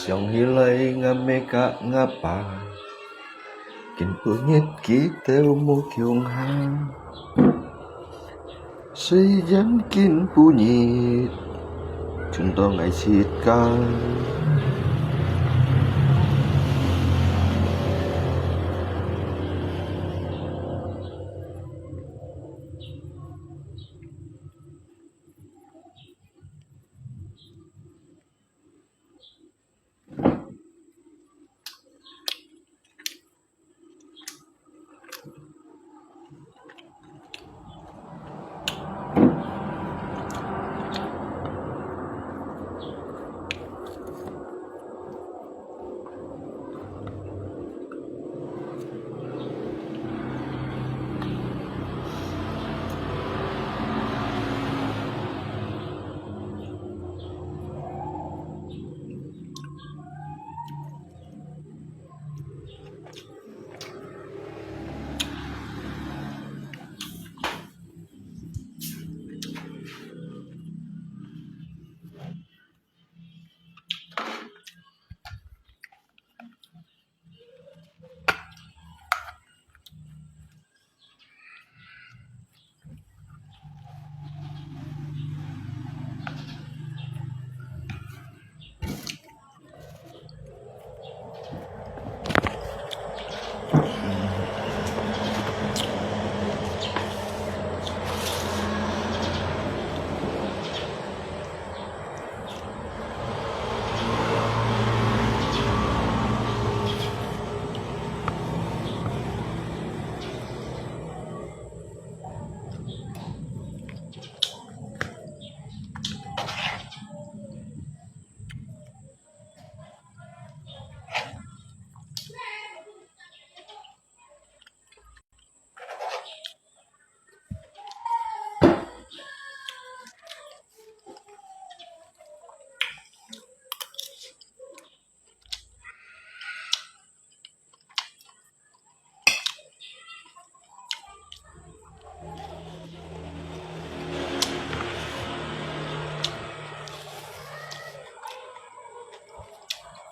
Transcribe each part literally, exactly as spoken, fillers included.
想起來𠊎姆佮𠊎爸，今晡日佢兜無共下。雖然今晡日，淨到𠊎自家。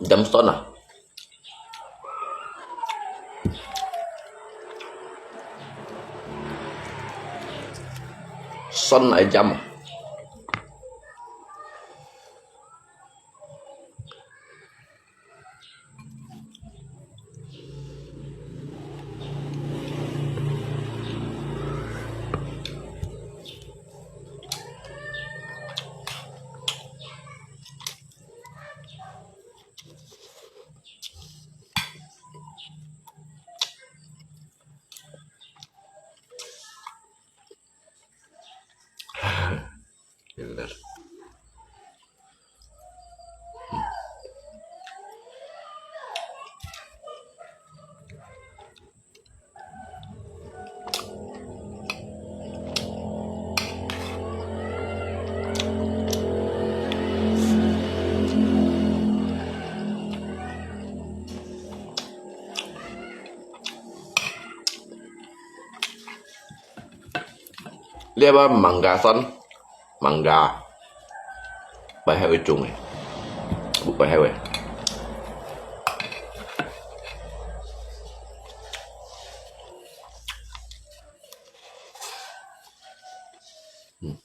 Jam son ah. Son ai jam.這把mangga son，mangga，擺核个種个，毋擺核个。嗯。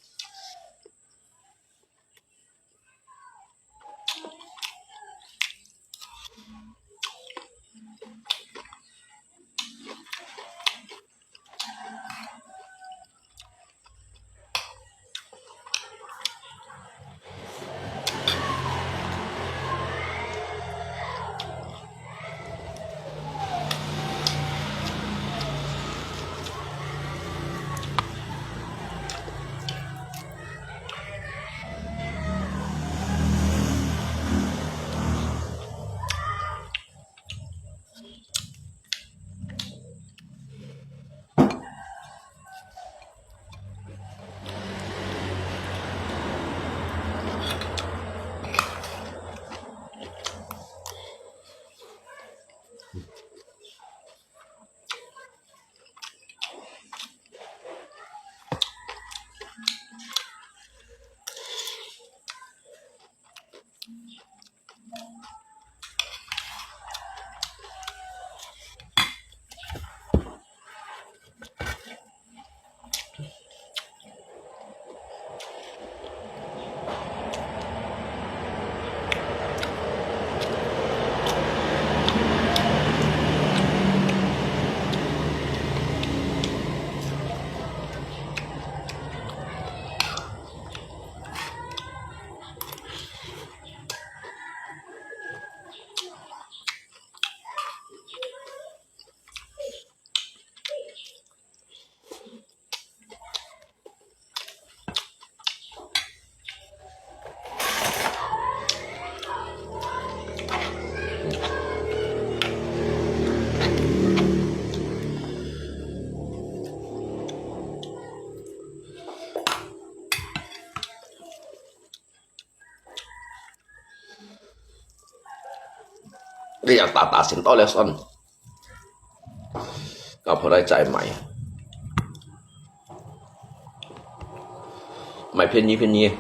你要打打先到了算，搞不来再买，买便宜便宜。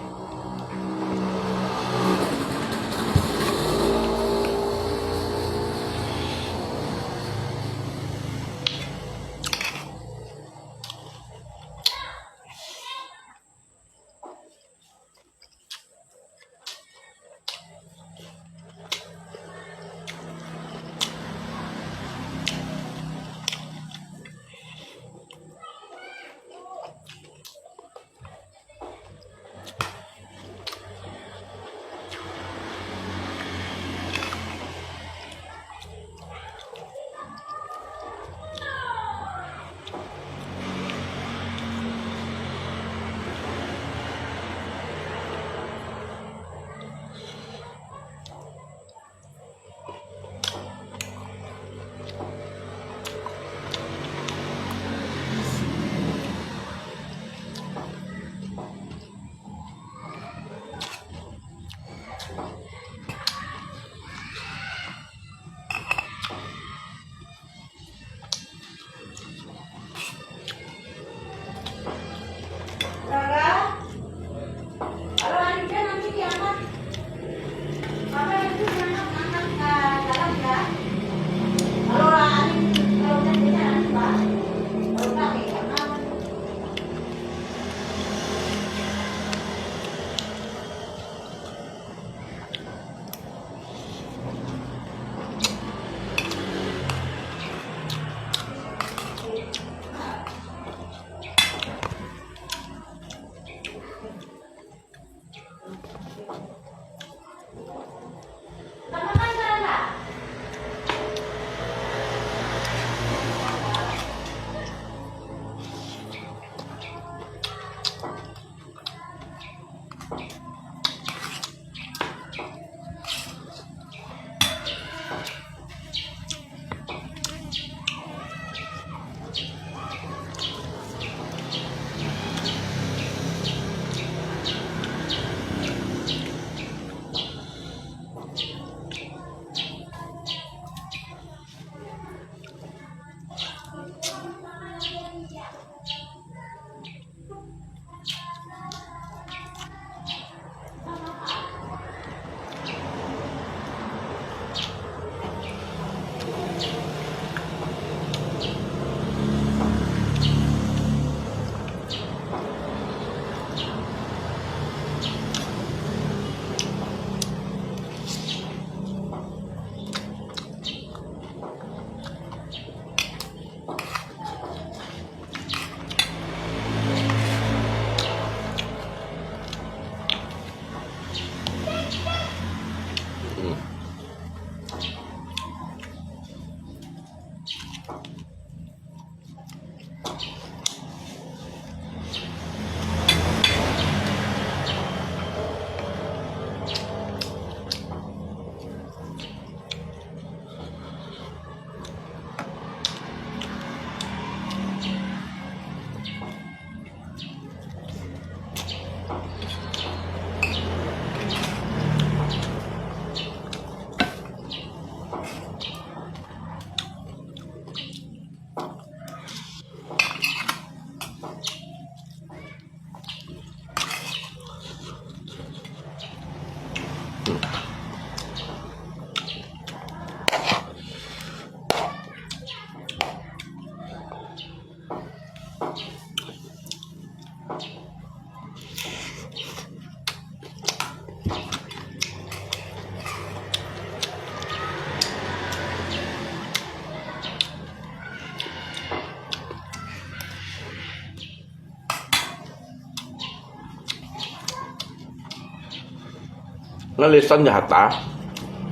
𠊎這酸一下打，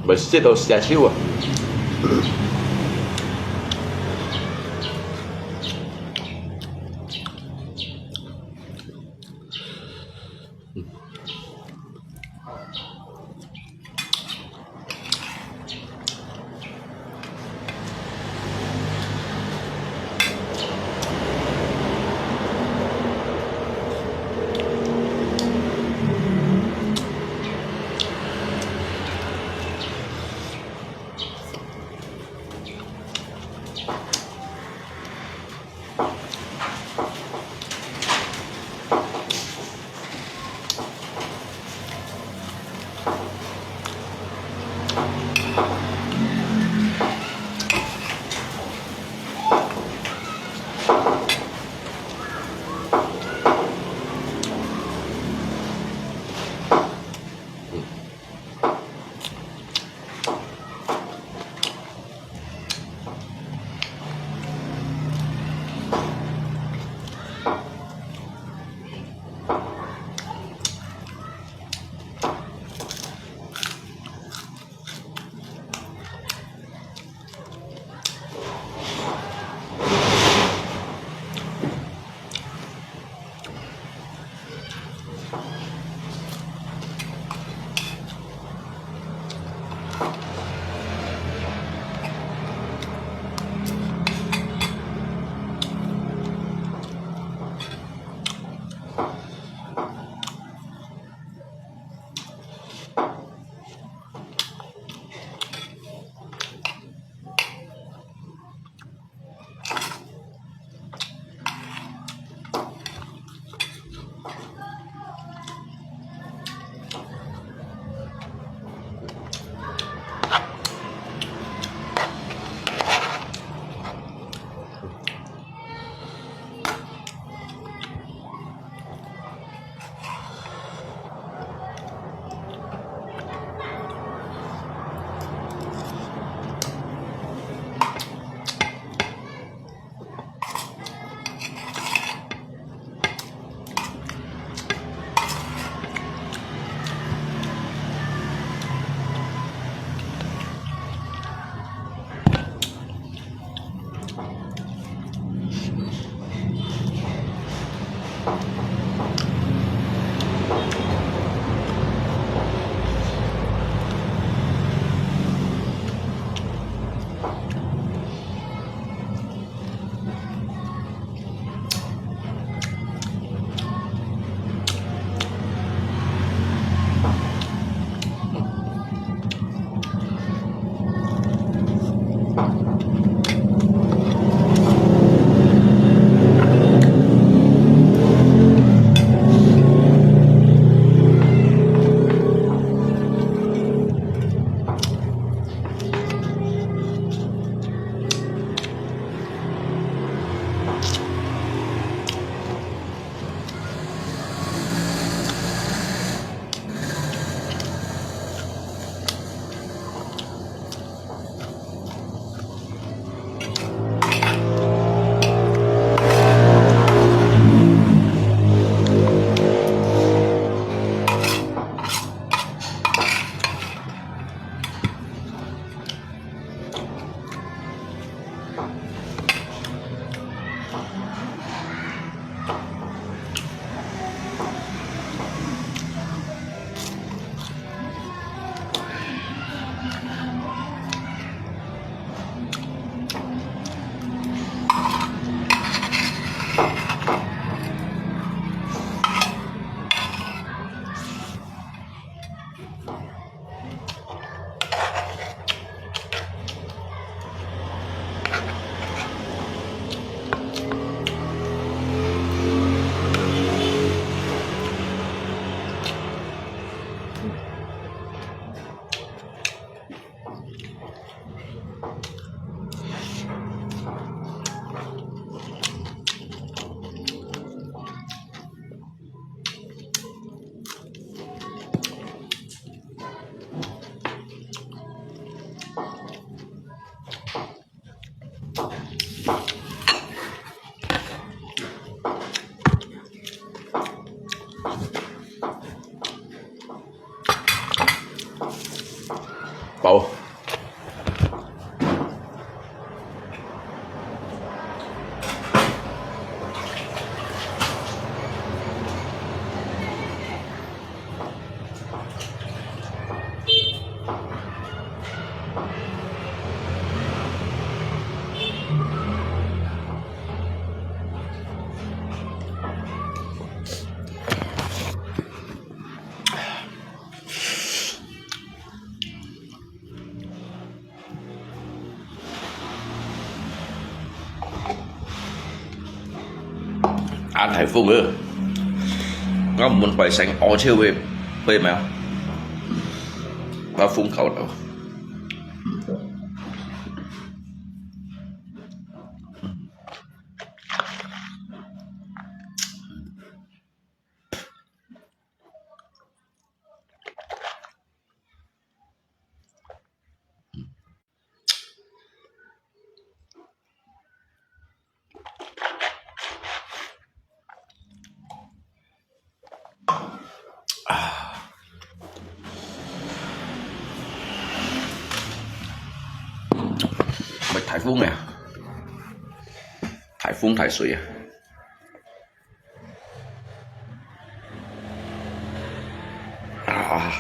會食到瀉手啊。飽。啊，颱風啊，𠊎毋會生屙臭个，會無？𠊎風搞到。啊，會颱風啊，颱風大水啊。啊。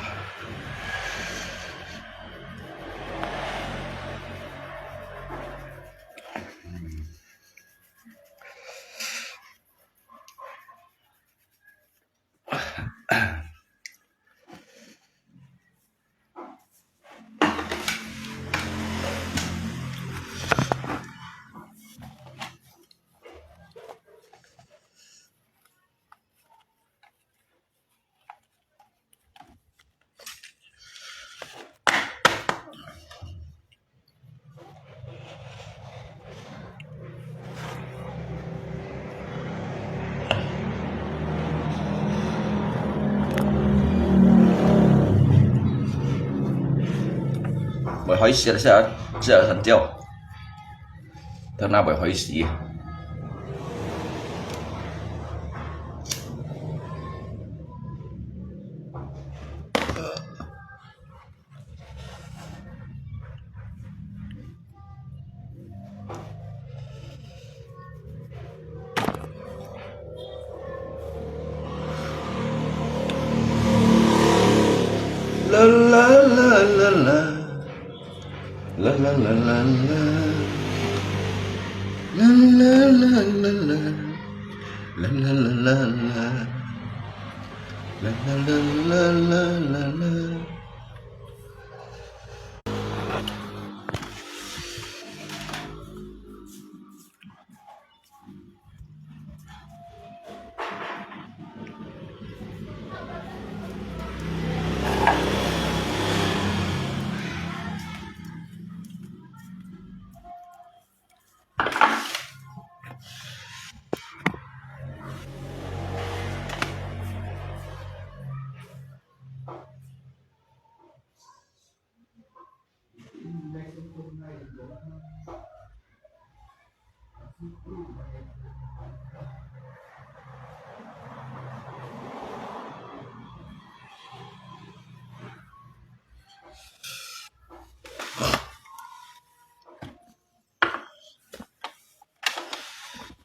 會開始了，這這很掉，它那會開始。啦啦啦啦啦，啦啦啦啦啦，啦啦啦啦啦，啦啦啦啦啦，啦啦啦啦啦啦啦。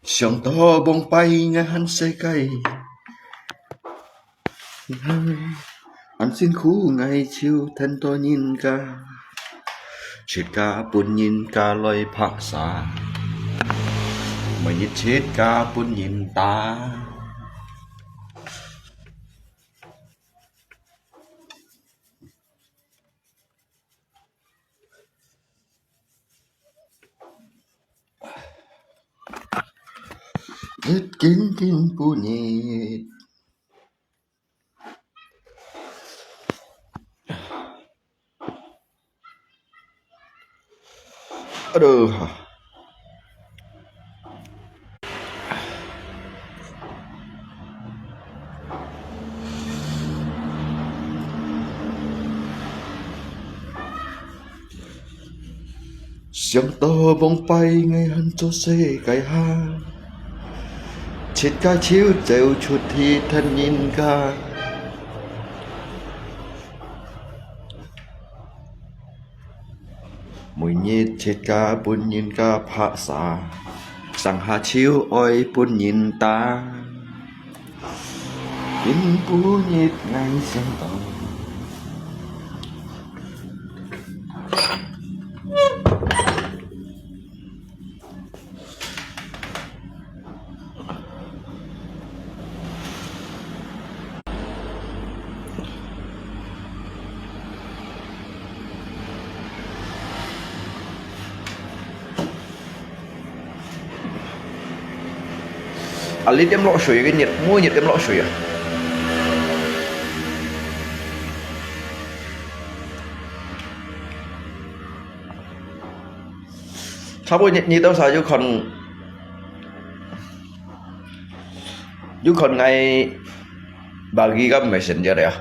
想到往擺𠊎還細个，恁辛苦𠊎就跈到人家，自家分人家來拍沙，每日自家分人打。 日緊緊過日。Aduh. 想到往擺𠊎還做細个下，自家就走出去跈人家。 每日自家分人家拍沙，成下就愛分人打。今晡日𠊎想到。 啊，你點落水个，你，每日點落水啊？ 差不多你，你到時有看，有看𠊎bagi个messenger啊，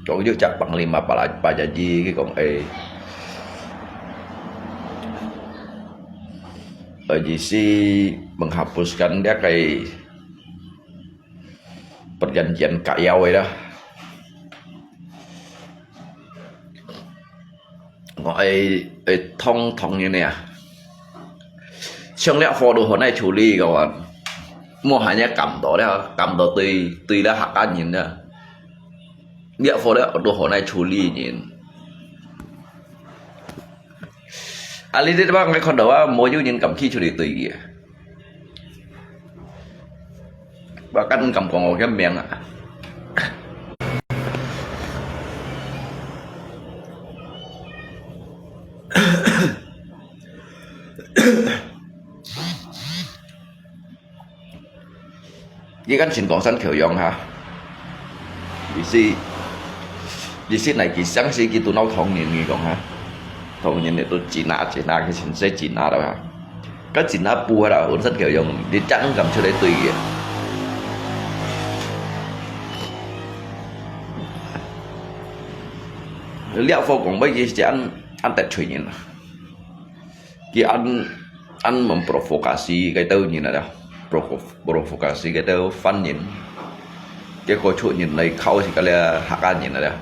講有隻panglima Pak Haji，佢講，哎，Haji si menghapuskan這个 perjanjian kaya个啦。我愛，愛通通个呢，像這貨都好難處理个話，莫還要感到了，感到對，對了客家人了。這貨咧都好難處理人。啊，你這地方𠊎看到啊，無有人敢企出來對佢。我敢敢講𠊎个名啊。你看新光三口用哈，你是，你是哪个相信佢都鬧唐人，你讲哈？唐人你都真啊真啊，佢真是真啊了哈。个真啊不啦，本身口用，你真敢出来对个。廖佛讲，乜佢是安安得罪人啊。 佢安安 memprovokasi 个兜人啊，provo-，provokasi 个兜犯人，个个出人来敲死个了客家人啊。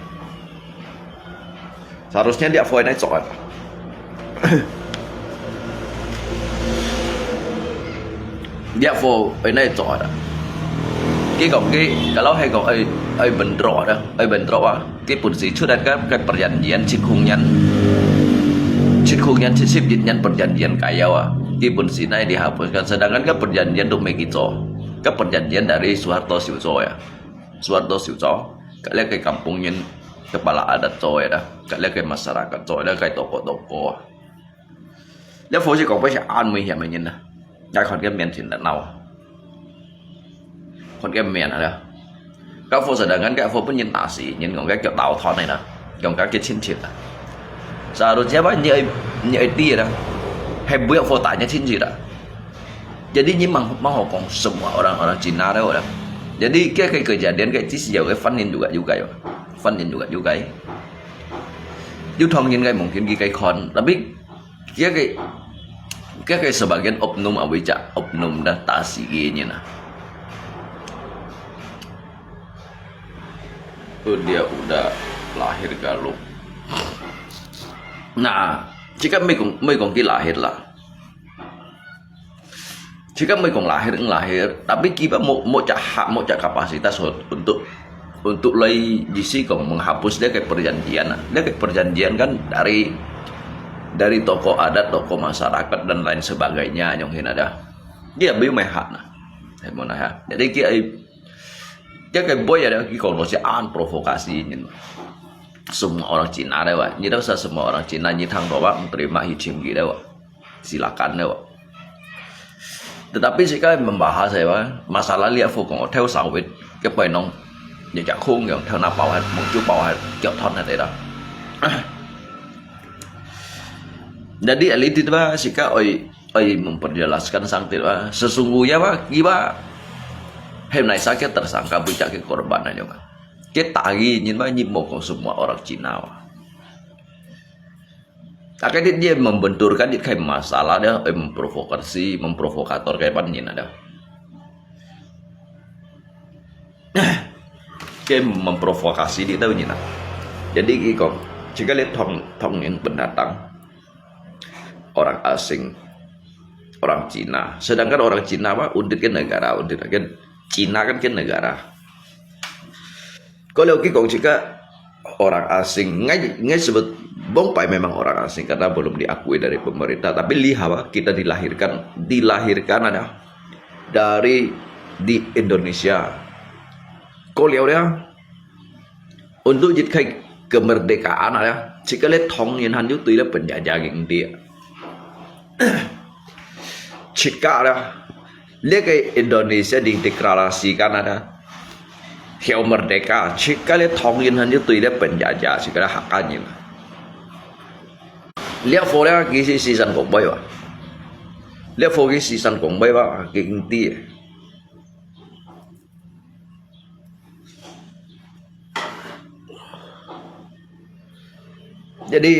Seharusnya 這貨愛做啊，這貨愛做啊。佢讲佢，kalau係讲愛愛 bentrok 啊，愛 bentrok 啊。 佢本是出来个个 perjanjian 七空年，七空年七十一年 perjanjian kaya啊，佢本是哪里好不？Sedangkan 个 perjanjian都没去做，个 perjanjian dari Soeharto 收做呀，Soeharto 收做，个那个 kampung 人 kepala adat 做个啦，个那个 masyarakat 做个，个 tokoh-tokoh 啊。 這貨係講，佢係恁危險个人啊，𠊎看佢面前个鬧，看佢面啊，該貨實在，該貨分人打死，人講佢腳打斷个啦，講佢个親戚啊。Seharusnya 吧，你愛你愛知啦，係毋會貨打你親戚啦。Jadi 你莫莫好講什麼 orang orang Cina 个啦。Jadi 該个个人，連个只是有个犯人有个有个有，犯人有个有个。 有唐人个mungkin佢个看，tapi佢个佢个 sebagian oknum 啊，為只 oknum 个打死个人啊。Dia udah lahir galuh. Nah, jika 未講未講佢 lahir 啦。 Jika 未講 lahir lahir，tapi 佢个無無只hak，無只 kapasitas untuk untuk 來意思講 menghapus 這个 perjanjian啊，這个 perjanjian kan dari dari tokoh adat, tokoh masyarakat dan lain sebagainya，用現在啊，佢也沒有 hak 呢，係無呢哈？Jadi 佢佢个 boy 啊，佢講到係恁 provokasi 人，semua orang Cina 个哇，你都係 semua orang Cina，你聽到哇，terima 去請佢个哇。 Silakan 个。Tetapi 自家 membahas 个話，masalah 這貨講，偷燒煨，佢背囊，一隻空樣，偷拿包下，目珠包下，腳斷下个啦。Jadi 這裡个話，自家愛愛 memperjelaskan 上帝話，sesungguhnya 話，佢話，係哪儕个 tersangka，不只个 korban 那種啊。佢打佢，因為你莫講 semua orang Cina 話。 Akhirnya dia membenturkan, dia kayak masalah dia, eh, memprovokasi, memprovokator kayak pan nyin ada. Kayak memprovokasi dia tahu nyin. Jadi iko, jika lihat tong tong yang pendatang, orang asing, orang Cina. Sedangkan orang Cina apa, undit ke negara, undit kan Cina kan ke negara. Kalau kita kong jika orang asing, ngai ngai sebut Bongpai memang orang asing karena belum diakui dari pemerintah. Tapi lihat apa, kita dilahirkan, dilahirkan ada dari di Indonesia. Kau lihat ya, untuk jika kemerdekaan ada, jika le tong yin han yu tui le penjajah ging dia. Jika ada, le ke Indonesia dideklarasikan ada, Hiau merdeka, jika le tong yin han yu tui le penjajah, jika le hakan yin. Lihat fora kisi sisan kong bai wa. Lihat fo kisi sisan kong bai wa, ke inti. Jadi,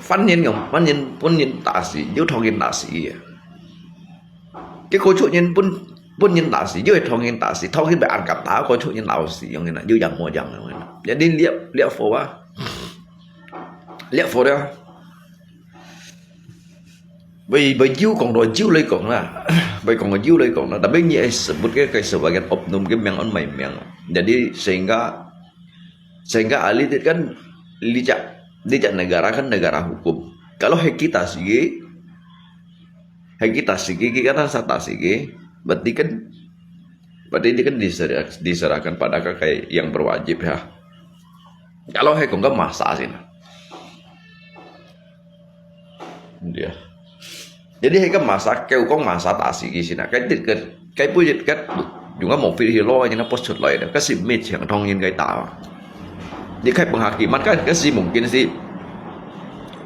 犯人 ngam, 犯人 pun yin tasi, yu tong yin tasi ya. Cái câu chuyện nhân bún bún nhân tạo sự, dưới thông nhân tạo sự, thông nhân bị ăn cắp tạo câu chuyện nhân tạo sự, yang nhân như yang mua yang yang. Jadi lihat lihat phổ á, lihat phổ đó. Vì vì Jiu cộng đồng Jiu lấy cộng là, vì cộng đồng Jiu lấy cộng là, tapi như ai sebut cái cái sebagian oknum cái miệng ăn mày miệng. Jadi sehingga Sehingga ahli kan licak, licak negara kan negara hukum. Kalau hai kita sigi, hai kita sigi, kita kan sata sigi, berarti kan, berarti ini kan diserah, diserahkan pada kakai yang berwajib ya. Kalau hai kong kan masa sih nah. Iya. Jadi hai kan masa, kêu kong masa ta sigi sih nah. Cái cái cái bây giờ cái chúng ta một phi hi lo như nó post xuất lại đó. Cái gì mệt chẳng thông nhân cái ta. Jadi cái penghakiman kan cái gì mungkin sih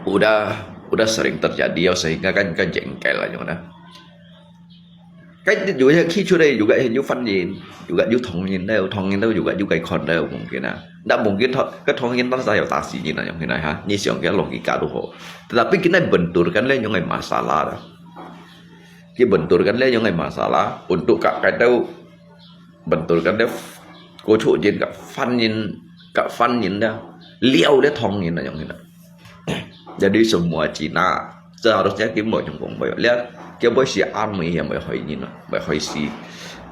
udah udah sering terjadi ya sehingga kan kan jengkel lah chúng ta. Cái juga khi出來juga有反應，juga有同音了，同音了juga有个看了，mungkin啊。Ndak mungkin同个同音，但是有打死人啊，用起來哈，你想个logika都好。Tetapi kita benturkan le yung ay masalah dah. Kita benturkan le yung ay masalah untuk ka kadau benturkan le kochok jin ka fan yin ka fan yin dah liau le thong yin dah yung yin dah. Jadi semua Cina seharusnya kita mau nyungkong boy. Lihat kita boy si an mui yang boy hoi yin dah, boy hoi si,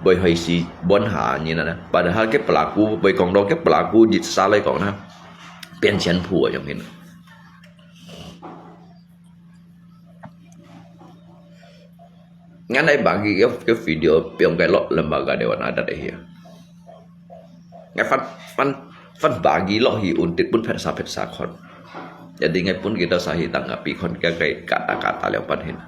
boy hoi si bon ha yin dah. Padahal kita pelaku boy kong dong kita pelaku jit salai kong na, 变钱铺 yung yin dah. Ngan ai bagi ke, ke video piong kai lok lembaga Dewan Adat eh ya. Ngai fan fan fan bagi lok hi untit pun phet sa phet sa kon. Jadi ngai pun kita sahi tanggapi kon ke kai kata-kata liau pan hin.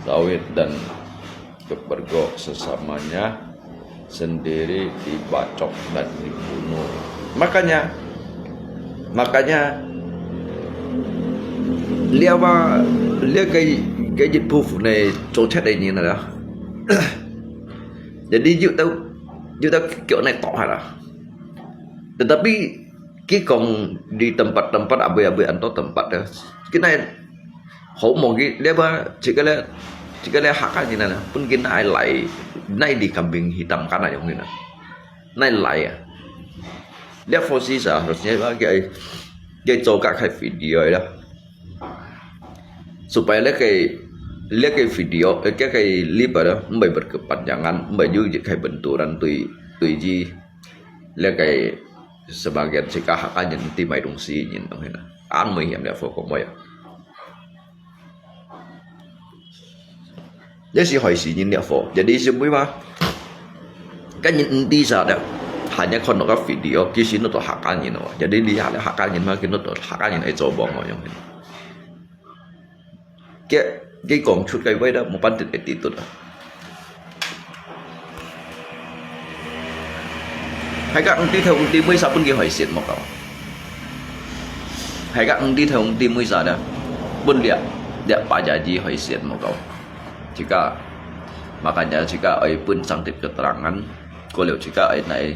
Sawit dan kepergok sesamanya sendiri dibacok dan dibunuh. Makanya, makanya, liau ba, liau cái cái dịch vụ này cho chết này như nào đó. Jadi yuk tau yuk tau kiểu này tỏ hả đó. Tetapi khi kong di tempat-tempat abui-abui anto tempat ya. Kina hổ mong ki le ba chỉ cái le chỉ cái le hak cái gì nè, pun kina ai lại này đi kambing hitam kana yung kina. Này lại ya. Lihat posisi seharusnya ba cái cái cho các cái video đó. Supaya lihat cái lihat cái video, eh, cái cái clip đó, không phải berkepanjangan, không phải yuk cái benturan tui tui ji. Lihat cái sebagian sika hak kan nhìn tìm mấy đồng sĩ nhìn đồng hina. An nguy hiểm lihat phô không bao giờ. Jadi si hoi si nhìn lihat phô. Jadi si mui ma. Kan nhìn đi sa dah. Hanya kon cái video, kisi nó to hak kan nhìn nó. Jadi lihat hak kan nhìn ma, kino to hak kan nhìn ai cho bong mà yung. Cái cái công suất cái vậy đó, một bản tin cái tít tụt. Hai cái đi theo đi mới sao pun cái hỏi xiết một câu. Hai cái đi theo đi mới sao đó. Pun dia dia pajaji hỏi xiết một câu. Jika makanya jika ai pun sang tít keterangan, kalau jika ai nai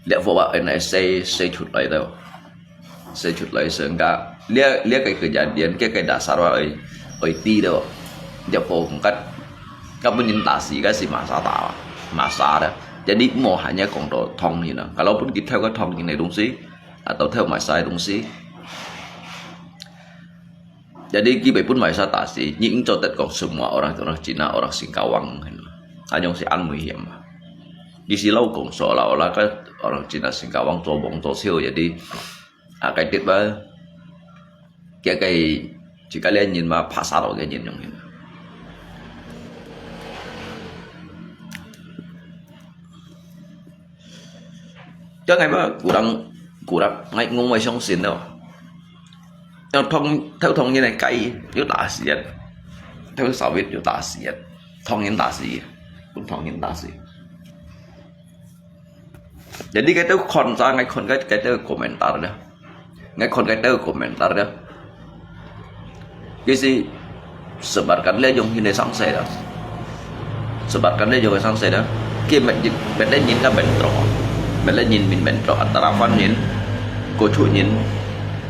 dia bawa ai nai say say sudah itu. Sẽ chụp lại sự ngã. Lia lia cái kejadian, cái cái dasar wa ơi, ơi ti đó. Dia po kong kat. Ka pun nhìn ta si, ka si masa ta. Masa đó. Jadi mau hanya kong to thong ni na. Kalau pun kita theo cái thong ni này đúng si, atau theo masa đúng si. Jadi kita pun masa ta si, ni ing cho tet kong semua orang orang Cina, orang Singkawang. Anyong si an nguy hiểm. Di si lau kong seolah-olah ka orang Cina Singkawang cho bong cho siu, jadi à, cái tết ba, cái cái chỉ cái lẽ nhìn mà phá xa rồi cái nhìn nhung hin. Cái ngày mà cú đang cú đang ngay ngung mai sống xin đâu. Theo thông theo thông như này cái, yóò ta siết. Theo sao biết yóò ta siết. Thông nhân ta siết. Cũng thông nhân ta siết. Jadi cái tao kon sa ngay kon cái cái tao komentar đó. Ngay kon cái tao komentar đó. Cái gì sebarkan le yung hine sang se đó. Sebarkan le yung sang se đó. Cái mệt mệt le nhìn cái bentro. Mệt le nhìn mình bentro. Antara fan nhìn, cô chú nhìn,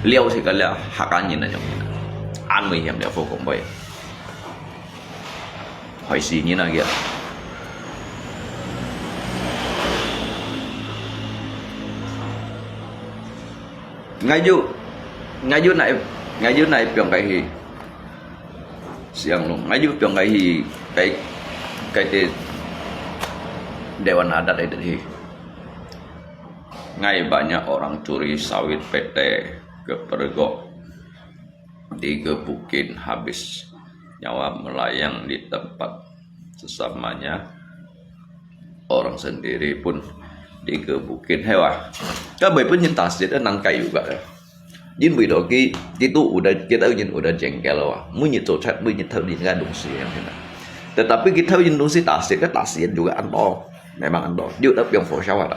liu si cái le hakan nhìn là yung hine. An nguy hiểm liu vô cùng vậy. Hỏi gì như nào kìa. Ngay yu, ngay yu nai, ngay yu nai piong cái hi. Siang lùng, ngay yu piong cái hi, cái Kaitin Dewan Adat itu hi. Ngai banyak orang curi sawit P T ke pergok digebukin habis, nyawa melayang di tempat, sesamanya orang sendiri pun digebukin. Hewa, kan 每本人打死的难改有个。因为到佢，佢都有的，佢都已经有的 jengkel 了啊。每日做菜，每日偷人家东西样子啊。Tetapi 佢偷人东西打死，佢打死人 juga 安到，memang 安到，有得用火烧啊的，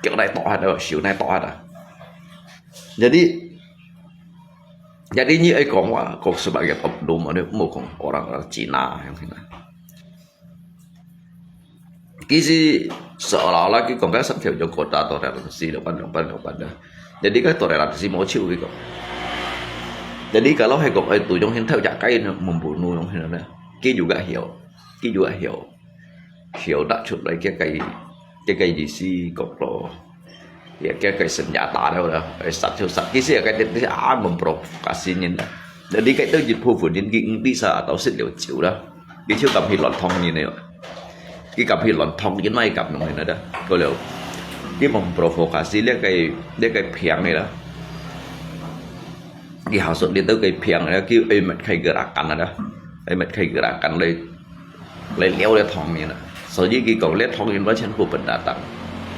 脚来剁下的，手来剁下的。Jadi, jadi 你爱讲话，讲 sebagai oknum，你莫讲 orang Cina 样子啊。其实 seolah-olah 佢讲个三条用 kota toleransi 两半两半两半的。Jadi 个 toleransi 无手去讲。Jadi kalau 系讲哎，对中心偷只鸡呢，membunuh 中心呢，佢 juga 晓，佢 juga 晓，晓得出来佢个，佢个意思讲咯。Ya, 佢个 senjata 了啦，哎，杀就杀，其实个，佢啊，memprovokasi 人啦。Jadi 佢都一部分人佢唔bisa atau 食了酒啦，佢就敢去乱捅人个。佢敢去乱捅人，乜敢弄人个，够了。佢 memprovokasi 这个，这个病个啦。佢下手你都个病了，佢爱乜开 gerakan 啦，爱乜开 gerakan 来，来撩这捅人啦。所以佢讲这捅人完全不 pendatang。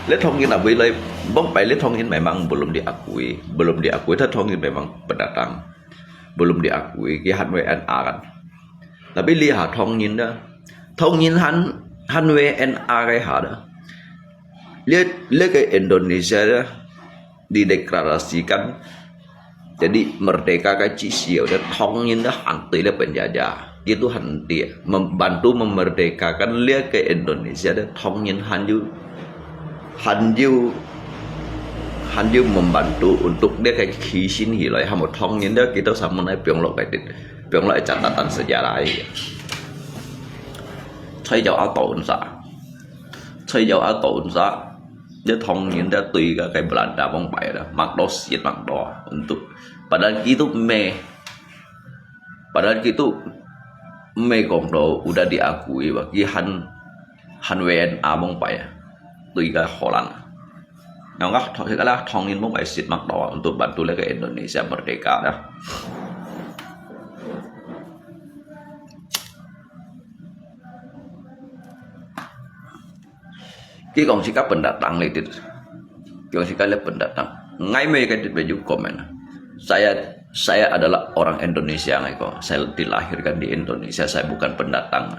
这捅人啊，为了，莫摆这捅人 memang belum diakui，belum diakui，他捅人 memang pendatang。belum diakui，佢还 W N A 个。Tapi 你下捅人啦，捅人还，还 W N A 个下啦。这，这个 Indonesia 啦， dideklarasikan jadi merdeka 个之时，就同人都反对了 penjajah，佢都反对，membantu memerdekakan 这个 Indonesia，就同人还有，还有，还有 membantu untuk 这个起兴起来，还有同人的，佢都 sama 来放落个，放落个 catatan sejarah。吹走阿斗啥？吹走阿斗啥？ 这同人家对个，个 Belanda 往摆了，蛮多死蛮多啊，untuk。Padahal 佢都咩，padahal 佢都咩讲到 udah diakui 吧，佢还，还 W N A 往摆啊，对个荷兰啊。然后同，啦，同人往摆死蛮多啊，untuk bantu 那个 Indonesia merdeka 的。佢讲自家 pendatang 来的，讲自家 pendatang。Ngai 没个 baju komen. Saya, saya adalah orang Indonesia ngai ko. Saya dilahirkan di Indonesia, saya bukan pendatang.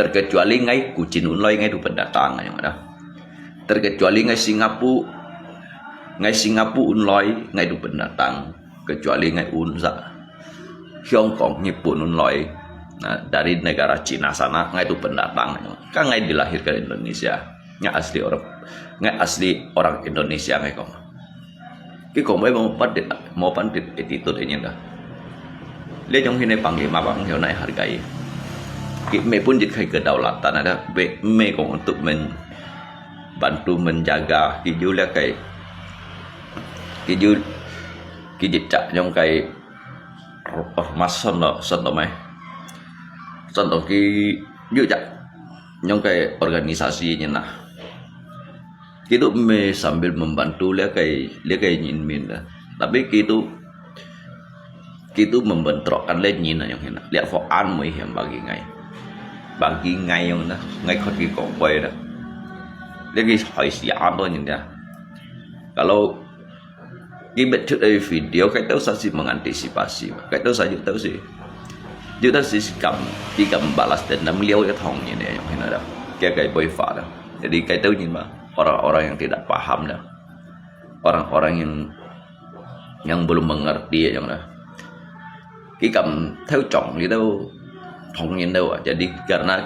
Terkecuali ngai Kuching Unloi ngai tu pendatang ngai ada. Terkecuali ngai Singapura, ngai Singapura Unloi ngai tu pendatang. Kecuali ngai un sa Hong Kong, Jepun un loi. Nah, dari negara Cina sana, ngai tu pendatang. Kan ngai dilahirkan Indonesia. Ngai asli orang, ngai asli orang Indonesia ngai kong. Ki kong mai mau pandit, mau pandit attitude ini dah. Le jong hine panglima bang hio nai hargai. Ki me pun jit khai kedaulatan ada, be me kong untuk men, bantu menjaga, ki ju le kai, ki ju, ki jit cak jong kai ormas son lo, son lo mai. Son lo ki ju cak jong kai organisasi nyen nah. Ki tu me sambil membantu le kai, le kai nyin min dah. Tapi ki tu, ki tu membentrokkan le nyin nah jong hina. Le fo an mo hiam bagi ngai. Bagi ngai jong nah, ngai khot ki kong koi dah. Le ki hoi si an to nyen dah. Kalau ki bet chut ai video, kai tau sa si mengantisipasi, kai tau sa ju tau si. Ju tau si, si kam, ki kam balas dendam liau ya thong nyen ne, jong hina dah. Kia kai boi fa dah. Jadi kai tau nyen ma, orang-orang yang tidak paham dah. Orang-orang yang, yang belum mengerti jong dah. Ki kam tau chong li tau thong nyen tau. Jadi karena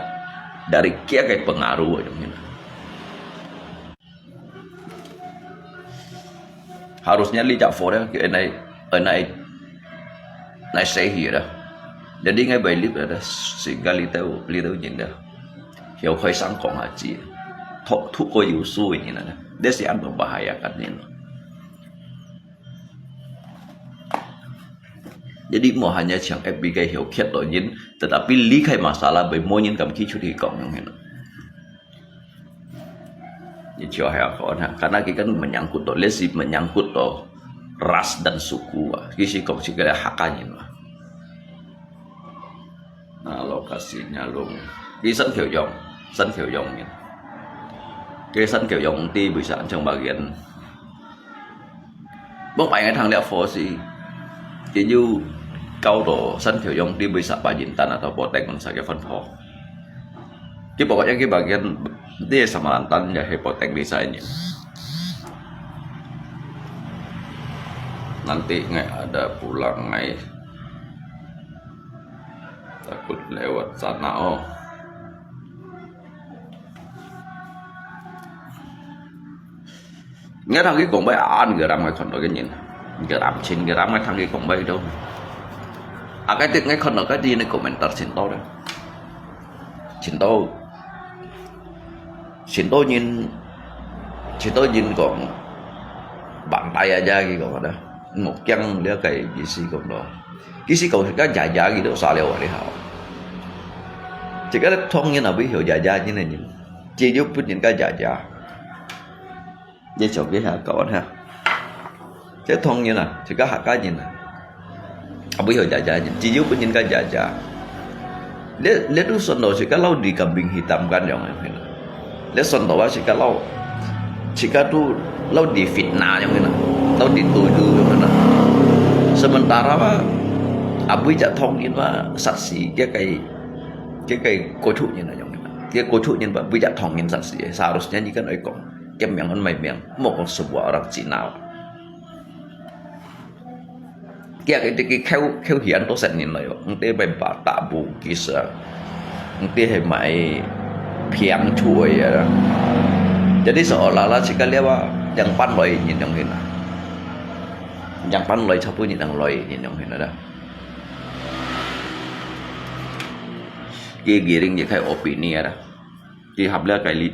dari kia kai pengaruh jong hina. Harusnya li cak fo dah, ki enai, enai, nai sehi dah. Jadi ngai bai lip dah, sehingga li tau, li tau nyen dah. Hiau khoi sang kong haji. Thok, thuk ko yusu nyen dah. Dia si an membahayakan nyen. Jadi mo hanya chang F B个有缺多人，tetapi離開masalah，無人敢去出去講樣个。你就係講哈，karena佢kan menyangkut to，類似menyangkut to ras dan suku啊，佢係講係个客家人啊。Nah，lokasinya long，佢山口洋，山口洋人，佢山口洋地為啥像bagian 莫擺个聽了火事，佢又搞到山口洋地位十八人單啊，到波頂咁个分佈。佢包括一个bagian，你个十八人單也係波頂比賽人。Nanti ngai ada pulang ngai takut lewat sana oh. Ngai聽佢講話，恁个人，𠊎看到个人，个人，真个人，𠊎聽佢講話都。啊，該啲，𠊎看到該啲人个komentar真多咧，真多，真多人，真多人講，bantai aja佢講个，莫驚了个意思講到。其實講个爺爺佢都殺了我了好。這个當然啊，為曉爺爺真个人，只有分人家爺爺。 你像佢遐講哈，這唐人啊，自家客家人啊，啊，毋曉爺爺人，只有分人家爺爺。你，你都算到自家老弟kambing hitam kan樣个，你算到啊，自家老，自家都老弟fitnah樣个啦，老弟tuduh樣个啦。Sementara啊，啊，每隻唐人啊，殺死這个，這个過去人啊樣个啦，這過去人啊，每隻唐人殺死个，seharusnya你跟佢講。 Kiam yang on mai miang, mo kong semua orang Cina. Kia ke tiki kêu, kêu hian to sen nin lai, ngte mai Batak Bugis ah, ngte hai mai piang chui ah. Jadi seolah-olah si kali apa, yang pan loi nin yang hina. Yang pan loi chapu nin yang loi nin yang hina dah. Ki giring ki khai opini ah dah. Ki hap le kai li,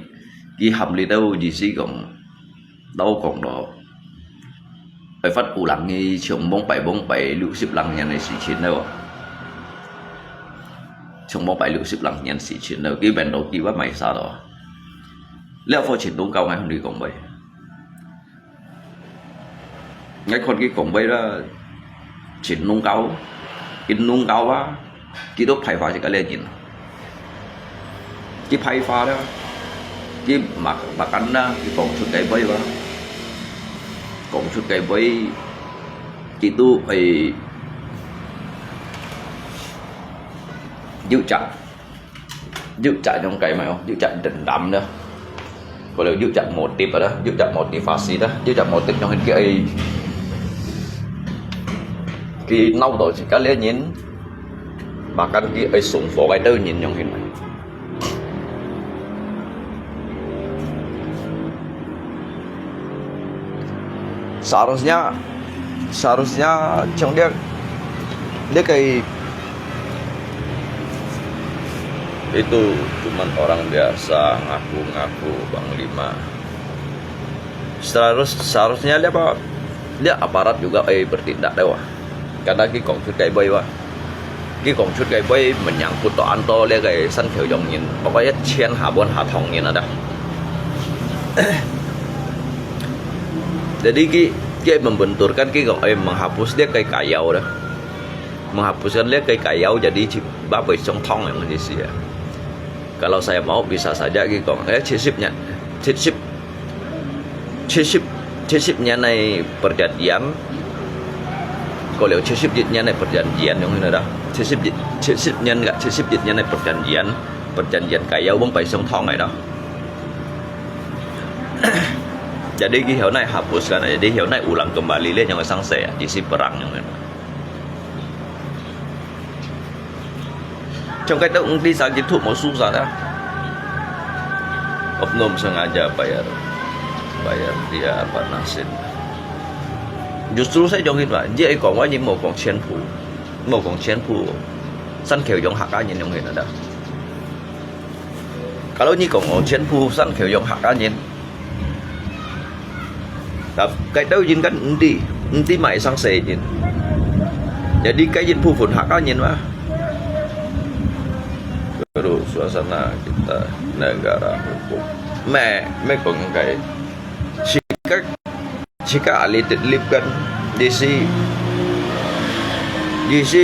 ki hap li tau di si kong, tau kong lo. Pai fat ulang ni, chong bong pai bong pai, lu sip lang nyan ni si chin lo. Chong bong pai lu sip lang nyan si chin lo, ki ben lo ki wa mai sa lo. Leo fo chin tung kau ngai hon di kong bai. Ngai khon ki kong bai la, chin nung kau, in nung kau wa, ki do phai fa si ka le nyin. Ki phai fa la, ki mak, makan la, ki kong chut kai bai wa. Kong chut kai bai, ki do ai, yu chak. Yu chak nyong kai mai, yu chak dendam dah. Kalau yu chak motif dah, yu chak motivasi dah, yu chak motif nyong hin ki ai. Ki nau to si ka le nyin. Makan ki ai sung fo kai tau nyin nyong hin mai. Seharusnya, seharusnya chong dia, dia kai itu cuman orang biasa ngaku-ngaku panglima. Seharus, seharusnya dia apa? Dia aparat juga ai bertindak deh wah. Karena ki kong chut kai bai wa. Ki kong chut kai bai menyangkut to anto le kai san kheu yong nyin. Pokoknya chien ha bon ha thong nyin ada. Jadi ki, ki membenturkan ki kong ai menghapus dia kai kayau dah. Menghapuskan dia kai kayau jadi chi ba bai song thong yang di sia. Kalau saya mau bisa saja ki kong, eh, chisip nyan, chisip, chisip, chisip nyan ai perjanjian. Kalau chisip jit nyan ai perjanjian yang ini dah. Chisip jit, chisip nyan enggak, chisip jit nyan ai perjanjian, perjanjian kayau bang pai song thong ai dah. Jadi ki hiau nai hapuskan, jadi hiau nai ulang kembali le yang sang saya, di si perang yang ini. Chong kai tau ngti sakit tu mau susah dah. Oknum sengaja bayar, bayar dia apa nasin. Justru saya jongin pak, dia ikong wajib mau kong cian pu, mau kong cian pu, san keu jong hak anyin jongin ada. Kalau ni kong mau cian pu san keu jong hak anyin, Tapi kai tau yin kan enti, enti mai sang se yin. Jadi，該一部分客家人嘛，baru suasana kita negara hukum。咩，咩講个，自家，自家ahli tetap kan，意思，意思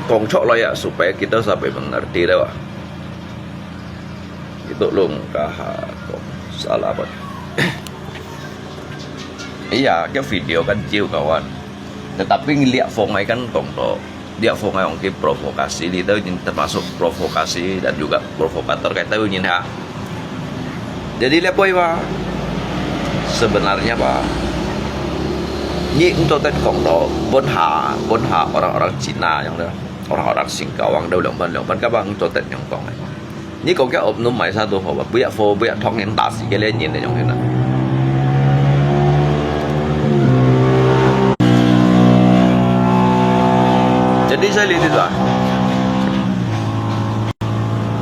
講出來啊，supaya kita sampai mengerti lah。Itu long kaha kong salah apa. Iya, cái video kan chiêu kawan. Tetapi liak phong ai kan kong to. Liak phong ai ong ki provokasi, itu termasuk provokasi dan juga provokator kata nyin ha. Jadi liak boy ba. Sebenarnya ba. Nyi ento tet kong to, pun ha, pun ha orang-orang Cina yang tu. Orang-orang Singkawang tu, 兩班，兩班 ka bang ento tet yang kong. Nyi kong kia oknum mai sa tu ho ba, buyak fo, buyak thong yang tasi ke le nyin de yong hina. Jadi saya lihat itu lah.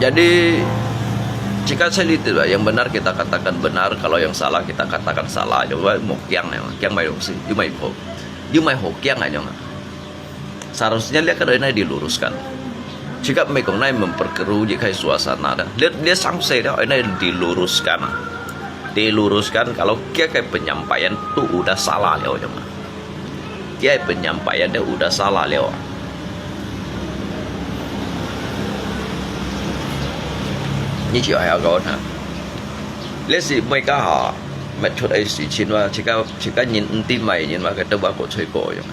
Jadi, jika saya lihat itu lah, yang benar kita katakan benar, kalau yang salah kita katakan salah. Yang mau kiang yang, kiang mai dong si, you mai ho, you mai ho kiang aja. Seharusnya liak kada nai diluruskan. Jika mekong nai memperkeruh jikai suasana dah. Liak, liak samsai dah nai diluruskan. Diluruskan kalau kia kai penyampaian tu udah salah liao jong. Kia penyampaian dia udah salah liao. Ni cio hai agak ha. Liak si mereka ha, mat chut ai si chin wa, jika, jika nyin enti mai nyin wa, kata ba ko chui ko jong.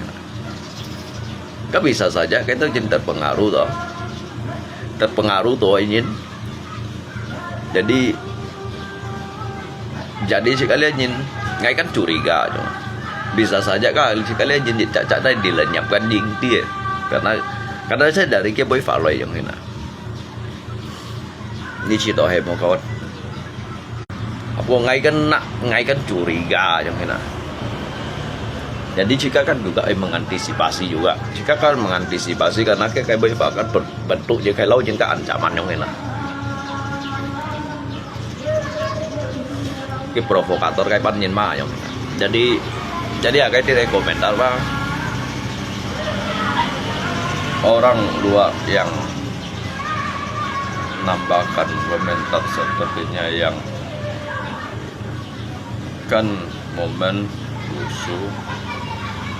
Kan bisa saja kita jin terpengaruh to. Terpengaruh to nyin. Jadi, jadi sekalian nyin, ngai kan curiga tu. Bisa saja kan sekalian nyin cak-cak tadi dilenyapkan ding dia. Karena, karena saya dari kia boy faloi yang hina. Ni cito hai mo kawan. Apa ngai kan nak, ngai kan curiga yang hina. Jadi jika kan juga eh, mengantisipasi juga. Jika kan mengantisipasi karena ke kai boy kan ber-, bentuk je kai lau jing ka ancaman yang hina. Ke provokator kai pan nyin ma yang hina. Jadi, jadi akai tidak komentar ba. Orang luar yang nambahkan komentar sepertinya yang kan momen rusuh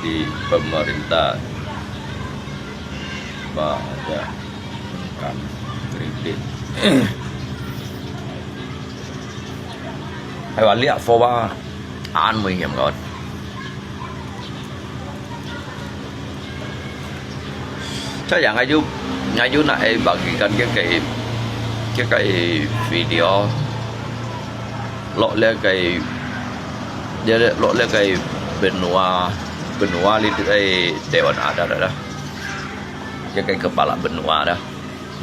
di pemerintah. Ba ada kan kritik. Hai ba liak fo ba an nguy hiểm kawan. Chắc chắn ngai yu, ngai yu nak ai bagikan cái cái cái cái video. Lok le cái, dia lok le cái benua, benua li tu ai Dewan Adat dah. Cái cái kepala benua dah.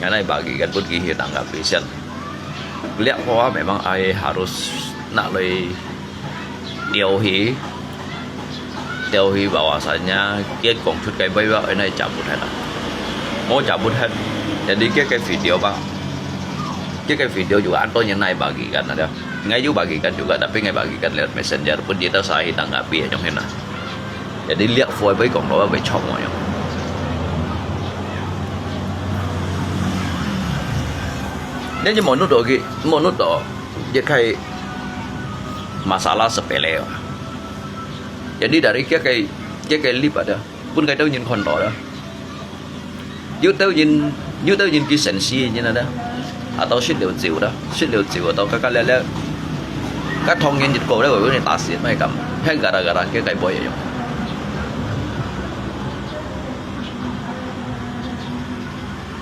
Ngai nai bagikan pun kì hi tanggapi sian. Liak hoa memang ai harus nak lui 丟棄，丟棄 bahwasanya kian kong chut kai bai ba nai cabut hai lah. Mau cabut hai. Jadi kian kai video ba. Kian kai video juga anto nyen nai bagikan ada. Ngai yu bagikan juga, tapi ngai bagikan lewat messenger pun kita sahi tanggapi ya nyong hena. Jadi liak fue bai kong lo bai chok mo nyong. Nyen nyen mo nut do ki, mo nut do. Jadi kai masalah sepele. Jadi dari kia kai, kia kai lip ada. Pun kai tau nyen kon do da. Yu tau nyen, yu tau nyen ki sen si nyen ada. Atau sit liu ziu da. Sit liu ziu atau kaka lele. Ka thong nyen jit ko da, wei ni ta si mai kam. Heng gara-gara kia kai boy yong.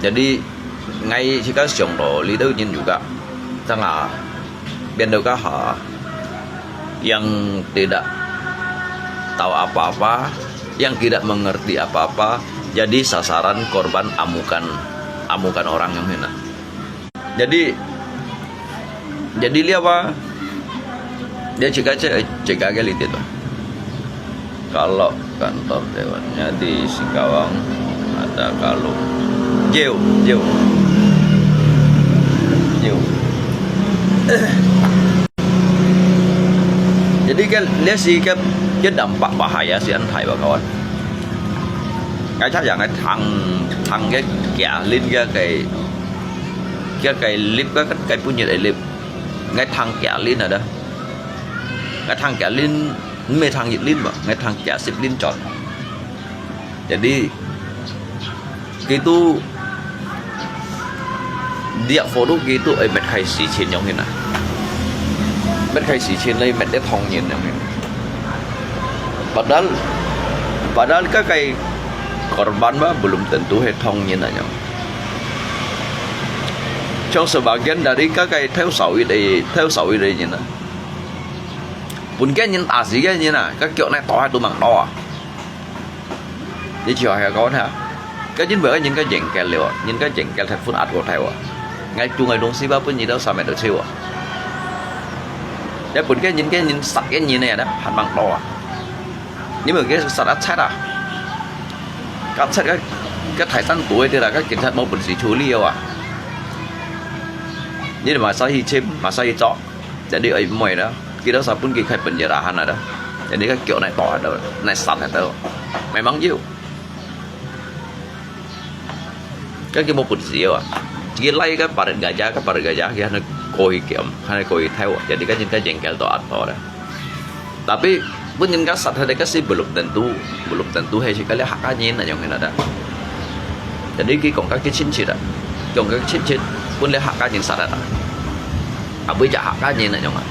Jadi ngai si ka siong do li tau nyen juga. Tengah. Biar ka ha yang tidak tahu apa-apa, yang tidak mengerti apa-apa, jadi sasaran korban amukan, amukan orang yang hina. Jadi, jadi lihat apa? Dia cakap cakap cakap ke lihat itu. Kalau kantor dewannya di Singkawang ada kalau jauh, jauh. Jauh. Jadi kan lihat si kan dia dampak bahaya si antai ba kawan. ，𠊎就係𠊎聽聽个幾輪个个个个粒个个本日个粒，𠊎聽幾輪啊，𠊎聽幾輪，毋係聽一輪嘛，𠊎聽幾十輪轉。Jadi佢都liak photo佢都愛搣開四千樣形啊，搣開四千來搣得唐人樣形。Padahal padahal个个korban嘛，belum tentu係唐人啊樣。像sebagian dari个个偷手一个偷手一个人啊，分个人打死个人啊，个腳呢打下都吂到啊。 你就係講哈，該因為人家贏个了，人家贏个係分壓過頭啊。𠊎做个東西吧，分你到三日都臭啊。一般个人个人殺个人呢，還吂多啊。因為佢殺得切啊，該切个个泰山島个啦，个警察無本事處理啊。你哋馬上去簽，馬上去捉。 Jadi ai mai dah. Kita sabun kita kai penjarahan ada. Jadi kan kyo naik toh ada, naik san ada. Memang you. Kan kita mau pun sih ah. Kita lai kan parit gajah, kan parit gajah, kita hana koi kiam, hana koi thai. Jadi kan kita jengkel toh atau dah. Tapi pun jengkel sat ada kasi belum tentu, belum tentu hai sekali hak anjing na yang ada. Jadi ki kong kaki cincin dah. Kong kaki cincin pun le hak anjing sat ada. Abui jak hak ka nyi na nyong a.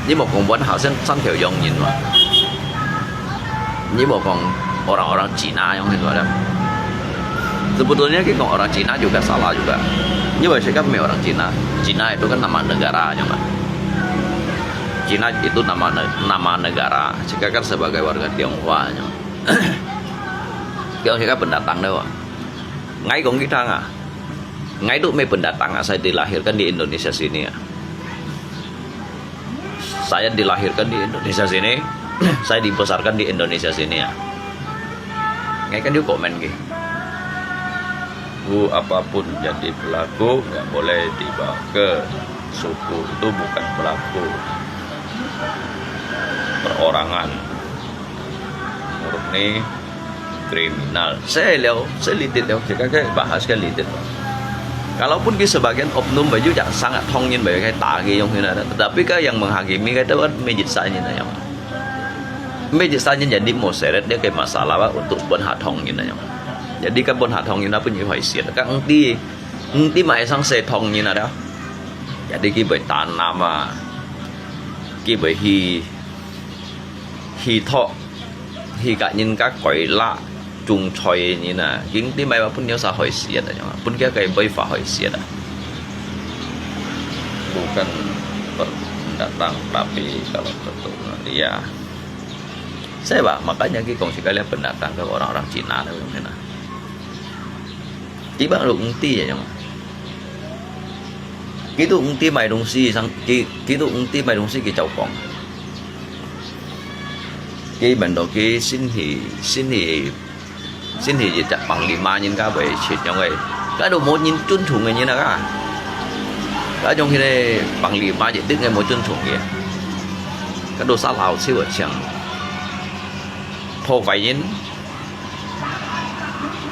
Ni mo kong bon hak sen san thiau yong nyin ma. Ni mo kong orang-orang Cina yong nyin ma da. Sebetulnya ki kong orang Cina juga salah juga. Ni mo cakap mi orang Cina. Cina itu kan nama negara nyong a. Cina itu nama ne- nama negara. Cakap kan sebagai warga Tionghoa nyong. Tiong cakap pendatang dah. Ngai kong kita nga. Ngai tu mi pendatang a, saya dilahirkan di Indonesia sini a. Saya dilahirkan di Indonesia sini, saya dibesarkan di Indonesia sini a. Ngai kan juga komen ki. Bu apapun jadi pelaku nggak boleh dibawa ke suku, itu bukan pelaku perorangan. Menurut ni kriminal. Saya liau, saya litit liau, saya kan bahas kan litit. Kalaupun ki sebagian oknum baju jak sangat tongin baju kai tagi yong hina, tetapi ka yang menghakimi kai tu kan mejit saja na yang. Mejit saja jadi mo seret dia kai masalah ba untuk bon ha tongin na yang. Jadi kan bon ha tongin apa ni hoisit. Kan engti, engti mai sang se tongin ada. Jadi ki boleh tanam ah. Ki boleh hi hi thok, hi ka nyin ka koi la, chung choi nyin a, ging ti mai ba pun nyo sa hoi siat a, pun kia kai bai fa hoi siat a. Bukan pendatang, tapi kalau betul dia. Saya ba, makanya ki kong si kalian pendatang ke orang-orang Cina tu yang kena. Tiba lu engti ya yang. Ki tu engti mai dong si sang, ki, ki tu engti mai dong si ki chau kong. Ki men do ki sin hi, sin hi, sin hi ji tak panglima nyin ka bai chin yong ai. Ka do mo nyin chun chung ngai nyin a ka. Ka yong hi ne panglima ji dik ngai mo chun chung ye. Ka do sa lao siu a chiang. Pho fai nyin.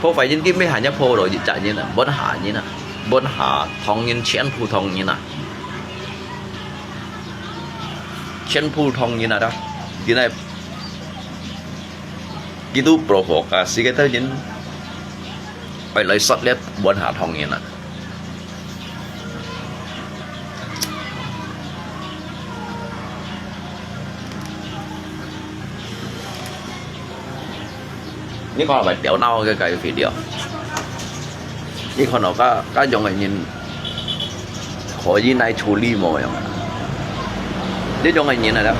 Pho fai nyin ki me ha nya pho lo ji tak nyin a. Bon ha nyin a. Bon ha tong nyin, chien phu tong nyin a. Chien phu tong nyin a da. Ki nai Ki tu provokasi ke tau nyin. Pai lai sat liat buan ha thong nyin a. Ni kau bai tiau nau ke kai video. Ni kau nau ka ka yong nyin. Kho yi nai chuli mo yang. Ni jong ai nyin na.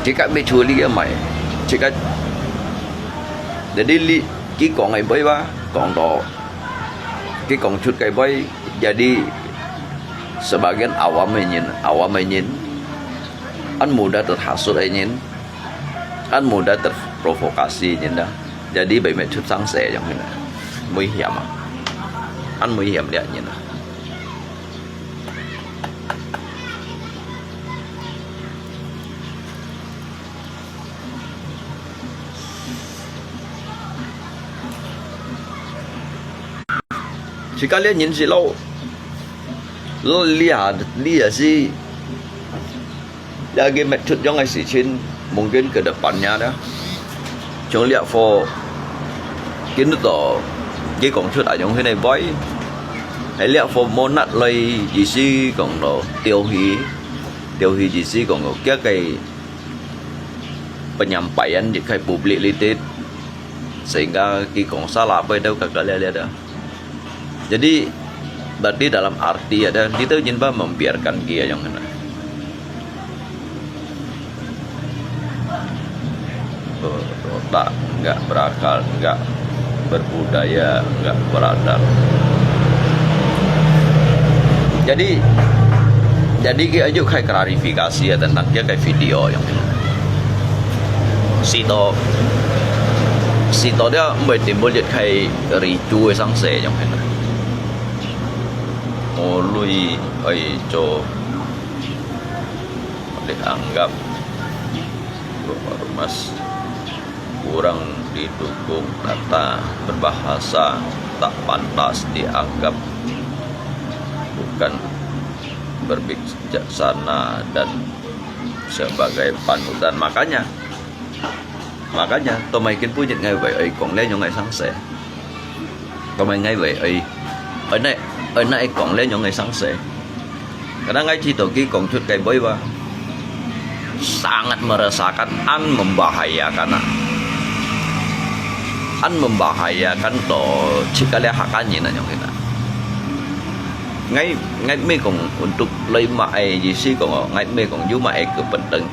Ki ka mi chuli ya mai. Ki ka. Jadi li ki kong ai bai ba, kong do. Ki kong chut kai bai. Jadi sebagian awam ai nyin, awam ai nyin. An mudah terhasut ai nyin. An mudah terprovokasi nyin dah. Jadi bai mai chut sang se yang nyin dah. Mui hiam ah. An mui hiam liat nyin dah. 自家這人係老，老這下，這下係，這个method樣个事情，mungkin ke depannya dah，像這貨，今日到，佢講出來用佢个話，係這貨monat來意思講到，丟棄，丟棄意思講到，佢个 penyampaian di kai public litit, sehingga佢講salah apa itu kakak lihat-lihat dah. Jadi, berarti dalam arti ada, kita jin ba membiarkan dia yang kena. Berotak, enggak berakal, enggak berbudaya, enggak beradab. Jadi, jadi kita juga kai klarifikasi ya tentang dia kai video yang ini. Sito, sito dia mesti timbul jadi kai ricu sang se yang ini. Mulai ai jo dianggap rumah kurang didukung, kata berbahasa tak pantas dianggap bukan berbijaksana dan sebagai panutan. Makanya, makanya, tomai kin punyit ngai wei ai kong le nyong ai sang se. Tomai ngai wei ai, ai nai, ai nai kong le nyong ai sang se. Karena ngai cito ki kong cut kai boi wa. Sangat meresahkan, an membahayakan ah. An membahayakan to, cik kali hakan nyi na nyong ina. Ngai, ngai me kong untuk loi ma ai ji si kong, ngai me kong yu ma ai kepenting,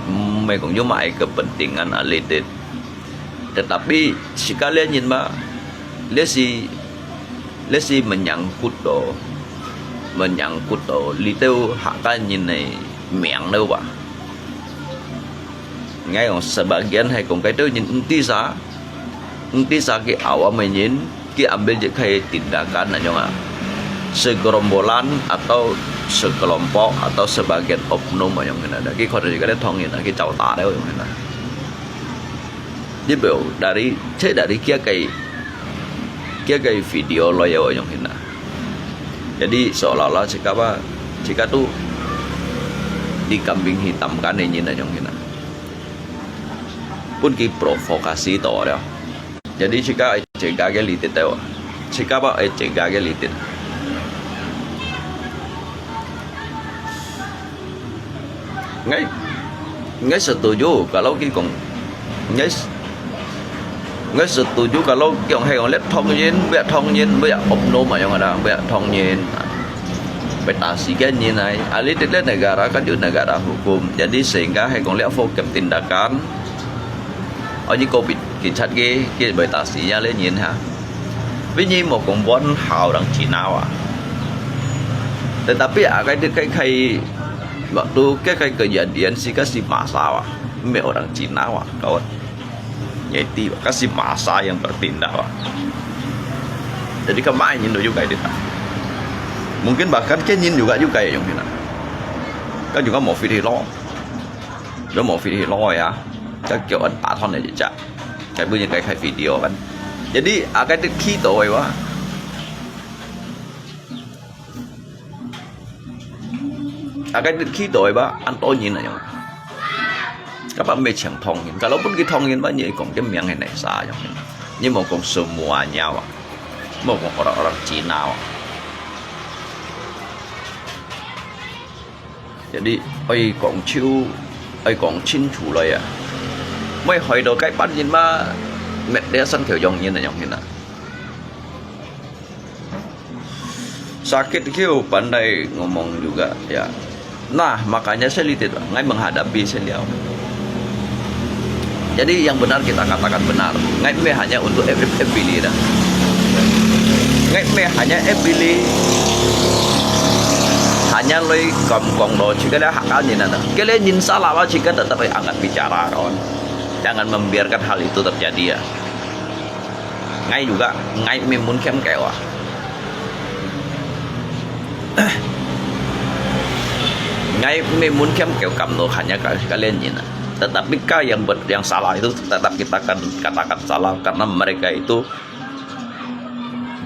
me kong yu ma ai kepentingan alitit. Tetapi, cik kali nyin ma, lesi, lesi menyangkut to, menyangkut to, liteu hakan nyin ai miang lo wa. Ngai kong sebagian hai kong kai tu nyin enti sa, enti sa ki awam nyin, ki ambil je kai tindakan na nyong ah. Segerombolan atau sekelompok atau sebagian oknum na nyong ina. Ki kau tu juga le thong ina, ki cau ta le nyong ina. Jadi bro, dari, saya dari kia kai, kia kai video lo ya nyong ina. Jadi seolah-olah cik apa, cik tu dikambing hitamkan nyin na nyong ina. Pun ki provokasi to dah. Jadi cik ai cik ke litit tau. Cik apa ai cik ke litit. Ngai, ngai setuju kalau ki kong, ngai, ngai setuju kalau ki kong hai kong let thong yin, bia thong yin, bia oknum ma nyong ada, bia thong yin. Bia tasi kan nyin ai, alitit le negara kan yu negara hukum. Jadi sehingga hai kong le fokus tindakan. Ani ko bit kinchat ke, ke bia tasi ya le nyin ha. Bia nyin mo kong bon hau orang Cina wa. Tetapi akai tu kai kai waktu kai kai kejadian si kasi masa wa. Mesti orang Cina wa, kawan. Jadi kasi masa yang bertindak wa. Jadi kemai nyin tu juga itu. Mungkin bahkan ke nyin juga juga ya yang kena. Kan juga mau fit lo. Lo mau fit lo ya. Kan kau an patah ni je. Kan punya kai kai video kan. Jadi akai tu kita wa. Akai tu kita ba, an to nyin na nyong. Kapa me chang thong nyin. Kalaupun ki thong nyin ba, nyi kong ke miang hai nai sa nyong. Nyi mo kong semuanya wa. Mo kong orang-orang Cina wa. Jadi, ai kong chiu, ai kong chin chu lai ya. Mai hai do kai pan nyin ma, met dia san keu yong nyin na nyong nyin na. Sakit kiu pandai ngomong juga, ya. Nah, makanya saya litit, ngai menghadapi seliau. Jadi yang benar kita katakan benar. Ngai me hanya untuk F F P dah. Ngai me hanya F P hanya loi kam kong lo, jika ada hak nyin na. Kalian nyin salah, jika tetap angkat bicara kawan. Jangan membiarkan hal itu terjadi ya. Ngai juga, ngai me mun kem keu ah. Ngai me mun kem keu kam no hanya ka kalian nyin. Tetapi ka yang ber, yang salah itu tetap kita akan katakan salah karena mereka itu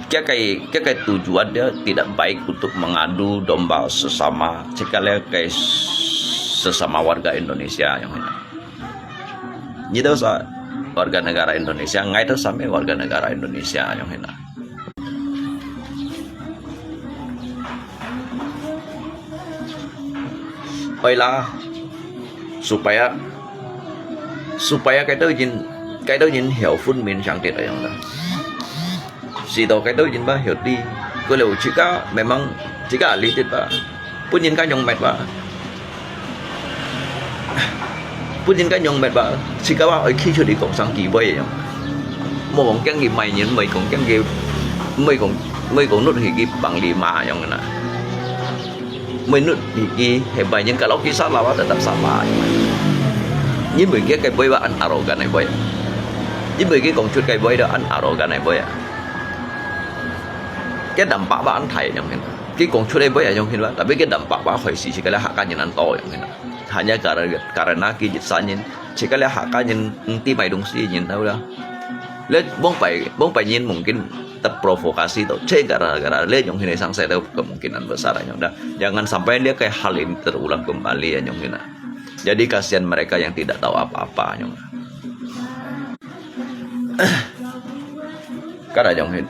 Kaya kaya tujuan dia tidak baik untuk mengadu domba sesama, sekali ke sesama warga Indonesia yang hina. Nyi tu sa warga negara Indonesia, ngai tu sami warga negara Indonesia yang hina. Oi lah, supaya supaya kaya tu jin kaya tu jin hiau fun min sang tidak yang dah. Sito kaya tu jin ba hiau ti. Kau leu cika memang cika litit ba. Pun jin kanyong met ba. Pun jin kanyong met ba. Cika ba oi khi chu di kong sang ki boi yang. Mo kong kiang ki mai nyin, moi kong kiang ki, moi kong moi kong nut hi ki bang li ma yang na. Moi nut hi ki he bai nyin kalau ki sa la ba tetap sa la. Nyin moi ki kaya boi ba an arogan ai boi. Nyin moi ki kong chut kaya boi da an arogan ai boi. Kaya dampak ba an thai yang hin. Ki kong chut ai boi yang hin ba. Tapi kaya dampak ba hoi si si kaya hak kan nyin an to yang hin. Hanya karena karena ki jit sa nyin. Si kaya hak kan nyin ti mai dong si nyin tau da. Le bong pai bong pai nyin mungkin terprovokasi tau. Cek gara-gara le nyong hini sang saya tau kemungkinan besar nyong dah. Jangan sampai dia kayak hal ini terulang kembali ya nyong hina. Jadi kasihan mereka yang tidak tahu apa-apa nyong. Kada nyong hin.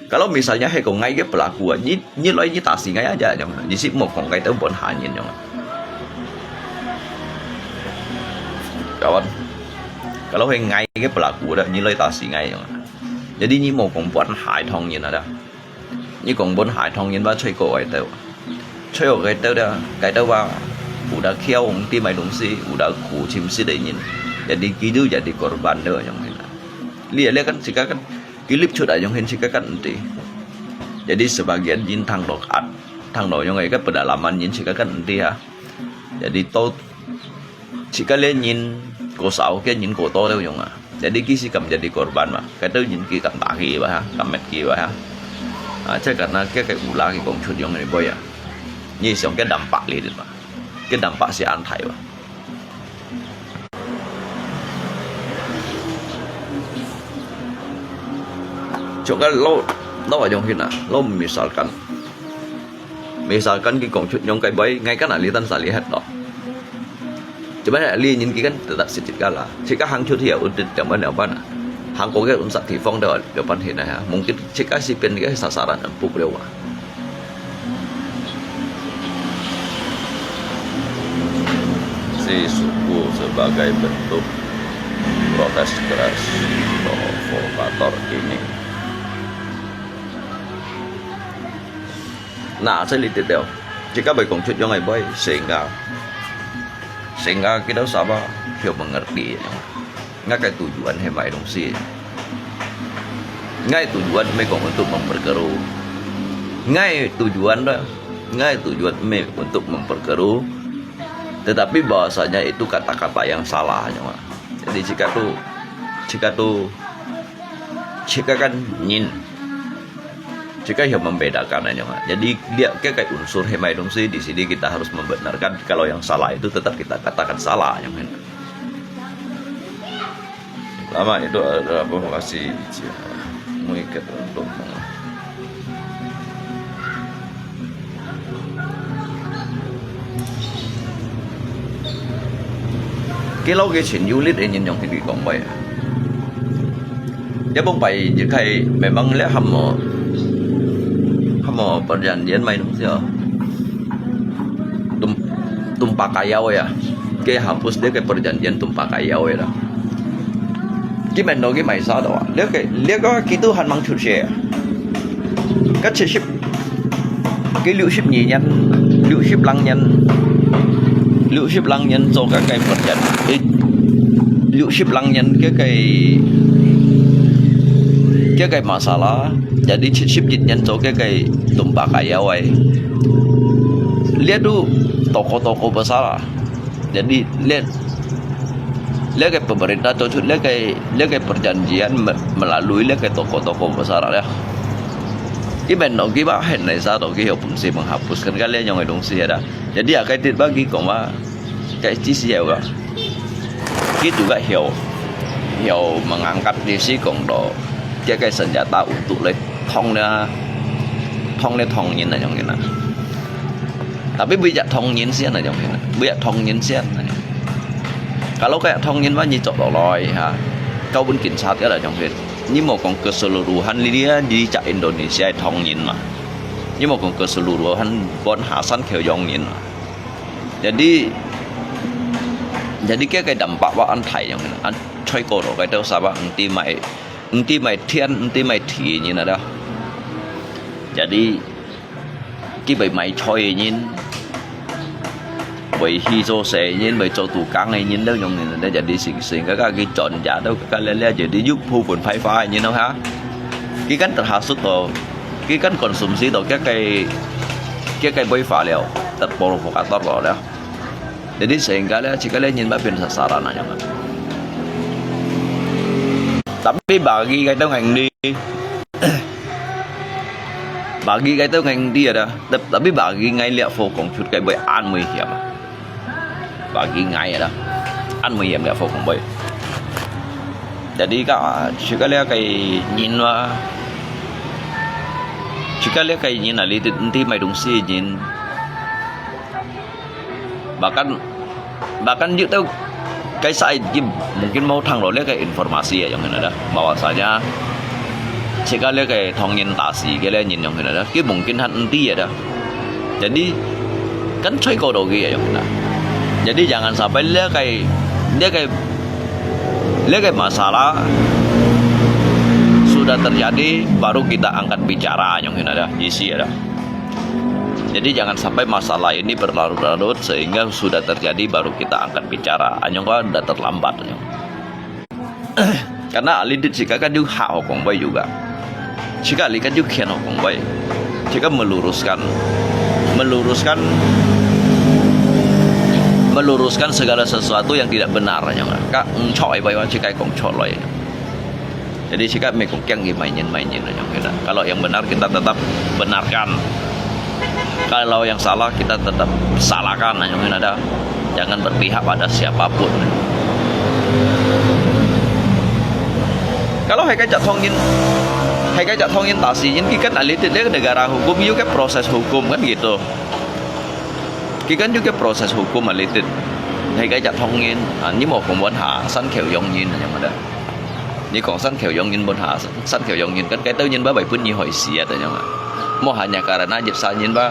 Kalau misalnya he kong ngai ke pelaku, ni ni loi ni tasi ngai aja nyong. Ni si mo kong kai tau bon hanin nyong. Kawan. Kalau he ngai ke pelaku dah ni loi tasi ngai nyong. Jadi nyi mo kong buat hai thong nyin ada. Nyi kong buat hai thong nyin ba choi ko ai tau. Choi ko ai tau dah, kai tau ba. Udah kiau ong ti mai dong si, udah ku chim si dai nyin. Jadi kidu jadi korban dah nyong hin. Lia lia kan sika kan kilip chut ai nyong hin sika kan enti. Jadi sebagian nyin thang dok at, thang dok nyong ai kan pedalaman nyin sika kan enti ha. Jadi tau Cika le nyin ko sao ke nyin ko to teu yong a. Jadi ki si kam jadi korban ma. Kata nyin ki kam taki ba ha, kam met ki ba ha. A, cek kana ke ke ula ki kong chut yong ni boy a. Ni siang ke dampak li dit ma. Ke dampak si an thai ba. Cok ka lo lo yong hin a, lo misalkan. Misalkan ki kong chut yong kai boy, ngai kan ali tan sali het lo. Cuman ali nyin ki kan tetap si cika la. Cika hang chut hia un tit tiang ban yau ban. Hang ko ke un sat ti fong de yau ban hin ha. Mungkin cika si pen ke sasaran empuk leu wa. Si suku sebagai bentuk protes keras provokator ini. Nah, saya lihat dia. Jika baik kong chut yong ai boy, sehingga sehingga kita sama dia mengerti. Ngai kai tujuan he mai dong si. Ngai tujuan me kong untuk memperkeruh. Ngai tujuan dah. Ngai tujuan me untuk memperkeruh. Tetapi bahasanya itu kata-kata yang salah, nyawa. Jadi jika tu, jika tu, jika kan nyin. Jika yang membedakan, nyawa. Jadi dia ke kai unsur he mai dong si di sini kita harus membenarkan kalau yang salah itu tetap kita katakan salah, nyawa. Lama itu adalah provokasi. Mui ke untuk Kilo ke chen yu lit e nyin yong ti kong bai. Ya bong bai je kai memang le ham mo ham mo perjanjian mai dong si. Tum tumpa kayau ya. Ke hapus dia ke perjanjian tumpa kayau ya. Ki men do ki mai sa do. Lia ke lia ke ki tu han mang chut se. Ka chit sip ki liu sip ni nyan, liu sip lang nyan, liu sip lang nyan cho ka kai put nyan. Eh, liu sip lang nyan ke kai ke kai masala. Jadi chit sip jit nyan cho ke kai tumpa kayau ai. Lia tu toko toko besar. Jadi lia lia ke pemerintah tu lia ke lia ke perjanjian me- melalui lia ke toko-toko besar ya. Iben no kiba hen nai sa to ki yo pun si menghapuskan kalian yang dong si ada. Jadi akai tit bagi koma kai ci si ya. Ki juga hiau hiau mengangkat di si kong do. Dia kai senjata untuk le 痛了，痛了痛人啊，樣个啦。Tapi 每日痛人先啊，樣个啦，每日痛人先啊。Kalau kayak痛人mah，你捉落來哈，交分警察个啦，樣个。你莫講 keseluruhan 你啊，你在 Indonesia 个痛人嘛，你莫講 keseluruhan 本下山口洋人嘛。Jadi，jadi 个个 dampak 哇，恁大樣个啦，恁吹過落个都啥吧，毋知買，毋知買天，毋知买地人啊啦。Jadi 佢會賣菜个人，會去做生意个人，會做tukang个人，都用个人，jadi sing-sing，个个佢轉家都个个了了，jadi又部分派化个人咯哈。佢kan terhasut到，佢kan konsumsi到，个个，个个會化了，得 provokator 了。Jadi sehingga 咧，自家咧人會變成sasaran啊，樣啊。Tapi bagi kayak itu ngendi, bagi kayak itu ngendi ada. Tapi bagi ngai lihat 火光出个會恁危險啊。Bagi ngai ada，恁危險个 火光會。Jadi 个，自家咧个人啊，自家咧个人啊，你毋知買東西个人。 Bahkan, bahkan 有兜个細个 mungkin 無聽到這个 informasi啊，樣个啦，bahwasanya自家這个唐人打死个咧人樣个啦，佢 mungkin 還毋知个啦。Jadi，kan 吹過到佢啊，樣个啦。Jadi jangan sampai 這个，這个，這个 masalah sudah terjadi baru kita angkat bicara，樣个啦，意思啊啦。 Jadi jangan sampai masalah ini berlarut-larut sehingga sudah terjadi baru kita angkat bicara. Anyong kau dah terlambat, anyong. Karena ahli dit 自家 kan 有下學講話有个，自家 ahli 个有權學講話，自家 meluruskan, meluruskan, meluruskan segala sesuatu yang tidak benar, anyong. Ka 毋著个話，自家講出來。 Jadi 自家 meh kong kiang 个 mainin-mainin 个 nyong hina. Kalau yang benar kita tetap benarkan. Kalau yang salah kita tetap salahkan 个 nyong hina dah. Jangan berpihak pada siapapun. Kalau hai kajak thongin, hai kajak thongin tasiin, kikan alitit dia negara hukum, you ke proses hukum kan gitu. Kikan juga proses hukum alitit. Hai kajak thongin, ah, ni mau kong buat ha, san keu yong yin 个 nyong ada. 你講山口洋人本下，山口洋人跟該兜人吧，為本你害死啊，等樣啊。莫下nya karena 一儕人吧，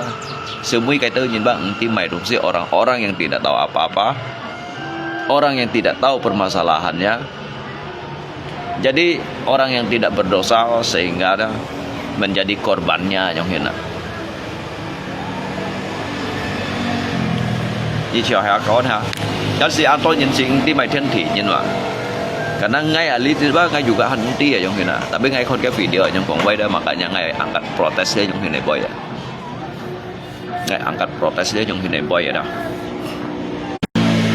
小妹該兜人吧，毋知買東西，orang-orang yang tidak tahu apa-apa, orang yang tidak tahu permasalahannya. Jadi orang yang tidak berdosa sehingga ada menjadi korbannya 樣形啊。 你笑下講下，有時恁多人性，你咪天地人嘛。Karena ngai ahli dit吧，ngai juga 很 ahli啊，樣形啊。Tapi ngai 看个 video 樣講話咧，makanya ngai angkat protes 个樣形个話啊。Ngai angkat protes 个樣形个話啊。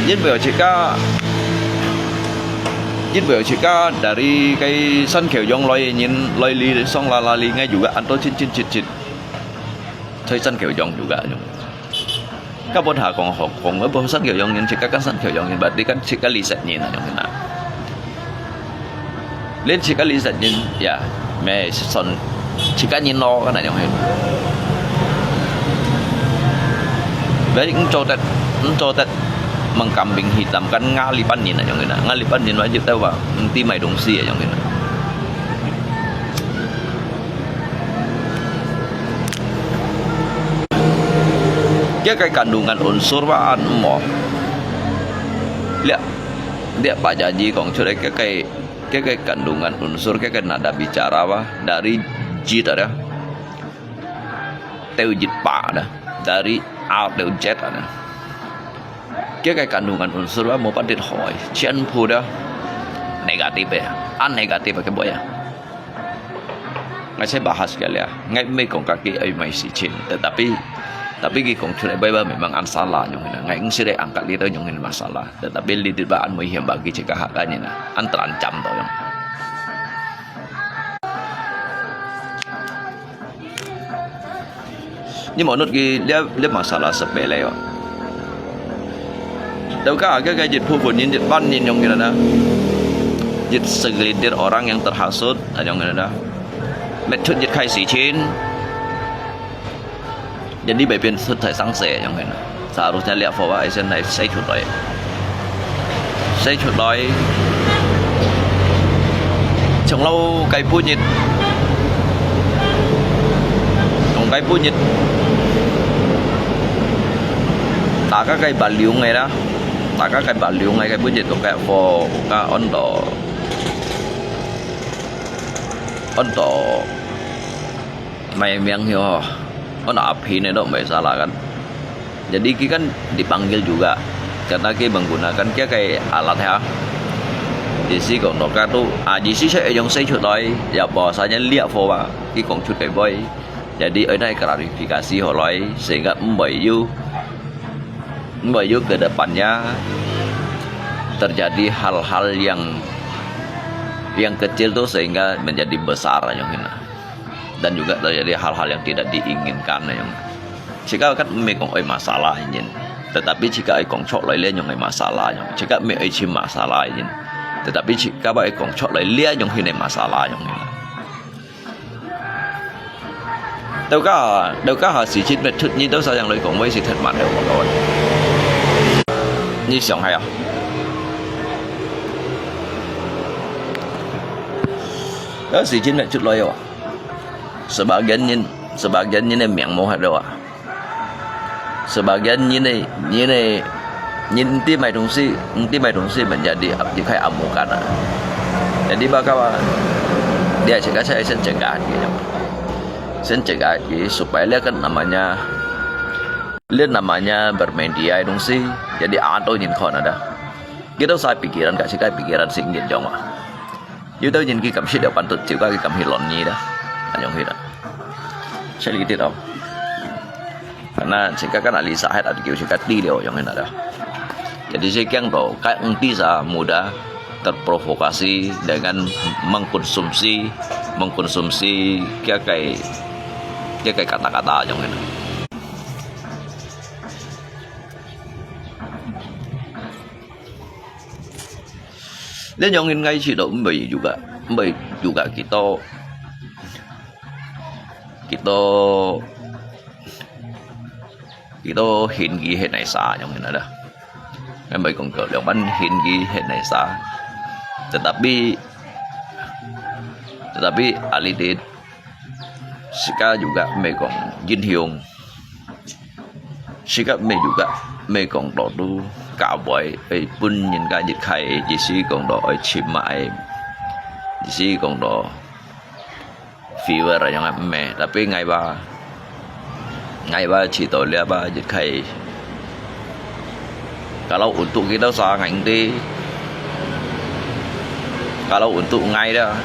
因為自家，因為自家 dari 該山口洋來个人，來哩上啦啦哩，ngai juga 恁多親親切切。 在山口洋juga 樣。Ka本下講學講，我本山口洋人，自家跟山口洋人，berarti kan自家 lisat 人啊，樣形啊。連自家 lisat 人，ya，meh son，自家人咯，kan 樣形。Berarti 毋做得，毋做得 mengkambing hitam kan 𠊎這班人啊，樣形啊。𠊎這班人話，就係話，毋知買東西啊，樣形啊。 Kaya kay kandungan unsur ba an mo. Lihat, lihat Pak Janji kong cuy kaya kay, kaya kay kandungan unsur kaya kay nada bicara ba dari jit ada. Teu jit pa ada. Dari a teu jet ada. Kaya kay kandungan unsur ba mo pandit hoi. Cian pu da negatif ya. An negatif kay boy ya. Ngai sai bahas kali ah. Ngai meh kong kaki ai mai si chin. Tetapi, tapi ki kong cuy bai ba memang an salah nyong hina. Ngai ngsi dai angkat li tau nyong hina masalah. Tetapi li dit ba an mui hiam bagi cika hak kan hina. An terancam tau nyong. Ni monut ki lia, lia masalah sepele yo. Tau ka, ka, ka jit pu pu nin, jit pan nin nyong kina na. Jit segelintir orang yang terhasut, nyong kina na. 搣出一開始前，人哋會變出大生死，樣形啊。Seharusnya liak fo啊，先來洗出來，洗出來，從頭該半日，從該半日，大家該白龍个啦，大家該白龍个該半日，都該fo，該安到，安到。 May miyang hiyo, oh, na apin itu may salakan. Jadi ki kan dipanggil juga. Karena ki menggunakan kia kay alat ya. Jadi si kong doka tu, ah, jadi si sa iyong say chut loy, ya bahasanya liak fo ba, ki kong chut kay boy. Jadi ina klarifikasi ho loy, sehingga mbai yu, mbai yu ke depannya terjadi hal-hal yang, yang kecil tu sehingga menjadi besar yang ini. Dan juga terjadi hal-hal yang tidak diinginkan yang. Jika kan mê kong oi masalah ini, tetapi jika oi kong chok loy lian yang oi masalah yang, jika mê oi chim masalah ini, tetapi jika oi kong chok loy lian yang ini masalah yang ini. Tao ka, tao ka ha si chit met thut ni tao sa yang loy kong wei si thut man tao kong kawan. Ni siang hai ah. Tao si chit met thut loy yo. Sebagian nyin, sebagian nyin e miang mo hat lo ah. Sebagian nyin e, nyin e, nyin ti mai dong si, nyin ti mai dong si menjadi abdi kai amukan ah. Jadi baka dia cegah saya sen cegah gitu. Sen cegah gitu supaya dia kan namanya, dia namanya bermedia dong si. Jadi atau nyin kon ada. Kita saya pikiran kasih kai pikiran singgit jong ah. Yu tau nyin ki kam sit deu pan tut chiu ka ki kam hi lon ni da. Anyong hi da. Saya li ti tau. Karena si ka kan ali sa het ati kiu si ka ti liu yong hin da. Jadi si kiang tau ka eng ti sa mudah terprovokasi dengan mengkonsumsi, mengkonsumsi kia kai, kia kai kata-kata yong hin. Lian yong in ngai chi do mbai juga, mbai juga kito, kito, kito hin gi hen nai sa yong in ada. Ngai mbai kong ko liang ban hin gi hen nai sa. Tetapi, tetapi alidit, si ka juga mbai kong jin hiong. Si ka mê juga mê kong to tu ka boi, ê, pun nyin ka jit khai, ji si kong to, ê, chim ma, ê, ji si kong to fever yang mê, tapi ngai ba, ngai ba chi to lia ba jit khai. Kalau untuk kita sa ngai ti, kalau untuk ngai dah,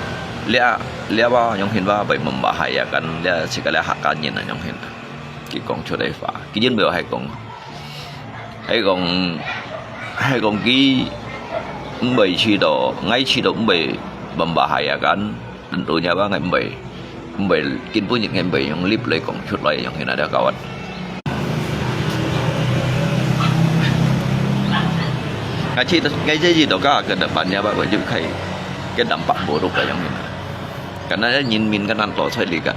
lia, lia ba yang hin ba, bai membahayakan lia, si ka lia hakan nyin yang hin. Ki kong chua dai fa. Ki yin bèo hai kong. Hai kong, hai kong ki mbai chi do, ngai chi do mbai membahayakan. Tentunya ba ngai mbai. Mbai, kin pun ngai mbai yang lip lai kong chut lai yang hin ada kawan. Ngai chi, ngai chi do ka ke depannya ba wajib kai. Ke dampak buruk yang hin. Karena nyin min kan nan to choi li kan.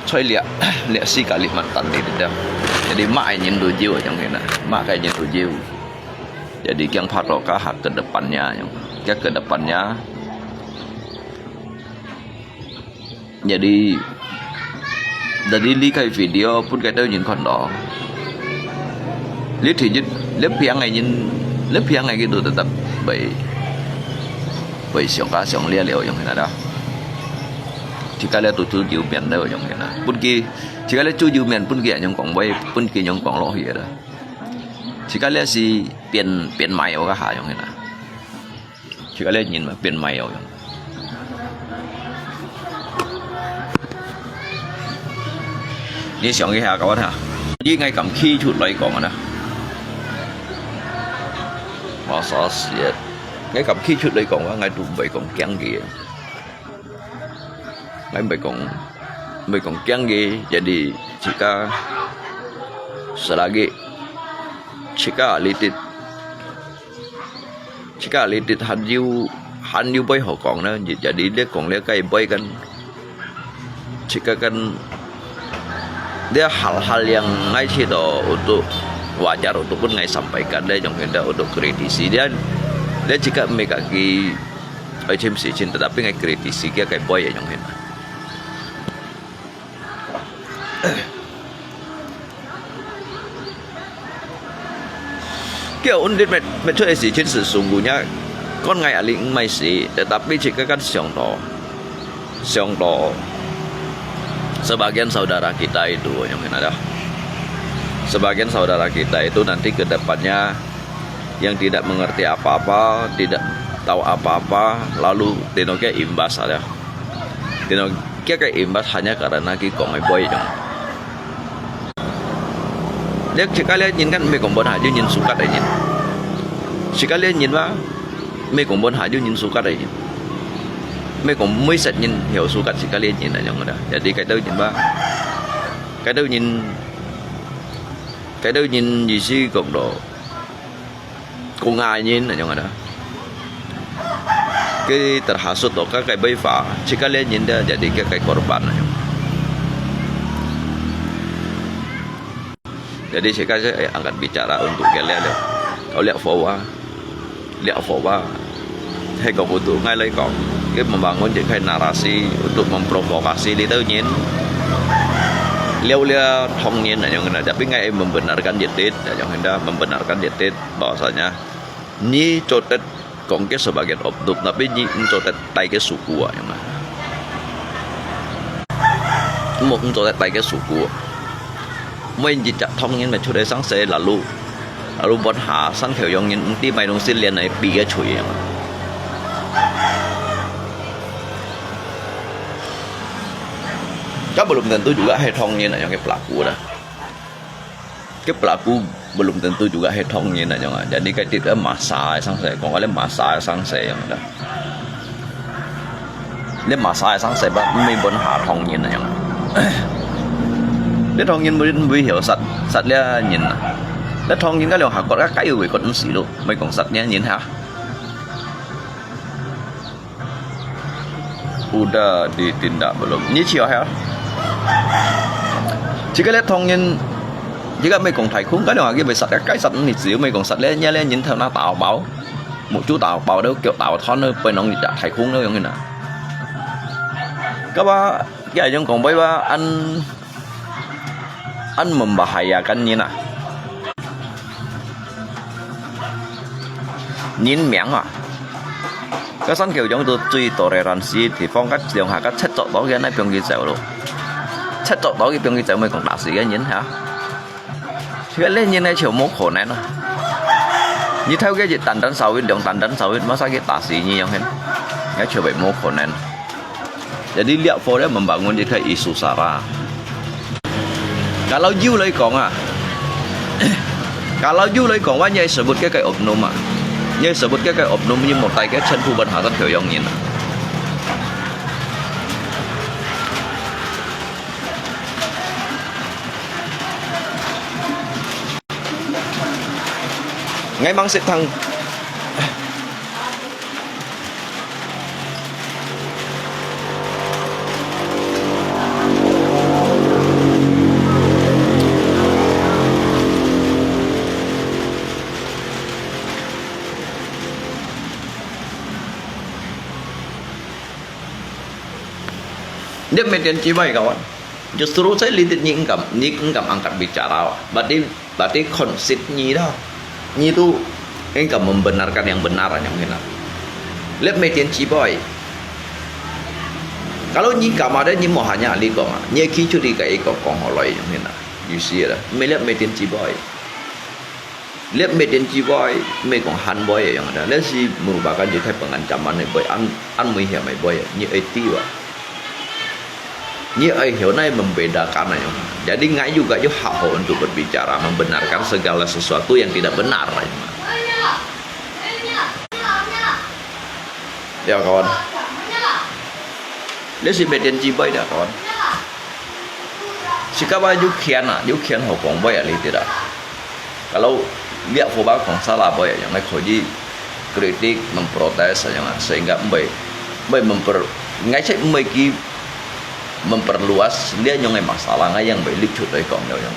Choi liak, liak si Kalimantan ni dia. Jadi mak ai nyin tu jiu yang kena. Mak ai nyin tu jiu. Jadi kiang phat to ka hak ke depannya yang. Kiang ke depannya. Jadi, jadi li kai video pun kai tau nyin kon do. Li thi jit, li piang ai nyin, li piang ai gitu tetap bai, bai siang ka siang lia liu yang kena dah. Jika lia tu tu jiu mian liu yang kena. Pun ki, jika lia tu jiu mian pun ki yang kong bai, pun ki yang kong lo hi dah. Jika lia si pian, pian mai o ka ha yang kena. Jika lia nyin ma pian mai o yang. Ni siang ki ha kawan ha. Ni ngai kam khi chut lai kong na. Masa siat. Ngai kam khi chut lai kong, ngai tu bai kong kiang ki. Ngai bai kong, bai kong kiang ki, jadi jika selagi jika litit, jika litit han yu, han yu bai ho kong na, jadi dia kong lia kai bai kan. Jika kan dia hal-hal yang ngai cito untuk wajar untuk pun ngai sampaikan dia yang hendak untuk kritisi dia, dia jika mereka ki ai cim si cin tetapi ngai kritisi kia kai boy yang hendak. 佢有問題，乜乜出个事情係上古人，講𠊎阿里毋係事，tetapi jika kan想到，想到，sebagian saudara kita itu yang ada, sebagian saudara kita itu nanti ke depannya yang tidak mengerti apa-apa, tidak tahu apa-apa, lalu tinoke imbas ada. Tino kia kai imbas hanya karena ki kong ai boy dong. Dia sekali nyin kan mê kong bon ha ju nyin sukat ai nyin. Sekali nyin ba mê kong bon ha ju nyin sukat ai nyin. Mê kong mui set nyin hiu sukat sekali nyin ai nyong da. Jadi kai tau nyin ba, kai tau nyin, kai tau nyin isi kong do. Kung ai nyin ai nyong da. Ke terhasut to ka kai bai fa, sekali nyin da jadi ke kai korban ai nyong. Jadi sekali angkat bicara untuk ke liak liak. Kau liak fo wa, liak fo wa. Hai kau kutu ngai lai kau. Ke membangun je kai narasi untuk memprovokasi li tau nyin. Liau liak thong nyin ai nyong da. Tapi ngai membenarkan je tit ai nyong da, membenarkan je tit. Bahwasanya 你做得講佢係bagian oknum，tapi你毋做得帶佢suku啊，樣啊。毋，毋做得帶佢suku。每一隻唐人乜出來生死，lalu，lalu buat下，山口洋人毋知買東西連來比佢吹樣啊。佢belum tentu juga係唐人啊，樣个pelaku啦。 Ke pelaku belum tentu juga係唐人啊，樣啊。Jadi kai tit masa sang se, kong kali masa sang se yang da. Ni masa sang se ba, mi bon ha 唐人啊，樣啊。Ni 唐人 mui mui hiu sat sat lia nyin ah. Ni 唐人 ka liang ha kot ka kai ui kot msi lo, mui kong sat lia nyin ha. Udah ditindak belum? Ni chiu hea. Jika lihat 唐人，jika 美国太空，kau liang agi besat ya, kai sat ni chiu 美国 sat le, nya le nyin thau na tao bao. Mu chu tao bao deu, kiok tao thon deu, pai nong ni ja 太空 deu yang na. Kau ba, kia yang kong bai ba, an, an membahayakan nyin ah. Nyin miang ah. Ka san kiu yong tu cui toleransi 地方，ka liang ha ka chat chok to kia nai piong ki zau lo. Chat chok to ki piong ki zau 美国 打死个人哈。这个 lenyin nai chiu mo khon nai na. Ni thau kia ji tan tan sawit, liang tan tan sawit, masa ki 打死 ni yang hen. Ngai chiu bai mo khon nai. Jadi liak fo liak membangun jika isu sara. Kalau you lai kong ah, kalau you lai kong, wan nyai sebut ke kai oknum ah, nyai sebut ke kai oknum ni mo tai ke chen pu ban ha tan keu yong nyin ah. Ngai mang sit thang. Dia 每天几百个万。Justru saya lihat ni enggak, ni enggak angkat bicara. Berarti, berarti konsepnya dah. Ni tu enggak membenarkan yang benar yang benar. Lihat 每天几百. Kalau ni kamar dia ni mau hanya li kong ah. Ni kicu di kai kong kong holoi yang benar. You see dah. Melihat 每天几百. Lihat 每天几百, 美国 han boy yang ada. Lihat si merupakan juga pengancaman ni boy, an, an mui hiam mai boy, ni eti wa. Ni ai hiu nai membedakan yang. Jadi ngai juga yo hak untuk berbicara, membenarkan segala sesuatu yang tidak benar yang. Ya kawan. Lihat si 每天几百 ya kawan. Sikawa yukian ah, yukian ho kong boy ali tidak. Kalau liak fo ba kong salah boy yang ngai kho ji kritik, memprotes yang sehingga mbai, mbai memper, ngai cek mbai ki memperluas 這樣个 masalah，𠊎樣會立出來講了樣。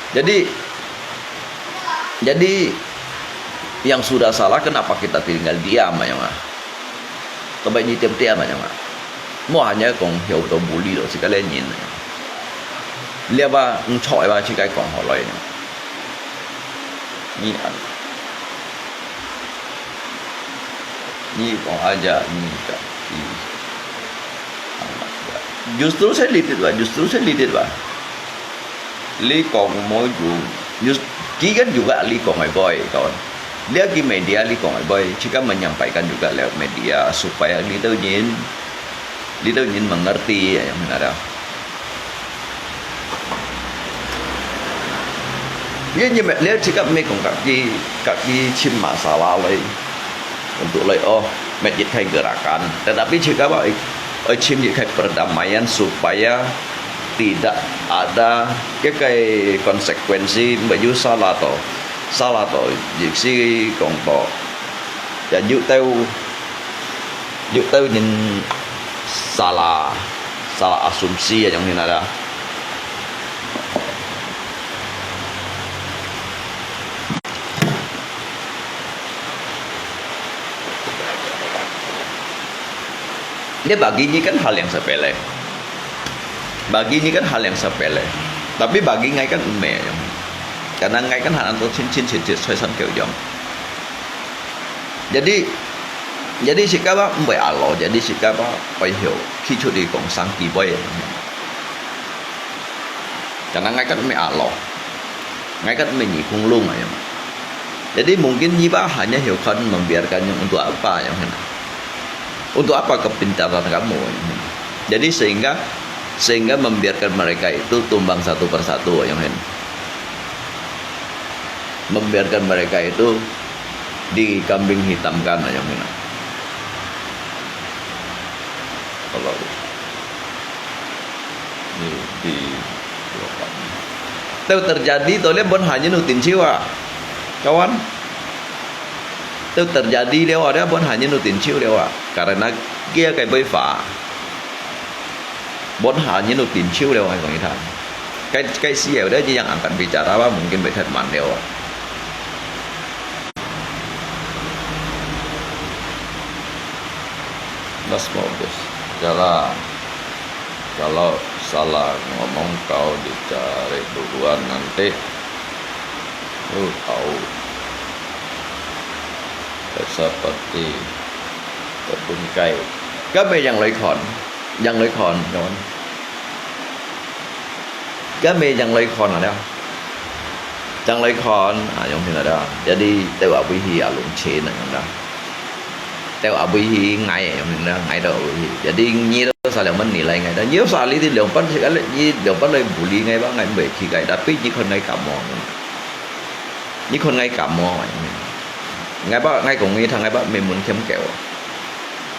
Jadi, jadi yang sudah salah, kenapa kita tinggal diam, ayong ah? Tapi ni diam-diam, ayong ah? Mo hanya kong hiu to bully to, si kalian nyin. Lihat ba, ngcok ba, si kai kong holoi. Ni an. Ni kong aja, ni ka, ni. Justru saya litit ba, justru saya litit ba. Li kong mo ju, just, ki kan juga li kong ai boy, kawan. Dia ki media li kong ai boy, jika menyampaikan juga lewat media supaya li tau nyin, li tau nyin mengerti, ya, yang mana dah. Dia nyi me, dia jika me kong kaki, kaki cim masalah lai. Untuk lai, oh, masjid kai gerakan. Tetapi jika ba, oi cim jika perdamaian supaya tidak ada 个个 konsekuensi，毋係有salah to，salah to，亦係講到，ya有兜，有兜人salah，salah asumsi啊，種形啊。Ini bagi ini kan hal yang sepele. Bagi ini kan hal yang sepele. Tapi bagi ngai kan umeh yang. Karena ngai kan hal anto cin-cin cicit soy san keu yang. Jadi, jadi sikapa umbai alo, jadi sikapa pai hiu, kicu di kong sang ki boy. Karena ngai kan umeh alo. Ngai kan umeh ni kung lung ayam. Jadi mungkin nyiba hanya hiu kan membiarkan yang untuk apa yang hena. Untuk apa kepintaran kamu? Jadi sehingga sehingga membiarkan mereka itu tumbang satu persatu, ayong hen. Membiarkan mereka itu dikambing hitamkan, ayong hen. Kalau di, di, itu terjadi, tole bon hanya nutin siwa, kawan. Itu terjadi liwa dia bon hanya nutin siu liwa. Karena kia kai bai fa. Bon hanya nutin siu liwa kong itan. Kai, kai siu dia yang angkat bicara apa mungkin bai that man liwa. Mas modus. Jalan. Kalau salah ngomong kau dicari duluan nanti lu tahu. Seperti kebun kai. Kami yang laikon, yang laikon, kawan. Kami yang laikon ada. Yang laikon, ah, yang sini ada. Jadi, teu abui hi alung chin yang dah. Teu abui hi ngai yang dah, ngai teu abui hi. Jadi, nyi teu sa liang man nilai ngai dah. Nyi sa li ti liang pan si kali, nyi liang pan lai buli ngai ba ngai bai ki kai. Tapi nyi kon ngai kamo. Nyi kon ngai kamo. Ngai ba ngai kong ngi thang ngai ba me mun kiam keo.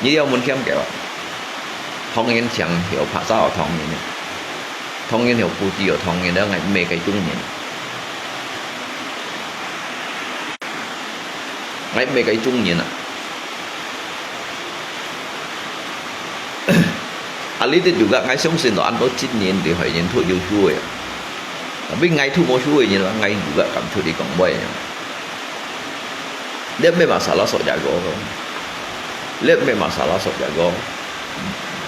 Nyi liao mun kiam keo. Thong yin chiang hiu pa sa thong yin. Thong yin hiu pu ti hiu thong yin, ngai me kai chung yin. Ngai me kai chung yin ah. Aliti juga ngai sung sin to an to chin yin di hoi yin thu yu shu ya. Tapi ngai thu mo shu yin ngai juga kam chu di kong bai. Lihat me masalah sok jago. Lihat me masalah sok jago.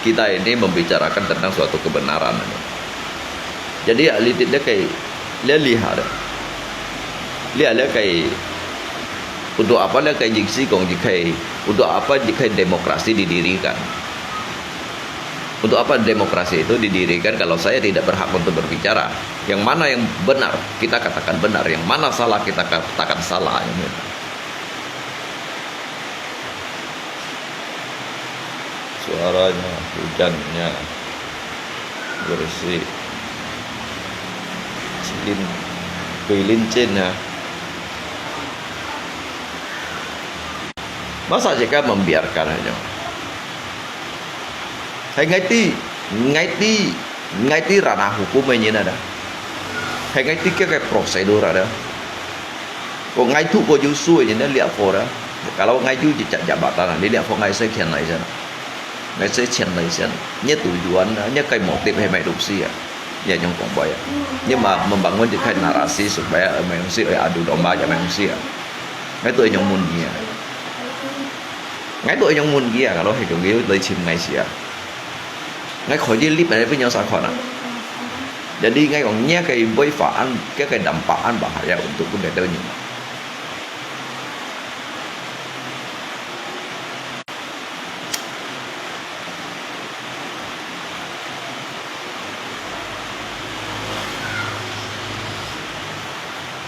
Kita ini membicarakan tentang suatu kebenaran. Jadi, aliti dia kai, dia lihat. Lihat dia kai, untuk apa dia kai jiksi kong jikai, untuk apa jikai demokrasi didirikan? Untuk apa demokrasi itu didirikan kalau saya tidak berhak untuk berbicara? Yang mana yang benar, kita katakan benar. Yang mana salah, kita katakan salah. Suaranya, hujannya, bersih. Cilin, kuilin cin ya. Masa jika membiarkan aja? Hai ngai ti, ngai ti, ngai ti ranah hukum aja ada. Hai ngai ti kia kai prosedur ada. Ko ngai tu ko ju sui je ne liak fo da. Kalau ngai ju je cak jabatan, ni liak fo ngai sai kian lai sana. Ngai se chen lai sian, ngai tu yuan, ngai kai motip he mai duksi ya. Ya nyong kong bai ya. Ngai ma membangun di kai narasi supaya mai duksi, eh, adu domba ya mai duksi ya. Ngai tu nyong mun ya. Ngai tu nyong mun ya, kalau he kong lai chim ngai sia. Ngai khoi di lip ai pun nyong sa khon ah. Jadi ngai kong ngai kai boi fa an, ngai kai dampa an bahaya untuk pun dai dau nyong.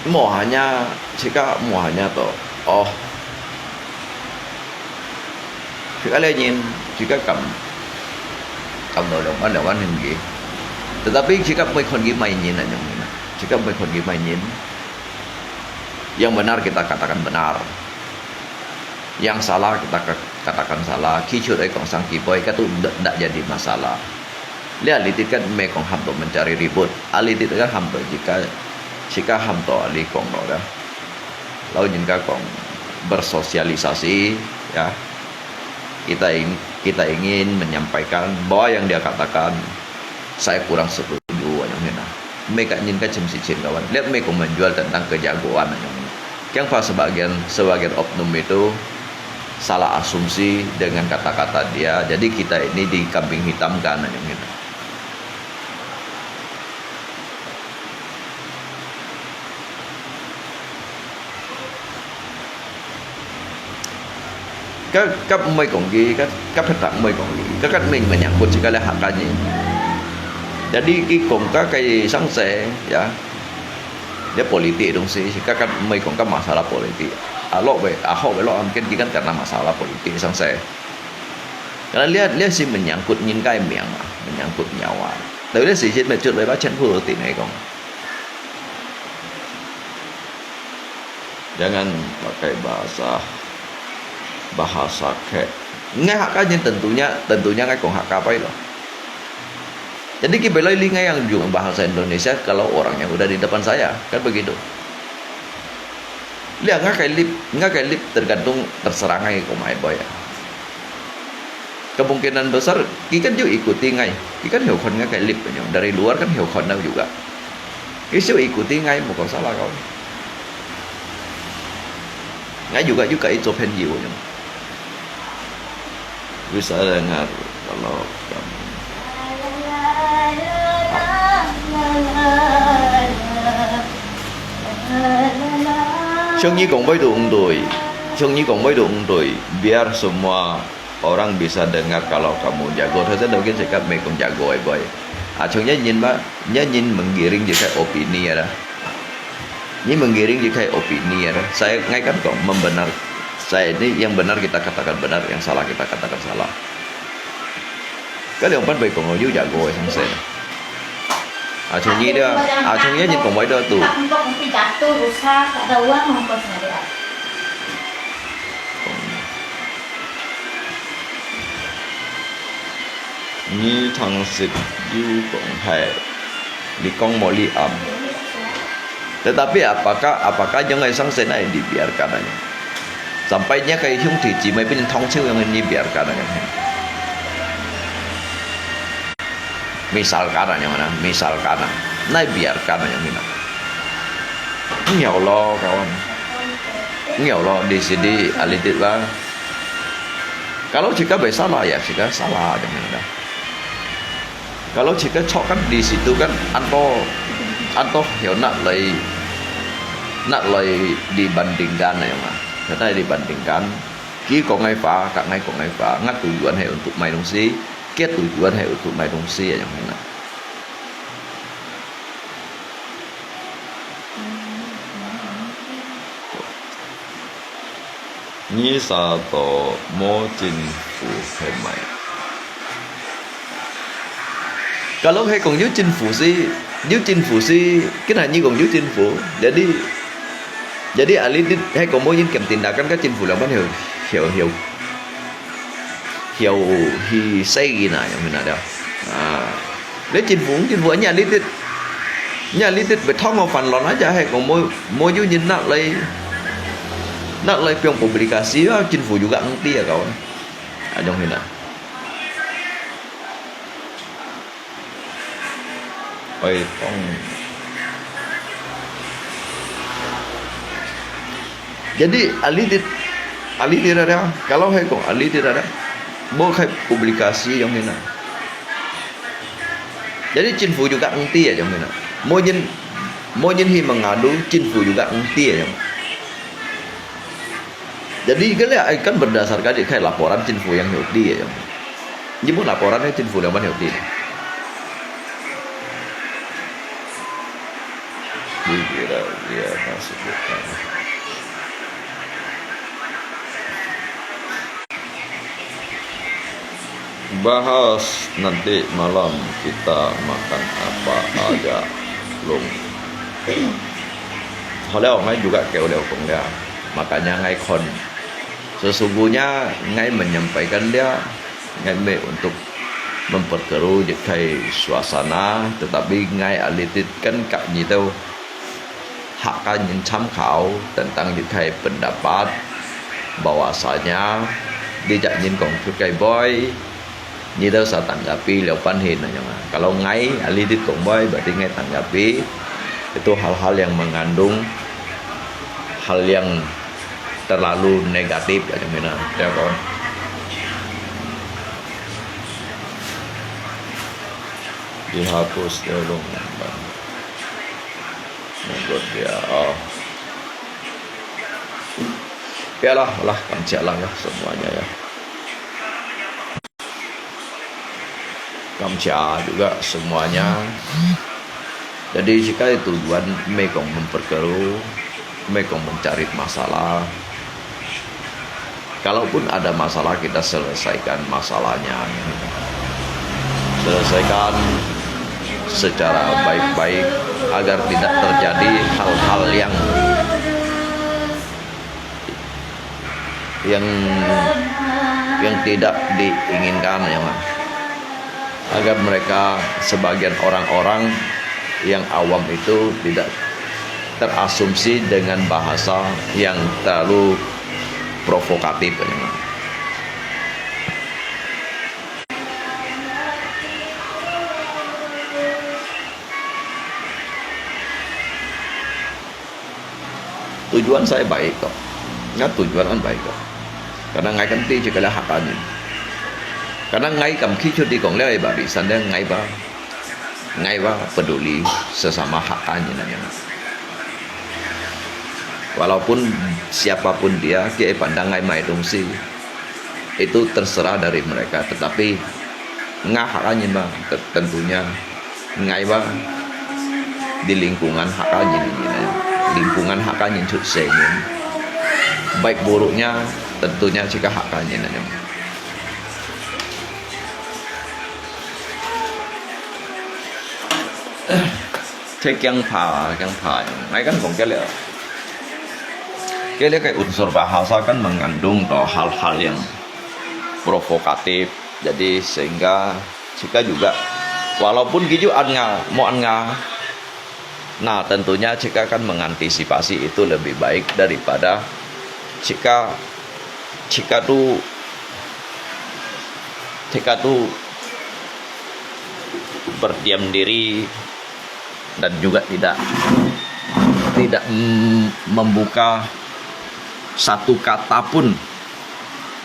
無hanya，自家無hanya to。哦，自家个人，自家感，感到兩萬兩萬零幾。Tetapi自家毋會看佢麼人啊，自家毋會看佢麼人。Yang benar kita katakan benar. Yang salah kita ka-, katakan salah, khi chuat ai kong sang khi boi, katu ndak, ndak jadi masalah. Lia litit kan mê kong ham to mencari ribut. Alitit kan ham to jika, jika ham to ali kong no dah. Lau nyin ka kong bersosialisasi, ya. Kita ing-, kita ingin menyampaikan bahwa yang dia katakan saya kurang setuju, anyong hina. Mê ka nyin ka chim si chim kawan. Lihat mê kong menjual tentang kejagoan, anyong hina. Kiang pa sebagian, sebagian oknum itu salah asumsi dengan kata-kata dia. Jadi kita ini dikambing hitamkan, anyong hina. Ka, ka mê kong ki, ka, ka phetak mê kong ki, ka kat mê menyangkut si ka le Hakka nyi. Jadi ki kong ka kai sang se, ya. Dia politik dong si, si ka kat mê kong ka masalah politik. Alok be, ahok be lo am ken ki kan karena masalah politik sang se. Karena lia, lia si menyangkut nyin kai miang ah, menyangkut nyawa. Tapi lia si si mecut be ba chen pu tin ai kong. Jangan pakai bahasa, bahasa kek. Ngai Hakka nyin tentunya, tentunya ngai kong Hakka pai lo. Jadi ki belai li ngai yang jung bahasa Indonesia kalau orang yang udah di depan saya, kan begitu. Lia ngai kai lip, ngai kai lip tergantung terserah ngai kong mai boy ya. Kemungkinan besar, ki kan juga ikuti ngai. Ki kan hiu khon ngai kai lip nyong. Dari luar kan hiu khon nau juga. Ki siu ikuti ngai, mukau salah kau. Ngai juga, juga itu pendiu nyong. Bisa dengar kalau kamu. Song nyi kong bai tu ung doi. Song nyi kong bai tu ung doi. Biar semua orang bisa dengar kalau kamu jago. Thoi sen dau kin sekat mê kong jago ai boy. Ah, chung nyi nyin ba, nyi nyin menggiring je kai opini ya dah. Nyi menggiring je kai opini ya dah. Saya ngai kan kong membenar. Saya ini yang benar kita katakan benar, yang salah kita katakan salah. Ka liang pan bai kong yu jago ai sang sen. Ah, chung nyi dia, ah, chung nyi nyin kong bai do tu. Nyi thang sit yu kong hai, li kong mo li am. Tetapi apakah, apakah nyong ai sang sen ai dibiarkan ai? Sampai nyi kai hiung ti ji mai pin thong chiu nyong nyi biarkan ai. Misalkan ah, nyong na, misalkan ah. Nai biarkan ah, nyong na. Ngiau lo, kawan. Ngiau lo, di sini alitit ba. Kalau jika bai salah, ya jika salah, nyong na. Kalau jika chok kan di situ kan, anto, anto hiu nak lai, nak lai dibandingkan, nyong na. Hiu nak lai dibandingkan. Ki kong ngai fa, ka ngai kong ngai fa, ngat tu yuan hai untuk mai dong si. Kiat tu yuan hai utuh mai dong si ya nyong hina. Nyi sa to mo chính phủ hai mai. Kalau hai kong yu chính phủ si, yu chính phủ si, kena nyi kong yu chính phủ. Jadi, jadi alitit hai kong mo yin kem tindakan ka chính phủ lang ban hiu, hiu, hiu. Hiu hi sai na, nyong hina dia. Ah. Lê chính phủ, chính phủ, nya litit. Nya litit betong o fan lon aja hai kong mo, mo yu nyin nak lai. Nak lai piong publikasi, ah, chính phủ juga ang ti ya kawan. Ah, nyong hina. Oi, tong. Jadi, ahli di, ahli di ada, kalau hai kong ahli di ada, bukan publikasi yang ini. Jadi, chính phủ juga ngerti ya yang ini. Mungkin, mungkin hi mengadu, chính phủ juga ngerti ya yang. Jadi, kalian kan berdasarkan di kai laporan chính phủ yang ngerti ya yang. Ini pun laporan yang chính phủ yang mana ngerti. Dikira dia masuk bukan. Bahas nanti malam kita makan apa aja, Long. Halo, ngai juga kêu liao kong dia. Makanya ngai kon. Sesungguhnya ngai menyampaikan dia, ngai meh untuk memperkeruh jikai suasana, tetapi ngai alitit kan kak nyi tau. Hakka nyin tham khảo tentang jikai pendapat bahwasanya dijak nyin kong khut kai boy, nyi tau sa tanggapi liau pan hin na yang. Kalau ngai alitit kong boy, berarti ngai tanggapi itu hal-hal yang mengandung hal yang terlalu negatif ya yang mina. Ya kawan. Dihapus dia long. Menurut dia, oh. Biarlah, lah, 感謝 lah ya semuanya ya. 感謝 juga semuanya. Jadi, jika tujuan mekong memperkeruh, mekong mencari masalah, kalaupun ada masalah, kita selesaikan masalahnya. Selesaikan secara baik-baik agar tidak terjadi hal-hal yang yang yang tidak diinginkan, ya, Mas. Agar mereka sebagian orang-orang yang awam itu tidak terasumsi dengan bahasa yang terlalu provokatif, ya, Mas. Tujuan saya baik kok. Ngat tujuan an baik kok. Karena ngai kan ti cik kala Hakka nyin. Karena ngai kam khi cuti kong liau barisan dia ngai ba. Ngai ba peduli sesama Hakka nyin nanya. Walaupun siapapun dia, dia pandang ngai mai dongsi. Itu terserah dari mereka. Tetapi ngai Hakka nyin ba, te- tentunya ngai ba di lingkungan Hakka nyin nyin nanya. Lingkungan Hakka nyin cut se nyin. Baik buruknya tentunya cik Hakka nyin nanya. Cik kiang pa, kiang pa. Ngai kan kong kia liau. Kia liau kai unsur bahasa kan mengandung to hal-hal yang provokatif. Jadi sehingga cik juga walaupun gitu an nga, mau an nga, nah, tentunya cik kan mengantisipasi itu lebih baik daripada cik cik tu cik tu berdiam diri dan juga tidak tidak mm, membuka satu kata pun,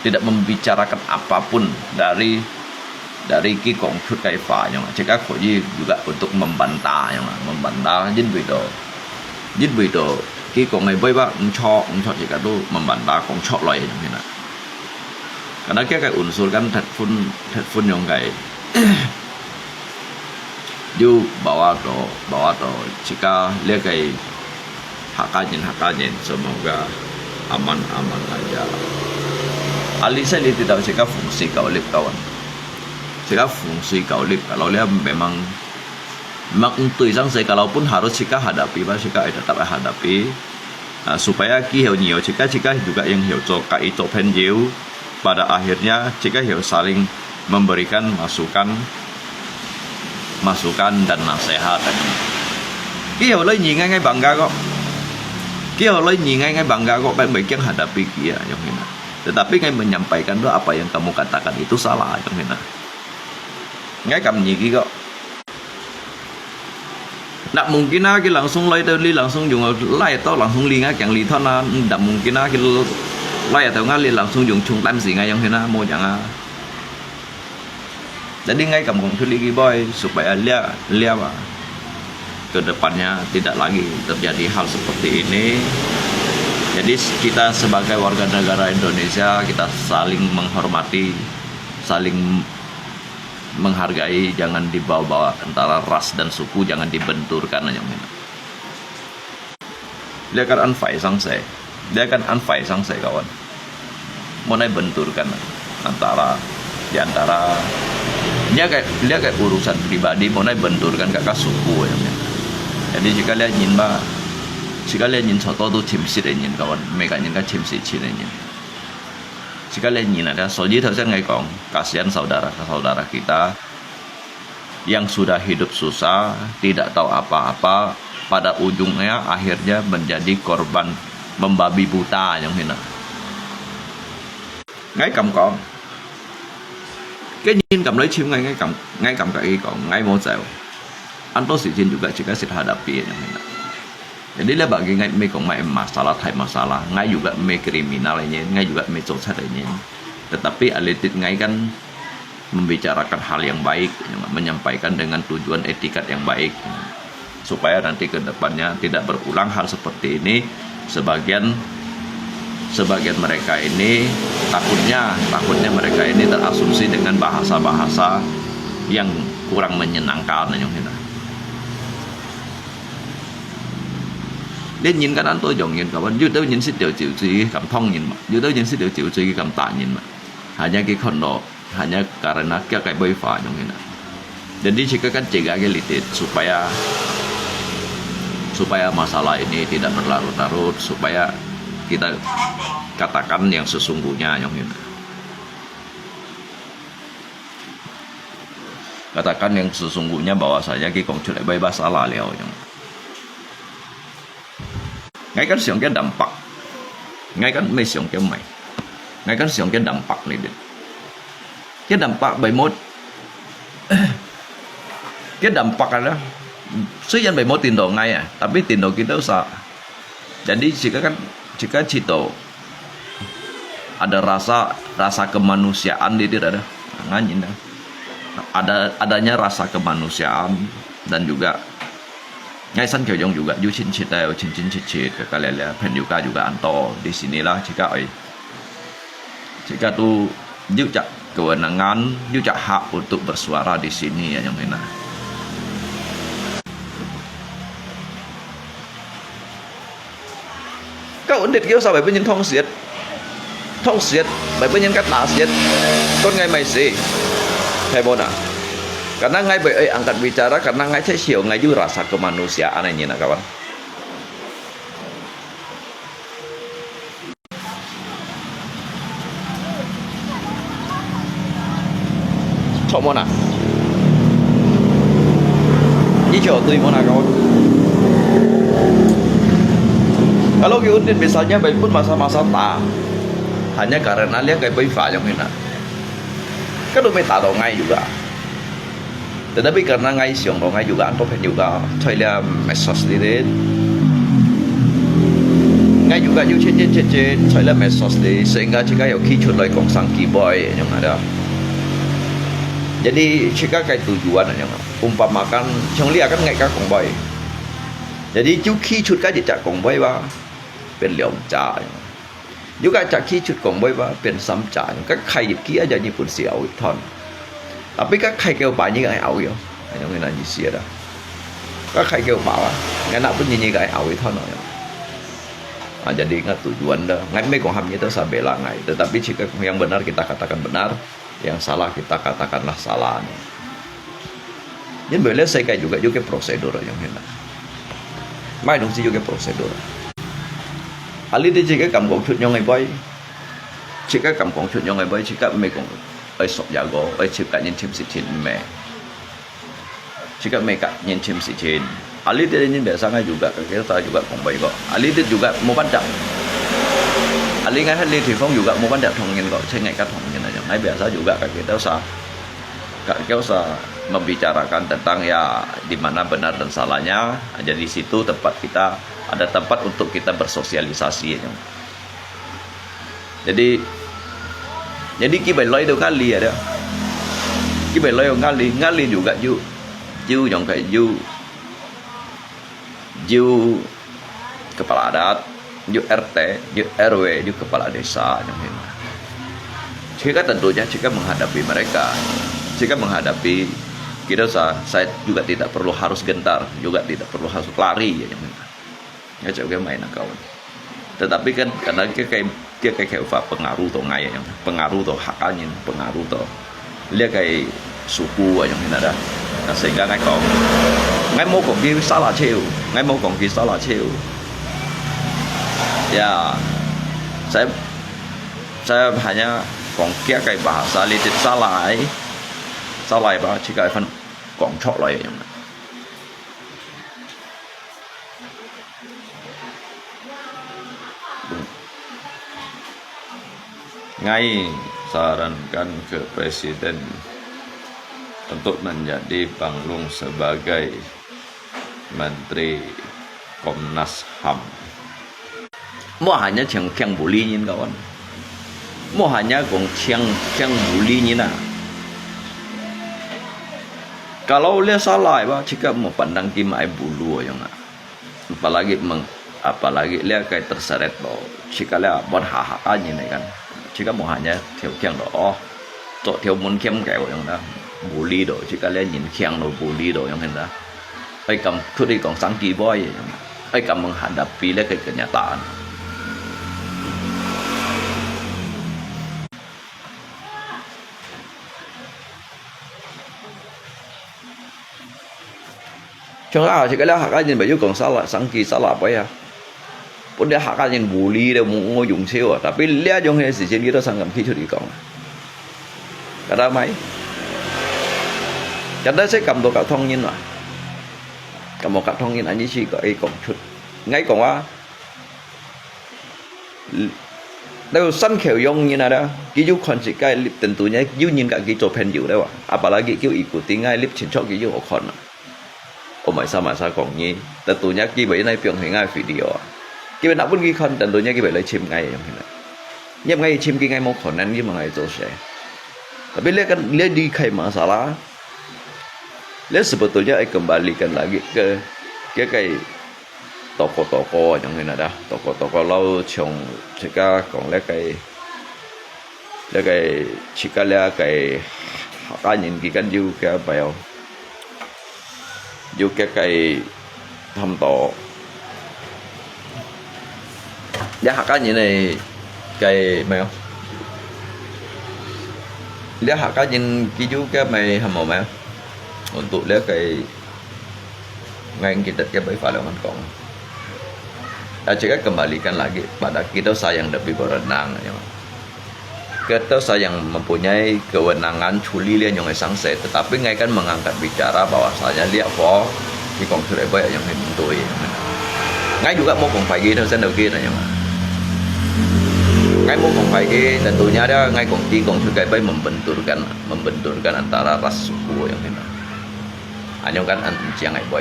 tidak membicarakan apapun dari dari ki kong cut kai fa nyong. Cik kha kho ji juga untuk membantah nyong, membantah jin bui to. Jin bui to ki kong ai bui ba ngchok ngchok cik kha tu membantah kong chok loi nyong hina. Karena kia kai unsur kan thet phun thet phun nyong kai. Yu bawa to bawa to cik kha lia kai Hakka nyin, Hakka nyin, semoga aman-aman aja. Alisa li tidak cik kha fungsi kau lip kawan. Cik kha fungsi kau lip kalau lia memang memang tui sang se kalaupun harus cik kha hadapi ba cik kha tetap hadapi. Ah, supaya ki hiu nyiu cik kha cik kha juga yang hiu cho kai cho 朋友. Pada akhirnya, cik kha hiu saling memberikan masukan, masukan dan nasihat. Ki hiu lai nyi ngai ngai bangga kok. Ki hiu lai nyi ngai ngai bangga kok, kan mei kiang hadapi ki ya, yang hina. Tetapi ngai menyampaikan tu apa yang kamu katakan itu salah, yang hina. Ngai kam nyi ki kok. Ndak mungkin ah, ki langsung lai tau li langsung yung lai tau langsung li nga kiang li thon ah, ndak mungkin ah, ki lai tau nga li langsung yung chung tam si nga yang hin ah, mo yang ah. Jadi ngai kam kong thuli ki boy supaya lia lia ba ke depannya tidak lagi terjadi hal seperti ini. Jadi kita sebagai warga negara Indonesia kita saling menghormati, saling menghargai, jangan dibawa-bawa antara ras dan suku, jangan dibenturkan aja. Dia kan an fai sang se, dia kan an fai sang se kawan. Mo nai benturkan antara, di antara dia kai dia kai urusan pribadi, mo nai benturkan kaka suku aja. Jadi jika lia nyin ba, jika lia nyin soto tu chimsit nyin kawan, mereka nyin ka chimsit chin nyin. Sekali nyin ada, soji tau siang ngai kong, kasihan saudara-saudara kita yang sudah hidup susah, tidak tahu apa-apa, pada ujungnya akhirnya menjadi korban membabi buta yang hina. Ngai kam kong, ke nyin kam lai chim ngai ngai kam ngai kam ka i kong, ngai mo zau. Anto si jin juga jika sit hadapi yang hina. Jadi lah bagi ngai mi kong mai masalah thai masalah, ngai juga mi kriminal ini, ngai juga mi cochat ini. Tetapi alitit ngai kan membicarakan hal yang baik, menyampaikan dengan tujuan etikat yang baik. Supaya nanti ke depannya tidak berulang hal seperti ini, sebagian sebagian mereka ini takutnya takutnya mereka ini terasumsi dengan bahasa-bahasa yang kurang menyenangkan yang hina. Dia nyin kan anto jong nyin kawan, yu tau nyin sit tau chiu chui kam thong nyin ma, yu tau nyin sit tau chiu chui kam ta nyin ma. Hanya ki kondo, hanya karena kia kai boi fa jong nyin. Jadi jika kan jaga ke litit supaya supaya masalah ini tidak berlarut-larut, supaya kita katakan yang sesungguhnya jong nyin. Katakan yang sesungguhnya bahwasanya ki kong chut lai bai ba salah liao yang. Ngai kan siang ke dampak. Ngai kan mai siang ke mai. Ngai kan siang ke dampak ni dit. Ke dampak bai mot. Ke dampak ada. Suyan bai mot tindo ngai ah, tapi tindo kita usah. Jadi jika kan jika cito ada rasa rasa kemanusiaan di tidak ada. Ngan ini. Ada adanya rasa kemanusiaan dan juga ngai san kyo yong juga yu chin chit ai chin chin chit chit ke kalele pen juga juga anto di sinilah jika oi jika tu yu cak kewenangan yu cak hak untuk bersuara di sini ya yang ina. Kau undit kau sampai penyen thong siat. Thong siat, bai penyen kat na siat. Kon ngai mai si. Hai bona. Karena ngai bai eh, angkat bicara karena ngai cek siau ngai ju rasa kemanusiaan ini nak kawan. Chok mona. Ni chok tui mona kau. Kalau ki undin misalnya bai pun masa-masa ta. Hanya karena lia kai bai fa yang hina. Kan umi ta do ngai juga. Tetapi karena ngai siang do ngai juga antok pen juga choi lia medsos didit. Ngai juga yu chin chin chin chin choi lia medsos di sehingga jika yo ki chut loi kong sang ki boy yang ada. Jadi jika kai tujuan yang umpamakan chong lia kan ngai ka kong boy. Jadi yu ki chut ka jejak kong boy ba pen liang ja. Yu ka jak ki chut kong boy ba pen sam ja. Ka khai ki aja ni pun si au thon. Tapi ka khai keu ba ni ai au yo. Ai nong na ni sia da. Ka khai keu ba ba. Ngai nak pun ni ni ai au thon yo. Ah, jadi ngai tujuan dah. Ngai mai kong ham ni tu sa bela ngai. Tetapi jika yang benar kita katakan benar, yang salah kita katakanlah salah ni. Ni boleh saya juga juga prosedur yang hendak. Mai dong si juga prosedur. Ali di jika kam kong chut nyong ai boy. Jika kam kong chut nyong ai boy, jika mai kong ai sok ya go, ai chip ka nyin chim si chin mai. Jika mai ka nyin chim si chin. Ali di nyin biasa ngai juga ka kita juga kong boy go. Ali di juga mo ban dak. Ali ngai hali di phong juga mo ban dak thong nyin go, ceng ngai ka thong nyin aja. Ngai biasa juga ka kita sa. Ka kita sa. membicarakan tentang ya di mana benar dan salahnya. Jadi situ tempat kita, ada tempat untuk kita bersosialisasi. Jadi, jadi kibai lai tu ngalih ada. Kibai lai ngalih, ngalih juga ju, ju yang kayak ju, ju kepala adat, ju R T, ju R W, ju kepala desa yang ini. Jika tentunya jika menghadapi mereka, jika menghadapi kita sa-, saya juga tidak perlu harus gentar, juga tidak perlu harus lari ya yang ini. Ya, cakap main kawan. Tetapi kan, kadang dia kayak, dia kayak, kayak apa pengaruh to ngai yang, pengaruh to hak angin, pengaruh to dia kayak suku yang ini ada. Nah, sehingga ngai kong, ngai mau kong ki salah ceu, ngai mau kong ki salah ceu. Ya, saya, saya hanya kong kia kayak bahasa litit salah, salah apa, jika kan kong cok lah yang. Ngai sarankan ke Presiden untuk menjadi Bang Lung sebagai Menteri Komnas ham. Mo hanya cheng cheng bully nyin kawan. Mo hanya kong cheng cheng bully nyin ah. Kalau dia salah ba, jika mo pandang ki mai bulu yang ah. Apalagi meng, apalagi dia kayak terseret lo. Jika dia buat hak-hak aja nih kan. Jika mo hanya theo kiang lo, oh, tok theo mun kiam kayak yang dah. Bully do, jika dia nyin kiang lo bully do yang kan dah. Ai kam kut ikong sang ki boy. Ai kam menghadapi dia kayak kenyataan. Chong ah, jika dia hak aja bayu kong salah, sang ki salah apa ya. Pun dia hak aja bully dia mau ngayung siu ah. Tapi dia jong he si jin kita sang kam ki cut ikong. Kada mai. Kada saya kam to ka thong nyin ah. Kam to ka thong nyin anyi si ko ikong cut. Ngai kong ah. Lalu san kheu yong nyin ada, ki yu khon si kai lip tentunya yu nyin ka ki to pen yu lewa. Apalagi ki ikuti ngai lip chin chok ki yu khon. Oh mai sa mai sa kong nyi, tentunya ki bai nai piong hi ngai video. Ki bai nak pun ki khon tentunya ki bai lai chim ngai yong hin. Nyam ngai chim ki ngai mo khon nan ki ma ngai to se. Tapi dia kan dia di kai masalah. Dia sebetulnya ai kembalikan lagi ke ke kai toko-toko yang ini ada, toko-toko lau chong jika kong le kai, le kai jika le kai hak aja nyin ki kan yu ke apa yo, yu ke kai tham to. Ya hak aja nyin ne kai mai yo. Le hak aja nyin ki yu ke mai ham mo mai yo. Untuk le kai ngai kita ke bai fa le man kong. Nah, jika kembalikan lagi pada kita sayang lebih berenang, ya. Kita sayang mempunyai kewenangan culi lian yang sang se, tetapi ngai kan mengangkat bicara bahwasanya liak fo di kong cut bai yang hin tui. Ngai juga mau kong pai kita sen lagi na yang. Ngai mau kong pai kita, tentunya dia ngai kong di kong cut bai membenturkan, membenturkan antara ras suku yang hin. Anyong kan an chiang ai boy.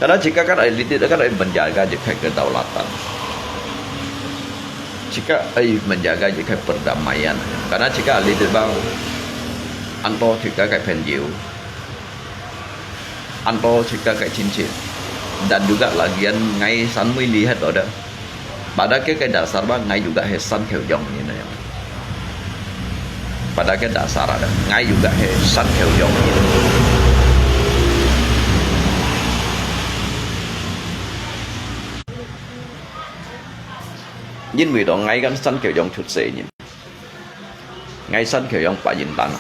Karena jika kan ai lidit kan ai menjaga jika kedaulatan. Jika ai menjaga jika perdamaian. Karena jika lidit bang anto jika kai penjiu. Anto jika kai cincin. Dan juga lagian ngai san mui lihat ada. Pada ke ke dasar ba ngai juga he san kheu yong ni na yang. Pada ke dasar ada ngai juga he san kheu yong ni. Yin wei dong ngai kan san kheu yong chut se yin. Ngai san kheu yong pa yin tan.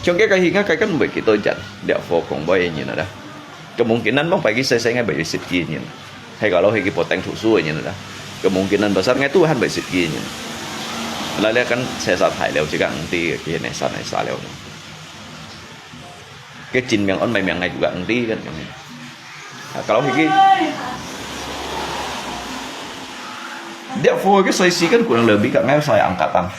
Chong ke kai hi ngai kai kan wei ki to jan. Dia fo kong wei yin ada. Kemungkinan mong pai ki se se ngai bai sit ki yin. Hai kalau hai ki poteng thu su yin ada. Kemungkinan besar ngai tu han bai sit ki yin. Lai le kan se sa thai leo jika ang ti ki ne sa nai sa leo. Ke jin miang on mai miang ngai juga ang ti kan. Nah, kalau hai ki dia fo ke sai si kan kurang lebih ka ngai sai angkatan.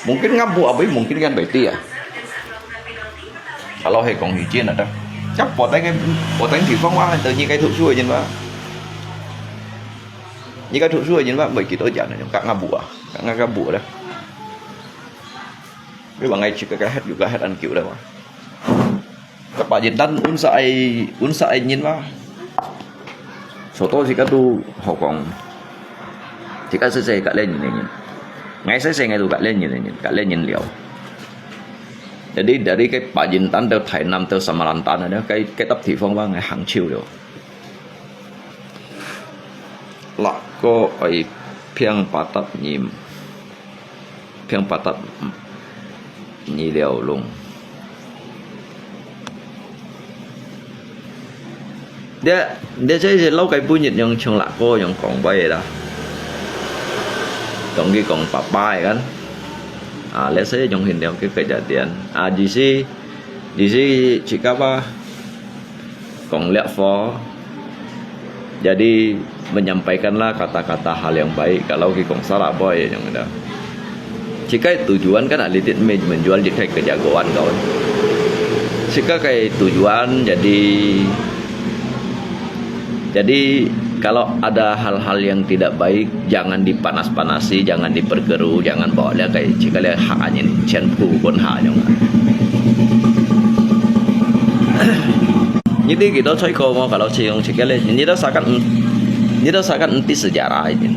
Mungkin ngabuk abis mungkin kan berhenti ah. Kalau hai kong hujan ada. Siapa tengah, apa tengah di bawah ada ni kai thuk suai jen ba. Ni kai thuk suai jen ba, baik kita jan aja. Kak ngabuk ah. Kak ngabuk dah. Tapi bangai cik kak het juga het an kiu dah ba. Kak Pak Jintan unsa ai, unsa ai nyin ba. Soto sika tu hokong. Sika sese kak len nyin nyin. Ngai sese ngai tu kak len nyin nyin. Kak len nyin liao. Jadi dari kai Pak Jintan tau Thai Nam tau Samalantan ada kai, kai tap thi phong ba ngai hang chiu liao. Lak ko ai piang patat nyim. Piang patat nyi liao lung. Dia, dia saya je lau kai bunyi yang chung lak ko yang kong bai dah. Kong ki kong papa kan. Ah, let's say yang hin liao ki kejadian. Ah, di si, di si cik apa? Kong liak fo. Jadi menyampaikanlah kata-kata hal yang baik. Kalau ki kong salah boy yang ada. Sika tujuan kan alitit me menjual di kai kejagoan kau. Sika kai tujuan jadi jadi kalau ada hal-hal yang tidak baik jangan dipanas-panasi, jangan diperkeru, jangan bawa dia kai sika dia hak anyin cian pu pun hak yang. Jadi kita cai ko mo kalau ciong sika le, ni dah sakan, ni dah sakan enti sejarah ini.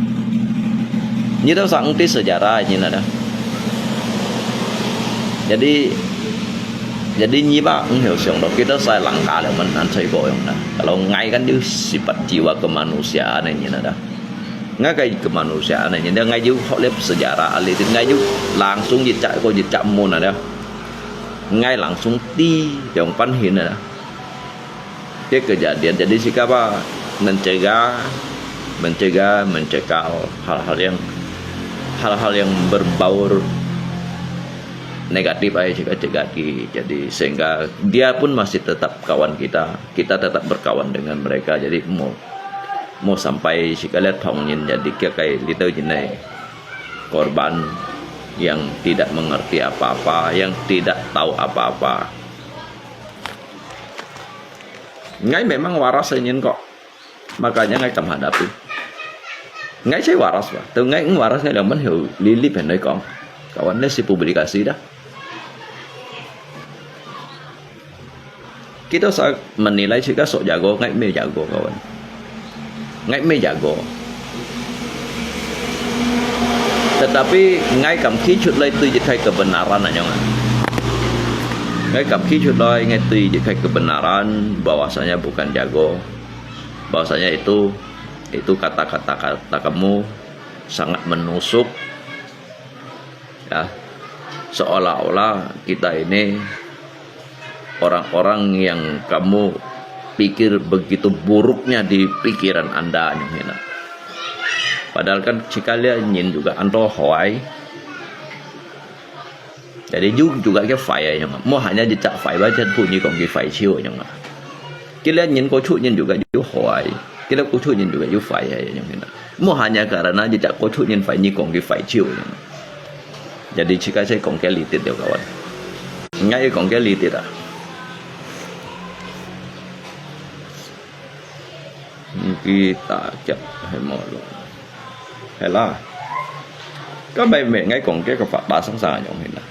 Ni dah sakan enti sejarah ini ada. Jadi, jadi nyi ba eng hiu siang lo kita sai langkah le men an cai ko yang na. Kalau ngai kan dia sifat jiwa kemanusiaan ini ada. Ngai kai kemanusiaan ini dia ngai jiu hok le sejarah alitit ngai jiu langsung jejak ko jejak mun ada. Ngai langsung ti yang pan hin ada. Dia kejadian jadi sika ba mencegah, mencegah, mencegah hal-hal yang hal-hal yang berbau negatif aja sika cegah ki. Jadi sehingga dia pun masih tetap kawan kita, kita tetap berkawan dengan mereka. Jadi mau mau sampai sika le thong nyin jadi kia kai little jinai korban yang tidak mengerti apa-apa, yang tidak tahu apa-apa. Ngai memang waras nyin kok. Makanya ngai kam hadapi. Ngai cai waras ba. Tu ngai eng waras ngai lamang hiu lilip hen noi kong. Kawan le si publikasi dah. Kita sa menilai sika sok jago, ngai me jago kawan. Ngai me jago. Tetapi ngai kam kicut lai tu jitai kebenaran anyong. Ngai kam kicut lai ngai tu jitai kebenaran bahwasanya bukan jago. Bahwasanya itu itu kata-kata kata kamu sangat menusuk ya seolah-olah kita ini orang-orang yang kamu pikir begitu buruknya di pikiran anda nyong hina. Padahal kan cikalian nyin juga anto hoai. Jadi juga ke fai nyong. Mo hanya jejak fai ba jen pu nyi kong ki fai ciu nyong. Kila nyin ko chu nyin juga ju hoai. Kila ko chu nyin juga ju fai nyong hina. Mo hanya karena jejak ko chu nyin fai nyi kong ki fai ciu nyong. Jadi cika saya kong ke litit dia kawan. Ngai kong ke litit ah. Kita kiap hai mo lo. Hai la. Kan bai me ngai kong ke ka fa ba sang sang nyong hina.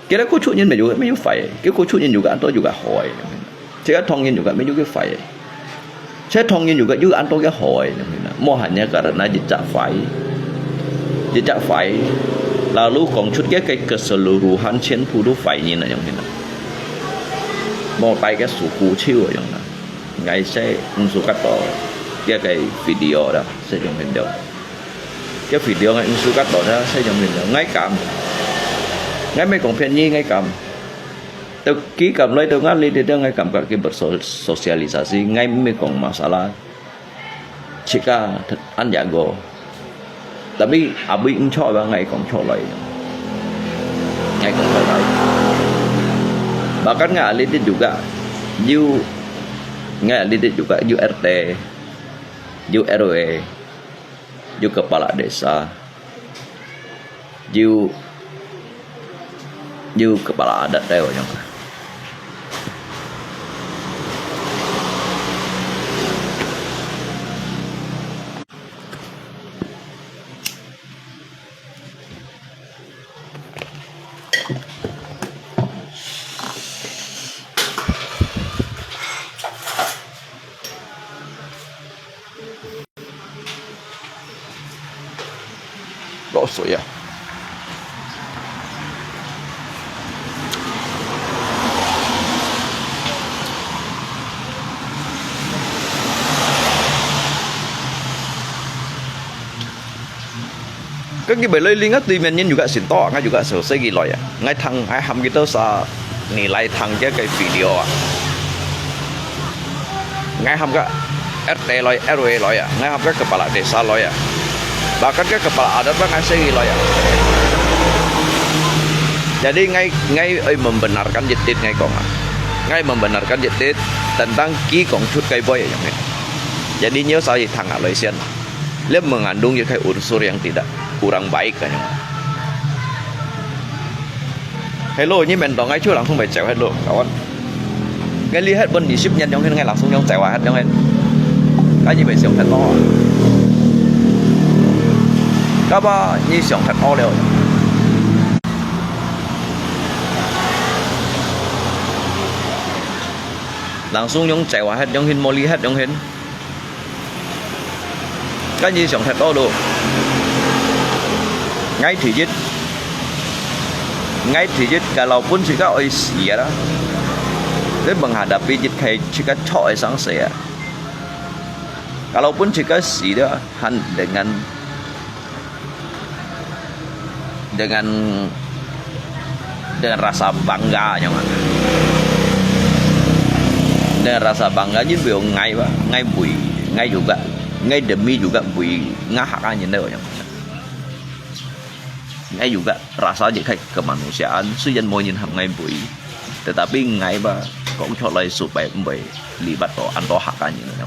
Kila ko chu nyin me ju me ju fai. Kila ko chu nyin juga anto juga hoai nyong hina. Cika thong nyin juga me ju ke fai. Cai thong nyin juga ju anto ke hoai nyong hina. Mo hanya karena jejak fai. Jejak fai. Lalu kong cut ke ke keseluruhan cian pu tu fai nyin nyong hina. Mo tai ke suku ciu nyong na. Ngai sai eng sukat to. Ke ke video dah sai nyong hina. Ke video ngai eng sukat to dah sai nyong hina. Ngai kam. Ngai me kong pian nyi ngai kam. Tau ki kam lai tau ngali dia ngai kam ka ki bersosialisasi ngai me kong masalah. Cika an jago. Tapi abui eng cho ba ngai kong cho lai. Ngai kong cho lai. Bahkan ngai alitit juga. Ju ngai alitit juga ju R T. Ju R W. Ju kepala desa. Ju 有kepala adat个樣。落水啊！該佢本來另外對面人有个先到啊，𠊎有个手勢佢來啊，𠊎聽，𠊎喊佢到啥，你來聽這个video啊。𠊎喊个R T來，R W來啊，𠊎喊个kepala desa來啊，bahkan个kepala adat pun𠊎聲佢來啊。Jadi𠊎，𠊎愛 membenarkan一啲，𠊎講啊，𠊎 membenarkan一啲，tentang佢講出个話个樣个。Jadi你有啥去聽啊，來先。 Lihat mengandung一个unsur yang tidak kurang baik kan. Hello, ini mentong ai cu langsung bai cewek lo, kawan. Ngai lihat pun di sip nyan yong hin ngai langsung yong cewek hat yong hin. Kan ini bai siang hat o. Kapa ini siang hat o leo. Langsung yong cewek hat yong hin, moli hat yong hin. Kan ini siang hat o lo. Ngai thứ nhất, ngai thứ nhất, kalaupun cika oi si ya lah. Tapi menghadapi jit kai cika cok ai sang saya. Kalaupun cika si dah, han dengan dengan, dengan rasa bangga nyo mah. Dengan rasa bangga nyin bui ngai ba, ngai bui, ngai juga, ngai demi juga bui ngahak anyin nyo. Ngai juga rasa je kai kemanusiaan, suyan mo nyin ham ngai bui. Tetapi ngai ba, kong cok lai supai mbui libat to, anto hak anyin nyo.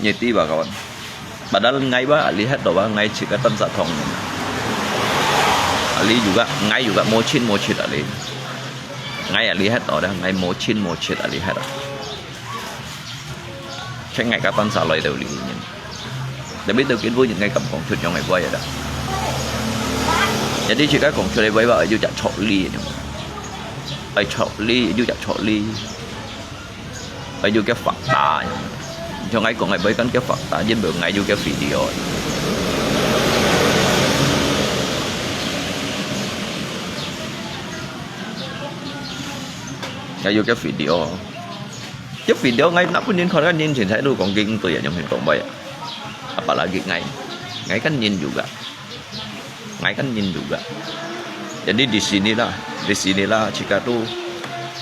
Nyeti ba kawan. Padahal ngai ba lihat to ba ngai cik atan sa thong. Ali juga, ngai juga mochin mochin ali. Ngai lihat to dah, ngai mochin mochin ali hat. Cek ngai katan sa loi teu li nyin. Tapi teu kin bu nyin ngai kam kong chut yong ai buai dah. Jadi cik kai kong chut ai buai ba yu jak chok li nyin. Ai chok li, yu jak chok li. Ai yu ke fakta. Trong ai kong ai bai kan ke fakta, jin beu ngai yu ke video. Ngai yu ke video. Ke video ngai nak pun nin kon kan nin chin sai lu kong ging tu ya nyong hin kong bai. Apalagi ngai. Ngai kan nin juga. Ngai kan nyin juga. Jadi di sinilah, di sinilah cika tu,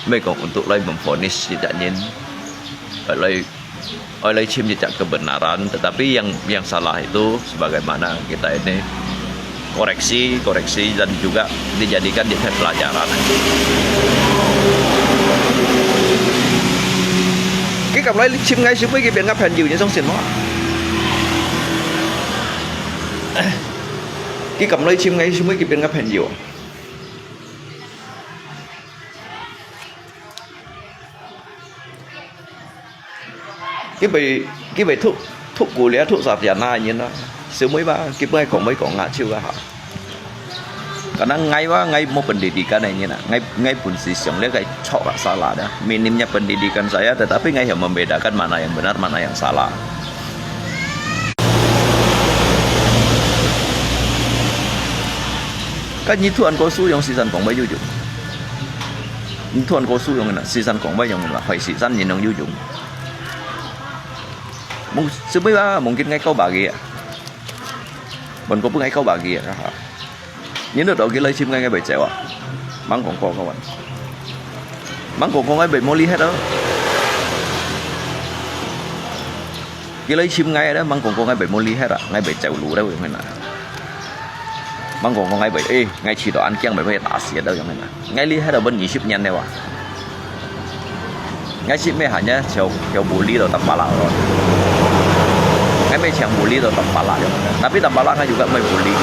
mekong untuk lai memvonis tidak nyin, lai, lai chim tidak kebenaran, tetapi yang, yang salah itu sebagaimana kita ini koreksi, koreksi dan juga dijadikan tidak pelajaran. Kika lai chim ngai sih pui kibin ngap pen jiu nyi song sin mo. 佢敢來尋𠊎，係毋係佢變个朋友？佢被，佢被突，突過了，突殺掉那人啊，係毋係吧？佢毋係講，毋係講啊，就啊哈。Kadang ngai wa, ngai mo pendidikan ini nak. Ngai, ngai pun si siang dia kai chok lah salah dah. Minimnya pendidikan saya, tetapi ngai yang membedakan mana yang benar, mana yang salah. Kan nyi tuan ko su yong sisan kong bai yu yu. Nyi tuan ko su yong na, sisan kong bai yong na, hoi sisan nyi nong yu yu. Mung, sebi ba, mungkin ngai kau bagi ya. Bon ko pun ngai kau bagi ya, ha. Nyi nô tau ki lai chim ngai ngai bai cheu ah. Mang kong ko kawan. Mang kong ko ngai bai mo li het ah. Ki lai chim ngai dah, mang kong ko ngai bai mo li het ah, ngai bai cheu lu dah yong hen ah. Mang kong ko ngai bai, eh, ngai chi to an kiang bai bai ta sia dah yong hen ah. Ngai li het ah bon nyi sip nyan dah wa. Ngai sip me han ya, cheu, cheu bu li lo tam pa la lo. Ngai Macam bully to tampalak yang. Tapi tampalak ngan juga mai bully.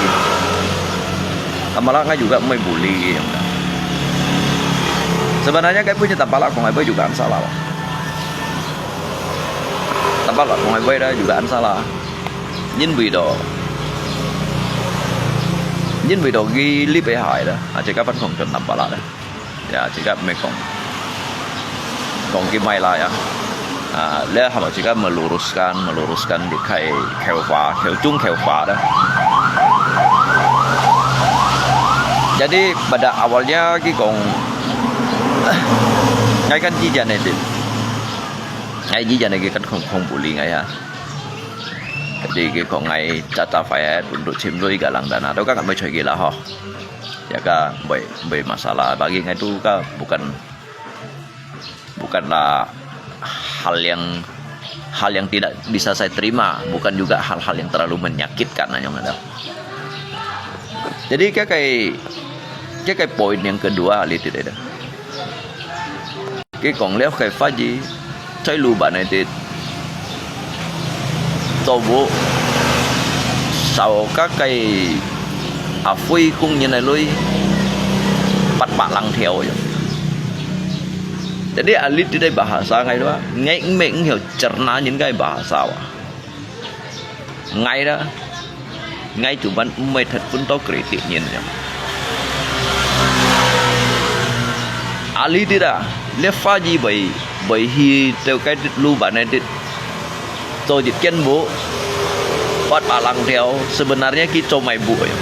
Tampalak ngan juga mai bully yang. Sebenarnya kai punya tampalak kong ai juga an salah. Tampalak kong ai juga an salah. Yin bui do. Yin bui do gi li pe hai da. Aja kapan kong chun tampalak da. Ya, jika mekong. Kong ki mai la ya. Ah, le hama jika meluruskan, meluruskan di kai kheufa, kheu chung kheufa da. Jadi pada awalnya ki kong ngai kan jijan itu. Ngai jijan ki kan kong kong bully ngai ya. Jadi ki kong ngai caca fai untuk chim lui galang dana. Tau kan ngai mai choi ki la ho. Ya ka, mbei, mbei masalah. Bagi ngai tu ka bukan, bukanlah hal yang, hal yang tidak bisa saya terima, bukan juga hal-hal yang terlalu menyakitkan, anyong ada. Jadi, kakai, kakai poin yang kedua, lihat itu. Ki kong liao kai fa ji, chai lu ban ai tit. Cho bu, sao ka kai a fui kung nyin ai lui, pat pak lang theo yo. Jadi a lit ti dai bahasa ngai dua, ngai meng hiao cerna nyin kai bahasa wa. Ngai da, ngai cuman mai that pun to kritik nyin ya. Ali ti da, le fa ji bai, bai hi teu kai lu ban ai tit. Cho jit ken bu, pat pak lang theo, sebenarnya ki cho mai bu ya.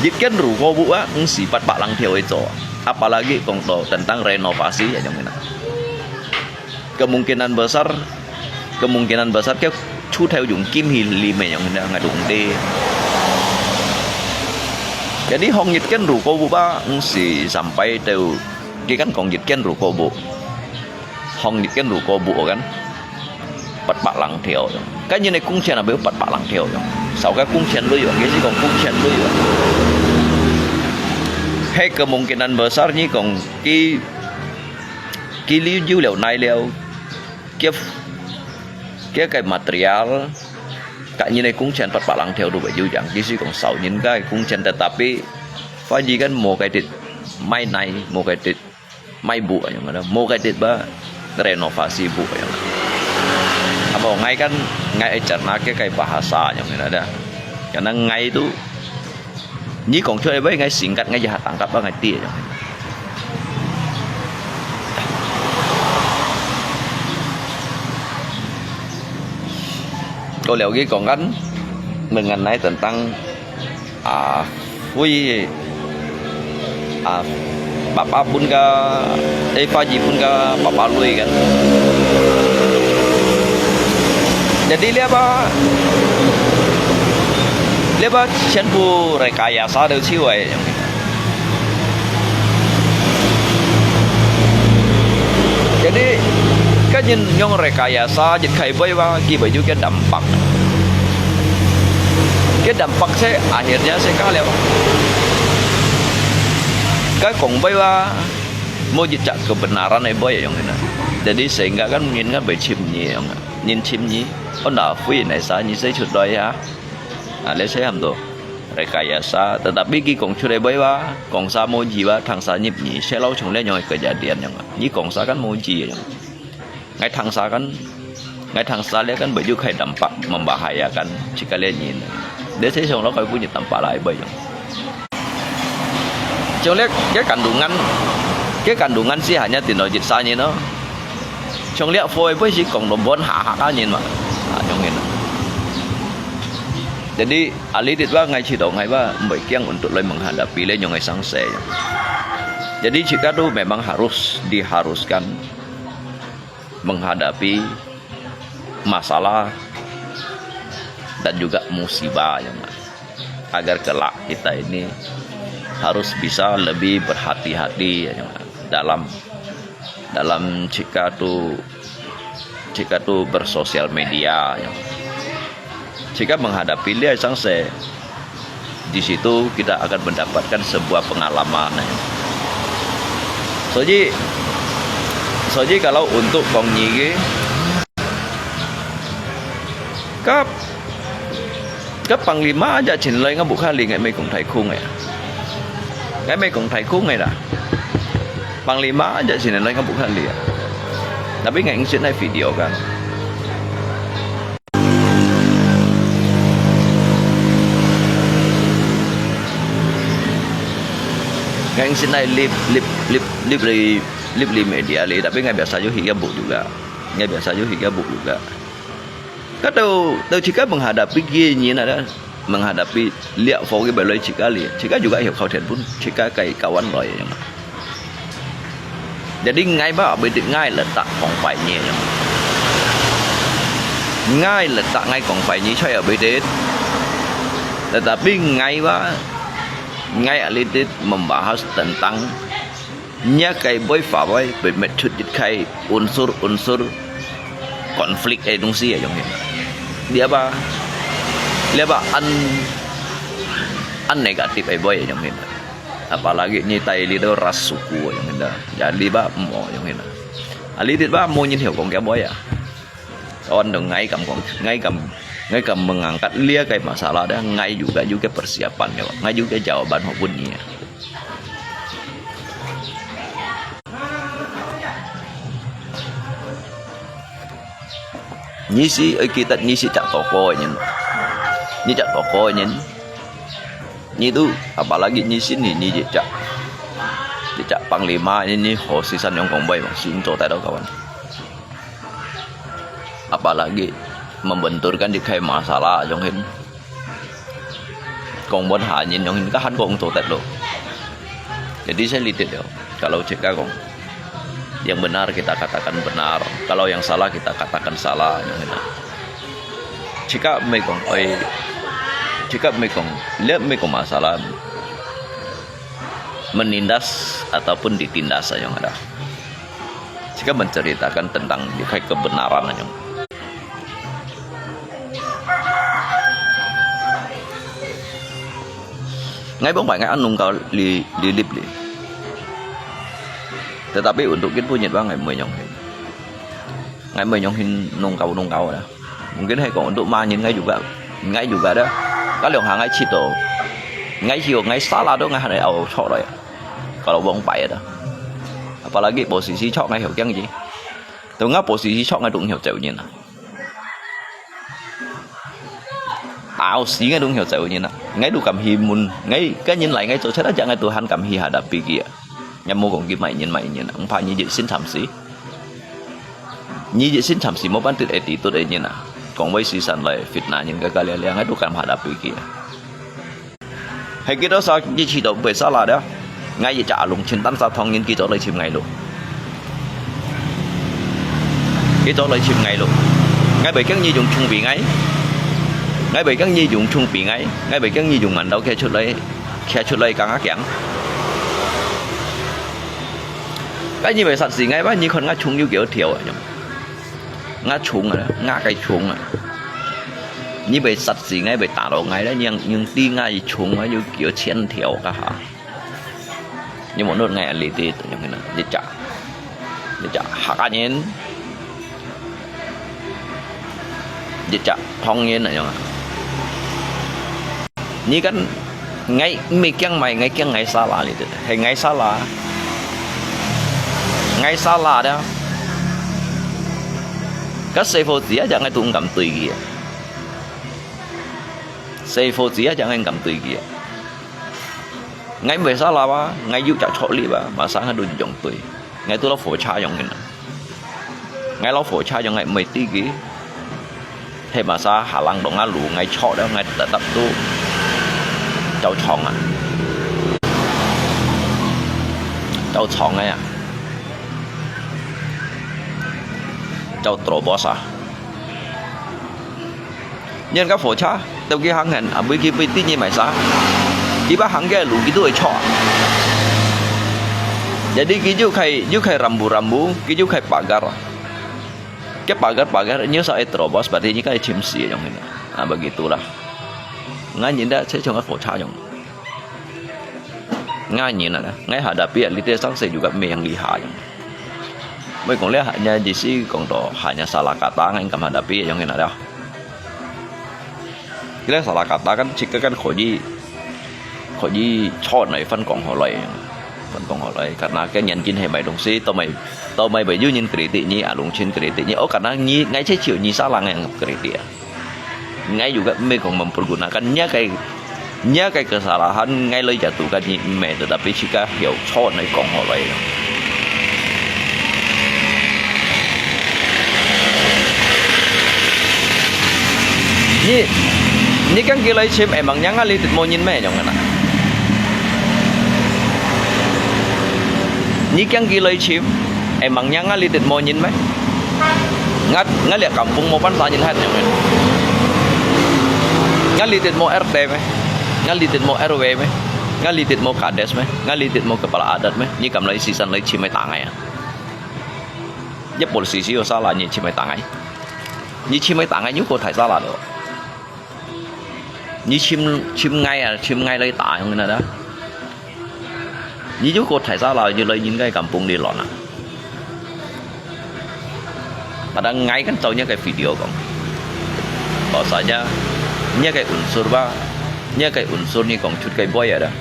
Jit ken ru ko bu a, ng si pat pak lang theo ai cho. Apalagi kong to tentang renovasi ya, yang ina. Kemungkinan besar, kemungkinan besar ke chu theo yung kim hi li me yang na ngadung de. Jadi hong yit ken ru ko bu ba, ng si sampai teu, ki kan kong yit ken ru ko bu. Hong yit ken ru ko bu kan. Pat pak lang theo. Kan yun ai kung chen a bu pat pak lang theo. Sao ka kung chen lui yo, ki si kong kung chen lui yo. He kemungkinan besar ni kong ki Ki liu jiu liao nai liao, kia, kia kai material, ka nyin ai kung chen pat pak lang theo tu bai jiu jang, ki si kong sao nyin kai kung chen tetapi, fa ji kan mo kai tit, mai nai, mo kai tit, mai bu yang ada, mo kai tit ba, renovasi bu yang ada. Amo ngai kan, ngai ai cerna kia kai bahasa yang ada. Karena ngai tu, Nyi kong choi bai ngai singkat ngai jahat tangkap ba ngai ti. Ko liao ki kong kan mengenai tentang a hui a papa pun ka eh fa ji pun ka papa lui kan. Jadi liapa liapa chen pu rekayasa deu chiu ai. Jadi kan nyin nyong rekayasa jit khai bai wa ki bai ju ke dampak. Ke dampak se akhirnya se ka liao. Ka kong bai wa mo jit chak kebenaran ai bai yang ina. Jadi sehingga kan nyin kan bai chim nyi yang. Nyin chim nyi. Onda fui nai sa nyi se chut doi ha. Ah, let's say ham to rekayasa, tetapi ki kong chut ai bai wa, kong sa mo ji wa, thang sa nyip nyi, se lau chung le nyong kejadian yang, nyi kong sa kan mo ji yang. Ngai thang sa kan, ngai thang sa le kan bai ju khai dampak membahayakan, chika le nyin. Let's say song lau kai pu nyi dampak lai bai yang. Chung le, ke kandungan, ke kandungan si hanya tin lo jit sa nyi no. Chung le fo bai si kong lo bon ha ha ka nyin ma. Ah, nyong nyin. Jadi, Alidit wa ngai chito ngai wa, mboi kiang untuk loi menghadapi le nyong ngai sang se. Jadi, jika tu memang harus diharuskan menghadapi masalah dan juga musibah yang agar kelak kita ini harus bisa lebih berhati-hati yang dalam dalam jika tu jika tu bersosial media yang jika menghadapi liai sangse di situ kita akan mendapatkan sebuah pengalaman. Soji, soji kalau untuk kong nyi ke, Kap, kap panglima aja chin lai ngabuk kali ngai mai kong thai khung eh. Ngai mai kong thai khung eh dah. Panglima aja chin lai ngabuk kali ah. Tapi ngai ngsin nai video kan. Ngai ngsin nai lip, lip, lip, lip li, lip li media li. Tapi ngai biasa juga higabuk juga. Ngai biasa juga higabuk juga. Kata tau cika menghadapi gini ada, menghadapi liak fo ke baloi cika li, cika juga hiu kau telepon, cika kai kawan loi yang. Jadi ngai ba bidit ngai letak kong pai ni yang. Ngai letak ngai kong pai ni choi bidit. Tetapi ngai ba ngai alitit membahas tentang 若个會發會被metode開 unsur-unsur konflik eh東西啊，用現。你apa，你apa an an negatif eh會用現。Apalagi你帶你都 ras suku 用現，jadi ba mo 用現。Alitit ba mo 人曉講个會啊。On dong ngai kam kong, ngai kam, ngai kam mengangkat lia kai masalah dah, ngai juga juga persiapan ya, ngai juga jawaban ho pun ni. Nyi si, oi kita nyi si cak toko nyen. Nyi cak toko nyen. Nyi tu, apalagi nyi si ni, nyi cak. Cak panglima ni, nyi ho si san yong kong bai, sin to tai do kawan. Apalagi membenturkan di kai masalah yong hin. Kong bon ha nyin yong hin ka han kong to tet lo. Jadi saya litit yo. Kalau cek ka kong yang benar kita katakan benar, kalau yang salah kita katakan salah yong hin. Cek ka mai kong oi, cek ka mai kong, lihat mai kong masalah. Menindas ataupun ditindas ayong ada. Jika menceritakan tentang yukai kebenaran ayong. Ngai bong pai ngai anung kau li li lip li. Tetapi untuk kin punyit bang ngai mui nyong hin. Ngai mui nyong hin nung kau nung kau ada. Mungkin hai kong untuk manyin ngai juga, ngai juga ada. Kalau ha ngai cito, ngai hiu ngai salah tu ngai hana au chok lai. Kalau wong pai ada. Apalagi posisi chok ngai hiu kiang ji. Tu ngai posisi chok ngai dung hiu zeu nyin ah. Au si ngai dung hiu zeu nyin ah. Ngai du kam hi mun, ngai kan nyin lai ngai zo chat aja ngai Tuhan kam hi hada pigi ah. Ngai mo kong ki mai nyin mai nyin ah. Ngpa nyi ji sin tham si. Nyi ji sin tham si mo ban tit attitude ai nyin ah. Kong wai si san lai fitnah nyin ka ka lia lia ngai du kam hada pigi ah. Hai kito sa nyi cito bai salah da. Ngai yi cha alung chin tan sa thong nyin kito lai chim ngai lu. Kito lai chim ngai lu. Ngai bai kiang nyi yung chung bi ngai. Ngai bai kiang nyi yung chung bi ngai. Ngai bai kiang nyi yung man dau kia chut lai, kia chut lai kang a kiang. Ka nyi bai sat si ngai ba nyi khon nga chung yu kiu thiau a nyong. Nga chung a, nga kai chung a. Nyi bai sat si ngai bai ta lo ngai la nyang nyung ti nga yi chung a yu kiu chien thiau ka ha. Nyi mo not ngai a li ti tu nyong na. Nyi cha. Nyi cha ha ka nyin. Nyi cha thong nyin a nyong a. Nyi kan ngai mi kiang mai ngai kiang ngai salah li tu. Hai ngai salah. Ngai salah da. Ka sei fo zia ja ngai tung kam tui ki. Sei fo zia ja ngai kam tui ki. Ngai bai salah ba, ngai yu ja chok li ba, ma sa ngai du jong tui. Ngai tu lo fo cha yong ngai na. Ngai lo fo cha yong ngai mai ti ki. He ma sa ha lang dong a lu ngai chok da ngai ta tap tu. Chau chong a. Chau chong a. Chau tro bo sa. Nyan ka fo cha, tau ki hang hen, a bui ki bui ti nyi mai sa. Ki ba hang ke lu ki tu chok. Jadi ki yu khai, yu khai rambu-rambu, ki yu khai pagar. Ke pagar-pagar nyo sa e terobos berarti nyi kai chim si yong hin. Ah, begitulah. Ngan nyin da che chong fo cha yong. Ngan nyin na, ngai hadapi a lite sang se juga me yang liha yong. Moi kong le hanya jisi kong to hanya salah kata ngan kam hadapi yong hin ada. Kira salah kata kan，自家kan可以，可以賺來翻工好來，翻工好來。Karena kan nyan kin hai mai dong si，都買，都買會有人 credit你，啊，lung chin credit你。Oh，karena你，ngai cek ciu你salah ngai credit啊。Ngai juga mê kong mempergunakan nya cái，nya cái kesalahan ngai lơi jatuhkan ni mê, tetapi 自家曉賺來講好來。 Nyi, nyi kiang ki lơi chim, emangnya ngali tit mo nyin mê nyong na. Nyi kiang ki lơi chim, emangnya ngali tit mo nyin mê. Ngat, ngali kampung mo pan sa nyin hat nyong na. Ngali tit mo R T mê, ngali tit mo R W mê, ngali tit mo kades mê, ngali tit mo kepala adat mê, nyi kam lơi sisan lơi chim mê tangai a. Yep, polisi si yo salah nyi chim mê tangai. Nyi chim mê tangai nyu ko thai salah do. Nyi chim, chim ngai a, chim ngai lơi ta yong na da. Nyi nyu ko thai salah nyi lơi nyin ngai kampung li lon a. Pada ngai kan tau nya cái video kong. Bahasanya, nya cái unsur ba, nya cái unsur ni kong chut cái boy ada.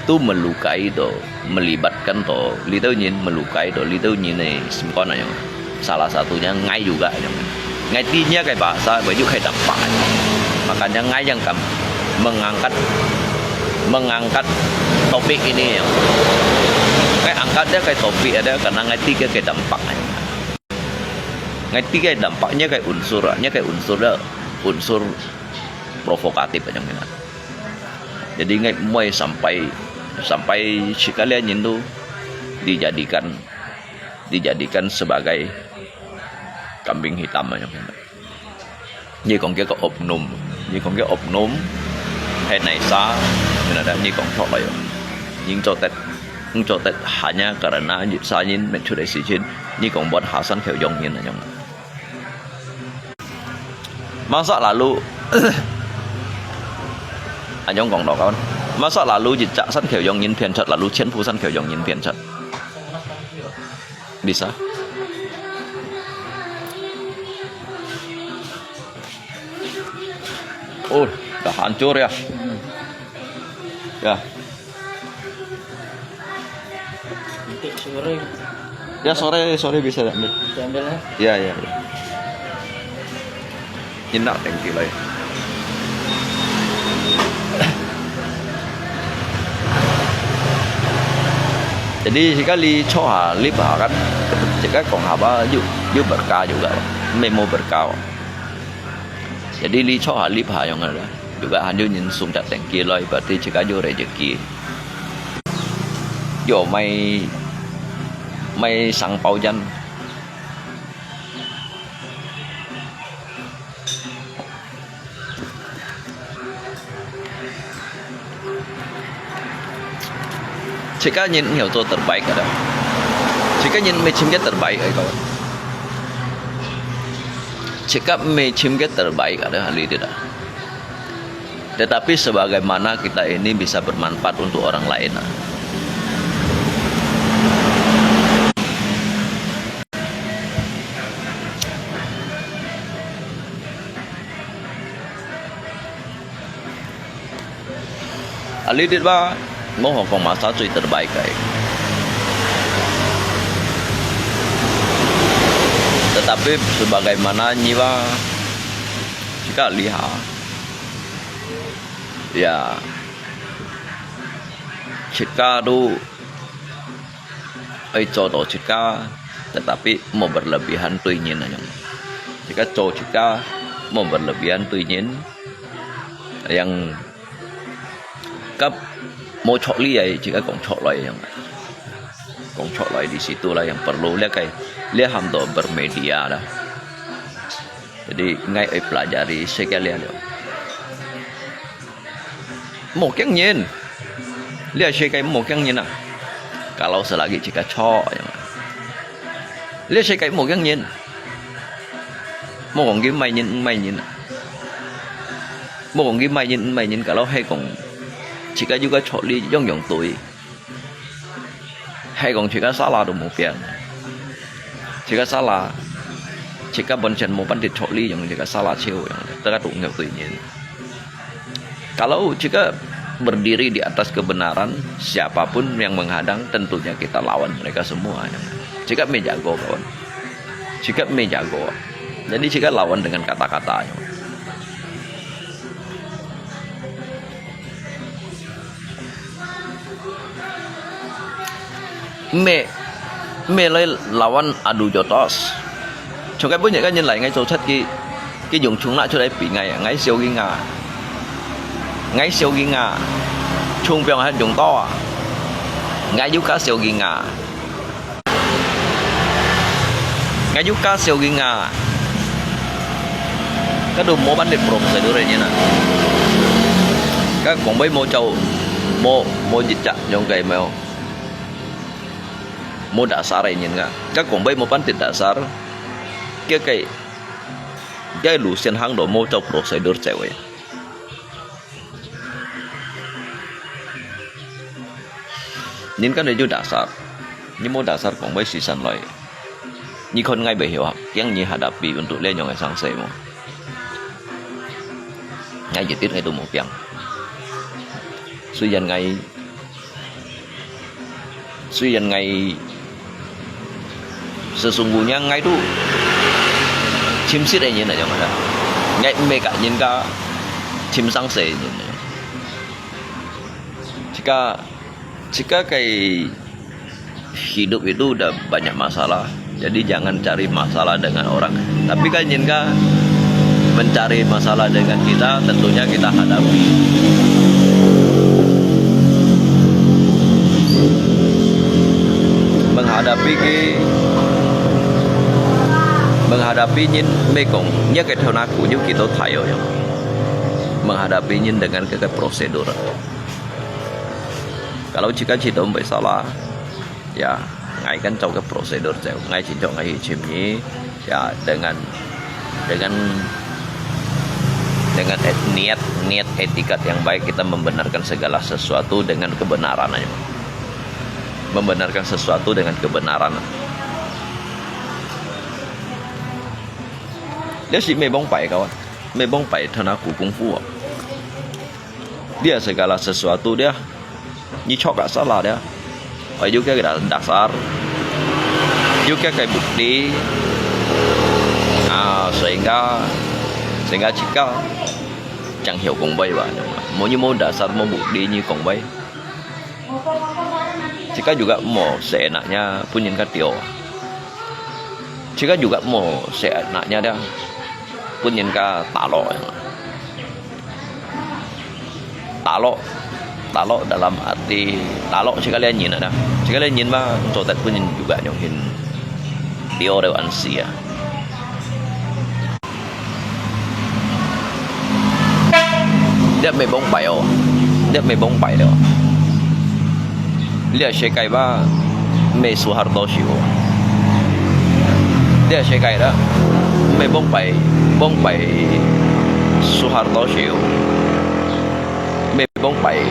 Tu melukai to, melibatkan to, litau nyin melukai to, litau nyin ni simkon ayong. Salah satunya ngai juga ayong. Ngai ti nya cái bahasa, baju kai dampak ayong. Makanya ngai yang kam mengangkat, mengangkat topik ini ayong. Ngai angkat dia kai topik ada, karena ngai ti kai dampak ayong. Ngai ti kai dampak nya kai unsur, nya kai unsur dia, unsur provokatif ayong. Jadi ngai muai sampai, sampai sekalian nyin tu dijadikan, dijadikan sebagai kambing hitam ayong. Nyi kong kia ke oknum, nyi kong kia oknum, hai nai sa, nyi na nyi kong chok lai. Nyi cho tet, nyi cho tet hanya karena nyi sa nyin mê chut ai si chin, nyi kong buat hasan kheo yong nyin ayong. Masa lalu, ayong kong lo kawan. Masa lalu jejak san kheo yong nyin pian chat, lalu chen pu san kheo yong nyin pian chat. Bisa. Oh, dah hancur ya. Ya. Nanti sore. Ya, sore, sore bisa ambil. Bisa ambil ya. Ya, ya, ya. Enak tengki lai. Jadi sekali cho ha lip ha kan, sekali kong ha ba yu yu berkah juga, mê mo berkah. Jadi li cho ha lip ha yong ada. Juga han yu nyin sung chat tengki lai, berarti sekali yu rezeki. Yu mai mai sang pau jan. Sekali nyin ngiau to terbaik ada. Sekali nyin mê chim ke terbaik ai kawan. Sekali mê chim ke terbaik ada ahli tidak. Tetapi sebagaimana kita ini bisa bermanfaat untuk orang lain. Ahli dit ba, mo hong kong masa cui terbaik ai. Tetapi sebagaimana nyi ba, jika lihat, ya, jika tu ai cho to jika, tetapi mo berlebihan tui nyin ayong. Jika cho jika mo berlebihan tui nyin, yang kap mo chok li ai, jika kong chok lai ayong. Kong chok lai di situ lah yang perlu lihat kai, lihat ham to bermedia lah. Jadi ngai ai pelajari sekali ada. Mo kiang nyin. Lihat sekali mo kiang nyin ah. Kalau selagi jika chok ayong. Lihat sekali mo kiang nyin. Mo kong ki mai nyin, mai nyin. Mo kong ki mai nyin, mai nyin. Kalau hai kong jika juga chok li yong yong tui. Hai kong jika salah tu mo pian. Jika salah. Jika pun sen mo pandit chok li yang jika salah cheo yang, tengah tu nggak tu ini. Kalau jika berdiri di atas kebenaran, siapapun yang menghadang, tentunya kita lawan mereka semua. Jika me jago kawan, jika me jago, jadi jika lawan dengan kata-katanya. Mê, mê lơi lawan adu jotos. Chok ke pun nyak kan nyin lai ngai cho chat ki, ki yung chung na cho lai pi ngai, ngai siêu ki nga. Ngai siêu ki nga. Chung piang hat yung to a. Ngai yu ka siêu ki nga. Ngai yu ka siêu ki nga. Ka du mo ban dit prosedur nyin na. Ka kong bai mo chau, mo, mo jit chak nyong kai mo. Mo dasar nyin nga. Ka kong bai mo ban dit dasar. Kia kai, kia lu sian hang do mo chau prosedur cewek. Nyin kan nyi dasar. Nyi mo dasar kong bai sisan loi. Nyi khon ngai bai hiu hak, kiang nyi hadapi untuk le nyong ai sang se mo. Ngai jitit ngai tu mo piang. Suyan ngai, suyan ngai, sesungguhnya ngai tu chim sit ai nyin na nyong ada. Ngai me ka nyin ka chim sang se nyin. Jika, jika kai hidup itu udah banyak masalah, jadi jangan cari masalah dengan orang. Tapi kan nyin ka mencari masalah dengan kita, tentunya kita hadapi. Menghadapi ke, menghadapi nyin mekong, nya ke thona ku nyu kito thayo yang. Menghadapi nyin dengan ke, ke prosedur. Kalau jika jidom bai salah, ya, ngai kan chau ke prosedur cewek, ngai chin chok ngai hi chim nyi, ya, dengan, dengan, dengan et-, niat, niat etikat yang baik kita membenarkan segala sesuatu dengan kebenaran aja. Membenarkan sesuatu dengan kebenaran. Dia si mê bông pai kawan, mê bông pai thana ku kung fu. Dia segala sesuatu dia, nyi chok ka salah dia. Oi, yu kia da-, dasar, yu kia kai bukti. Ah, sehingga, sehingga jika chang hiu kong bai ba. Mo nyi mo dasar mo bukti nyi kong bai. Jika juga mo seenaknya pun nyin ka tio. Jika juga mo seenaknya dia pun nyin ka talo. Talo, talo dalam arti, talo jika lian nyin ada. Jika lian nyin ma, cho tet pun nyin juga nyong hin tio deu an sia. Dia mê bông pai o. Dia mê bông pai leo. Dia sekai ba mê Suharto siu. Dia sekai da. Mê bông pai, bông pai Suharto siu. Mê bông pai,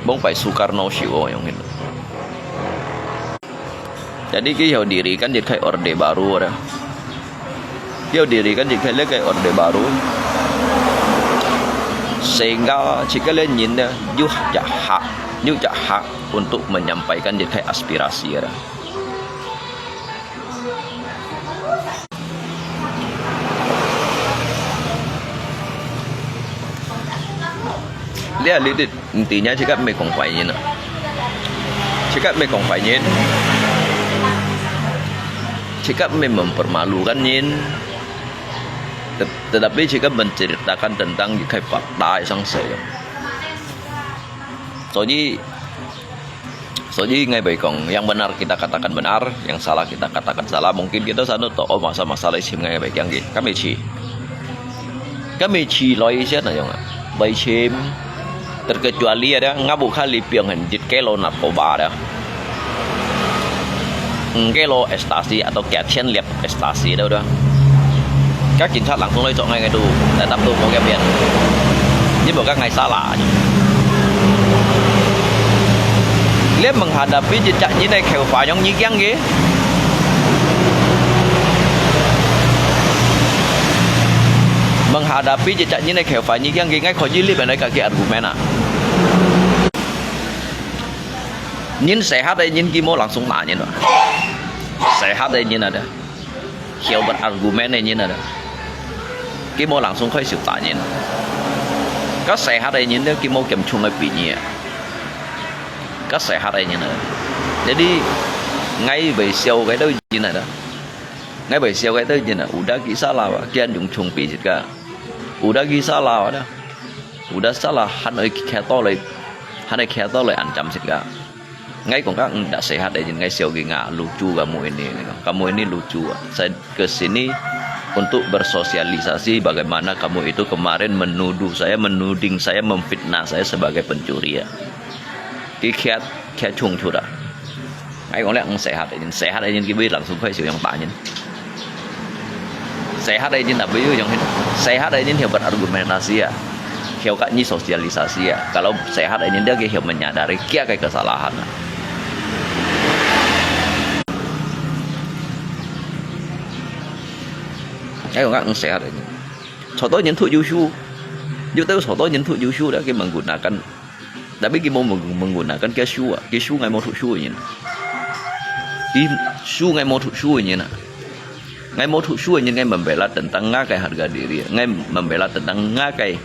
bông pai Sukarno siu o yang hin. Jadi, ki hiau diri kan jit khai orde baru ada. Hiau diri kan jit khai le kai orde baru. Sehingga jika le nyin ne, yu ja hak, yu ja hak untuk menyampaikan jit khai aspirasi ada. Lia litit. Intinya, jika mê kong pai nyin a. Jika mê kong pai nyin. Jika mê mempermalukan nyin. Tet-, tetapi jika menceritakan tentang jika fakta yang saya. Jadi, jadi ngai bai kong, yang benar kita katakan benar, yang salah kita katakan salah. Mungkin kita sanut to, oh, masa-masa lai sim ngai bai kiang ki. Kami ci. Kami ci loi sian na yong a. Bai chim. Terkecuali ada, ngabu kali piang hen jit kelo narkoba ada. Ng kelo ekstasi atau kia chien liap ekstasi ada udah. Ka kin chat langsung loi cok ngai ngai tu. Tetap tu mo kia pian. Ni mo ka ngai salah. Liap menghadapi jejak ni nai kheu fa yong ni kiang ke. Tapi cicak nyin ai khêu fai nyi kiang ki ngai kho yi lip ai ka ki argument a. Nyin sehat ai nyin ki mo langsung na nyin a. Sehat ai nyin ada. Khêu bat argument ai nyin ada. Ki mo langsung khôi siu ta nyin. Ka sehat ai nyin ki mo kiam chung ai pi nyi a. Ka sehat ai nyin ada. Jadi ngai bai siau kai dau nyin ada. Ngai bai siau kai tơ nyin a, udah ki salah wa, kian yung chung pi sit ka. Udah ki salah wa dah. Udah salah, han oi kia to lai, han oi kia to lai an jam sit ka. Ngai kong ka, ndak sehat ai nyin ngai siau ki nga, lucu kamu ini, kamu ini lucu. Saya ke sini untuk bersosialisasi bagaimana kamu itu kemarin menuduh saya, menuding saya, memfitnah saya sebagai pencuri ya. Ki kia, kia chung chu da. Ai kong liak sehat ai nyin, sehat ai nyin ki bai langsung khôi siu yang ta nyin. Sehat ai nyin tapi yung hin, sehat ai nyin hiu bat argumentasi ya. Hiu ka nyi sosialisasi ya. Kalau sehat ai nyin dia ki hiu menyadari kia kai kesalahan. Ai kong ka sehat ai nyin. Soto nyin tu yusu. Yu tau soto nyin tu yusu dia ki menggunakan Tapi ki mo meng-, menggunakan kia su a, ki su ngai mo thu su nyin. Ki su ngai mo thu su nyin a. Ngai mo thu su nyin ngai membela tentang ngakai harga diri, ngai membela tentang ngakai,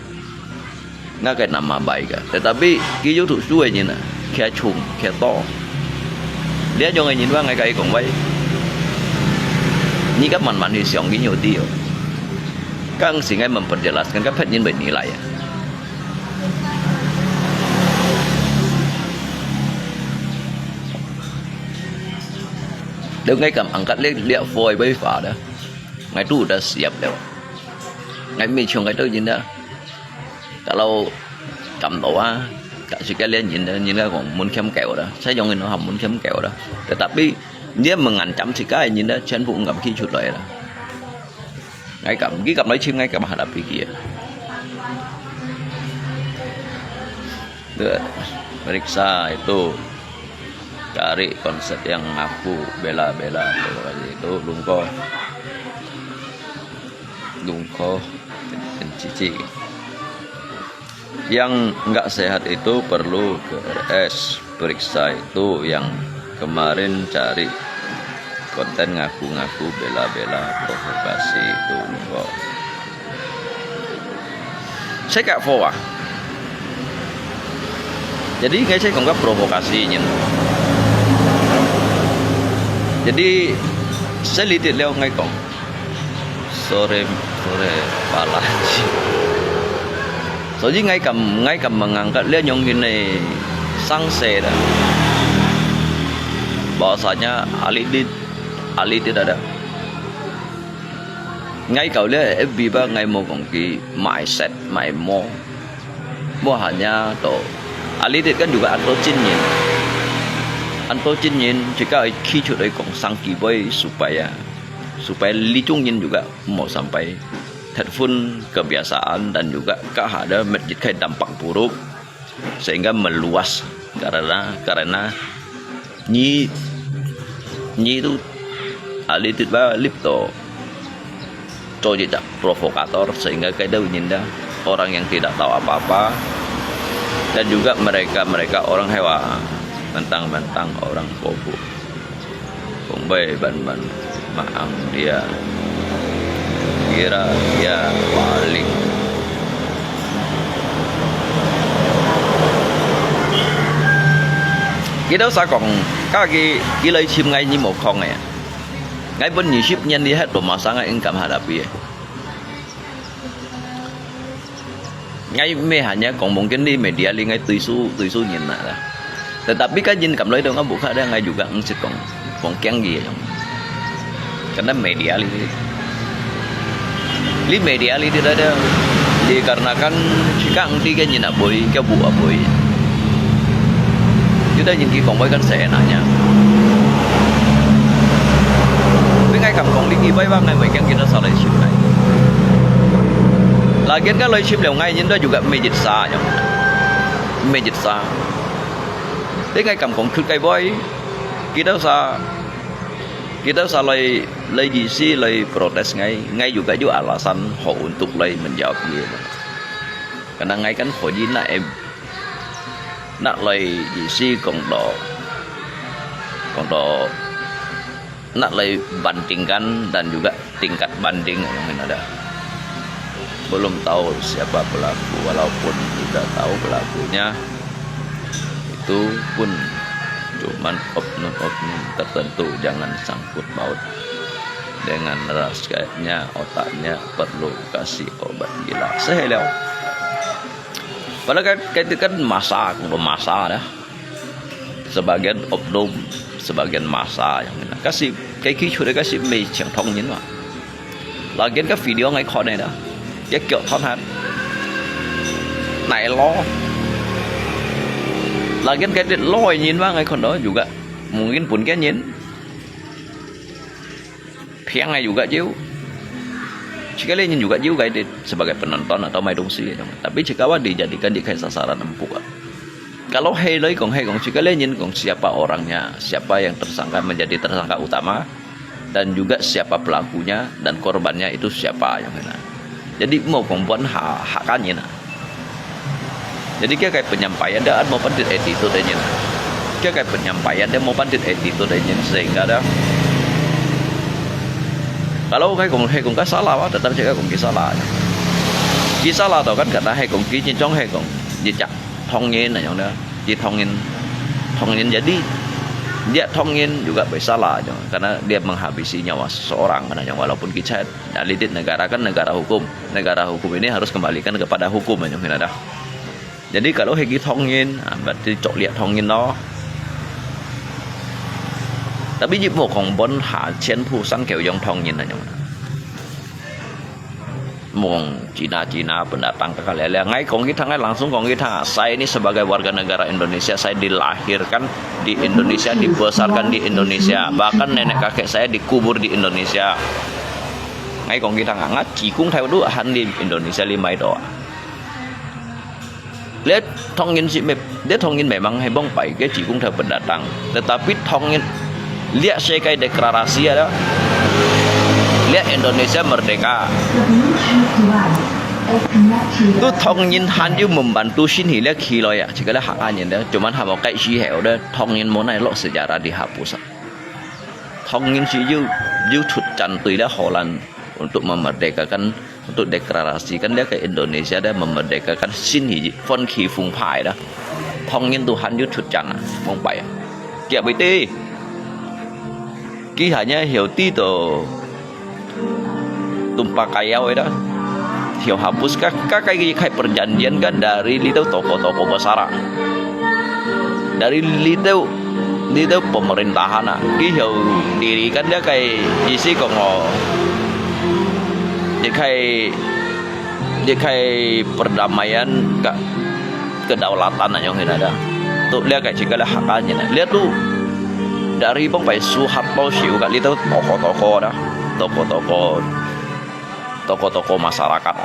ngakai nama baik a. Tetapi ki yu thu su nyin a, kia chung, kia to. Dia jong nyin wa ngai kai kong wai. Ni ka man man hi siang ki nyu ti yo. Kang si ngai memperjelaskan ka phet nyin bai ni lai a. Deu ngai kam angkat liak liak foi bai fa da. Ngai tu da siap leo. Ngai mi chung ngai tu jin da. Kalau kam to a, ka si ka lian jin da, jin ka kong mun kiam keu da. Sai jong in ham mun kiam keu da. Tetapi dia mengancam si ka jin da, chen pu ngam ki chut lai da. Ngai kam, ki kam lai chim ngai kam hadapi ki a. Dua, periksa itu cari konsep yang ngaku bela-bela itu lungko, lungko cici. Yang nggak sehat itu perlu ke R S, periksa itu yang kemarin cari konten ngaku-ngaku bela-bela provokasi itu lungko. Saya kat fo ah. Jadi ngai saya kong ka provokasi nyin. Jadi saya litit leo ngai kong. Sore, sore, pala. Jadi ngai kam, ngai kam mengangkat lian yong kini sangse da. Bahwasanya alitit, alitit ada. Ngai kau lian F B ba ngai mo kong ki mai set, mai mo. Mo hanya to. Alitit kan juga anto chin nyin. Anto chin nyin, jika ki chut ai kong sang ki boy supaya, supaya litung nyin juga mo sampai. Thet fun kebiasaan dan juga kahada medjit kai dampak buruk. Sehingga meluas karena, karena nyi, nyi tu alitit ba lip to. To jejak provokator sehingga kai dau nyinda orang yang tidak tahu apa-apa dan juga mereka-mereka orang hewa mentang-mentang orang popo. Kong bai ban ban maang dia kira dia paling. Kita sa kong kaki ilai chim ngai ni mo kong eh. Ngai pun nyisip nyan lihat rumah sangat ingkam hadapi eh. Ngai meh hanya kong mungkin di media li ngai tuisu, tuisu nyin na lah. Tetapi kan nyin kam loi dong abu kha dia ngai juga ngsit kong, kong kiang gi yong. Karena media li. Li media li di ada. Dikarenakan sikang di kan nyin abui, kau bu abui. Kita nyin ki kong bai kan seenaknya. Tapi ngai kam kong li ki bai bang ngai bai kiang kita sa lai chim ngai. Lagian kan lai chim liao ngai nyin da juga mejit sa nyong. Mejit sa. Tapi ngai kam kong khut kai bai. Kita sa, kita sa lai 來意思來 protes ngai, ngai juga ju alasan hò untuk lai menjawab ye. Karena ngai kan hò ji nak em, nak lai isi kong to, kong to nak lai bandingkan dan juga tingkat banding yang ada. Belum tahu siapa pelaku, walaupun sudah tahu pelakunya, itu pun cuman oknum-oknum tertentu, jangan sangkut paut dengan rasanya, otaknya perlu kasih obat gila. Sehelo. Padahal kan, kan itu kan masa, masa dah. Sebagian oknum, sebagian masa yang kena. Kasi, kaya kichut kasi may cheng thong nyin ma. Lagian ka video ngai khon na, ya kyo thon hat. Nai lo. Lagian kaya lo nyin ma ngai khon do juga. Mungkin pun kaya nyin. Phiang ai juga jiu. Cikali nyin juga jiu kai di sebagai penonton atau mai dongsi. Tapi cikali dijadikan di kai sasaran empuk. Kalau he loi kong he kong cikali nyin kong siapa orangnya, siapa yang tersangka menjadi tersangka utama, dan juga siapa pelakunya dan korbannya itu siapa yang kena. Jadi mò kong buan ha, ha kan nyin na. Jadi kaya kai penyampaian dah mò pandit attitude nyin na. Kaya kai penyampaian dah mò pandit attitude nyin sehingga dah. Kalau kai kong he kong ka salah wa, tetap cek kai kong ki salah. Ki salah to kan kata he kong ki nyin chong he kong. Jejak thong nyin na yang dah. Ki thong nyin, thong nyin jadi dia thong nyin juga bersalah. Karena dia menghabisi nyawa seseorang na yang walaupun kichat. Nah, lidit negara kan negara hukum. Negara hukum ini harus kembalikan kepada hukum, anyong kena dah. Jadi kalau hegi thong nyin, ah, berarti cok liat thong nyin lo. Tapi ji mò kong bon ha chen pu san keu yong thong nyin, anyong. Mong Cina-Cina pendatang ke kali. Ngai kong kita ngai langsung kong kita. Saya ini sebagai warga negara Indonesia, saya dilahirkan di Indonesia, dibesarkan di Indonesia. Bahkan nenek kakek saya dikubur di Indonesia. Ngai kong kita ngai, ngai cikung thai du han di Indonesia lima itu. Lihat thong nyin si me, lihat thong nyin memang he bong pai ke cikung thai pendatang. Tetapi thong nyin lihat sekai deklarasi ada. Lihat Indonesia merdeka. Tu thong nyin han ju membantu sini lihat kilo ya. Cikali hak anyin dah. Cuman hamo kai si he udah thong nyin mo nai lo sejarah dihapus. Thong nyin si ju, ju chut chan tui lihat Holland untuk memerdekakan, untuk deklarasikan dia ke Indonesia dah memerdekakan sini fon ki fung pai dah. Thong nyin tu han ju chut chan ah, mong pai ah. Kia bete. Ki hanya hiu ti to tumpa kayau dah. Hiu hapus ka, ka kai kai perjanjian kan dari litu toko-toko besar ah. Dari litu, litu pemerintahan ah. Ki hiu diri kan dia kai isi kong o. Dia kai, dia kai perdamaian ka kedaulatan na yong hina dah. Tu lihat kai cikali hak anyin na. Lihat tu dari bong pai Suharto siu ka litu toko-toko dah. Toko-toko, toko-toko masyarakat.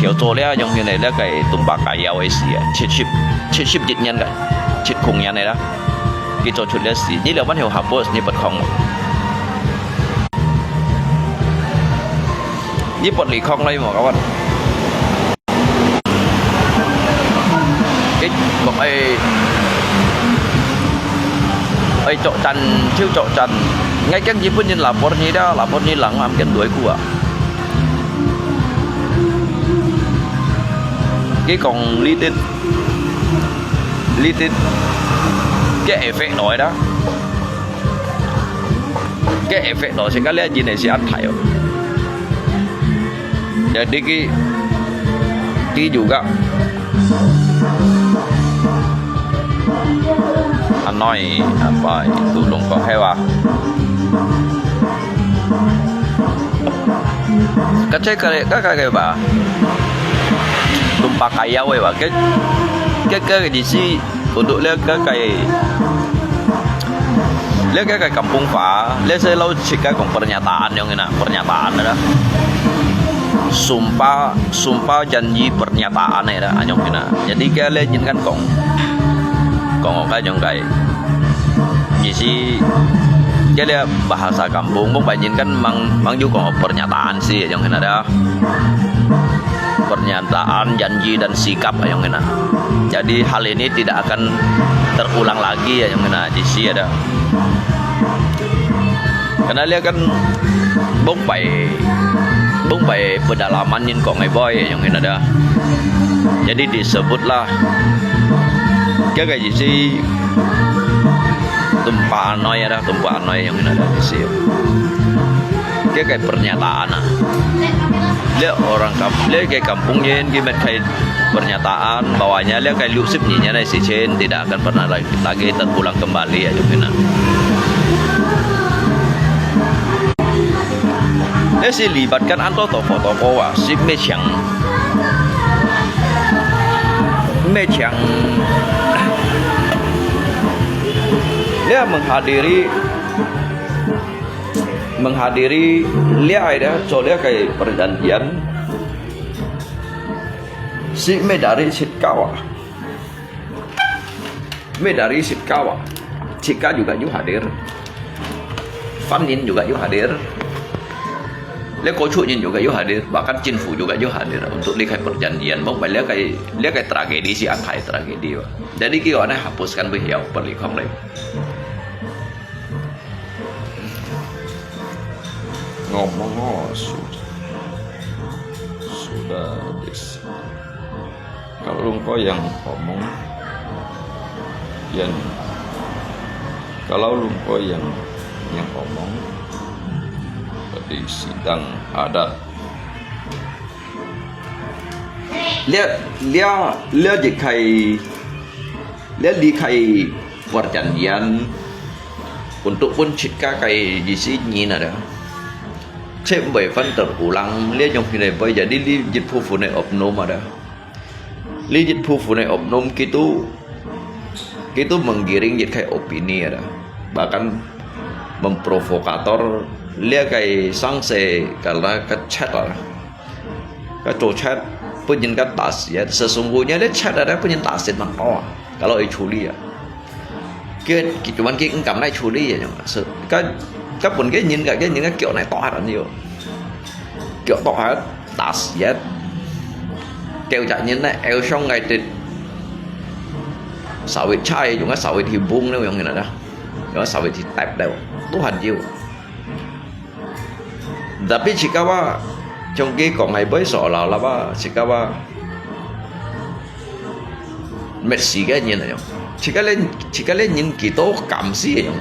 Hiu to lihat yong hina lihat kai tumpa kayau isi ah. Chit sip, chit sip jit nyan kai. Chit kung nyan dah. Ki to chut lihat si. Ni lihat wan hiu hapus ni pet kong. Ni pet li kong lai mo kawan. Ê, bok ai, ai chok chan, chiu chok chan. Ngai keng ji pun nyin lapor nyi dah, lapor nyi lang am keng duai ku ah. Ki kong li tit, li tit, ke effect noi dah. Ke effect to, sekali aja ni si athai. Jadi ki, ki juga. Anoi, apa itu dong kok hewa. Kacai kare, kaka kare ba. Tumpa kayau ba. Ke, ke, ke di si untuk le ke kai, le ke kai kampung fa, le se lau cik kai kong pernyataan yong ina, pernyataan dah. Sumpah, sumpah janji pernyataan dah, anyong ina. Jadi ke le jin kan kong, kong kai yong kai. Jadi Jadi bahasa kampung, mung banyin kan mang, mang juga pernyataan sih, yang kena ada. Pernyataan, janji dan sikap yang kena. Jadi hal ini tidak akan terulang lagi ya yang kena di sini ada. Karena dia kan bung pai, bung pai pedalaman nyin kong ai boy yang kena ada. Jadi disebutlah, kaya kaya si tumpa anoi ada, tumpa anoi yang kena ada di sini. Kaya kaya pernyataan ah. Dia orang kamp, dia kaya kampung nyin, kaya met kaya pernyataan bahwanya dia kaya liu sip nyin nyan ai si chen tidak akan pernah lagi, lagi terulang kembali ya yang kena. Dia si libatkan anto tokoh-tokoh ah, si mechang, mechang. Dia menghadiri, menghadiri dia ada, so dia kaya perjanjian. Si medari sit kawa. Medari sit kawa. Sit ka juga yu hadir. Fan nyin juga yu hadir. Leko chu nyin juga yu hadir. Bahkan cinfu juga yu hadir. Untuk lihat perjanjian. Mung pai lihat kaya, lihat kaya tragedi si angkai tragedi. Jadi kaya aneh hapuskan bih ya perlikong lagi. Ngomong-ngomong sudah, sudah dis. Kalau lungko yang ngomong, yang, kalau lungko yang, yang ngomong, berarti sidang adat. Lia, lia, lia je kai, lia li kai perjanjian untuk pun cit ka kai di sini ada. Cek bai fan terulang, lia nyong hinai bai jadi li jit phu phu nai oknum ada. Li jit phu phu nai oknum kitu, kitu menggiring jit kai opini ada. Bahkan memprovokator, lia kai sangse kala kecet ada. Ka cho chat, pun nyin ka tasit. Sesungguhnya dia chat ada pun nyin tasit mang to. Kalau i chuli ya. Ke, ke cuman ke engkam nai chuli ya, yang. Se, ka, ka pun ke nyin ka, ke nyin ka kyo nai to hat an yo. Kyo to hat, tasit. Kêu cak nyin nai, eu shong ngai tit. Sawit chai, yung ka sawit hi bung nai, yung nyin ada. Yung ka sawit hi tap nai. Tuhan jiu. Tapi cikawa, chong ki kong ai bai so la la ba, cikawa. Met si ka nyin ayong. Cika le, cika le nyin ki to kam si ayong.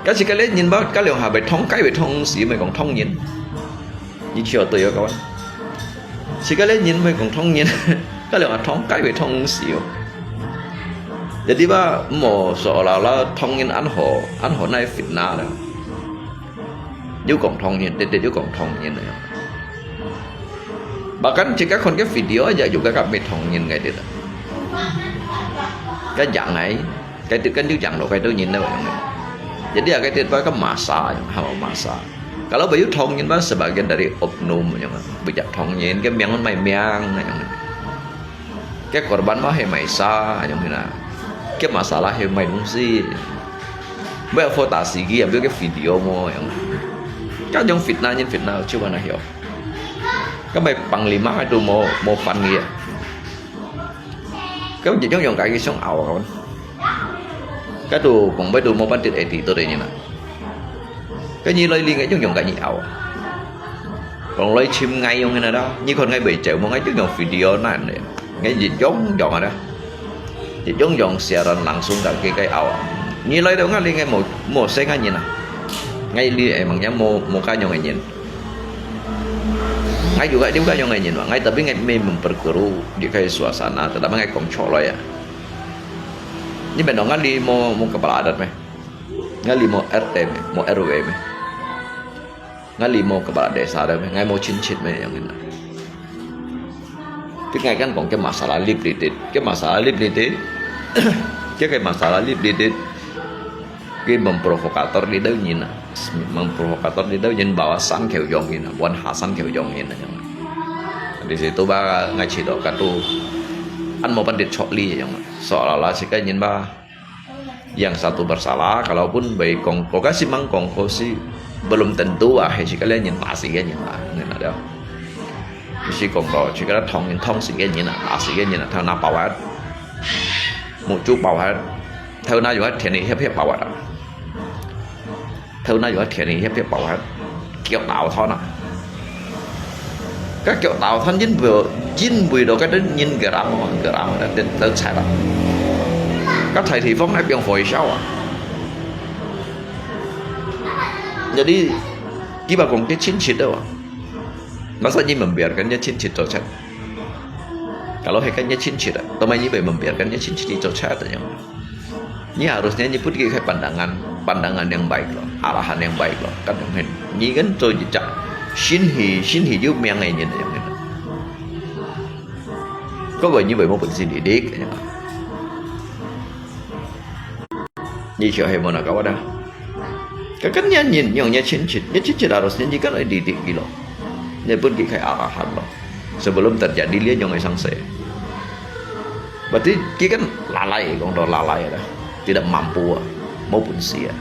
Ka cika le nyin ba, ka leong ha bai thong kai bai thong si mai kong thong nyin. Ni chio to yo kawan. Cika le nyin mai kong thong nyin. Ka leong ha thong kai bai thong si yo. Jadi ba, mo so la la thong nyin an ho, an ho nai fitna la. Yuk kong thong nyin, tê tê yuk kong thong nyin nè. Bahkan cik ka khon ke video aja yuk ka kap mi thong nyin ngai tê. Ka jang ngai, ka tê kan yuk jang lo ka tu nyin lo yang. Jadi ya ka tê ba ka masa, ha masa. Kalau ba yuk thong nyin ba sebagian dari oknum yang, bijak thong nyin, ke miang mai miang yang. Ke korban mah he mai sa, yang hina. Ke masalah he mai dungsi. Bai fo ta si gi, ambil ke video mo yang. Kan yang fitnah nyin fitnah, cuba na hiyo. Kan mai panglima itu mo, mo fan gi ya. Kan jadi yang kai song awak kan. Kan tu kong bai tu mo pan tit editor ini na. Kan ni lai li ngai jong jong kan ni awak. Kong lai chim ngai yong hina da. Ni kon ngai bai chau mo ngai jong jong video nan de. Ngai jit jong jong ada. Jit jong jong siaran langsung ka ke kai awak. Ni lai da ngai li ngai mo, mo se ngai nyin na. Ngai li emang yang mo, mo ka yong ngai nyin. Ngai juga di ka yong ngai nyin ma. Ngai tapi ngai me memperkeruh di kai suasana. Tetapi ngai kong chok lai ya. Ni ben dong ngai li mo, mo kepala adat me. Ngai li mo R T me, mo R W me. Ngai li mo kepala desa de me, ngai mo cincin me yang ina. Tapi ngai kan kong ke masalah lip litit, ke masalah lip litit, ke ke masalah lip litit, ke memprovokator di dau nyin na, memprovokator di dau nyin bawa san keu yong nyin na, wan ha san keu yong nyin na yang. Di situ ba ngai cito katu, an mo pandit chok li yang, seolah-olah si kai nyin ba, yang satu bersalah, kalaupun baik kong, kok kasi mang kong kosi belum tentu ah, he si kalian nyin masih kan nyin lah, nyin ada. Mesti kong ko, si kalian thong nyin thong si kan nyin lah, masih kan nyin lah, thau na pawat, mucu pawat, thau na yuat tian ni hiap hiap pawat ah. Thau na yuat tian ni hiap hiap pawat, kiok tau thon ah. Các kiok tau thon jin bự, jin bự đó cái đến nhìn cái rắm, cái rắm là đến tới chạy lắm. Các thầy thì phong này biang phổi sao à. Jadi, kiba kong cái chính trị đó à. Masa nyi membiarkan dia chính trị trôi chạy. Kalau hai kan dia chính trị đó, tao mai nyi bai membiarkan dia chính trị trôi chạy đó yang. Nyi harusnya nyi pun kikai pandangan, pandangan yang baik loh, arahan yang baik loh, kan yang hen. Nyi kan trôi jejak, sin hi, sin hi yu miang ai nyin yang hen. Kau bai nyi bai mau pun sin didik. Nyi siapa hai mau nak kau ada. Kakak nyi nyin, nyong nyi cincin, nyi cincin harusnya nyi kan ai didik gilo. Nyi pun kikai arahan loh. Sebelum terjadi dia nyong ai sang se. Berarti ki kan lalai, kong do lalai dah. Tidak mampu ah. Maupun sia.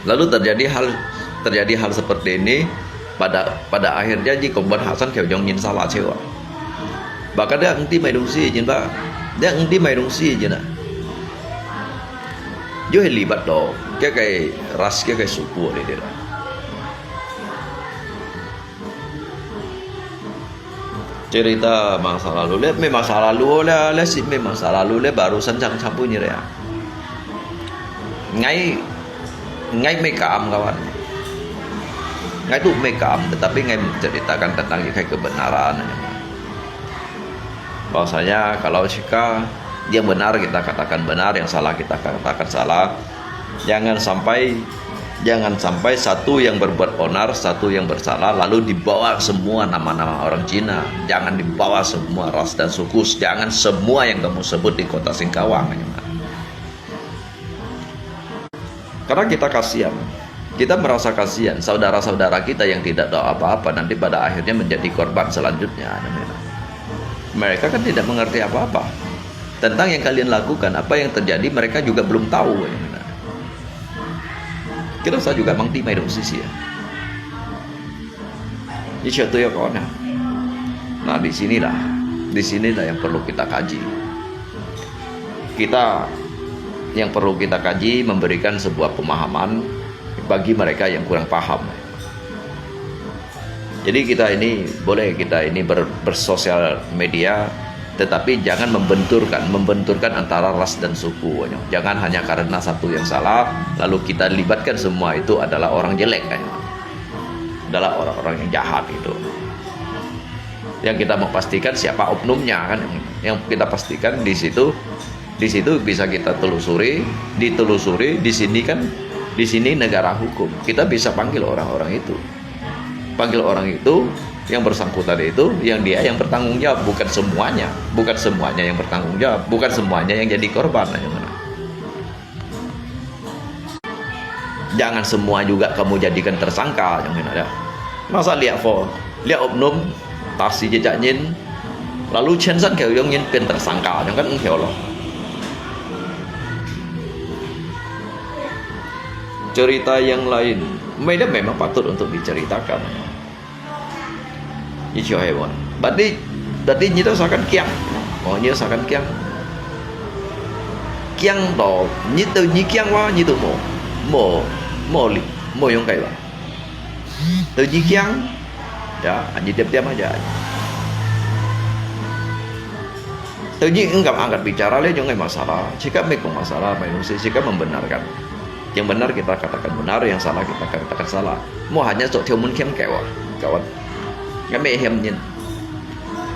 Lalu terjadi hal terjadi hal seperti ini, pada pada akhirnya ji kong buat Hasan kêu jong nyin salah cewa. Bahkan dia engti mai dungsi jin ba. Dia engti mai dungsi jin ah. Yo he libat do, kêu kai ras kêu kai suku le dia. Cerita masa lalu le, me masa lalu le, le si me masa lalu le, barusan sang campur ni le. Ngai, ngai me kaam kawan. Ngai tu me kaam, tetapi ngai menceritakan tentang kikai kebenaran. Bahwasanya kalau jika yang benar kita katakan benar, yang salah kita katakan salah. Jangan sampai jangan sampai satu yang berbuat onar, satu yang bersalah, lalu dibawa semua nama-nama orang Cina. Jangan dibawa semua ras dan suku. Jangan semua yang kamu sebut di kota Singkawang. Karena kita kasihan. Kita merasa kasihan, saudara-saudara kita yang tidak tahu apa-apa nanti pada akhirnya menjadi korban selanjutnya. Mereka kan tidak mengerti apa-apa tentang yang kalian lakukan, apa yang terjadi mereka juga belum tahu. Kita usah juga mangti mai dong sisi ya. Ini contoh ya kawan ya. Nah, di sinilah, di sinilah yang perlu kita kaji. Kita yang perlu kita kaji memberikan sebuah pemahaman bagi mereka yang kurang paham. Jadi kita ini boleh kita ini ber, bersosial media, tetapi jangan membenturkan membenturkan antara ras dan suku. Jangan hanya karena satu yang salah lalu kita libatkan semua itu adalah orang jelek, adalah orang-orang yang jahat itu. Yang kita mau pastikan siapa oknumnya kan, yang kita pastikan di situ, di situ bisa kita telusuri, ditelusuri di sini kan, di sini negara hukum, kita bisa panggil orang-orang itu, panggil orang itu yang bersangkutan itu, yang dia yang bertanggung jawab, bukan semuanya, bukan semuanya yang bertanggung jawab, bukan semuanya yang jadi korban. Jangan semua juga kamu jadikan tersangka, yang ada. Masa liak fo, liak oknum, tasi jejak nyin, lalu censan kêu yong nyin pin tersangka, yang kan engkau loh. Cerita yang lain, memang memang patut untuk diceritakan. Ni chiu hai won. Berarti, berarti nyi tu sakan kiang. Oh, nyi sakan kiang. Kiang to, nyi tu nyi kiang wa, nyi tu mo. Mo, mo li, mo yong kai wa. Tu nyi kiang. Ya, nyi diam-diam aja. Tu nyi enggak angkat bicara le, jangan masalah. Jika mekong masalah, manusia jika membenarkan. Yang benar kita katakan benar, yang salah kita katakan salah. Mo hanya sok thiau mun kiang kai wa, kawan. Ngai me hiam nyin.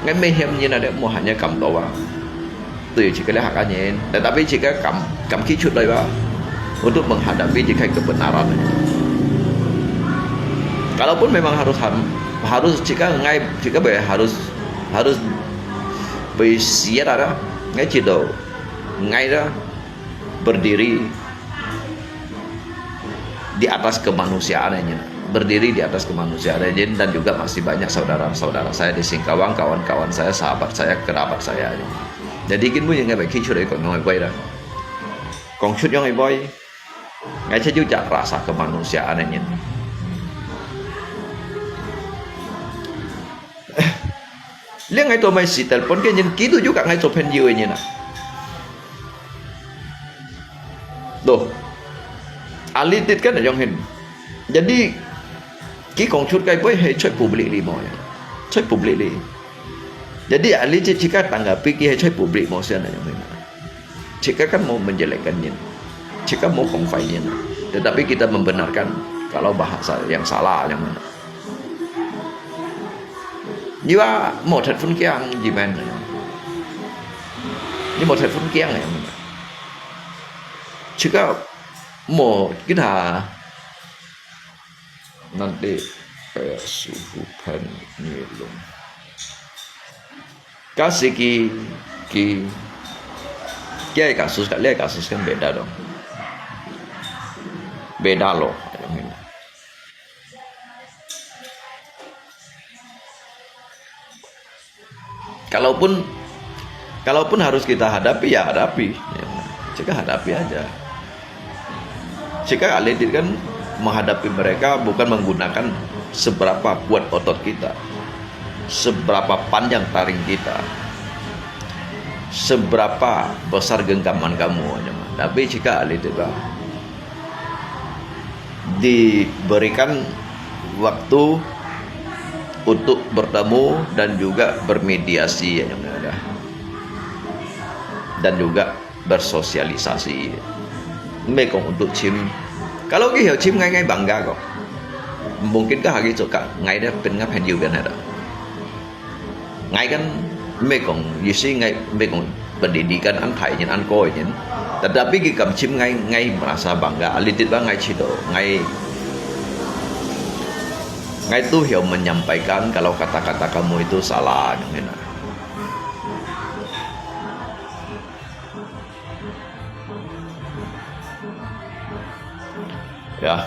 Ngai me hiam nyin ada mo hanya kam to wa. Tu yo jika le hak anyin. Tetapi jika kam, kam kicut lai wa. Untuk menghadapi jika kebenaran. Kalaupun memang harus ham, harus jika ngai, jika be harus, harus bersiap ada. Ngai cido. Ngai dah berdiri di atas kemanusiaan aja. berdiri di atas kemanusiaan, dan juga masih banyak saudara-saudara saya di Singkawang, kawan-kawan saya, sahabat saya, kerabat saya. Jadi, kin mu yang ngai bai kicu dari konyong bai dah. Kong cut yang bai. Ngai cek juga rasa kemanusiaan ini. Liang ngai tu mai si telepon ke nyen, kitu juga ngai tu pen yu nyen ah. Tuh. Alitit kan yang hin. Jadi, ki kong cut kai poi hai choi public li mo ya. Choi public li. Jadi, alitit cika tanggapi ki hai choi public mo sian yang hin. Cika kan mau menjelekkan nyen. Cika mau kong fai nyen. Tetapi kita membenarkan kalau bahasa yang salah yang mana. Ni ba mau telepon kiang di mana. Ni mau telepon kiang yang mana. Cika mau kita nanti kayak suhu pen nilung. Kasi ki, ki, ki kasus, ki kasus kan beda dong. Beda loh. Kalaupun, kalaupun harus kita hadapi, ya hadapi. Ya, cika hadapi aja. Cika alitit kan menghadapi mereka bukan menggunakan seberapa kuat otot kita, seberapa panjang taring kita, seberapa besar genggaman kamu, tapi cika alitit lah. Diberikan waktu untuk bertemu dan juga bermediasi, ya, yang ada. Dan juga bersosialisasi. Mekong untuk chim. Kalau ki heo chim ngai ngai bangga ko. Mungkin ka hagi cok ka ngai dah pen ngai pen yu pen ada. Ngai kan mekong, yu si ngai mekong pendidikan an thai nyen, an koi nyen. Tetapi ki kam chim ngai, ngai merasa bangga. Alitit ba ngai cido, ngai, ngai tu heo menyampaikan kalau kata-kata kamu itu salah, yang hina. Ya.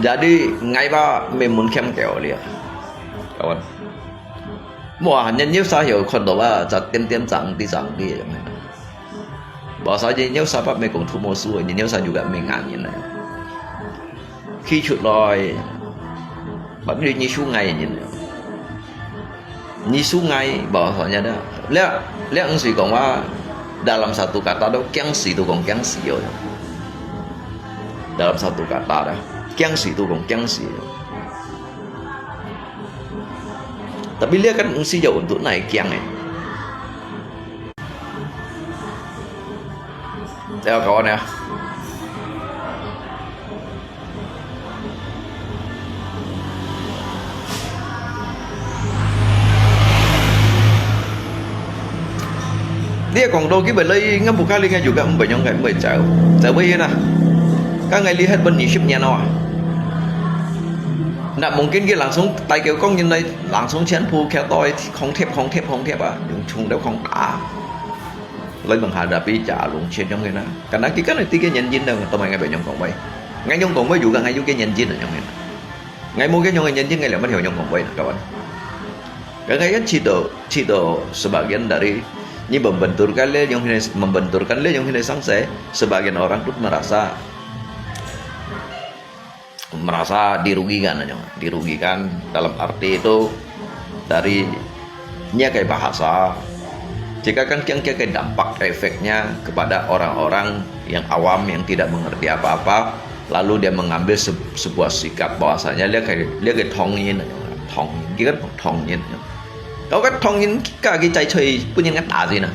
Jadi, ngai ba mei mun kiam keo lia. Kawan. Mua, nyen nyo sa heo kon do ba, za tian tian zang di zang di yang. Ba sa nyen nyo sa ba mei kong tu mo su, nyen nyo sa juga mei ngan nyen. Khi cut loi. Ba nyen nyi su ngai nyen. Nyi su ngai bahasanya dah. Liak, liak ngsi kong ba dalam satu kata tu, kiang si tu kong kiang si yo. Dalam satu kata dah. Kiang si tu kong kiang si yo. Tapi liak kan ngsi yo untuk nai kiang eh. Ya, kawan ya. Dia kong do ki belai ngan buka li ngan juga mbai nyong ngai mbai jauh. Jauh ye na. Ka ngai lihat ban ni sip nian awa. Nak mungkin ki langsung tai keo kong nyen lai langsung cian pu keo toi kong thep kong thep kong thep ah. Yung chung dau kong ta. Lai menghadapi jalung cian nyong ye na. Karena ki kan ti ke nyen jin dau to mai ngai bai nyong kong bai. Ngai nyong kong bai juga ngai yu ke nyen jin nyong ye na. Ngai mu ke nyong nyen jin ngai liang ban heo nyong kong bai na kawan. Kadang-kadang cito, cito sebagian dari ni membenturkan le nyong hine, membenturkan le nyong hine sang se, sebagian orang tu merasa merasa dirugikan, dirugikan dalam arti itu dari nya kai bahasa. Jika kan kiang kiang kai dampak efeknya kepada orang-orang yang awam yang tidak mengerti apa-apa, lalu dia mengambil se- sebuah sikap bahwasanya dia kai dia kai thong yin, thong yin, dia kan thong yin. Kau kan thong yin ka ki cai cui pun yin kan ta sih na.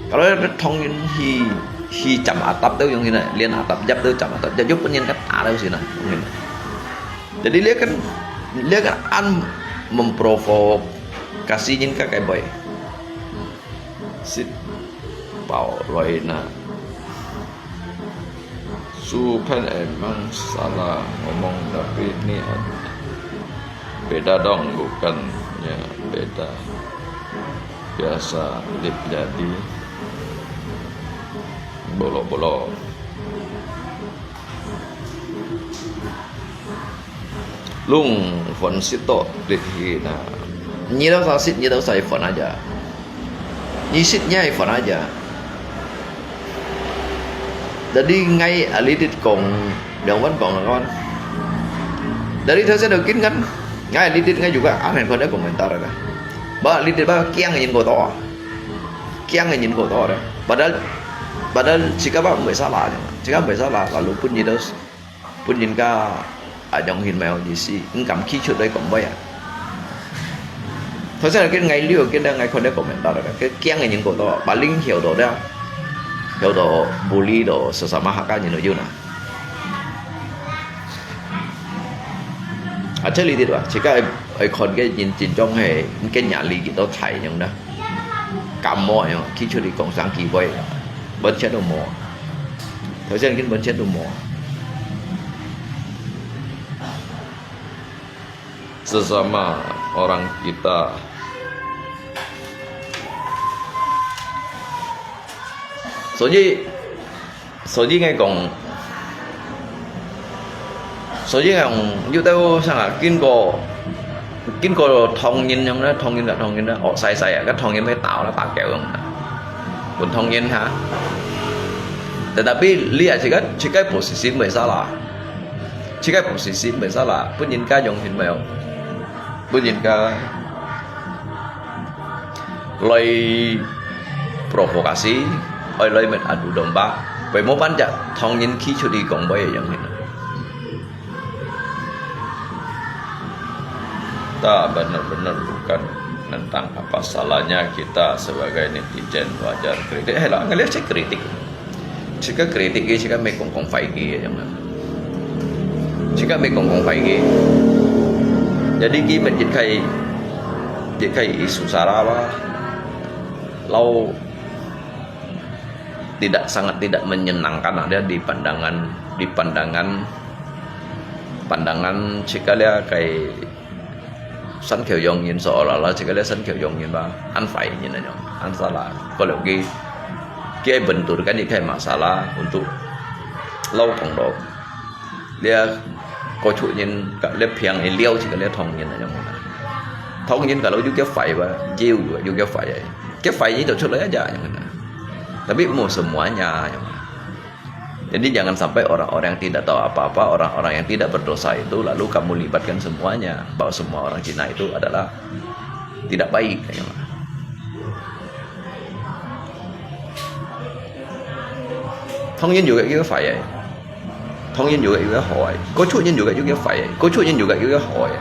Kalau ada thong yin hi hi jam atap tu yang hina, lian atap jap tu jam atap jap, yo pun yin kan ta tu sih na. Jadi dia kan dia kan an memprovokasi yin ka kai boy. Sit pau loi na. Su Pen emang salah ngomong tapi ni ada beda dong bukannya beda biasa lip jadi bolo-bolo. Lung phun sit to lit hi na. Nyi tau sa sit, nyi tau sa phun aja. Nyi sit nyi phun aja. Jadi ngai alitit kong, dang wan kong kawan. Jadi thau sen kin kan, ngai alitit ngai juga, amen kon deh komentar ka. Ba alitit ba kiang yin ko to. Kiang yin ko to deh. Padahal, padahal jika ba mui salah, jika mui salah, lalu pun nyi tau 分人家啊，用翕相意思，毋敢企出來講話啊。頭先佢𠊎了解了，𠊎看到komentar了，佢驚个人過多，paling曉得了，曉得bully到sesama Hakka人就有啦。啊，這裡的話，自家愛，愛看个人真正係，毋見壓力幾多大樣啦。感冒樣，企出去講生機會，完全都無。頭先已經完全都無。 Sesama orang kita. 所以，所以𠊎講，所以𠊎講，有兜啥啊，經過，經過唐人樣啦，唐人啦，唐人啦，哦，細細啊，該唐人會打啦，打狗樣啦，分唐人哈。Tetapi你啊，自家，自家posisi會salah。 自家posisi會salah，分人家用翕相，分人家來provokasi，愛來met adu domba，會無辦法，唐人企出去講話个樣形。Tak benar-benar bukan tentang apa salahnya kita sebagai netizen wajar kritik. Eh lah, ngeliat cek kritik. 自家kritik个，自家乜講講壞个，樣啊。自家乜講講壞个。Jadi佢乜一開，一開isu sara吧，老tidak，sangat tidak menyenangkan ada di pandangan，di pandangan，pandangan自家了个 山口洋人所啦，啦，這個咧山口洋人吧，恁壞人啊，恁salah，過了佢，佢benturkan佢个masalah untuk老講到，這個出人，這平个了，這個咧唐人啊，樣啊。唐人kalau有佢壞吧，有有佢壞啊，佢壞你就出來aja，樣啊。Tapi無semuanya，樣啊。 Jadi jangan sampai orang-orang yang tidak tahu apa-apa, orang-orang yang tidak berdosa itu lalu kamu libatkan semuanya, bahwa semua orang Cina itu adalah tidak baik. 唐人有佢个壞个，唐人有佢个好个，該出人有佢个壞个，該出人有佢个好个。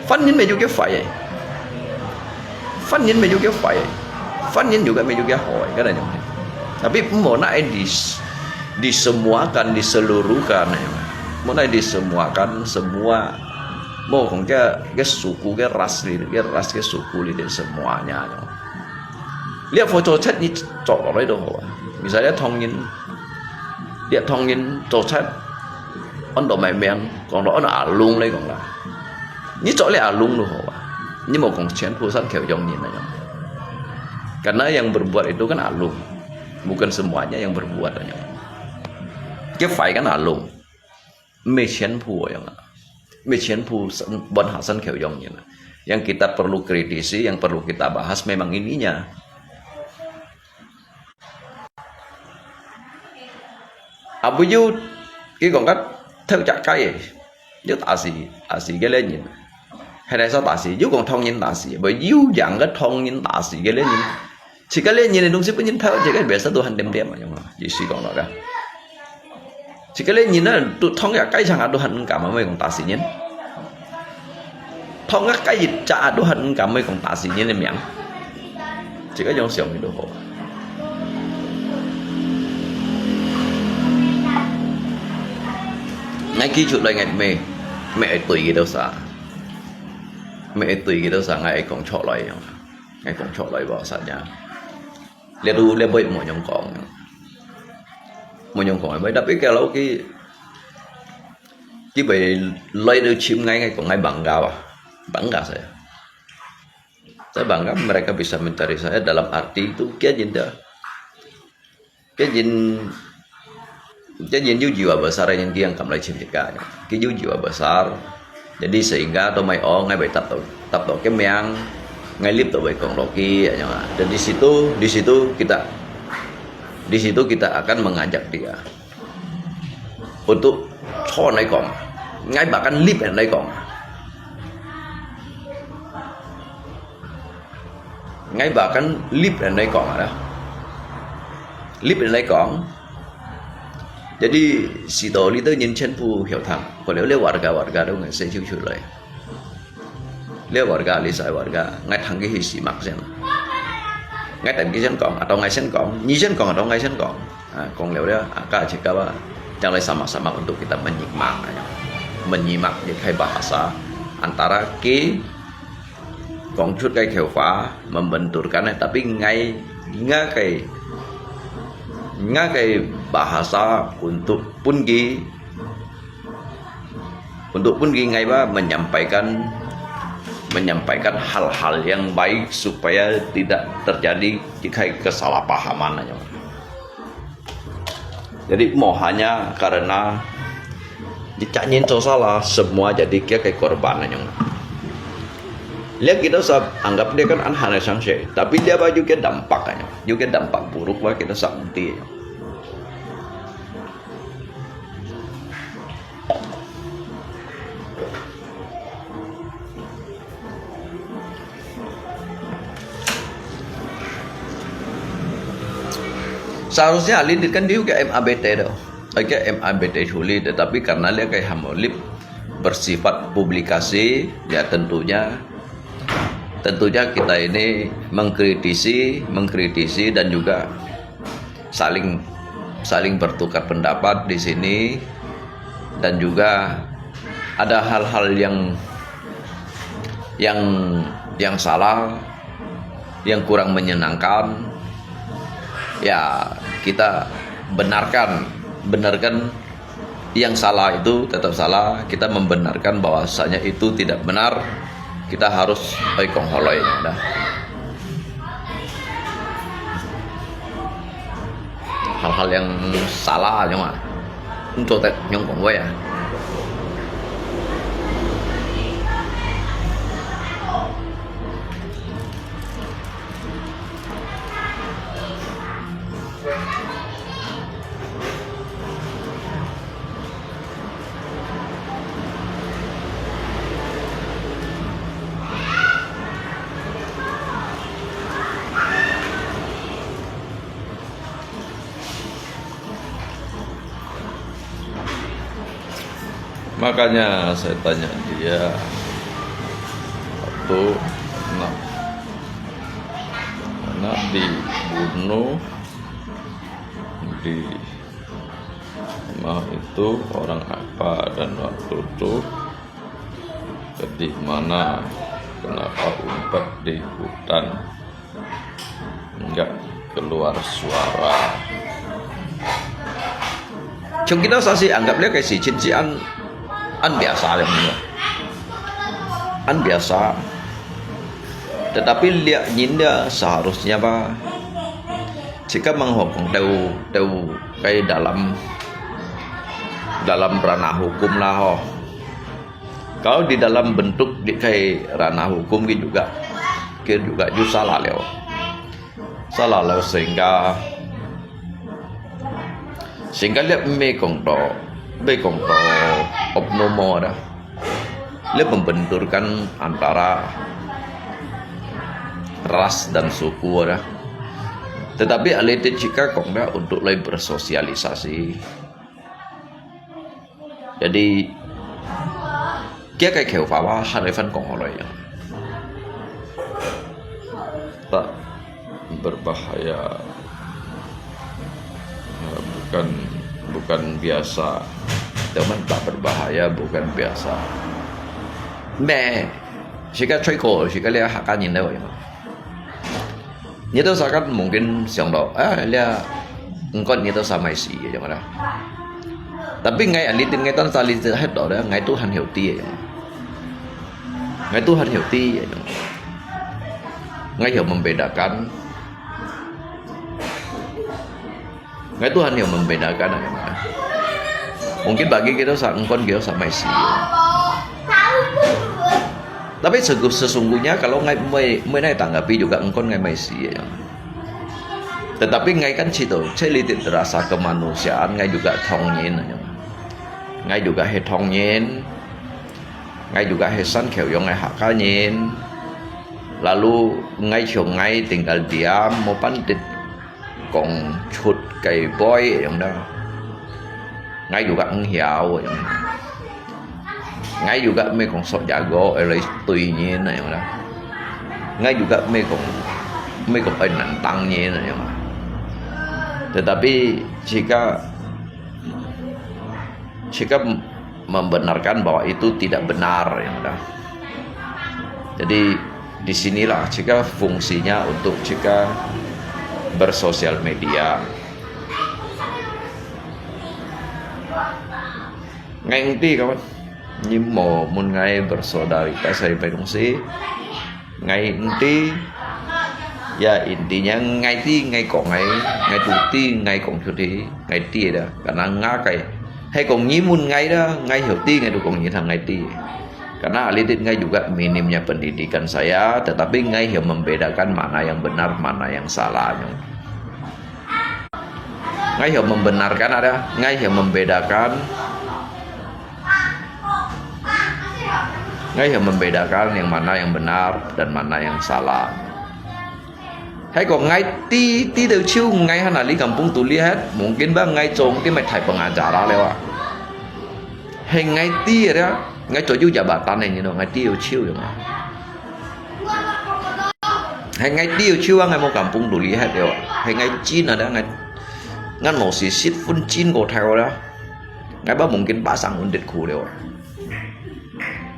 番人乜有佢壞个，番人乜有佢壞个，番人有佢乜有佢好个，該種。Tapi無拿來dis-，disemuakan，diseluruhkan，無拿來disemuakan，semua，無講个，个suku，个ras裡，个ras，个suku裡个semuanya。你愛做賊，你做落來都好啊。Misalnya唐人，你唐人做賊，安到麼名，講到安到阿龍來講啦。 你做了阿龍都好啊，你無講全部山口洋人啊。Karena yang berbuat itu kan阿龍，bukan semuanya yang berbuat啊。佢壞kan阿龍，毋係全部啊，毋係全部山，本下山口洋人啊。Yang kita perlu kritisi, yang perlu kita bahas memang ininya. 啊，會有，佢講个偷隻雞个，有打死，打死个咧人，係來說打死，有講唐人打死，會有樣个唐人打死个咧人，自家咧人个東西分人偷，自家biasa都很點點啊，樣啊，意思講到个。自家咧人呢，都唐隻雞場啊，都很敢啊，會講打死人。 唐个雞一隻都還毋敢會講打死人个名，自家用想个都好。𠊎記出來𠊎乜，乜會對佢兜啥，乜會對佢兜啥，𠊎會講出來樣，𠊎講出來無啥呀。這都，這會無樣講，無樣講，乜特別个老佢 佢會來到尋𠊎，𠊎講𠊎bangga啊，bangga saja。Saya bangga mereka bisa mencari saya dalam arti itu，佢人个，佢人 Jadi yang jiwa-jiwa besar yang kiang kam lai chim jika. Ki jiwa-jiwa besar. Jadi sehingga to mai ong ngai bai tap to, tap to ke miang, ngai lip to bai kong loki ya. Jadi situ, di situ kita, di situ kita akan mengajak dia untuk cho nai kong, ngai bahkan lip nai kong, ngai bahkan lip nai kong ada, lip nai kong. Jadi situ li tu nyin chen pu hiu thang, ko liu liu warga warga tu ngai se chiu chiu lai. Liu warga li sai warga, ngai thang ki hi si mak sen. Ngai tan ki sen kong, atau ngai sen kong, nyi sen kong atau ngai sen kong. Ah, kong liu liu, ah, ka cik ka ba. Yang lai sama-sama untuk kita menyimak, menyimak ye khai bahasa antara ki kong chut kai kheu fa, membenturkan, tapi ngai, ngai kai, ngai kai bahasa untuk pun ki, untuk pun ki ngai ba menyampaikan, menyampaikan hal-hal yang baik supaya tidak terjadi di kai kesalahpahaman aja. Jadi mo hanya karena dikak nyin cho salah, semua jadi kia kai korban aja. Lihat kita sa anggap dia kan an hana sangse, tapi dia ba juga dampak aja, juga dampak buruk ba kita sa mungkin. Seharusnya alin dit kan diu ke M A B T do. Oke, M A B T huli, tetapi karena dia kayak hamolip bersifat publikasi, ya tentunya, tentunya kita ini mengkritisi, mengkritisi dan juga saling, saling bertukar pendapat di sini, dan juga ada hal-hal yang, yang, yang salah, yang kurang menyenangkan, ya kita benarkan, benarkan yang salah itu tetap salah, kita membenarkan bahwasanya itu tidak benar, kita harus oi kong holoi dah. Hal-hal yang salah cuma untuk tak nyong kong wei ah. Makanya saya tanya dia, waktu anak, anak dibunuh di rumah itu orang apa, dan waktu itu ke di mana, kenapa umpet di hutan, enggak keluar suara. Cuma kita sasi anggap dia kayak si chin si an, an biasa yang mana. An biasa. Tetapi lihat nyinda seharusnya apa? Jika menghukung tahu, tahu kayak dalam, dalam ranah hukum lah ho. Kalau di dalam bentuk di kai ranah hukum ki juga, ki juga ju salah liao. Salah liao sehingga, sehingga lihat mekong to, mekong to oknum mo dah. Lihat membenturkan antara ras dan suku dah. Tetapi alih jika kong dah untuk lai bersosialisasi. Jadi, kia kai kheu fa wa han ai fan kong holoi ya. Tak berbahaya. Ya, bukan, bukan biasa. Teman tak berbahaya, bukan biasa. Me, sika chui ko, sika lia hakan yin leo ya. Nito sakat mungkin siang lo, ah, lia, engkau nito sama isi ya, yang mana. Tapi ngai alitin ngai tan salitin het lo, ngai Tuhan heuti ya, yang. Ngai Tuhan heuti ya, yang. Ngai heu membedakan. Ngai Tuhan yang membedakan, ya. Mungkin bagi kita sa engkon kita sa mai si. Tapi sesungguhnya kalau ngai mai mai nai tanggapi juga engkon ngai mai si, ya. Tetapi ngai kan situ, cerita rasa kemanusiaan ngai juga thongin, ya. Ngai juga he thongin, ngai juga he san kêu yang ngai Hakka nyin. Lalu ngai siung ngai tinggal diam, mo pandit kong chut kai boy yang dah. Ngai juga ngiau yang. Ngai juga me kong sok jago, eh, lai tui nyin yang dah. Ngai juga me kong, me kong ai nantang nyin yang. Tetapi jika, jika membenarkan bahwa itu tidak benar, yang dah. Jadi di sinilah jika fungsinya untuk jika bersosial media. Ngai ngerti kawan, ni mo mun ngai bersolidaritas saya pai dongsi. Ngai ngerti, ya intinya ngai ti ngai kong ngai, ngai tu ti ngai kong tu ti, ngai ti dah. Karena ngakai, hai kong ni mun ngai dah, ngai hiu ti ngai tu kong ni thang ngai ti. Karena alitit ngai juga minimnya pendidikan saya, tetapi ngai hiu membedakan mana yang benar, mana yang salah. Ngai hiu membenarkan ada, ngai hiu membedakan, ngai hiu membedakan yang mana yang benar dan mana yang salah. Hai kong ngai ti, ti tau chiu ngai hana li kampung tu lihat, mungkin ba ngai chong ti mai thai pengacara lewa. Hai ngai ti ada, ngai chong ju jabatan ni no, ngai ti tau chiu yang. Hai ngai ti tau chiu ngai mo kampung tu lihat lewa. Hai ngai chin ada ngai, ngan no si sit phun chin ko thai ada. Ngai ba mungkin ba sang undit khu lewa.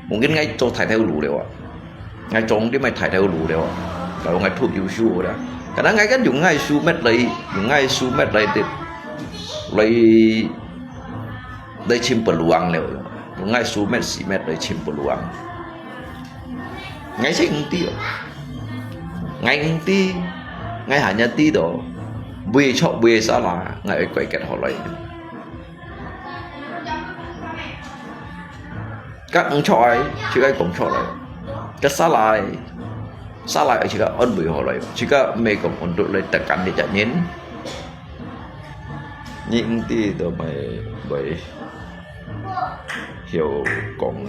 Mungkin ngai cho thai thai lu lewa. Ngai chong ti mai thai thai lu lewa. Kalau ngai thu yu shu da. Karena ngai kan yung ngai su met lai, yung ngai su met lai ti, lai, lai chim peluang lewa. Yung ngai su met si met lai chim peluang. Ngai sing ti. Ngai ti. Ngai hanya ti do. Bui chok bui salah. Ngai oi koi ket ho lai. Kak ng chok ai, chik ai kong chok lai. Kak salai, salai ai chik an bui ho lai. Chik me kong undut lai tekan di janin. Ni ng ti do mai bai hiu kong.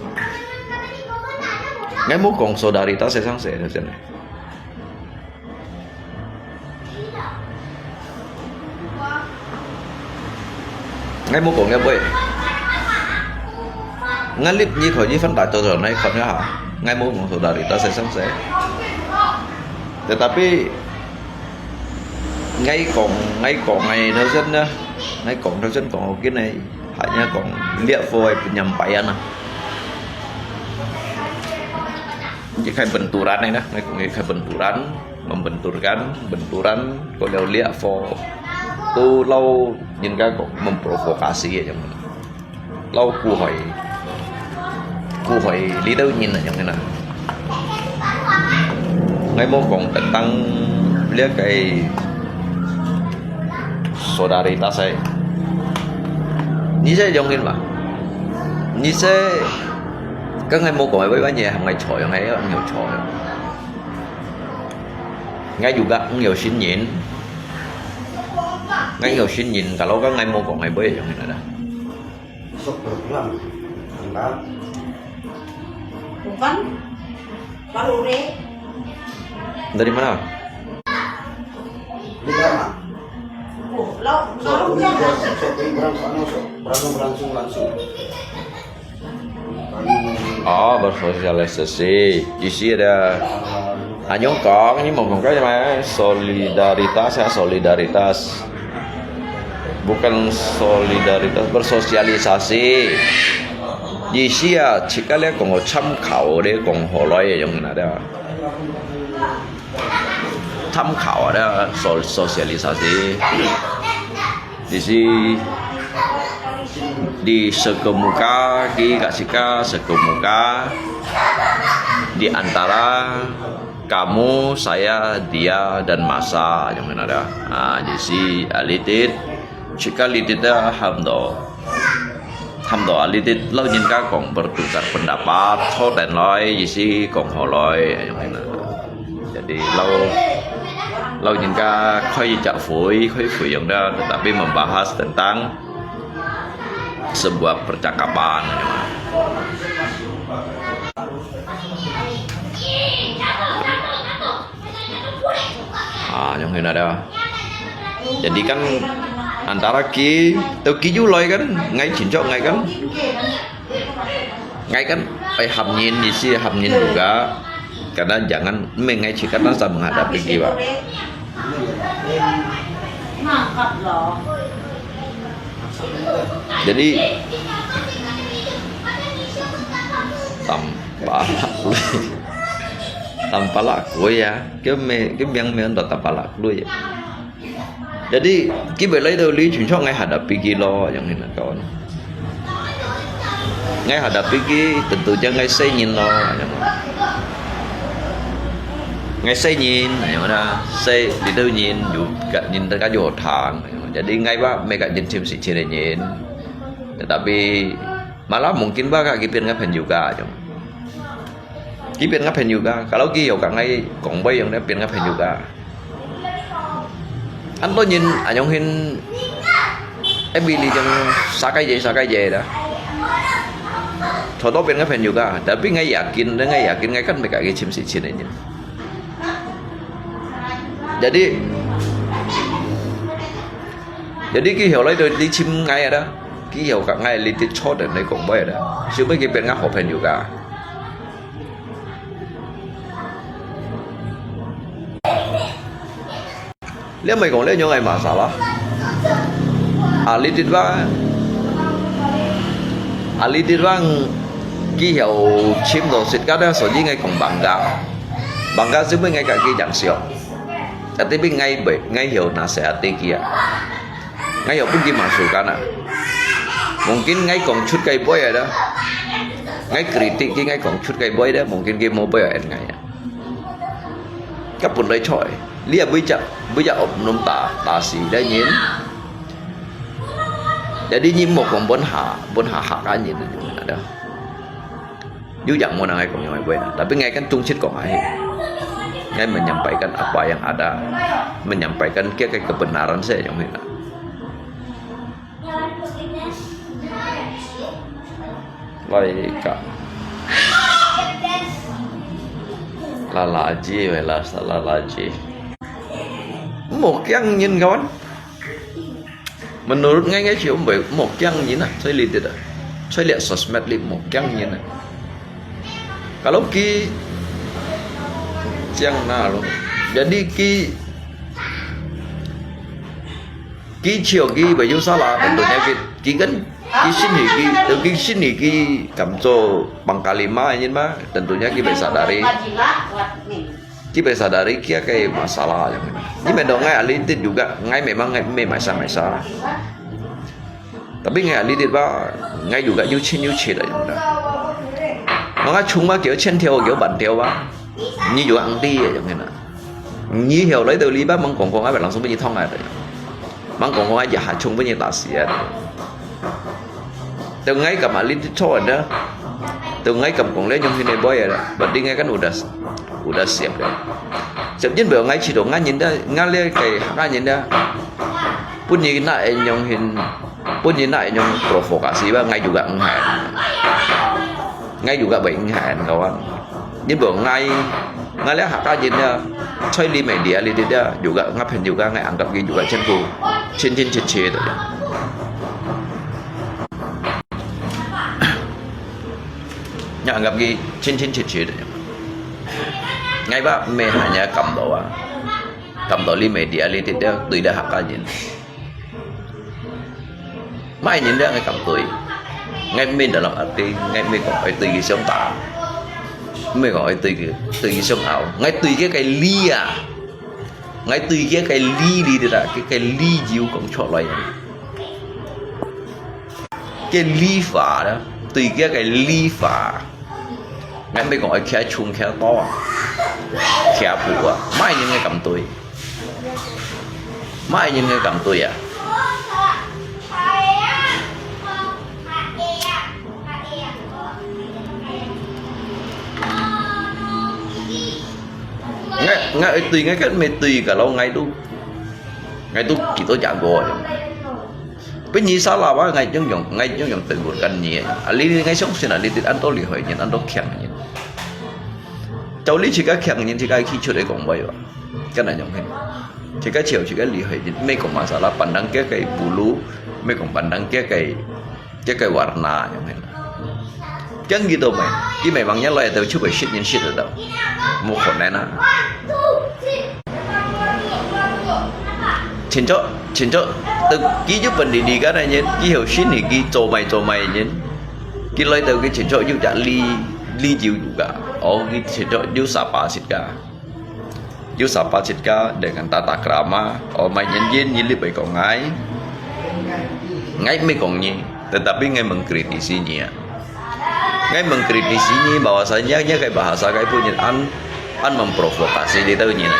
Ngai mu kong solidaritas se sang se na sen. Ngai mu kong ya bui. Ngalip ni kho ni fan ta to to nai khon ya ha. Ngai mu kong solidaritas se sang se. Tetapi ngai kong, ngai kong ngai thau sen na. Ngai kong thau sen kong ho kin nai. Hanya kong liak fo ai penyampaian na. Jadi khai benturan ai na. Ngai kong khai benturan. Membenturkan, benturan, ko liau liak fo. Tu lau nyin ka kong memprovokasi ya jang. Lau ku hoi. Ku hoi li tau nyin na jang na. Ngai mo kong tentang liak kai solidaritas ai. Ni se jang nyin ma. Ni se ka ngai mo kong ai bai bai nyi ham ngai choi ngai ngai choi. Ngai juga ng有心人. Ngai ng有心人, kalau ka ngai mo kong ngai bui yang ina da. Sok program, angkat. Bukan, baru re. Dari mana? Di mana? Oh, lau, sok lau ini dia. Sok ini berang sana, sok berang langsung langsung. Oh, bersosialisasi. Isi ada. Anyong kong, ini mau kong kaya mai solidaritas ya, solidaritas. Bukan solidaritas, bersosialisasi. Isi ya, jika le kong cham kau le kong holoi yang ada. Cham kau ada sol sosialisasi. Di si, di sekemuka, di kasika sekemuka, di antara kamu, saya, dia, dan masa yang ada. Ah, di si alitit Jika lidit dah ham do, ham do lidit 老人家講 bertukar pendapat, 坐等來，意思講好來，恁樣啦。Jadi 老，老人家開一隻會，開會用的，tetapi membahas tentang sebuah percakapan，恁樣啦。啊，恁樣啦。Jadi kan antara佢，到佢又來kan，𠊎親像𠊎kan，𠊎kan，哎，合人，意思合人juga。Kadang jangan，毋係𠊎去，kadang sama menghadapi佢吧。Jadi tampalak lui, tampalak kui ya, cái mẹ cái miếng miếng đó tampalak lui ya. Jadi佢會來到你，親像𠊎hadapi佢咯，恁樣啦講。 Ngai hadapi佢，tentu je ngai sai人咯，恁樣。Ngai sai人，恁樣啦，sai lidau人，有个人大家有談，恁樣。Jadi ngai ba，每个人尋時尋个人。Tetapi malah mungkin ba佢變个朋友个，恁樣。 佢變个朋友个，kalau佢有个ngai講話樣，變个朋友个。Anto nyin anyong hin every li jeng sakai je sakai je da. Thoto變个朋友个，tapi ngai yakin，ngai yakin ngai kan mereka ke chim si chin nyin. Jadi，jadi佢後來就你尋ngai啊，佢後个ngai li ti cho dan ngai kong bai da，所以佢變个好朋友个。 這毋係講這樣个masalah。啊，你知吧？啊，你知吧？佢曉尋到食个，所以𠊎講bangga。Bangga係因為𠊎家己樣笑。Tapi𠊎會，𠊎曉拿細阿弟佢啊。 Ngai有分佢masukan啊。Mungkin ngai講出个話啊，ngai kritik佢，ngai講出个話咧，mungkin佢無話啊，ngai啊。Ka本來錯，你也每隻每隻oknum打打死个人。Jadi你莫講本下本下客家人啊，ada。 有樣無人愛講樣个話啦，tapi ngai kan忠實講啊，嘿。Ngai menyampaikan apa yang ada, menyampaikan kia ke kebenaran saja yang hina. Baik kak. Lalaji, wela lalaji. Mok yang nyin kawan. Menurut ngai ngai cium bai mok yang nyin ah, saya lihat dah. Saya lihat sosmed li mok yang nyin ah. Kalau ki siang na lo. Jadi ki ki cium ki bai yu salah tentunya ki ki kan ki sini ki ki sini ki kamco pangkalima nyin ma tentunya ki bai sadari. Ki bai sadari kia ke masalah yang ini. Ni mendo ngai alitit juga, ngai memang ngai me maisa maisa. Tapi ngai alitit ba, ngai juga yu chin yu chin yang na. Manga chung ma kiu chen tiao kiu ban tiao ba. Ni juga ang ti yang na. Ni hiu lai tau li ba mang kong kong ai ba langsung ni thong ai. Mang kong kong ai ya ha chung ni ta si ai. Tau ngai kam alitit cho da. Tau ngai kam kong le nyong hin ai boy da. Berarti ngai kan udah udah siap da. Siap jin ba ngai chi do ngai nyin da, ngai le kai ngai nyin da. Pun ni na e nyong hin, pun ni na e nyong provokasi ba ngai juga ngai. Ngai juga bai ngai kawan. Ni ba ngai ngai le ha ka jin da. Choi li media li da juga ngai phen juga ngai anggap ki juga chen ku. Chin chin chin chin da. Ngai anggap ki chin chin chin chin da. Ngai ba me hanya kam do wa. Kam do li media li ti da tui da ha ka jin. Mai nyin da ngai kam tui. Ngai min dalam arti ngai mi kong ai tui ki siong ta. Mi kong ai tui ki tui ki siong au. Ngai tui ki kai li a. Ngai tui ki kai li li da ki kai li jiu kong cho lai. Ki li fa da. Tui ki kai li fa. Ngai mi kong ai kia chung kia to. Kia bu a. Mai nyin ngai kam tui. Mai nyin ngai kam tui a. ，𠊎愛對，𠊎根本對个咯，𠊎都，𠊎都幾多講過樣。Pun你salah啊，𠊎樣樣，𠊎樣樣對付跟你啊。啊，你，你，𠊎相信啊，你，你恁多厲害人，恁多強人。照你自家強人，自家去出來講話吧，跟人樣去。自家潮，自家厲害人，毋係講masalah，pandang佢个bulu，毋係講pandang佢个 佢个warna樣个。Kian gitu mai, ki mai bang nya lai tau cuba shit nyen shit tau. Mo khon nai na. Chin cho, chin cho, tu ki ju pen di di ka nai nyen, ki hau shin ni ki cho mai cho mai nyen. Ki lai tau ki chin cho ju ja li, li jiu ju ka. Oh, ki chin cho ju sapa sit ka. Yu sapa sit ka dengan tata krama, oh, mai nyen yin nyi lip ai kong ngai. Ngai mi kong nyi, tetapi ngai mengkritisi nyi. Ngai mengkritisi nyi bahwasanya nyi kai bahasa kai pun nyi an, an memprovokasi di tau nyi na.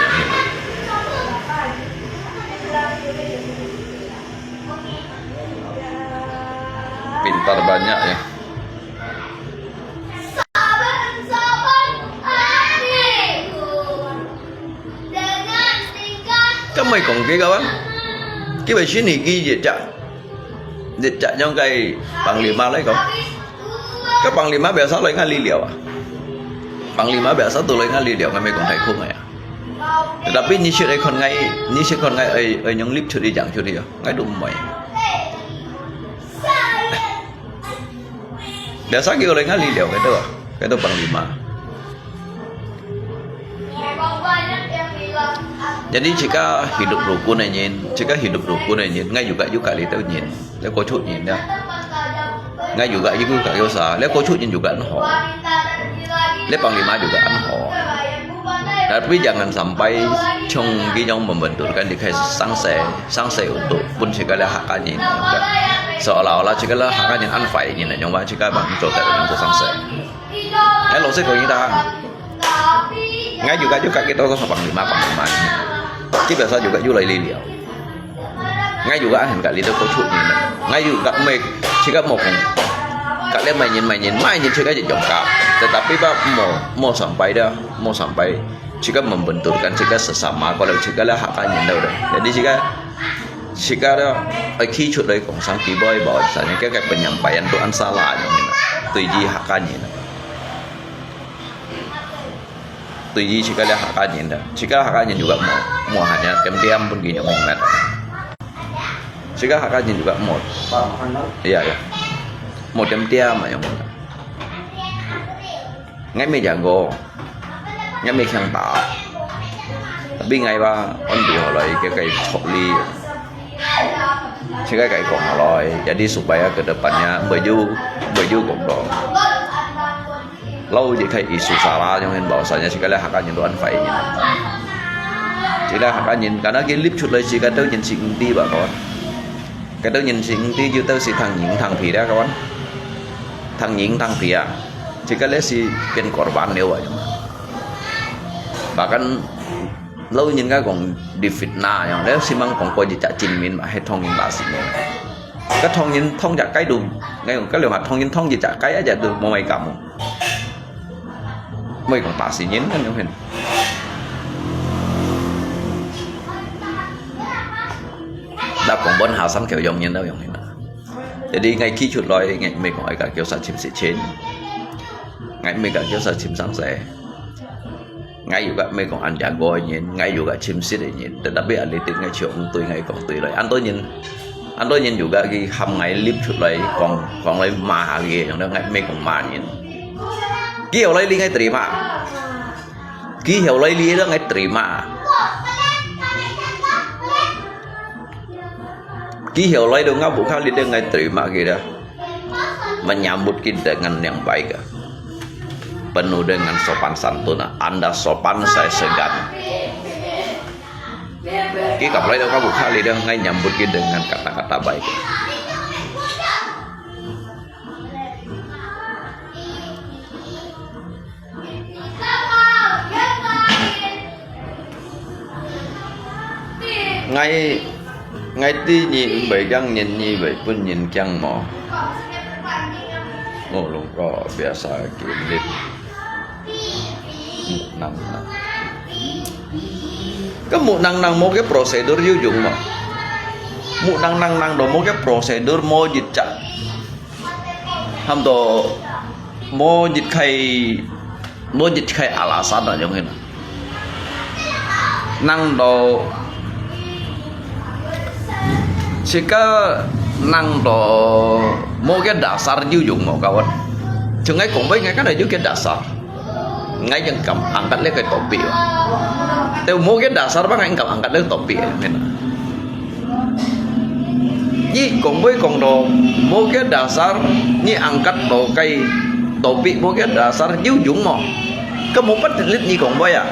Pintar banyak ya. Kan mai kong ke kawan. Ki bai shin ni ki ye cha. Ye cha nyong kai panglima lai kong. Ka panglima biasa lai ngali liao ah. Panglima biasa tu lai ngali liao ngai mai kong hai khung ya. Tetapi ni shit ai kon ngai, ni shit kon ngai ai, ai nyong lip chut di jang chut di ya. Ngai dum mai. Biasa ki lai ngali liao kai tu ah. Kai tu panglima. Jadi jika hidup rukun nyen, jika hidup rukun nyen, ngai juga juga li tau nyen, le ko chut nyen ya. Ngai juga juga kiosa, le ko chut nyen juga an ho. Le panglima juga an ho. Tapi jangan sampai chung ki nyong membenturkan di kai sangse, sangse untuk pun jika le hak nyen. Seolah-olah jika le hak nyen an fai nyen, nyong ba jika bang cho tak nyong cho sangse. Hello, saya kau ni dah. Ngai juga juga kita tu sabang lima, bang lima ni. Kita biasa juga juga lai liau. Ngai juga ahin kali tu kau ni. Ngai juga mai, jika mau kong. Kali mai nyen, mai nyen, mai nyen jika je jongka. Tetapi ba mau, mau sampai dah, mau sampai. Jika membenturkan jika sesama, kalau jika lah hak nyen dah. Jadi jika, jika dah, ai ki chut lai kong sang ki boy bawa misalnya, kaya penyampaian tu an salah nyen. Tu ji hak nyen. Tùy於自家个客家人啦，自家客家人juga無，無閒啊，點點分佢用用啦。自家客家人juga無，呀呀，無點點啊用。𠊎乜講過，𠊎乜聽到，tapi𠊎話安排好來，佢个處理，自家个講好來，jadi supaya ke depannya，毋會有，毋會有講到。 Lalu je khai isu sara yang hen bahwasanya segala hak anyin tuan fai nyin. Segala hak anyin, karena ki lip chut lai segala tau nyin sing di ba kawan. Ka tau nyin sing di ju tau si thang nying thang phi dah kawan. Thang nying thang phi ah. Segala si ken korban leo ah. Bahkan lalu nyin ka kong di fitnah yang leo si mang kong ko je cak cin min ba he thong nyin ba si ne. Ka thong nyin thong cak kai du, ngai kong ka leo ha thong nyin thong je cak kai aja du mo mai kamu. Mai kong ta si nyin kan yong hen. Da kong bon ha sang kêu yong nyin da yong hen. Jadi ngai ki chut loi ngai mai kong ai ka kêu sa chim si chin. Ngai mai ka kêu sa chim sang se. Ngai juga mai kong an jago nyin, ngai juga chim sit nyin. Tetapi alitin ngai chiu ong tui ngai kong tui loi. An to nyin, an to nyin juga ki ham ngai lip chut loi kong, kong loi ma ha ki yong ngai mai kong ma nyin. Ki yau loi li ngai terima. Ki yau loi li ngai terima. Ki yau loi do ngau bu kha li ngai terima ki dah. Menyambut ki dengan yang baik. Penuh dengan sopan santun. Anda sopan, saya segan. Ki kap loi do ngau bu kha li dah ngai nyambut ki dengan kata-kata baik. Ngai, ngai ti nyi bai kiang nyin nyi bai pun nyin kiang mo. Mo lung ko biasa ki lit. Nang nang. 該無能能無个 prosedur有用無？無能能能到無个 prosedur無一隻，喊到無一个無一个 alasan啊，用个。能到自家能到無个 dasar有用無？Kawan，像𠊎講話，𠊎kan ada有个 dasar。 𠊎正敢angkat這个topik。Tapi無个 dasar pang，𠊎正敢angkat這个topik，明白？你講話講到無个 dasar，你angkat到个topik無个 dasar，有用無？佢無法delete你講話啊。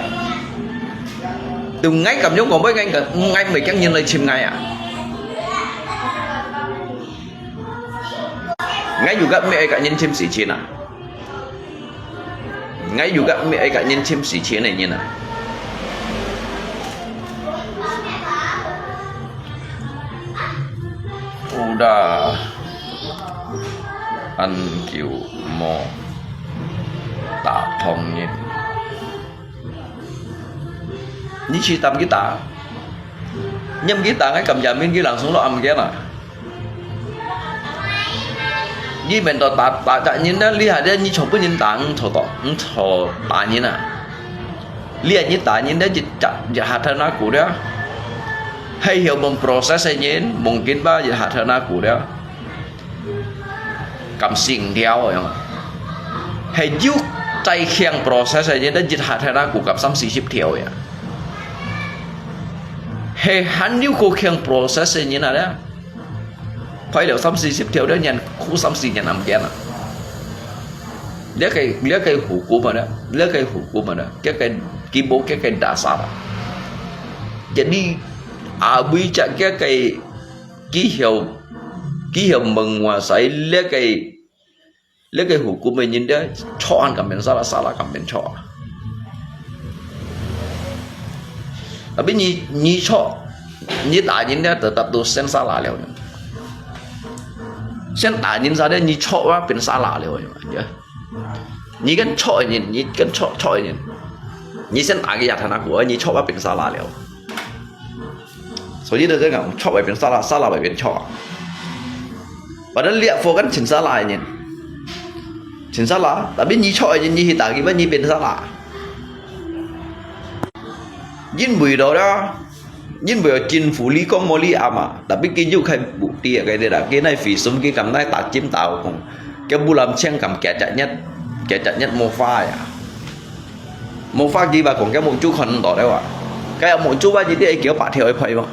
Tapi𠊎敢樣講話，𠊎敢，𠊎毋會驚人來尋𠊎啊。𠊎又敢毋會愛佮人尋事情啊？ 𠊎又敢毋會愛佮人尋事情个人啊。Udah恁久無打通人。你去打佢打，你毋去打，𠊎敢jamin佢langsung落暗間啊。 你免到打，打，打人啦，你下底你全部人打，你坐到，你坐打人啊。你啊，你打人咧，一隻，一下頭那股了。係有問proses个人，mungkin吧，一下頭那股了。敢死條个樣。係有在行proses个人，一下頭那股敢三四十條呀。係還有過行proses个人啊咧。 Pai了三四十條了，人苦三四年暗間啊。這个，這个hukum啊，這个hukum啊，這个基本，這个dasar啊。Jadi，abis這个，佢曉，佢曉menguasai這个 這个hukum个人咧，著還敢變salah，salah敢變著啊。Tapi你，你著，你打人咧，tetap都先salah了。先打人salah，你著啊變salah了，呀。你跟著个人，你跟著，著个人，你先打佢一下，他那股，你著啊變salah了。 所以就係講，著會變salah，salah會變著啊。Padahal liak fo kan真salah个人，真salah。Tapi你著个人，你去打佢，你變salah。因為到了，因為政府你講無你啱啊，tapi佢有開目的啊，該啲啦，佢那visum佢敢那打針打講，佢不lâm清敢幾隻日，幾隻日無花呀。 無花佢話講，該目珠看毋到了啊。該目珠啊，一定愛叫白條去配嘛。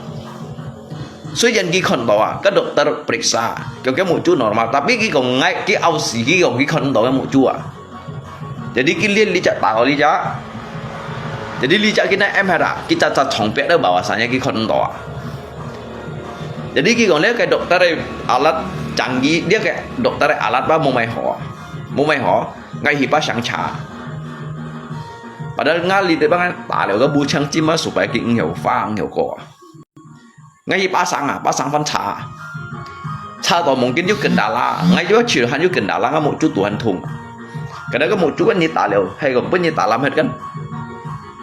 雖然佢看到啊，該dokter periksa，叫該目珠normal，tapi佢講𠊎，佢拗死佢講佢看毋到該目珠啊。Jadi佢連呢隻打到呢隻，jadi呢隻佢那M係啊，佢隻隻床壁都bahwasanya佢看毋到啊。Jadi佢講呢，該dokter个alat canggih，呢個dokter个alat吧，無買好啊，無買好。 𠊎去pasang查。Padahal𠊎哩地方打了个無槍金啊，supaya佢毋曉花，毋曉過啊。𠊎去pasang啊，pasang番查。查到mungkin有kendala，𠊎就去還有kendala，𠊎目珠都還痛。Kadang个目珠kan你打了，係个分你打爛忒kan。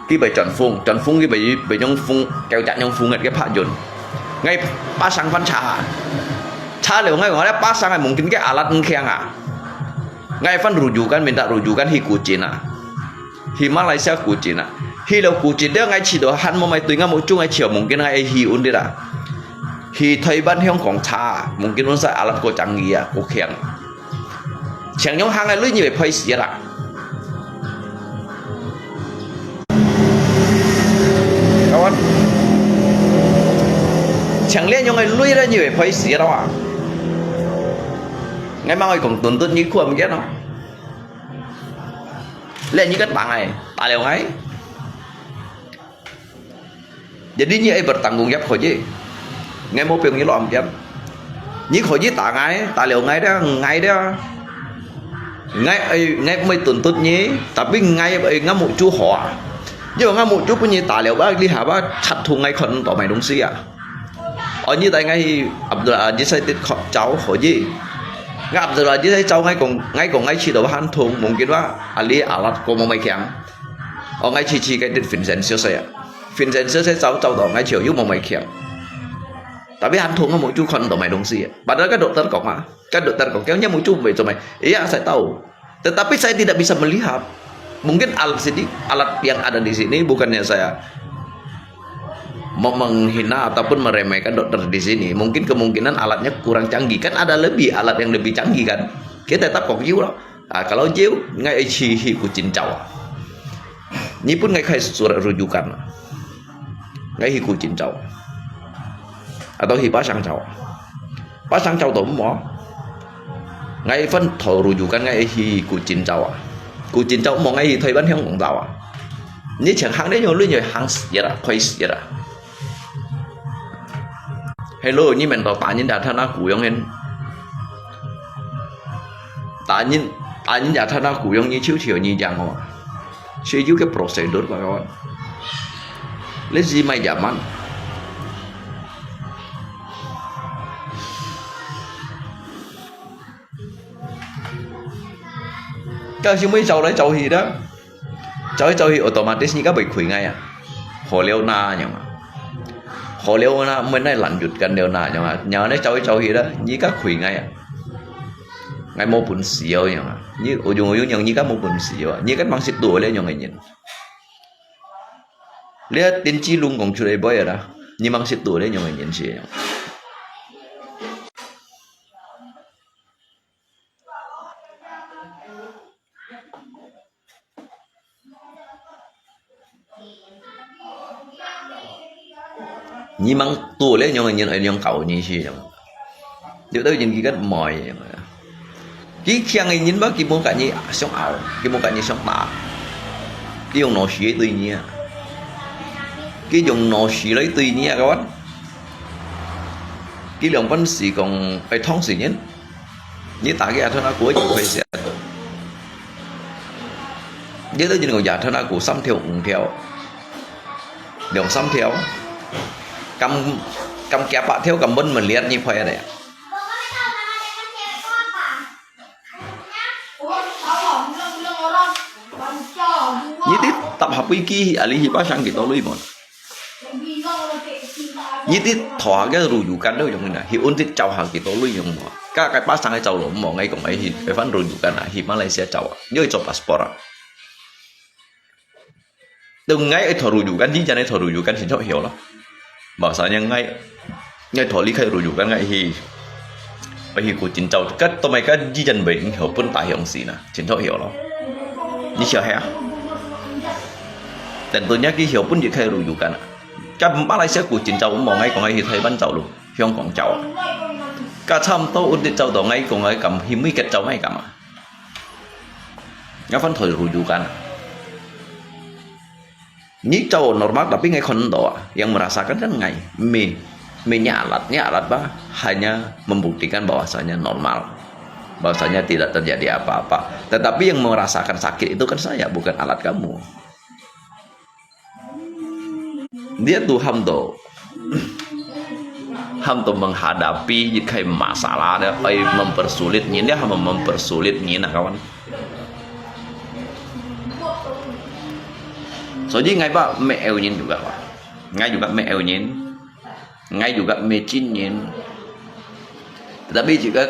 佢會轉風，轉風佢會，會用風，搞隻用風个，佢拍遠。𠊎pasang番查。查了𠊎講，𠊎pasang个mungkin个alat毋強啊。 𠊎番rujukan，minta rujukan去古晉啊，去馬來西亞古晉啊。去了古晉了，𠊎試到還無買對𠊎目珠，𠊎試到mungkin𠊎會去undir啊。去台灣、香港查，mungkin unsa alat過正義啊，過強。像樣行个鐳你會賠死啦。Kawan，像這樣个鐳咧，你會賠死啦哇！𠊎吂會講tuntut你看毋見咯。Leh你个打𠊎，打了𠊎。Jadi你愛bertanggung jawab可以，𠊎無逼你落暗間。你可以打𠊎，打了𠊎了，𠊎了。𠊎，哎，𠊎毋會tuntut你，tapi𠊎，哎，𠊎目珠好啊。因為𠊎目珠分你打了吧，你下吧，插痛𠊎看毋到買東西啊。 哦，你帶𠊎去Abdul Aziz該兜可以。𠊎Abdul Aziz該兜，𠊎講，𠊎講𠊎試到還痛，mungkin話，啊，你alat過無買強。哦，𠊎試試該兜Vincenzo啊。Vincent 先生找，找到，𠊎就又無买强。Tapi 很痛啊，目珠看毋到买东西。Padahal 个 dokter 讲啊，个 dokter 讲，叫你目珠袂做买，一样使到。Tetapi saya tidak bisa melihat. Mungkin alat sini, alat yang ada di sini bukannya saya me-, menghina ataupun meremehkan dokter di sini. Mungkin kemungkinan alatnya kurang canggih. Kan ada lebih alat yang lebih canggih kan. Kita tetap kok juga. Ah, kalau jauh, ngai ai hi, hi kucing cawa. Ni pun ngai khai surat rujukan. Ngai hi kucing cawa. Atau hi pasang cawa. Pasang cawa tu mo. Ngai fan thau rujukan ngai hi kucing cawa. Kucing cawa mo ngai hi Taiwan hiang kong cawa. Ni cheng hang ni nyong lui nyong hang sira, koi sira. Hello, ni men tau ta nyin da thana kuyong hen. Ta nyin, ta nyin da thana kuyong ni chiu chiu ni jang o. Siyu ke prosedur ba kawan. Lezi mai jaman. Kau siu mai cawa lai cawa hi da. Cawa cawa hi otomatis ni ka bai khui ngai a. Ho liu na nyong a. Ho liu na mai nai lan jut kan liu na nyong a. Nyong a ni cawa cawa hi da. Ni ka khui ngai a. Ngai mo pun siu nyong a. Ni ujung ujung nyong ni ka mo pun siu a. Ni kan mang sit tu le nyong ngai nyin. Lia tin chi lung kong chu le bai a da. Ni mang sit tu le nyong ngai nyin siu nyong. Ni mang tu le nyong nyin ai nyong kau ni si nyong. Yo tau nyin ki kat moi nyong. Ki kiang ai nyin ba ki mo kat ni siong au, ki mo kat ni siong ta. Ki yong no si tui ni a. Ki yong no si lai tui ni a kawan. Ki liang pan si kong ai thong si nyin. Ni ta ki a thon a kuo nyin koi siat. Ni ta nyin kong ya thon a kuo sam thiau ung thiau. Liang sam thiau. Kam, kam kia pa thiau kam bon men liat ni phai a de. Ni ti tap hapui ki a li hi pa sang ki to lui mon. Ni ti thua ke rujukan do yong na, hi un ti cawa ha ki to lui yong mo. Ka kai pa sang ai cawa lo mo, ngai kong ai hi, ai fan rujukan a, hi Malaysia cawa. Ni ai cawa passport a. Tu ngai ai thua rujukan, di jan ai thua rujukan sin chok hiu lo. Bahasanya ngai, ngai thua li khai rujukan ngai hi. Ai hi kucing cawa. Kat to mai kat di jan bai hiu pun ta hiong si na, sin chok hiu lo. Ni siu hea. Tentunya ki hiu pun di khai rujukan a. Kat Malaysia kucing cawa mo ngai kong ai hi Taiwan cawa lo, Hong Kong cawa. Kat cham to un ti cawa to ngai kong ai kam hi mui kat cawa ngai kam a. Ngai fan thoi rujukan. Ni cawa normal tapi ngai khon do a. Yang merasakan kan ngai. Mi, mi nyalat, nyalat ba hanya membuktikan bahwasanya normal. Bahwasanya tidak terjadi apa-apa. Tetapi yang merasakan sakit itu kan saya, bukan alat kamu. Dia tu ham tu, ham tu menghadapi khai masalah dia, ai mempersulit nyin, dia ham mempersulit nyin nah kawan. Jadi ngai ba me eu nyin juga ba. Ngai juga me eu nyin. Ngai juga me chin nyin. Tetapi jika,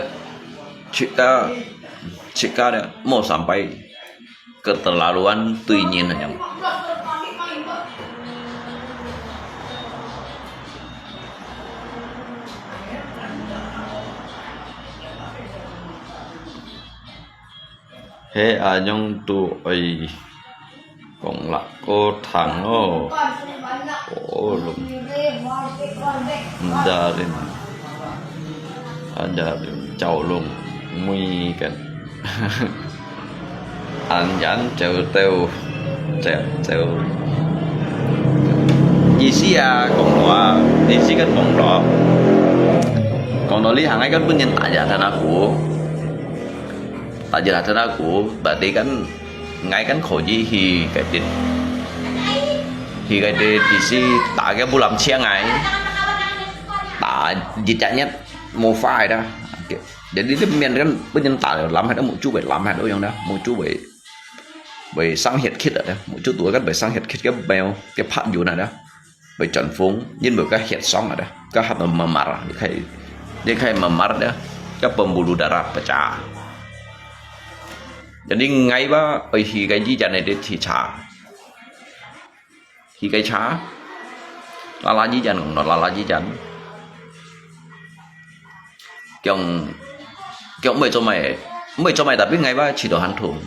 jika, jika dia mau sampai keterlaluan tui nyin aja. He anyong tu oi kong lak ko thang o. O lung. Nda rin. Anja rin chau lung. Mui kan. An yan chau teu. Chep chau. Isi a kong lo a. Isi kan kong lo. Kong lo li hang ai kan pun nyin ta ya tan aku. Ta ya tan aku. Berarti kan ngai kan kho ji hi kai dit. Hi kai dit isi ta ke bulam chiang ngai. Ta jit chak nyet mo fai da. Jadi dia mian kan pun nyin ta lam hai da mu chu bai lam hai da yong da. Mu chu bai bai sang hiet khit da. Mu chu tu kan bai sang hiet khit ke bai ke phat yu na da. 會轉風，因為該血霜啊，該血都memar啊，你可以，你可以memar dia, ke pembuluh darah pecah. Jadi ngai ba, oi hi cái di jan này đi thi cha. Hi cái cha. Lala di jan, no lala di jan. Kiong, kiong mei cho mei, mei cho mei tapi ngai ba chỉ đồ hành thùng.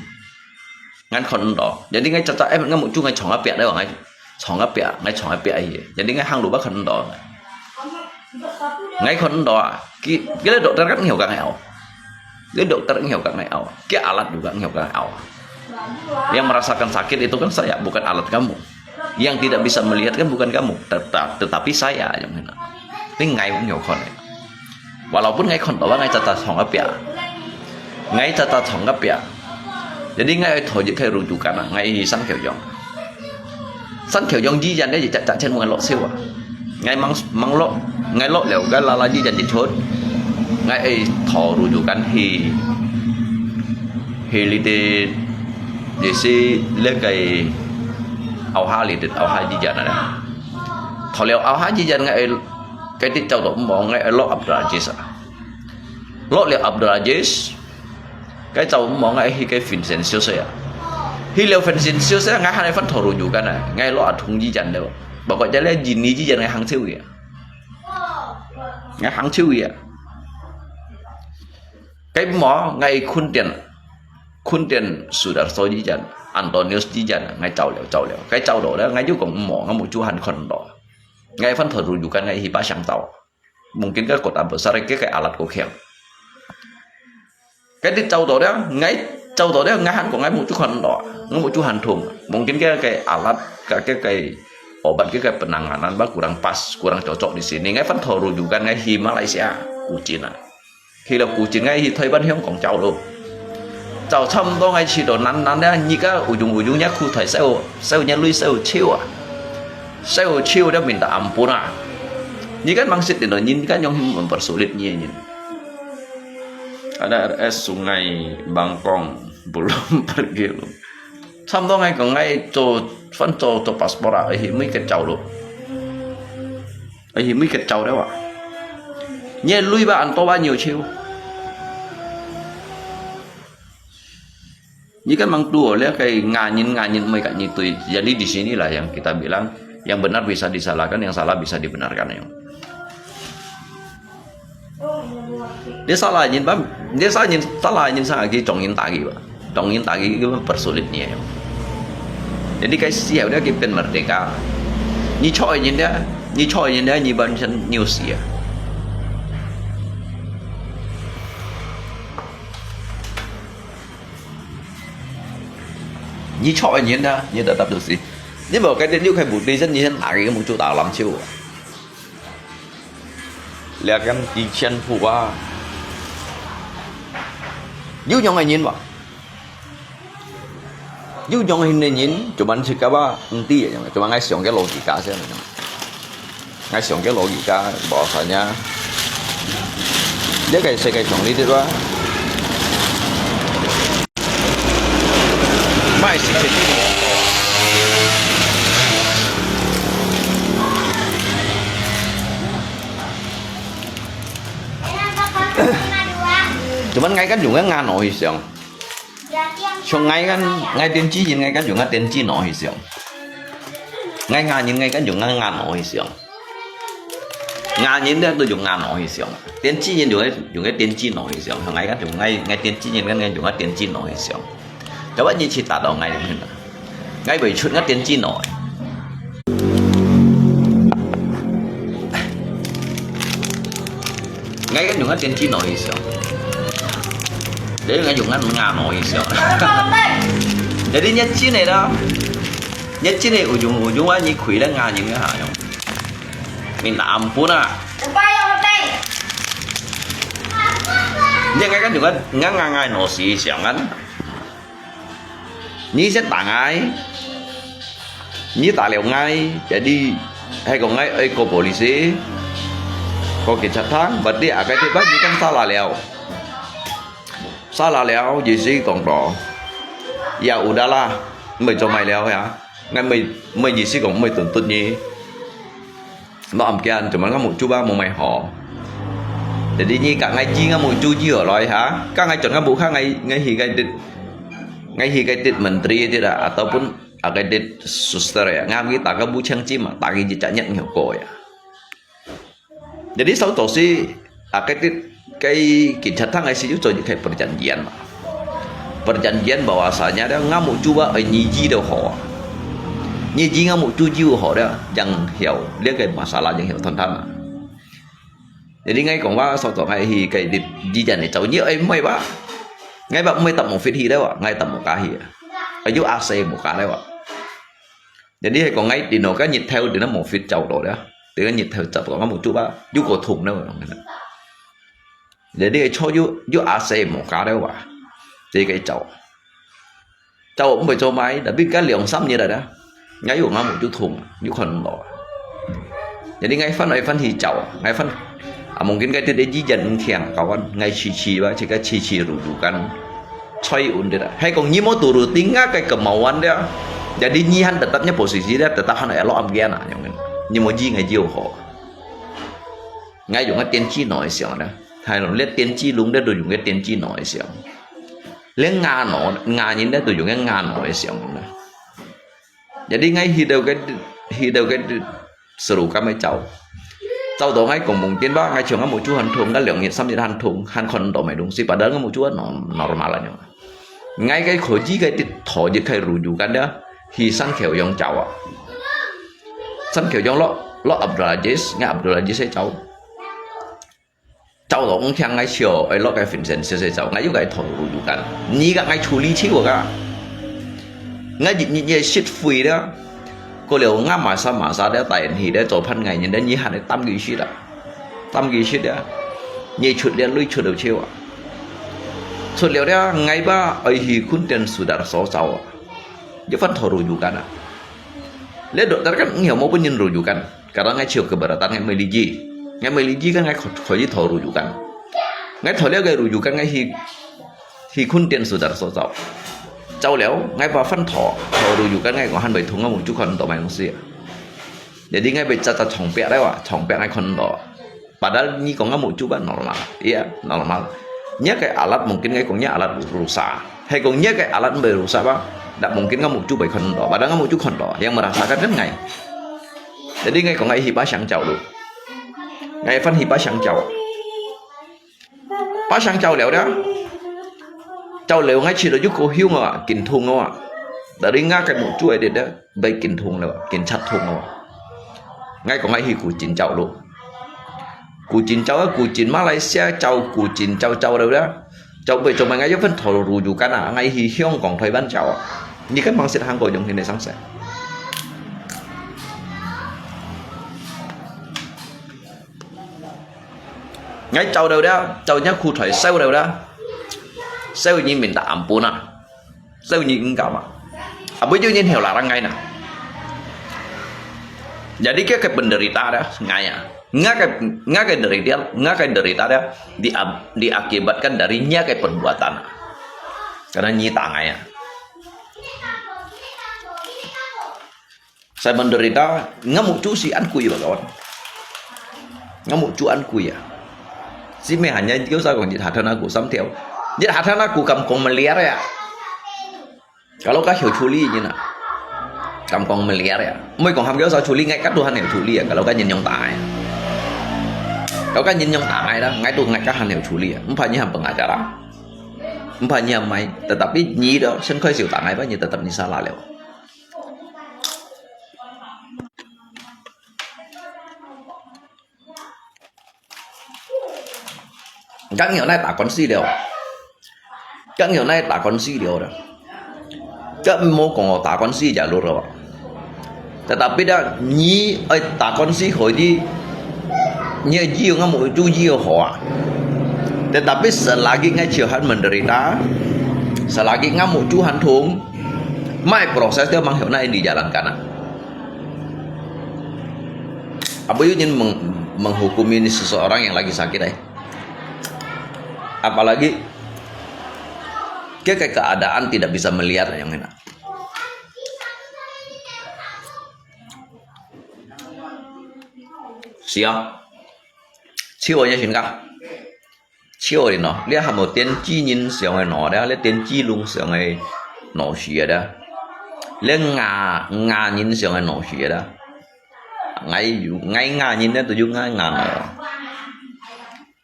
Ngan khon ndo. Jadi ngai chata em ngai mu chu ngai chong a piak đấy, ngai chong a piak, ngai chong a piak hi. Jadi ngai hang lu ba khon ndo. Ngai khon ndo à. Ki, ki lê dokter kan hiểu kang ao. Lê dokter hiểu kang ao. Ki alat juga hiểu kang ao. Yang merasakan sakit itu kan saya, bukan alat kamu. Yang tidak bisa melihat kan bukan kamu, teta-, tetapi saya yang kena. Ini ngai pun hiểu khon. Walaupun ngai khon tawa ngai chata chong a piak. Ngai chata chong a piak. Jadi ngai thoi jik khai rujukan a, ngai hi sang khiu yong. Sang khiu yong di jan deh chak chak chen ngai lo siu a. Ngai mang, mang lo, ngai lo leo, ngai lala di jan di chot. Ngai ai thoi rujukan hi. Hi li de, di si le kai au ha li de, au ha di jan a. Thoi leo au ha di jan ngai ai, cái di chau to mo ngai ai lo Abdul Aziz a. Lo leo Abdul Aziz, cái chau mo ngai hi cái Vincencio se a. Hi leo Vincencio se ngai han ai phan thoi rujukan a, ngai lo a thung di jan leo. Ba ko ja le jin ni di jan ngai hang chiu ya. Ngai hang chiu ya. Cái mo ngai khun tian, khun tian Sudarso di jan, Antonius di jan, ngai chau leo, chau leo. Cái chau lo leo, ngai ju kong mo, ngai mu chu han khon lo. Ngai phan thoi rujukan ngai hi ba sang chau. Mungkin cái kota besar cái, cái alat ko khiang. Cái di chau to dia, ngai chau to dia, ngai han ko ngai mu chu khon lo, ngai mu chu han thung. Mungkin cái, cái alat, cái, cái, cái obat, cái, cái penanganan ba kurang pas, kurang cocok di sini. Ngai phan thoi rujukan ngai hi Malaysia, Kuching a. Hi lo Kuching ngai hi Taiwan hiong kong chau lo. Chau cham to ngai chi to nan nan dia, ni ka ujung ujung nya khu thoi seu, seu nya lui seu chiu a. Seu chiu dia minta ampun a. Ni kan mang sit di no, ni kan yong him mempersulit ni ni. Ada R S Sungai Bangkong belum pergi lo. Cham to ngai ko ngai cho, phan cho, cho paspor a, hi mui ke chau lo. Ai, hi mui ke chau deh wa. Nye lui ba an to ba nhiều chiu. Ni kan mang tu le kai nga nyin, nga nyin mui ka nyi tui. Jadi di sinilah yang kita bilang, yang benar bisa disalahkan, yang salah bisa dibenarkan yang. Dia salah nyin ba, dia salah nyin, salah nyin sang aki chong nyin taki ba. Chong nyin taki ki persulit ni. Jadi cái xã hội đó cái bên merdeka. Ni chọi nyin dia, ni chọi nyin dia, ni ban chân nhiều xì à. Ni chọi nyin dia, ni đã đập được xì. Ni bảo cái dia liu khai bụt đi chân ni chân taki mu chu ta lam chiu. Liak kan di chen phu a. Yu nyong ai nyin wa. Yu nyong hin ne nyin, cuman si ka ba, enti, cuman ngai siong ke logika se. Ngai siong ke logika, bahwasanya. Dia kai se kai siong li dit wa. Mai si ke. Cuman ngai kan juga ngano hi siang. Siang ngai kan, ngai tiên tri yin ngai kan juga tiên tri no hi siang. Ngai nga yin ngai kan juga ngano hi siang. Nga yin dia tu juga ngano hi siang. Tiên tri yin juga, juga tiên tri no hi siang. Ngai kan juga ngai, ngai tiên tri yin kan ngai juga tiên tri no hi siang. Tapi ni cerita dong ngai ni. Ngai bai chut ngai tiên tri no. Ngai kan juga tiên tri no hi siang. Jadi ngai juga nga no hi siang. Jadi ngai chin ni dah. Ngai chin ni ujung-ujung ah ni kui dah ngai ni ha yang. Minta ampun ah. Ngai kan juga ngai ngai ngai no si siang kan. Ni siat ta ngai, ni ta liao ngai, jadi hai ko ngai ai ko polisi, ko kichat thang, berarti akai tiba ni kan salah liao. Salah liao, Yesus kong to. Ya udahlah, mai cho mai liao ya. Ngai mai, mai Yesus kong mai tuntut ni. Lo am kian, cuma ngam muk cuba mo mai ho. Jadi ni ka ngai ji ngam muk cuji ho loi ha. Ka ngai chon ngam muk ka ngai ngai hi ngai dit ngai hi ngai dit menteri dit ataupun akai dit suster ya. Ngam kita ka bu chang ji ma, ta ki ji chanyat ngiau ko ya. Jadi sau to si akai dit kai kinchat thang ai si yu to kai perjanjian ma. Perjanjian bahwasanya dia ngam muk cuba ai ni ji do ho. Ni ji ngam muk cuji ho dia jang hiau dia kai masalah jang hiau thon thon ma. Jadi ngai kong ba sau to ngai hi kai dit ji jan ni chau ni ai mai ba. Ngai ba mai tap mo fit hi dia wa, ngai tap mo ka hi. Ayu ase mo ka dia wa. Jadi hai kong ngai dino ka nyit theu dino mo fit chau to dia. Dino nyit theu chau to ngam muk cuba yu ko thung dia wa. Jadi hai cho yu yu ase mo ka dia wa. Jadi kai chau. Chau mo cho mai, tapi ka liang sam nyit dia. Ngai yu ngam muk cu thung, yu khon lo. Jadi ngai fan ai fan hi chau, ngai fan. A mungkin kai dit ji jan thiang kawan, ngai chi chi ba, chi ka chi chi ru yu kan. Choi un dia. Hai kong ni mo tu ru ting nga kai kemauan dia. Jadi ni han tetap nya posisi dia, tetap han elo am kian na, yang ni mo ji ngai jiu ho. Ngai yung ngai tian ji noi siang dia. Hai lo, le tian ji lung dia tu yung ngai tian ji noi siang. Le nga no, nga nyin dia tu yung ngai nga noi siang dia. Jadi ngai hi dau kai hi dau kai seru ka mai chau. Chau to ngai kong mung tin ba ngai chiang ngam muk cu han thung, ngai liang nyit sam nyit han thung, han khon to mai lung si padahal ngam muk cu no normal anyo. Ngai kai kho ji kai dit tho ji kai ru yu kan dia, hi san kheu yong chau a. San kheu yong lo lo Abdul Aziz, ngai Abdul Aziz sai chau. Chau to ong thiang ngai chiu, ai lo kai fin sen se se chau, ngai yu kai tho ru yu kan. Ni ka ngai chu li chiu ka. Ngai ji ni ni sit fui dia. Ko liu nga ma sa ma sa dia tai hi dia cho phan ngai ni dia ni han tam ki sit a. Tam ki sit dia. Ni chut dia lui chut liu chiu a. Chut liu dia ngai ba ai hi khun tian su dar so chau a. Yu fan tho ru yu kan a. Le doktor kan ngiau mo pun nyin ru yu kan. Karena ngai chiu keberatan ngai mai li ji. Ngai mai li ji kan ngai kho kho ji tho ru yu kan. Ngai tho liu kai ru yu kan ngai hi hi khun tian su dar so chau. Chau liu ngai ba fan tho tho ru yu kan ngai ko han bai thung ngam muk cu khon to mai mung si. Jadi ngai bai cha cha chong pek liu a, chong pek ngai khon to. Padahal ni kong ngam muk cu ba normal. Iya, normal. Nya kai alat mungkin ngai kong nya alat rusak. Hai kong nya kai alat bai rusak ba, dak mungkin ngam muk cu bai khon to. Padahal ngam muk cu khon to. Yang merasakan kan ngai. Jadi ngai kong ngai hi ba siang chau lu. Ngai fan hi ba siang chau. Ba siang chau liu dia. Chau liu ngai chi lo yu ko hiu ngau a, kin thung ngau a. Dari nga kai muk cu ai dit dia, bai kin thung liu, kin chat thung ngau a. Ngai kong ngai hi ku chin chau lu. Ku chin chau a, ku chin Malaysia chau, ku chin chau chau liu dia. Chau bai chau mai ngai yu fan tho ru yu kan a, ngai hi Hong Kong Taiwan chau a. Ni kan mang sit hang ko yong hin ne sang se. Ngai chau liu dia, chau nya khu thoi sau liu dia. Sau ni min ta ampun a. Sau ni engkau ma. Apa je ni heo larang ngai na. Jadi ke ke penderita dia ngai a. Nga ke nga ke derita, nga ke derita dia di diakibatkan dari nya ke perbuatan. Karena ni ta ngai a. Saya menderita, ngam muk cu si an kui ba kawan. Ngam muk cu an kui ya. Si me hanya kêu saya kong jit hatan aku sam theo. Jit hatan aku kam kong meliar ya. Kalau ka hiu cu li ni na. Kam kong meliar ya. Moi kong ham kêu saya cu li ngai ka Tuhan hiu cu li ya. Kalau ka nyin yong tai. Kalau ka nyin yong tai dah, ngai tu ngai ka han hiu cu li ya. Empat ni ham pengacara. Empat ni ham mai. Tetapi ni dah, sen koi siu tai ngai ba ni tetap ni salah liu. Kan ngiau nai ta kon si liu. Kan ngiau nai ta kon si liu dah. Kan mo kong ta kon si ja lu ro. Tetapi dah ni ai ta kon si hoi di. Ni ai jiu ngam muk cu jiu hoa. Tetapi selagi ngai ciu han menderita, selagi ngam muk cu han thung, mai proses dia mang hiu nai dijalankan a. Apa you ingin meng- menghukumi seseorang yang lagi sakit ai? Apalagi ke- ke- keadaan tidak bisa melihat yang enak. 對啊，笑个先講，笑个喏，這還無電子人上个腦咧，這電子龍上个腦屎啊咧，這牙牙人上个腦屎啊咧，𠊎有𠊎牙人咧，都有𠊎牙腦。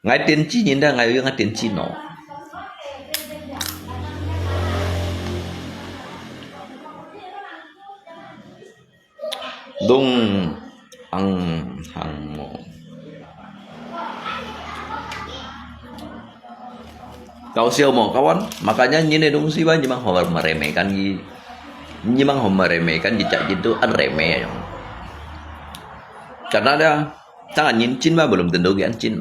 𠊎電子人咧，𠊎有𠊎電子腦。Lung ang hang mo. Kau siau mo kawan, makanya ini dong si ba, nyimang hor meremehkan gi, nyimang hor meremehkan gi cak gitu, an remeh aja. Karena dia, tangan nyin chin ba belum tentu gi an chin.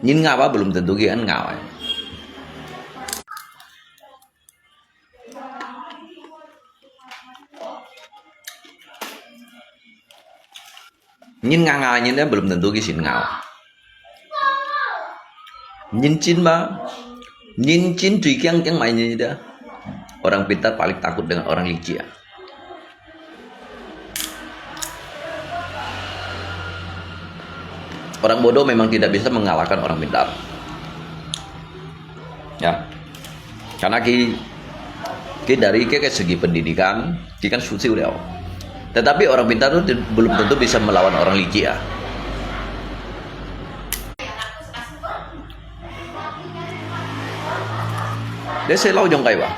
Nyin ngau ba belum tentu ki an ngau ai. Nyin ngau ngau nyin dia belum tentu ki sin ngau. Nyin chin ba, nyin chin tui kiang kiang mai nyin dia. Orang pintar paling takut dengan orang licik. Orang bodoh memang tidak bisa mengalahkan orang pintar. Ya. Karena ki, ki dari ki, ki segi pendidikan, ki kan susah liao. Tetapi orang pintar itu belum tentu bisa melawan orang licik ya. Let's say lau jong kai ba.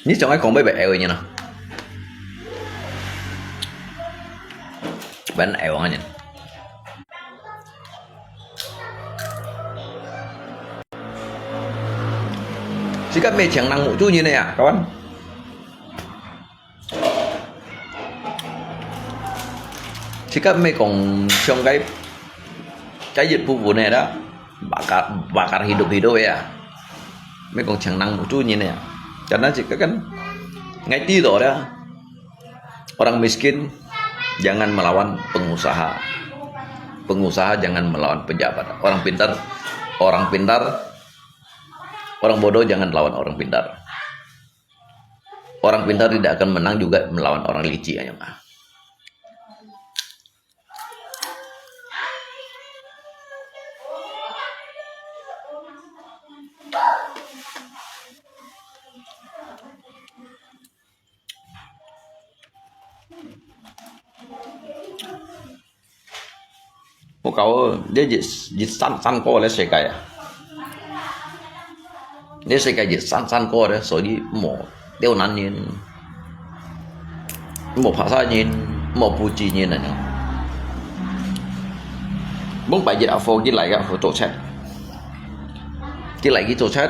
Ni chọn cái con bé bé eo như nào? Bạn eo anh nhỉ? Sikat mê chèng năng mũ chú nhìn này à, các bạn? Sikat mê còn trong cái cái dịch vụ này đó, bakar bakar hidup-hidup ya. Mê còn chèng năng mũ chú nhìn này à. Cho nên sikat kan ngay tí đó đó. Orang miskin jangan melawan pengusaha. Pengusaha jangan melawan pejabat. Orang pintar, orang pintar, orang bodoh jangan lawan orang pintar. Orang pintar tidak akan menang juga melawan orang licik aja mah. Ôi cậu, 你一一三三個咧世界啊！你世界一三三個咧，所以無刁難人，無拍殺人，無不治人啊！你。Mong phải dịch ở phố kia lại gặp phố tổ chức. Kia lại cái tổ chức.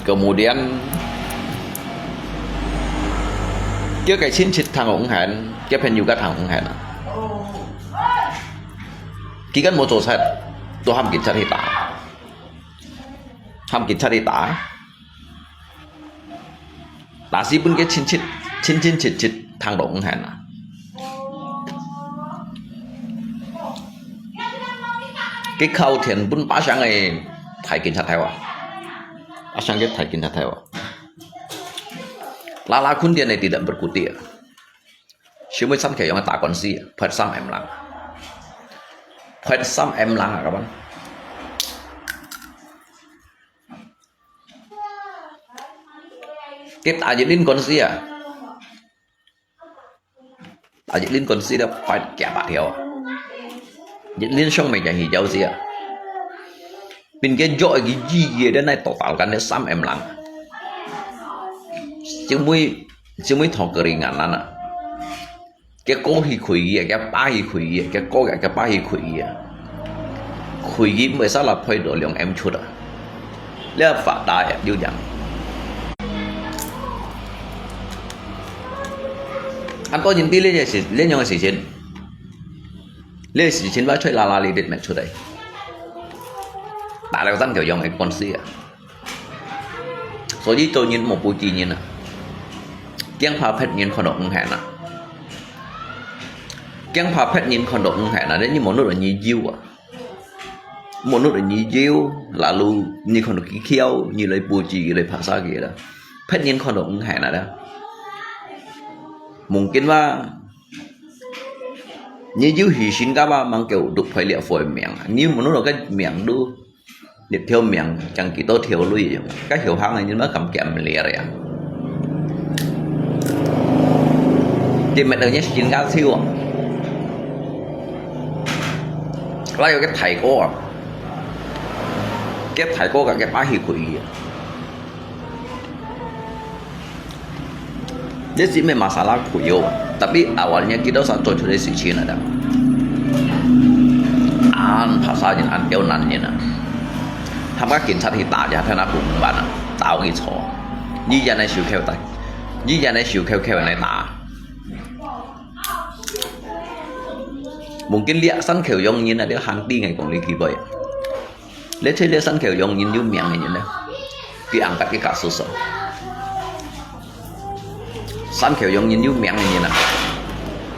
Kemudian, kia cái chính trị thằng ủng hẹn, kia phèn yu cái thằng ủng hẹn. Khi kan một tổ chức, tôi hâm cảnh sát đi ta. Hâm cảnh sát đi ta. Ta si pun kia chính trị, chính chính trị trị thằng đó ủng hẹn. Cái khâu thiện pun ba sang cái thầy cảnh sát theo à. Ba sang cái thầy cảnh sát theo à. Lala khun dia ne tidak berkutik. Simu san khe yong ta kon si, phet sam em lang. Phet sam em lang, các bạn. Kep ta jilin kon si à. Ta jilin kon si da phet kia ba theo. Jilin song me jang hi jauh si à. Pin ke jo ki ji ye de nai total kan de sam em lang. Cimui, cimui thong keringan lana. Ke ko hi khui ye, ke pa hi khui ye, ke ko ke pa hi khui ye. Khui ye mui sa la phoi do liang em chut a. Le fa ta ye, liu jang. An to jin ti le ye si, le nyong si sin. Le si sin wa choi la la li dit me chut ai. Ta le tan ke yong e kon si a. 所以做人莫不知人啊。驚怕別人看到你還啊。驚怕別人看到你還啊，你無弄到你有啊。無弄到你有，lalu你看到佢嬈，你來布置，你來拍殺佢啦。別人看到你還啊啦。Mungkin話，你有去新加坡，吂夠六倍這貨个命啊，你無弄到个命都 一條命，像幾多條鐳樣，該後生个人乜敢減了呀？佢乜等於新加坡啊！那有个大哥啊，个大哥个个把戲可以啊！ 這係無masalah佢喲，tapi awalnya kita sa做出个事情來的。恁怕殺人，恁刁難人啊！他們警察去打人，他拿公辦啊，打佢坐。醫院个手銬打，醫院个手銬銬來打。Mungkin這山口洋人啊，這還知𠊎講這句話。 Let's say這山口洋人有名个人呢，佢angkat个kasus啊。山口洋人有名个人啊，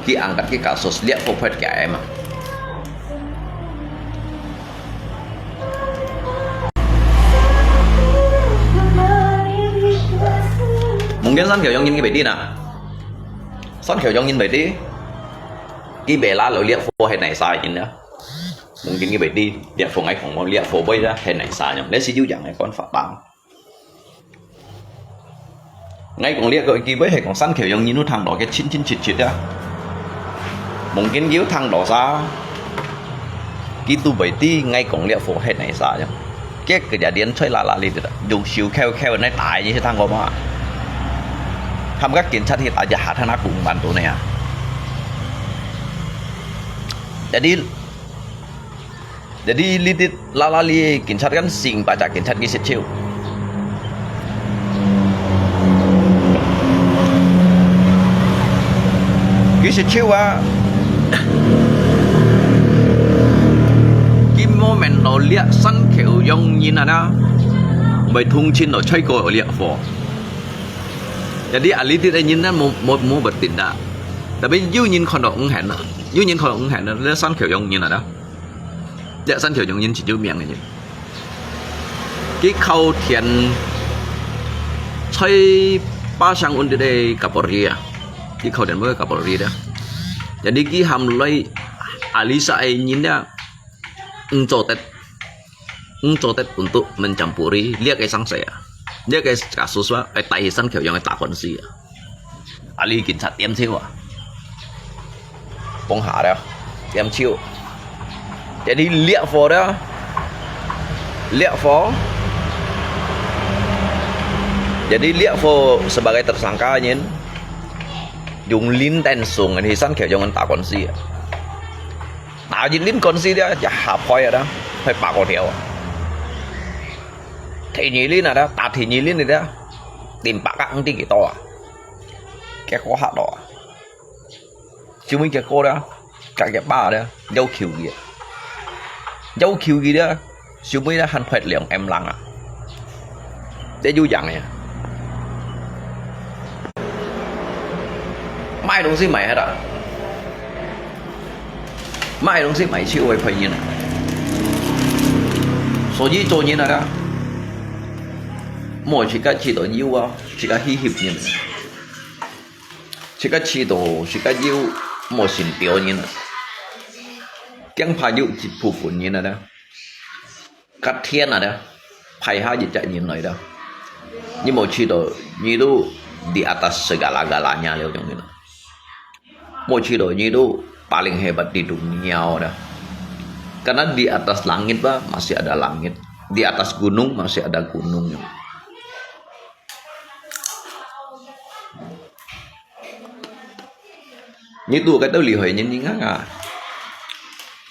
佢angkat个kasus，這貨發个嘛。Mungkin山口洋人佢會知啊，山口洋人會知，佢會拿到這貨係哪儕人啊。 Mungkin佢會知，這貨𠊎講無，這貨買啦，係哪儕樣，這係有樣个講法吧。𠊎講這個機會係講山口洋人有聽到个清清楚楚啊。Mungkin佢有聽到儕，佢都會知𠊎講這貨係哪儕樣。結果就連吹啦啦哩个，用手銬銬來打，你識聽過無？他們个警察去打一下，他拿公辦到呢啊。Jadi， Jadi，這兜啦啦哩警察kan sing pacak警察佢食手。佢食手啊！佢moment到這山口洋人啊，會同情到吹過這貨。Jadi，啊，這兜个人呢，無，無，無bertindak。Tapi有人看到你還啊，有人看到你還啊，這山口洋人啊。 這山口洋人係有名个人。佢靠天在巴生運个Kapolri啊，佢靠天運个Kapolri啊。Jadi佢喊來Alisa个人啊，毋做得，毋做得untuk mencampuri這个生事啊，這个kasus啊，愛帶去山口洋个打官司啊。 啊，你警察點手啊，放下了，點手。Jadi這貨了，這貨，jadi這貨sebagai tersangka人，用林丹松去山口洋人打官司啊。打一輪官司了，一下敗啊，敗八個條啊。第二輪啊，打第二輪了，定八個，毋知幾多啊。 結果嚇到啊！最尾結果了，甲佢爸了，要求佢，要求佢了，最尾了還罰兩M零啊！這有影个啊！賣東西賣下啊！賣東西賣手會賠人啊！所以做人啊，莫自家知道有啊，自家去翕人。 自家知道，自家有，莫信別人啊。驚怕有一部分人啊，甲天啊，派下一隻人來了。你莫知道，你都di atas segala-galanya了，種人啊。莫知道，你都paling hebat di dunia了。Karena di atas langit, bah, masih ada langit. Di atas gunung, masih ada gunung. 你都該兜厲害人，你看啊，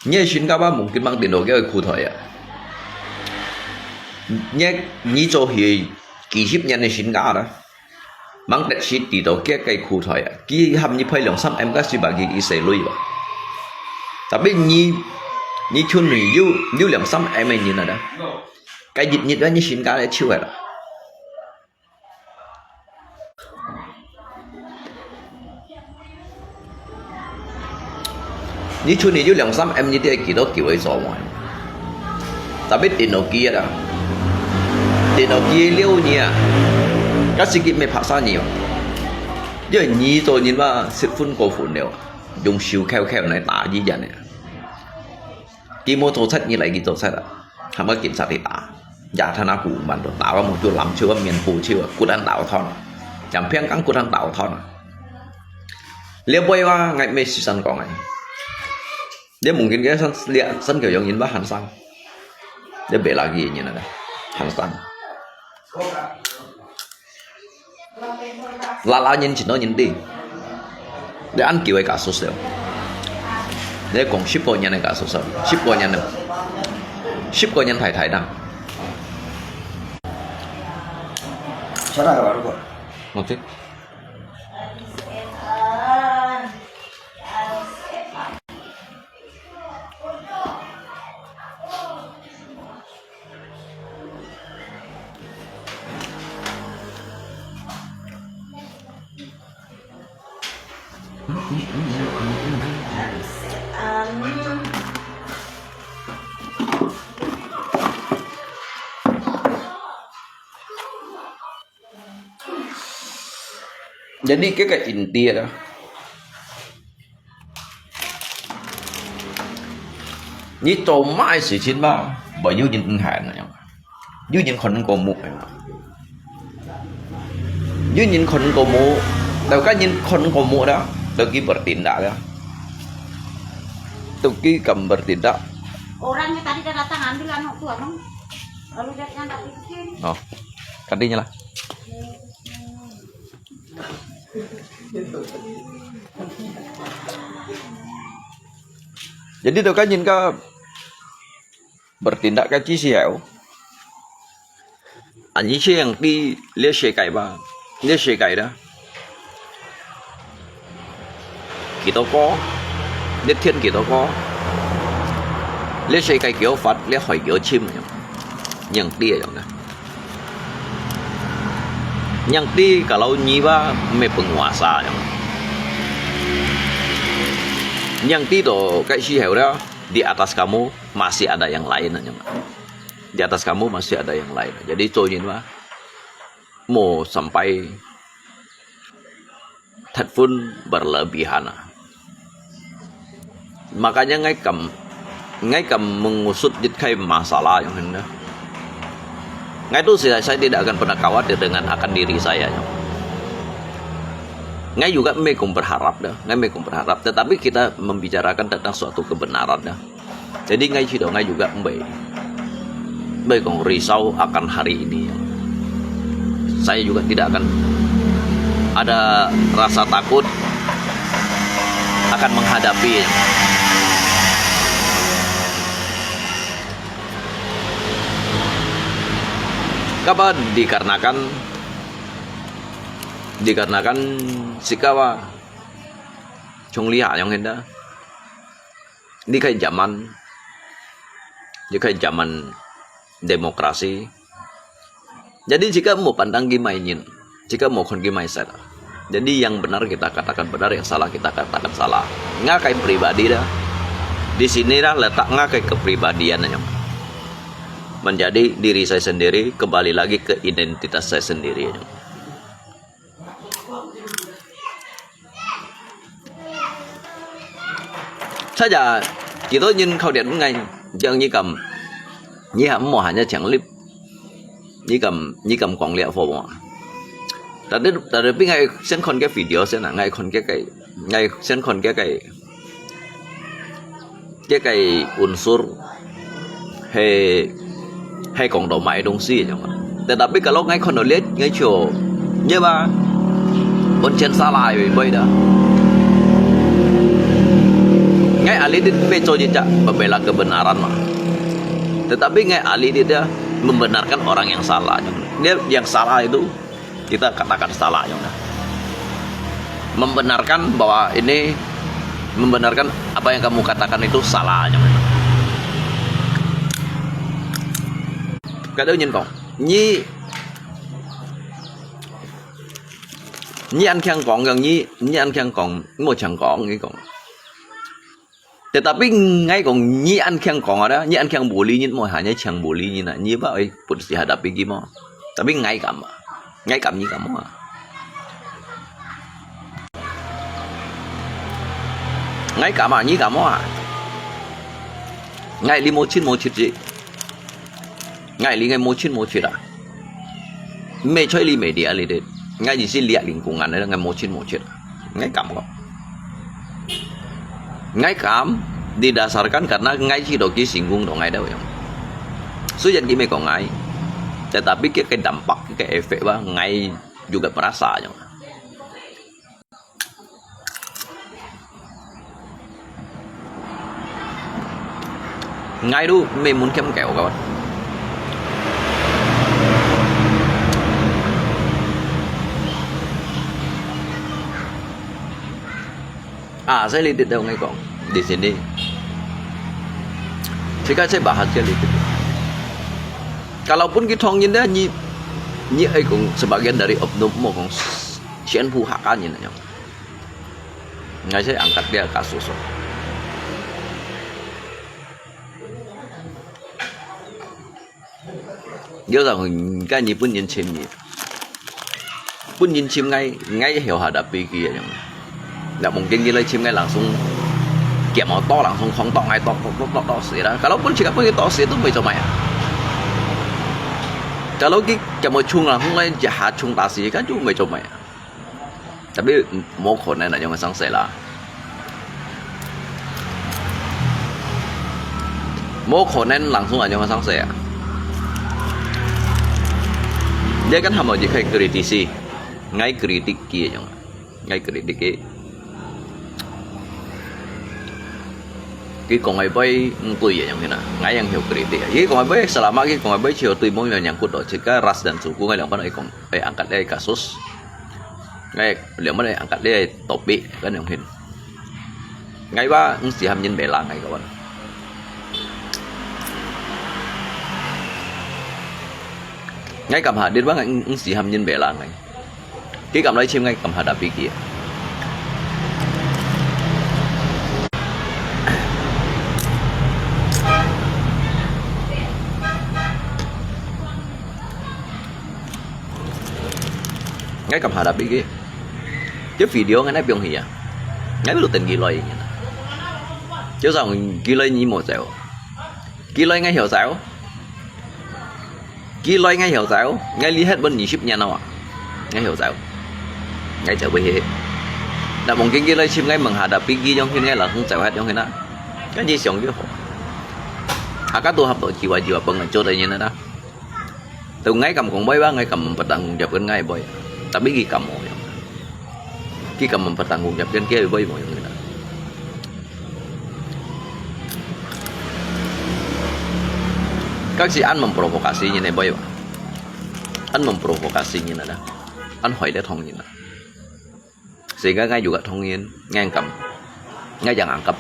你个身價吧，mungkin吂跌到該个褲袋啊。你，你做係幾十年个身價啦，吂跌死跌到該个褲袋啊，佢喊你賠兩三M个，係吧？佢，佢細鐳吧。Tapi你，你村裡有，有兩三M个人啊，該一日啊，你身價咧臭个啦。你出去有兩三M，你都係幾多久个做完？Tapi teknologi啊，teknologi了你啊，該時期無拍生意哦。因為你做人嘛，十分過分了，用手敲敲來打一樣个。佢無做賊，你來佢做賊啊，喊个警察去打，也他那古蠻多，打个目珠、藍手个面、布手个，骨蛋倒斷啊，像平剛骨蛋倒斷啊。了背啊，𠊎無時間講个。你mungkin个生，你生个用人吧，喊生。你別啦，佢人啊，喊生。拉拉人，真多人的。你恁久个假設了。你講十個人个假設了，十個人了，十個人太太啦。Sana ka baru ko. OK。Jadi，該个inti啊，你做麼个事情嘛，會有人毋喊个，有人看過目个嘛，有人看過目，到該人看過目啦，到佢bertindak啦，到佢敢bertindak。Orang yang tadi dah datang ambil anu tu, anu. Lalu dia yang tak bikin. Oh, gantinya lah. Jadi tu kan jin ka bertindak ka ci siau. Anyi siang ti lia sikai ba, lia sikai da. Kita ko, lia tian kita ko. Lia sikai kio fat, lia hoi kio chim. Yang ti yang na. Yang ti kalau nyiwa me penguasa yang. Yang ti to kai si heo da, di atas kamu masih ada yang lain yang. Di atas kamu masih ada yang lain. Jadi 做人嘛，莫sampai terlalu berlebihan啊。Makanya ngai kam, ngai kam mengusut dit kai masalah yang hendak. Ngai tu saya, saya tidak akan pernah khawatir dengan akan diri saya. Ngai juga mekong berharap dah, ngai mekong berharap. Tetapi kita membicarakan tentang suatu kebenaran dah. Jadi ngai sida ngai juga mbai, mbai kong risau akan hari ini. Saya juga tidak akan ada rasa takut akan menghadapi. Kapa dikarenakan, dikarenakan sikawa chungliha yang henda. Ini kai zaman, ini kai zaman demokrasi. Jadi jika mau pandang gimai nyin, jika mau kon gimai set. Jadi yang benar kita katakan benar, yang salah kita katakan salah. Ngakai pribadi dah. Di sini dah letak ngakai kepribadian yang menjadi diri saya sendiri, kembali lagi ke identitas saya sendiri. Saja, kita nyin kau dia ngai, jangan nyikam, nyi ham mo hanya chang lip, nyikam, nyikam kong liak fo mo. Tapi, tapi ngai sen kon ke video sen ngai kon ke kai, ngai sen kon ke kai. Cái cái unsur he, he cộng đồng mãi đồng si chứ mà. Tetapi kalau ngai kon lihat ngai cho, ya ba, unsur salah ya boy dah. Ngai ahli dit pe cho je cak membela kebenaran mah. Tetapi ngai ahli dit dia membenarkan orang yang salah. Dia yang salah itu kita katakan salah yang mana. Membenarkan bahwa ini, membenarkan apa yang kamu katakan itu salah yang mana. Kada nyin kong, nyi, nyi an kiang kong yang nyi, nyi an kiang kong, mo chang kong nyi kong. Tetapi ngai kong nyi an kiang kong ada, nyi an kiang buli nyin mo ha, nyi kiang buli nyin na, nyi ba oi put si hadapi ki mo. Tapi ngai kam, ngai kam nyi kam mo. Ngai kam a, nyi kam mo a. Ngai li mo chin mo chit ji. Ngai li ngai mo chin mo chit a. Mei choi li media li de. Ngai ji si liak ling kung an ngai mo chin mo chit. Ngai kam ko. Ngai kam didasarkan karena ngai ji do ki singgung do ngai dau yang. Suyan ki mei ko ngai. Tetapi ki ke dampak ki ke efek ba ngai juga merasa yang. Ngai tu mei mun kem keo kawan. Ah, saya lidik tau ngai kong di sini. Jika saya bahas dia lidik. Kalaupun kita orang ini ni ni ai kong sebagian dari oknum mo kong sian pu hakan ni nanyong. Ngai sai angkat dia kasus. Dia orang kan ni pun yin chim ni. Pun yin chim ngai ngai heo hada piki ya yang. Nak mungkin dia lai chim ngai langsung kiam to langsung kong tok ngai tok tok tok tok tok si lah. Kalaupun cakap pun tok si tu mei comai. Kalau ki kiam chung langsung lai jahat chung tasi kan tu mei comai. Tapi 無可能啊，用个生死啦。無可能 langsung 啊，用个生死啊。Dia kan hamo je kai kritik si, ngai kritik ki yang, ngai kritik ki. Ki kong ai bai 毋對个樣形啊，ngai yang hiu kritik. Ki kong ai bai selama ki kong ai bai chiu 對 mong yang nyangkut do, jika ras dan suku ngai 兩班 ai kong ai angkat ai kasus. Ngai 兩班 ai angkat ai topik kan yang hin. Ngai ba 毋使喊人 bela ngai kawan. Ngai kam hadir ba ngai 毋使喊人 bela ngai. Ki kam lai chim ngai kam hada piki. Ngai kam hada piki. Cái video ngai nai piong hi ya. Ngai lu ten ki lai ni. Chứ sao ki lai ni mo sao. Ki lai ngai hiểu sao. Ki lai ngai hiểu sao, ngai li het bun ni sip nyan awa. Ngai hiểu sao. Ngai chau bui he. Na mungkin ki lai chim ngai meng hada piki yong hin ngai la hung chau het yong hin na. Kan ji siong ki ho. Aka tu hap to jiwa jiwa peng ngan chot ai nyan na. Tu ngai kam kong bai ba ngai kam petang kong jap kan ngai bai. Tapi ki kam mo yong. Ki kam petang kong jap kan ki bai mo yong hin na. Kak si an memprovokasi nyin ne boy ba. An memprovokasi nyin ada. An hoi le thong nyin na. Sehingga ngai juga thong nyin, ngai kam. Ngai jang angkap.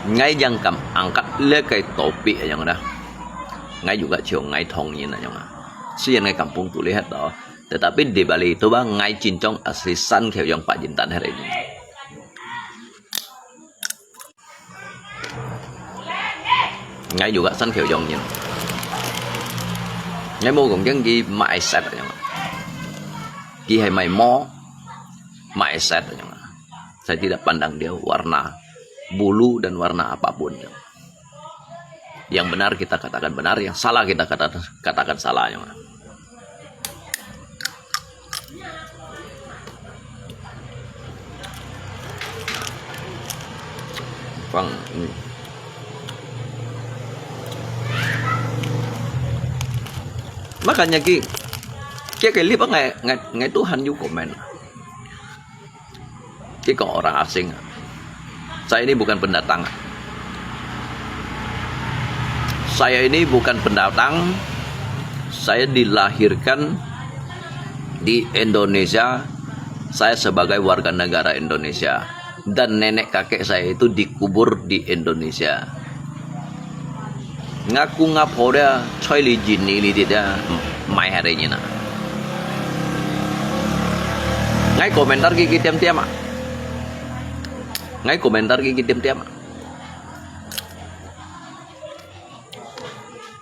Ngai jang kam angkat le kai topik yang ada. Ngai juga chiu ngai thong nyin na yang. Sian ngai kampung tu lihat to. Tetapi di balik itu ba ngai cincong asli san keu yang pajintan hari ini. Ngai juga san keu yong nyin. Ngai mo kong kiang ki mai set yang. Ki hai mai mo, mai set yang. Saya tidak pandang dia warna bulu dan warna apapun yang. Yang benar kita katakan benar, yang salah kita kata, katakan salah yang. Pang, hmm. Makanya ki, ki kelip ngai ngai ngai Tuhan yu komen. Ki kong orang asing. Saya ini bukan pendatang. Saya ini bukan pendatang. Saya dilahirkan di Indonesia. Saya sebagai warga negara Indonesia. Dan nenek kakek saya itu dikubur di Indonesia. Ngaku ngapore choi li jin ni li dia mai hari ni na. Ngai komentar ki ki tiam tiam a. Ngai komentar ki ki tiam tiam a.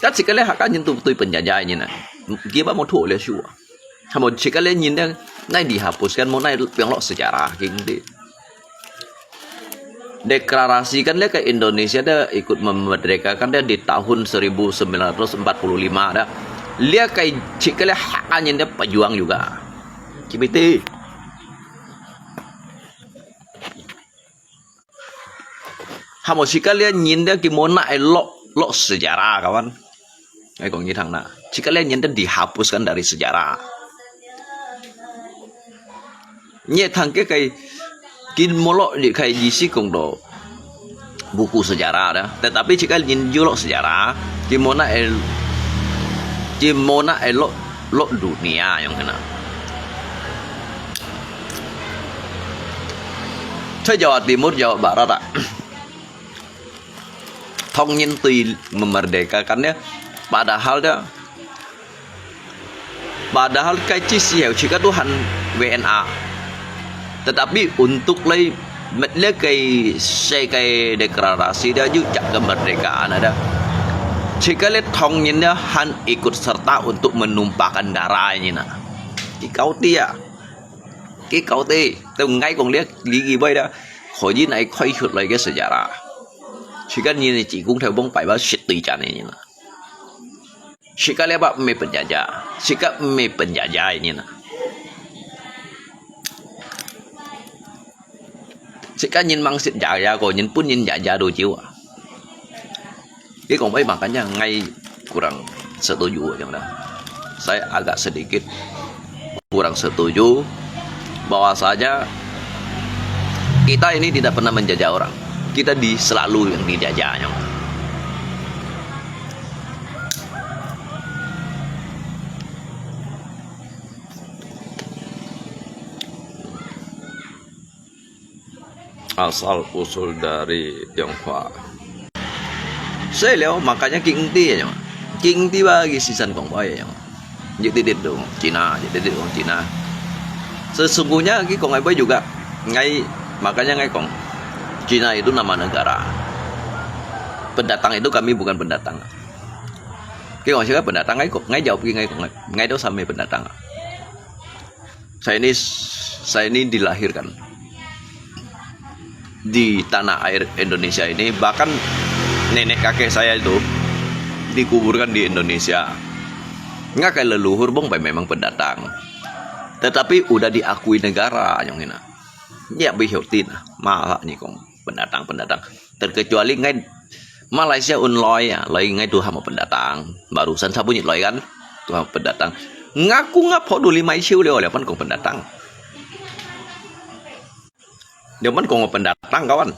但自家這客家人都對penjajah人啊，佢乜無拖了手啊。係無自家這人呢，哪dihapuskan，無哪放落sejarah，佢毋知。Deklarasikan呢个Indonesia呢ikut memerdekakan呢di tahun seribu sembilan ratus empat puluh lima呢，這个自家這客家人呢pejuang juga。佢乜知。 係無自家這人呢，佢無哪會落，落sejarah kawan。𠊎講你聽啦，自家這人呢dihapuskan dari sejarah。你會聽佢个，佢無落入去意思講到buku sejarah呢，tetapi自家人有落sejarah，佢無哪會，佢無哪會落，落dunia樣个啦。 在Jawa Timur, Jawa Barat啊，唐人對memerdekakan呢，padahal呢，padahal該時候自家都還W N A。Tetapi untuk來，乜這个世界deklarasi呢，有隻kemerdekaan呢，自家這唐人呢，還ikut serta untuk menumpahkan darah呢。佢搞知啊！ 佢搞得，到𠊎講這，這个位啦，可以來開出來个sejarah。自家人个祖公頭幫拜把絕對真个人啊。自家這把毋係penjajah，自家毋係penjajah个人啊。自家人吂識jajah過，日本人jajah都有啊。 Jadi講，哎，makanya𠊎kurang setuju macam mana. Saya agak sedikit kurang setuju bahwasanya kita ini tidak pernah menjajah orang. Kita di, selalu yang dijajahnya. Asal usul dari Tionghoa. 所以了，makanya佢毋知个，佢毋知話佢時常講話个，一直直都講Cina，一直直講Cina。Sesungguhnya佢講个話juga，𠊎，makanya𠊎講，Cina itu nama negara。Pendatang itu kami bukan pendatang。佢講，siapa pendatang？𠊎講，𠊎jawab佢，𠊎講，𠊎都sama pendatang。 Saya ini, saya ini dilahirkan di tanah air Indonesia ini, bahkan nenek kakek saya itu dikuburkan di Indonesia. Ngak leluhur bông bai memang pendatang, tetapi udah diakui negara yang ini. Nyak biheutin, malah ni kong pendatang-pendatang. Terkecuali ngai Malaysia un loi ya, loi ngai tu hamo pendatang. Barusan sabu nyit loi kan, tu hamo pendatang. Ngaku ngap ho duli mai siu leo, leo pan kong pendatang. Leo pan kong pendatang kawan.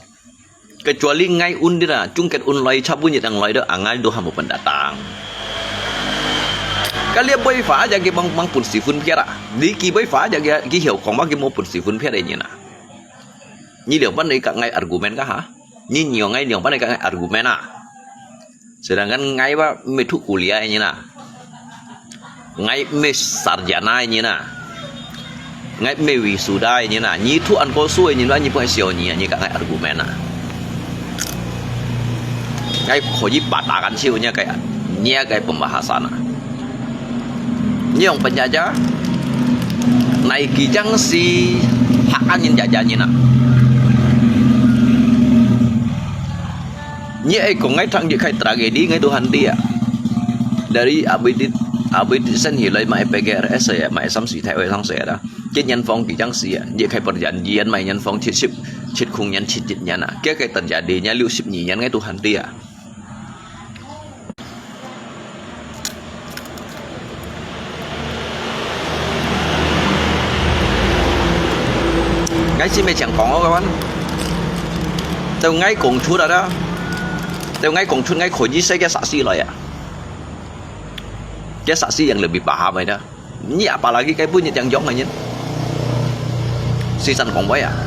Kecuali ngai un dira, cungket un loi sabu nyit ang loi do, angai tu hamo pendatang. Kali boy fa aja ki bang bang pun si fun phiara. Di ki boy fa aja ki ki hiu kong ba ki mo pun si fun phiara ni na. Nyi liang pan ikak ngai argumen kah ha? Nyi nyiong ngai liang pan ikak ngai argumen ah. Sedangkan ngai ba me thu kuliah nyi na. Ngai me sarjana nyi na. Ngai me wisuda nyi na. Nyi thu an ko su nyi ba nyi pun sio nyi nyi kak ngai argumen ah. Ngai ko yi patakan siu nyi kaya nyi kaya pembahasan ah. Nyi ong penjajah, nai kijang si hak an nyin jajah nyin ah. Nyi ai kong ngai thang nyi khai tragedi ngai Tuhan dia. Dari abui dit, abui dit sen hi lai mai P G R S ya, mai sam si thai wai sang se da. Kit nyan phong kijang si ya, nyi khai perjanjian mai nyan phong chit sip, chit khung nyan chit chit nyan ah. Kia khai terjadi nyan liu sip nyi nyan ngai Tuhan dia. Ngai si me chang kong o kawan. Tau ngai kong chut ada. Tau ngai kong chut ngai kho ji sai kia saksi loi ah. Kia saksi yang lebih paham ai da. Nyi apalagi kai pun nyi yang jong ngai nyin. Sisan kong bai ah.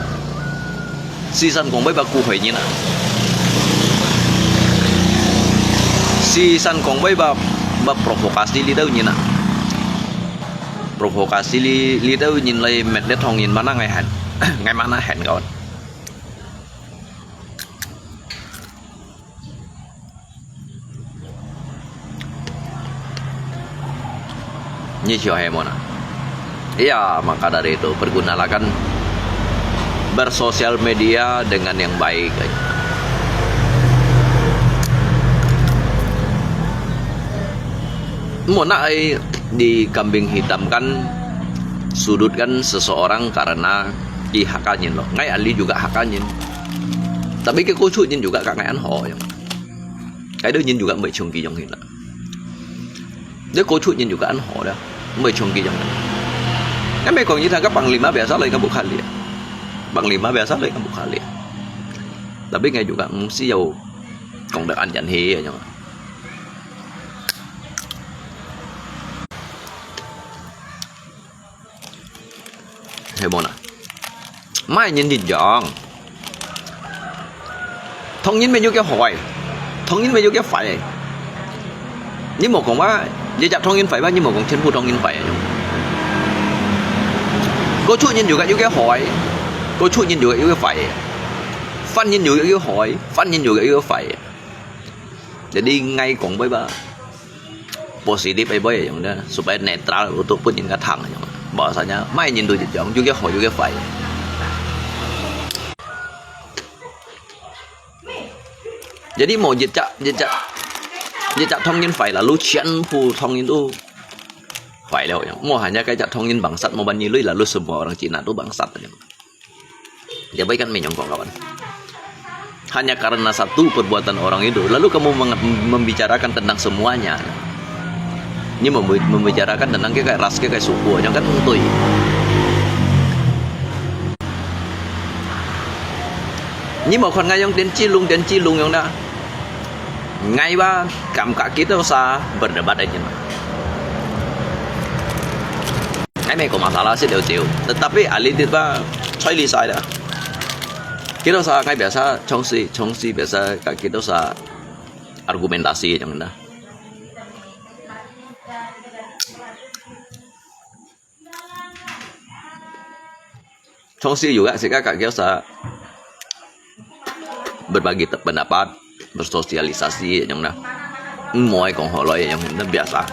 Sisan kong bai ba ku hoi nyin ah. Sisan kong bai ba, ba provokasi li dau nyin ah. Provokasi li, li dau nyin lai met le thong nyin mana ngai han. Ngai mana han kawan. Ini siapa mo na? Iya, maka dari itu pergunakan bersosial media dengan yang baik. Mo na ai dikambing hitamkan, sudutkan seseorang karena ki hakanyin lo. Ngai ali juga hakanyin. Tapi ki kucu nyin juga ka ngai an ho yang. Cái đó nhìn juga mày chung kỳ dòng hiện tại. Nếu cô chuột nhìn juga ăn họ đó, mày chung kỳ dòng. Cái mày còn như thằng các bằng lima biasa lagi kan bukan dia. Bằng lima biasa lagi kan bukan dia. Tapi ngai juga mesti jauh còn được ăn dần hi ya. Hay mo na? Mai nhìn nhìn dòng. Thông nhân mày yêu cái hỏi. Thông nhân mày yêu cái phải. Nhưng mà cũng mà, giờ chắc thông nhân phải ba, nhưng mà cũng chân phu thông nhân phải. Cô chuột nhìn yêu cái yêu cái hỏi. Cô chuột nhìn yêu cái yêu cái phải. Phân nhìn yêu cái yêu hỏi. Phân nhìn yêu cái yêu cái phải. Jadi ngai kong bai ba positif ai bai yang dah supaya netral untuk pun yang katang yang. Bahasanya mai nyin tu jong juga ho juga fai. Jadi mo jejak jejak jejak thong yin fai lalu qian pu thong yin tu fai liao yang. Mo hanya kai jak thong yin bangsat mo ban nyi lui lalu semua orang Cina tu bangsat yang. Dia baik kan menyongkong kawan. Hanya karena satu perbuatan orang itu, lalu kamu meng- membicarakan tentang semuanya. Ini membi- membicarakan tentang ke kayak ras ke kayak suku aja kan betul. Ini mau kan ngayong dan cilung dan cilung yang dah. Ngai ba kam ka kita usah berdebat aja. Ngai meko masalah sih dia jauh. Tetapi ahli dia ba cai li sai dah. Kita usah ngai biasa chongsi chongsi biasa ka kita usah argumentasi yang dah. Chongsi juga sika ka kiosa berbagi pendapat, bersosialisasi yang na. Muai kong holoi yang na biasa.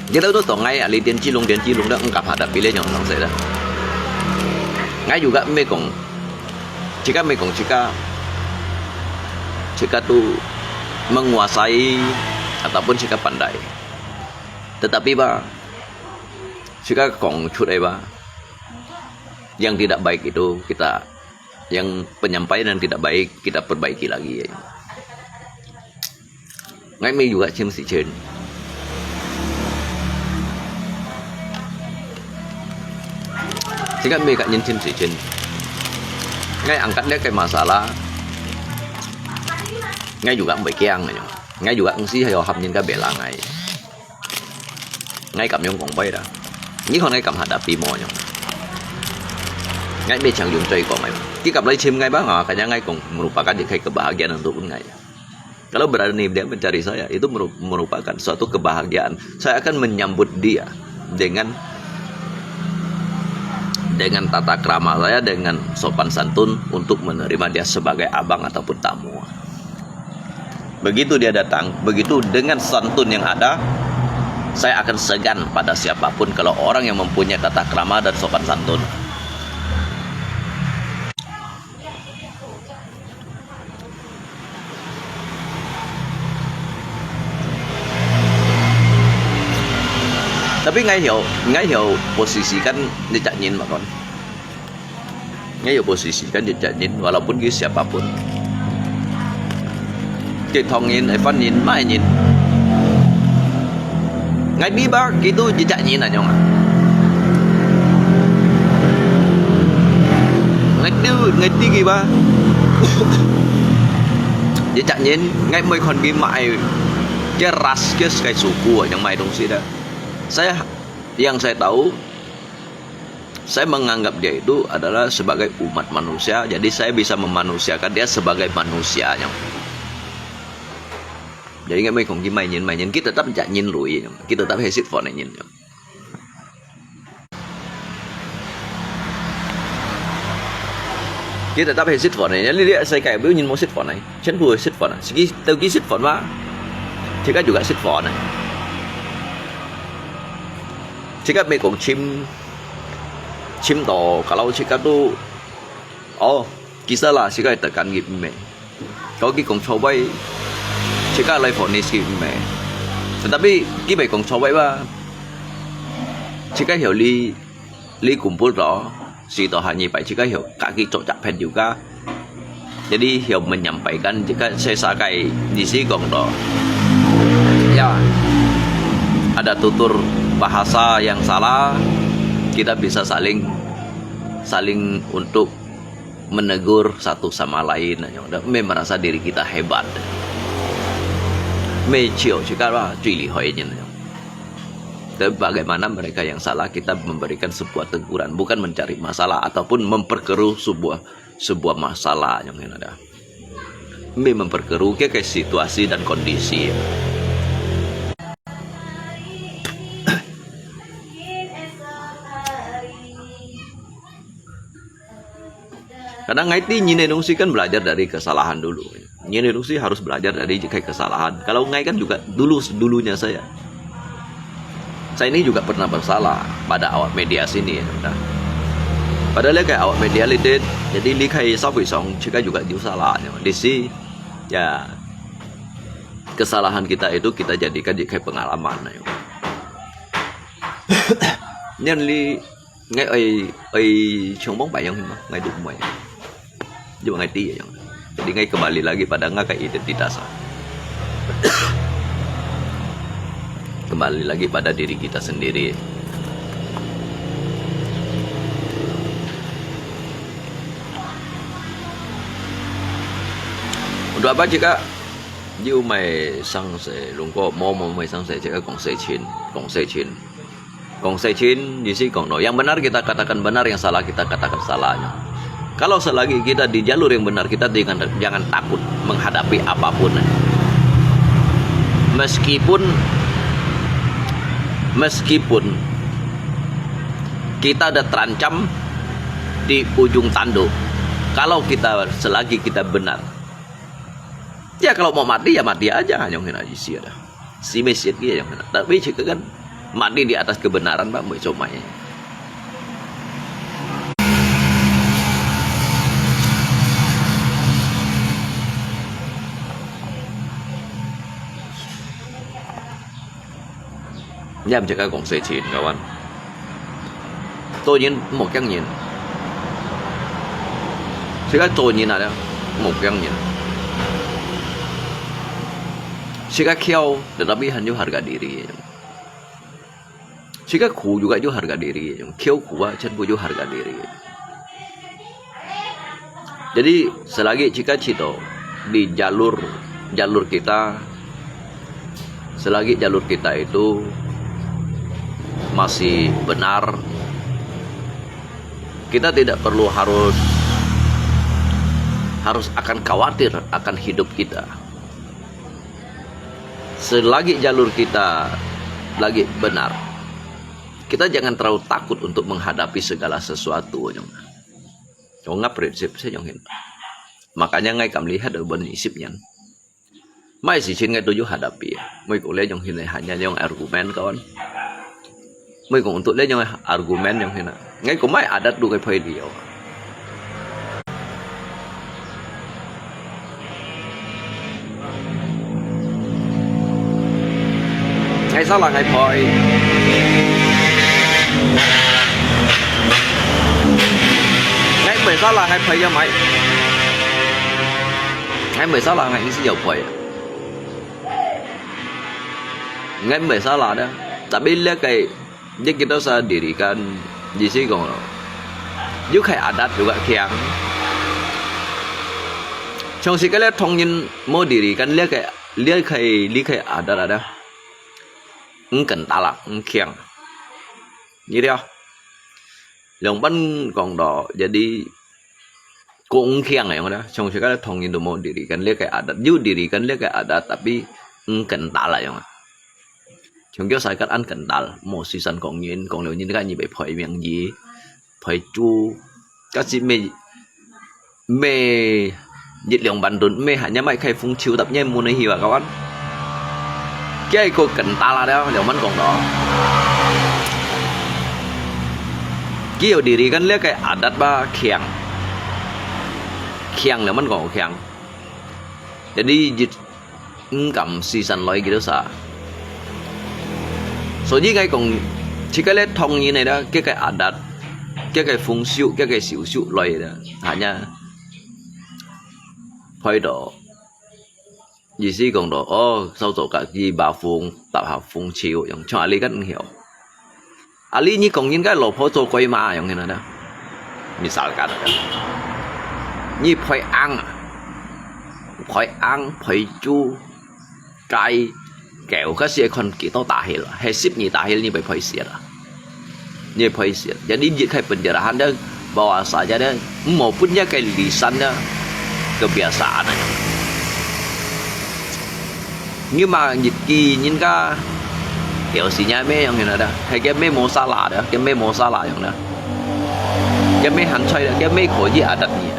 Kita tu tongai ahli dia cilung dia cilung dah engkap hadapi le yang sang saya dah. Ngai juga mekong, jika mekong jika jika tu menguasai ataupun jika pandai. Tetapi ba, jika kong cut ba, yang tidak baik itu kita, yang penyampaian yang tidak baik kita perbaiki lagi. Ngai mi juga cim si cin. Jika mi kat nyin cim si cin. Ngai angkat dia ke masalah. Ngai juga mbai kiang ngai. Ngai juga ngsi hayo hap nyin ka bela ngai. Ngai kam yong kong bai dah. Ni kon ngai kam hadapi mo yong. Ngai mei chang yung cai kong ngai. Ki kap lai chim ngai ba nga kanya ngai kong merupakan di kai kebahagiaan untuk ngai. Kalau berani dia mencari saya, itu meru- merupakan suatu kebahagiaan. Saya akan menyambut dia dengan dengan tata krama saya dengan sopan santun untuk menerima dia sebagai abang ataupun tamu. Begitu dia datang, begitu dengan santun yang ada, saya akan segan pada siapapun kalau orang yang mempunyai tata krama dan sopan santun. Tapi ngai hiau, ngai hiau posisi kan ni cak nyin makon. Ngai hiau posisi kan ni cak nyin, walaupun ki siapapun. Ki thong nyin, ai fan nyin, mai nyin. Ngai bi ba, ki tu ni cak nyin anyong ah. Ngai tu, ngai ti ki ba. Ni cak nyin, ngai moi kon bi mai. Ki ras, ki skai suku anyong mai dong si dah. Saya, yang saya tahu, saya menganggap dia itu adalah sebagai umat manusia, jadi saya bisa memanusiakan dia sebagai manusia. Jadi ngai mai kong ki mai nyin, mai nyin, ki tetap jak nyin lui, ki tetap hesit fon nyin. Ki tetap hesit fon nyin, jadi dia saya kayak bu nyin mau sit fon nai, chen bu sit fon nai, segi tau ki sit fon ma, jika juga sit fon nai. 自家毋係講尋，尋到，kalau自家都，哦，其實啦，自家係得閒个，毋係。Kalau佢講錯話，自家來vonis佢，毋係。Tetapi佢毋係講錯話嘛，自家曉理，理kumpul to，試到下二擺，自家曉kaki做隻朋友ka。 Jadi, yang menyampaikan juga saya sakai di sini kong to. Ya, ada tutur bahasa yang salah, kita bisa saling, saling untuk menegur satu sama lain. Yang dah, meh merasa diri kita hebat. Meh ciok juga lah, 最厉害的人. Dan bagaimana mereka yang salah, kita memberikan sebuah teguran, bukan mencari masalah ataupun memperkeruh sebuah sebuah masalah yang ada. Meh memperkeruh ke, ke situasi dan kondisi. Kadang ngai ti 人的东西 kan belajar dari kesalahan dulu. 人的东西 harus belajar dari kesalahan. Kalau ngai kan juga dulu, dulunya saya. Saya ini juga pernah bersalah pada awak media sini, ya. Nah, padahal kan awak media lihat, jadi 離開社會上，自家 juga 有 salah, ya. Di sini, ya, kesalahan kita itu kita jadikan jadi pengalaman, ya. 人哩，ngai ai, ai 像往擺樣嘛，ngai都毋會。 Cuma ngai ti yang. Jadi ngai kembali lagi pada ngai ke identitas. Kembali lagi pada diri kita sendiri. Untuk apa jika 有麼个生事，如果無，無麼个生事，自家講事情，講事情。講事情，意思講咯，yang benar kita katakan benar, yang salah kita katakan salahnya. Kalau selagi kita di jalur yang benar, kita jangan, jangan takut menghadapi apapun. Meskipun, meskipun kita ada terancam di ujung tanduk, kalau kita, selagi kita benar, ya, kalau mau mati, ya mati aja, yang kena isi ada. Si mesjid dia yang kena. Tapi jika kan mati di atas kebenaran, Pak, mau coba ya. Ni mesti kau kongsi Chin, kawan. Tuh nyin, mok yang nyin. Sika tuh nyin ada, mok yang nyin. Sika kiau, tetapi hanya harga diri. Sika ku juga ju harga diri. Kiau ku ah, chan ku ju harga diri. Jadi, selagi jika cito di jalur, jalur kita, selagi jalur kita itu masih benar, kita tidak perlu harus, harus akan khawatir akan hidup kita. Selagi jalur kita lagi benar, kita jangan terlalu takut untuk menghadapi segala sesuatu. Chong nga prinsip sih chong hin. Makanya ngai kam lihat ada ban isip nyan. Mai si Chin ngai tu ju hadapi. Mai ko le chong hin hanya chong argumen kawan. Mai ko untuk le chong argumen chong hin. Ngai ko mai adat du ngai phai liu. Ngai salah ngai phai. Ngai mei salah ngai phai ya mai. Ngai mei salah ngai isi ya phai. Ngai mei salah dah. Tapi le kai Jadi kita sa dirikan di sini kong lo. Ju khai adat juga kiang. Chong si kale thong yin mo dirikan le khai, le khai, le khai adat ada. Ng kental lah, ng kiang. Jadi ah. Yang pan kong do, jadi ko ng kiang yang ada. Chong si kale thong yin tu mo dirikan le khai adat. Ju dirikan le khai adat, tapi ng kental lah yang. Chong kyo sai kat an kental, mo si san kong yin, kong liu yin kat nyi bei phoi miang yi, phoi chu, kat si mei, mei, yit liang ban dun, mei hanya mai khai phung chiu tap nyen mun hi wa kawan. Kia ko kental ada, liang man kong do. 佢有dirikan這个adat吧，強，強了，man講強。Jadi，佢毋敢四散來幾多儕。所以𠊎講，這个咧，唐人个啦，這个adat，這个風俗，這个習俗來个啦，hanya配到 意思講到，哦，少做家己把風，搭下風潮，用像阿里个毋曉。阿里你講人家老婆做鬼嘛，用个呢？Misalkan，你配翁啊，配翁，配豬，雞，狗，可是看幾多大歲了，係十二大歲，你會配死啊？ 你配死。Jadi，一開始分別啦，hanya bahwasanya，無分這个lisan kebiasaan。你嘛日記人家表示你咩樣个啦，係个咩無salah个，个咩無salah樣啦，个咩還在啦，个咩可以adat你。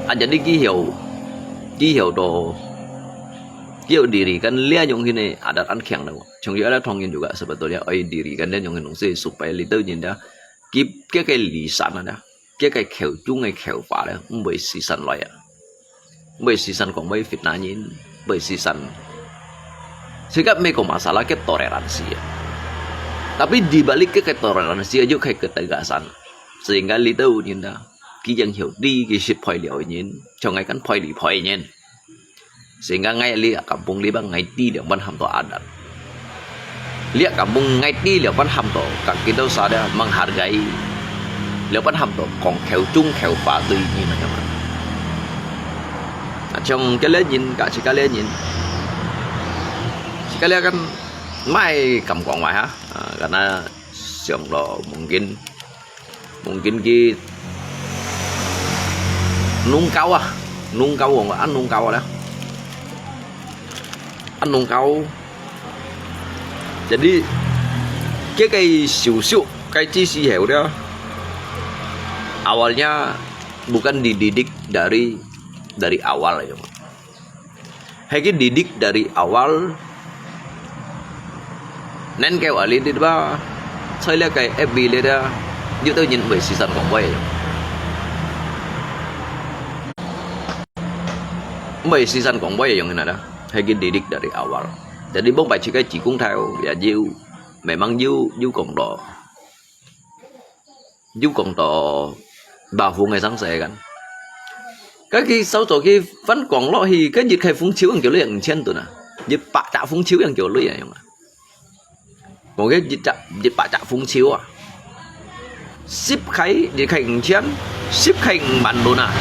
啊，jadi佢曉，佢曉到，佢曉dirikan這樣个adat恁強了。 Trong有一个唐人juga sebetulnya愛dirikan這樣个東西，supaya裡肚人家，佢，佢个lisan啊，佢个口中个口話咧，毋會四散來啊，毋會四散講會fitnah人，毋會四散。Sehingga咩个masalah，佢toleransi啊。Tapi di balik佢个toleransi啊，又佢个ketegasan。Sehingga裡肚人啊，佢正曉知佢識配了个人，像𠊎kan配裡配个人。 Sehingga𠊎這kampung裡吧，𠊎知了，pun喊到adat。這kampung𠊎知了，pun喊到，kang kita sada menghargai，了，pun喊到講口中口話對你們个嘛。啊，像這類人，ka自家這人，自家這kan，毋敢講話哈，啊，karena想到mungkin，mungkin佢弄交啊，弄交，講个恁弄交啊咧，恁弄交。Jadi，佢个習俗，該知識後咧，awalnya bukan dididik dari，dari awal，係嘛。 係佢didik dari awal，nên kêu阿里dit吧，在這个F B裡啊，有兜人毋會四散講話个，毋會四散講話个樣个啦，係佢didik dari awal。Jadi，mông排自家自公頭也有，memang有，有講到。 有講到把風个生死kan。該佢少做佢翻講落去，該一開風潮樣叫你五千噸啊，一百隻風潮樣叫你啊，用啊。講个一隻，一百隻風潮啊，十開，一開五千，十開五萬噸啊。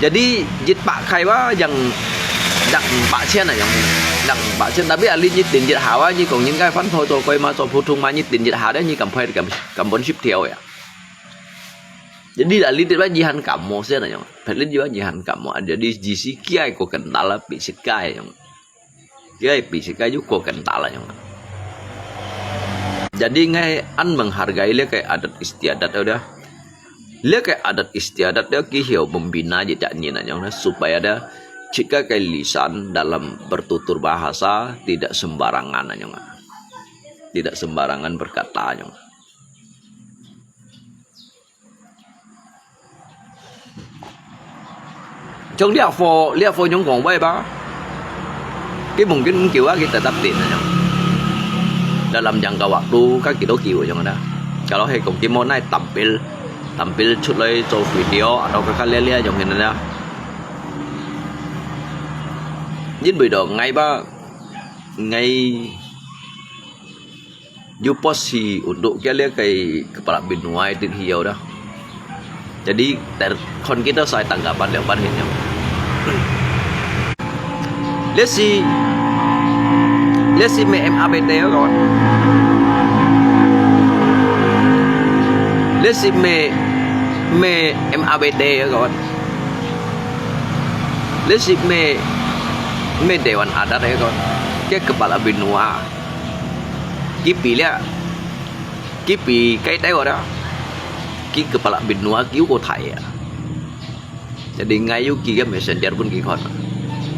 Jadi，一百開哇，yang，yang五百千啊，yang，yang五百千。Tapi阿里你定一下哇，你講人家翻頭做鬼嘛，做普通嘛，你定一下咧，你敢配，敢，敢分十條呀？Jadi阿里你話你還敢無先啊，用。Phelit你話你還敢無？Jadi意思佢个過更大啦，比自家用。 佢个比自家又過更大啦，用。Jadi𠊎恁menghargai這个adat istiadat个。這个adat istiadat个，佢曉membina一隻人啊，用，supaya ada自家个lisan dalam bertutur bahasa tidak sembarangan，用。Tidak sembarangan berkata，用。 像這貨，這貨用講話吧，佢mungkin毋久啊，佢tetap定啊。Dalam jangka waktu，該幾多久樣啊？Kalau係講佢無哪tampil，tampil出來做video，atau kakak lihat-lihat樣樣啊。因為到𠊎吧，𠊎 有pos si untuk kia lihat kay kepala benua itu hiau dah. Jadi, ter-, kon kita sai tanggapan lihat ban hinyong. Lihat si, lihat si me M A B T ya, kawan. Lihat si me, me M A B T ya, kawan. Lihat si me, me Dewan Adat ya, kawan. Kia kepala benua. Kipi lihat, kipi kay tayo ada, ki kepala benua ki ko thai ya. Jadi ngayu ki ka messenger pun ki kon.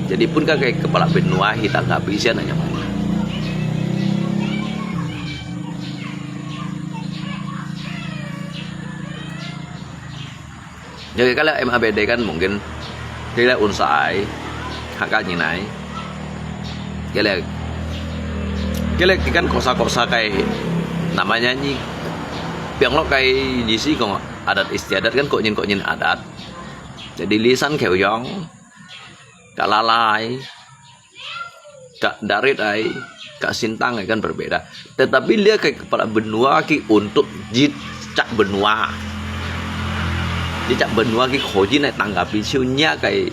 Jadi pun ka kay kepala benua hi tanggapi siya nanya. Jadi kalau M A B T kan mungkin kita unsa ai, haka ninai. Kele, kele kan kosa-kosa kai namanya ni piang lo kai di si kong adat istiadat kan kok nyin kok nyin adat. Jadi lisan keu yong, kalalai, Kak Darit ai, Kak Sintang ai kan berbeda. Tetapi lia kai kepala benua ki untuk jicak benua. Jicak benua ki khoji nai tanggapi ciu nya kai,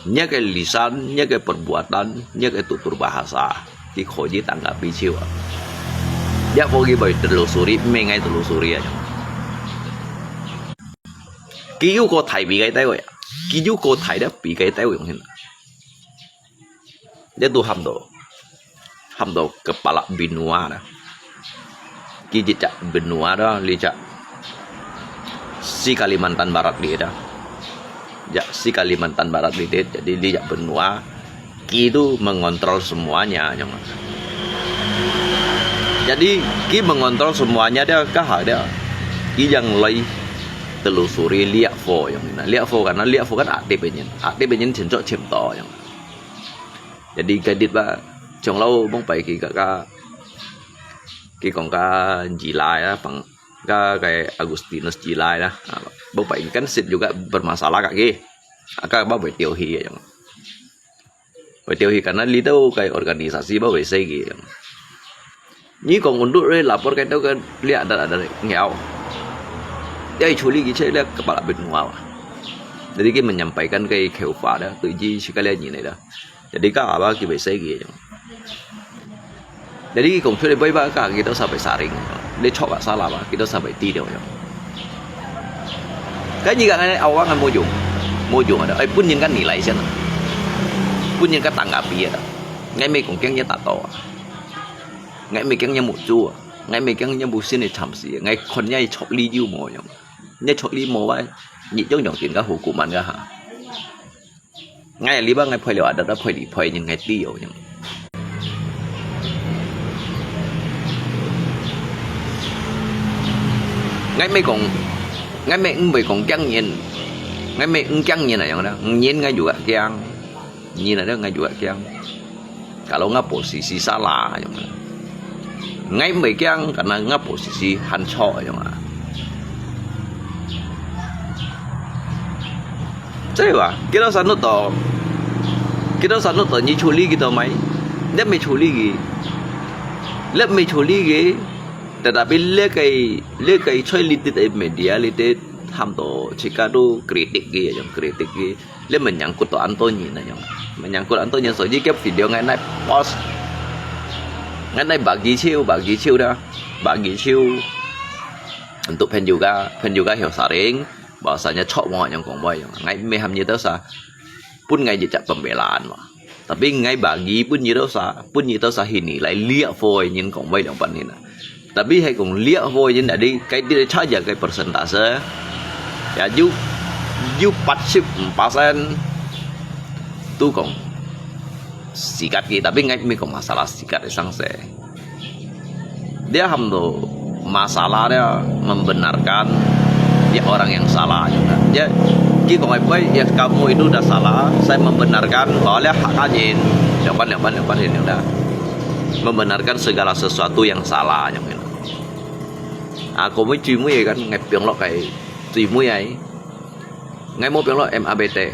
nya kai lisan, nya kai perbuatan, nya kai tutur bahasa. Ki khoji tanggapi ciu. Lia khoji bai telusuri, mengai telusuri aja. Ki yu ko thai bi kai tai wei. Ki yu ko thai da bi kai tai wei yong hin. Dia tu ham to, ham to kepala benua na. Ki jicak benua da, licak si Kalimantan Barat li da. Ya, si Kalimantan Barat li de, jadi licak benua. Ki tu mengontrol semuanya, yong. Jadi, ki mengontrol semuanya dia, kaha dia. Ki yang lai telusuri liak fo, yong. Nah, liak fo kan, liak fo kan aktif nyen. Aktif nyen cincok cim to, yong. Jadi gadit ba, jong lau mong pai ki ka, ka, ki kong ka jilai ya, pang ka kai Agustinus jilai ya. Mong pai kan sit juga bermasalah kak ki. Aka ba bai tiêu hi ya, jong. Bai tiêu hi karena li tau kai organisasi ba bai sai ki, jong. Ni kong untuk re lapor kai tau kan liak ada ada ngiau. Dia culi ki cek liak kepala benua. Jadi ki menyampaikan kai kheufa da, tu ji si kalian ni da. Jadi ka apa ki bai sai ki, jong. Jadi ki kong culi bai ba ka ki tau sa bai saring. Dia cok ka salah ba, ki tau sa bai ti dia, jong. Kan ni ka ngai awang kan mujung. Mujung ada. Ai pun nyen kan nilai sian. Pun nyen ka tanggapi ada. Ngai mei kong kiang nya tato. Ngai mei kiang nya mucu. Ngai mei kiang nya busin ni chamsi. Ngai kon nya cok li yu mo yong. Nya cok li mo wai. Ni jong jong tin ka hukuman ka ha. Ngai li ba ngai phoi liu ada da phoi li phoi nyen ngai ti yo yong. Ngai mei kong, ngai mei ng bai kong kiang nyen. Ngai mei ng kiang nyen ayong da. Nyen ngai juga kiang. Nyen ada ngai juga kiang. Kalau nga posisi salah, yong. Ngai mei kiang karena nga posisi han cok, yong. Cai ba, kita sanut to. Kita sanut to ni culi kita mai. Dia mei culi ki. Lep mei culi ki. Tetapi lek kai, lek kai cai litit media litit ham to cika tu kritik ki, yong kritik ki. Lek menyangkut to anto nyen na yong. Menyangkut anto nyen so ji kiap video ngai nai post. Ngai nai bagi ciu, bagi ciu da. Bagi ciu. Untuk pen juga, pen juga hiu saring. Bahasanya cok mo yong kong bai yong. Ngai mei ham nyi tau sa. Pun ngai jejak pembelaan mo. Tapi ngai bagi pun nyi tau sa, pun nyi tau sa hini lai liak fo nyen kong bai dong pan hina. Tapi hai kong liak fo nyen tadi kai ti cha ja kai persentase. Ya ju, ju pat sip pasen. Tu kong sikat ki, tapi ngai mei kong masalah sikat sang se. Dia ham to masalah dia membenarkan dia orang yang salah juga. Dia ki kong ai pai ya kamu itu dah salah, saya membenarkan bahwa dia hak anjing. Yang pan yang pan yang pan ini dah membenarkan segala sesuatu yang salah yang ini. Aku mui cui mui kan ngai piang lok kai cui mui ai. Ngai mau piang lok M A B T.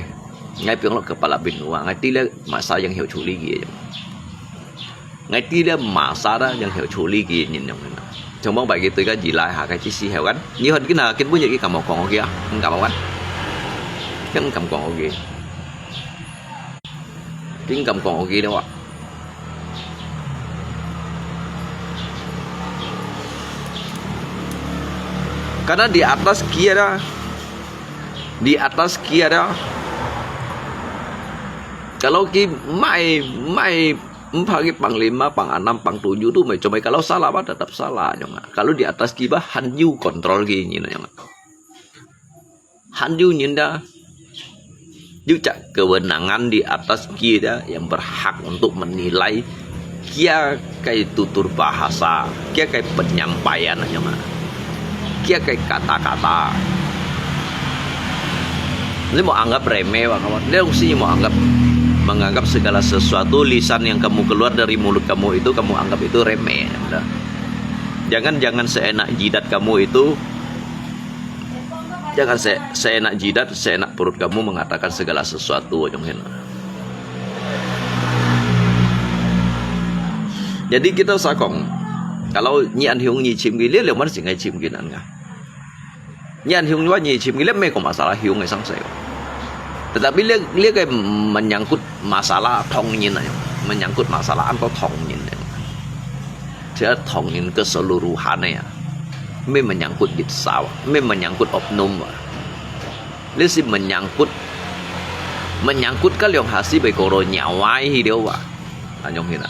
Ngai piang lok kepala benua ngai ti le masa yang hiu culi ki. Ngai ti le masa da yang hiu culi ki nyen yong na. Chong bang bai ki tui ka ji lai ha kai chi si hiu kan. Ni hot ki na kin bu ye ki kam kong ki a. Ng kam kan. Kin kam kong ki. Kin kam kong ki le wa. Karena di atas ki ada, di atas ki ada. Kalau ki mai mai empat ki panglima, panganam, pangtujuh tu mai cuma kalau salah ba tetap salah yong. Kalau di atas ki ba han yu kontrol ki nyen yong. Han yu nyen da. Yu cak kewenangan di atas ki da yang berhak untuk menilai kia kai tutur bahasa, kia kai penyampaian aja mah. Kia kai kata-kata. 你mau anggap remeh, wah, kawan. Ini mesti mau anggap, menganggap segala sesuatu lisan yang kamu keluar dari mulut kamu itu, kamu anggap itu remeh, ya. Jangan-jangan seenak jidat kamu itu, jangan se-, seenak jidat, seenak perut kamu mengatakan segala sesuatu, 用現在. Jadi kita sakong, kalau nyi an hiung nyi chim ki, lia liang man sing ai chim ki nan nga. Nyi an hiung wa nyi chim ki, lia me ko masalah hiung ai sang sai. Tetapi lia, lia kai menyangkut masalah thong nyin ai, menyangkut masalah an to thong nyin ai. Cia thong nyin keseluruhan ai ya. Me menyangkut git sawa, me menyangkut oknum wa. Lia si menyangkut, menyangkut ka liang hasi bai koro nyawai hi liu wa. Anyong hina.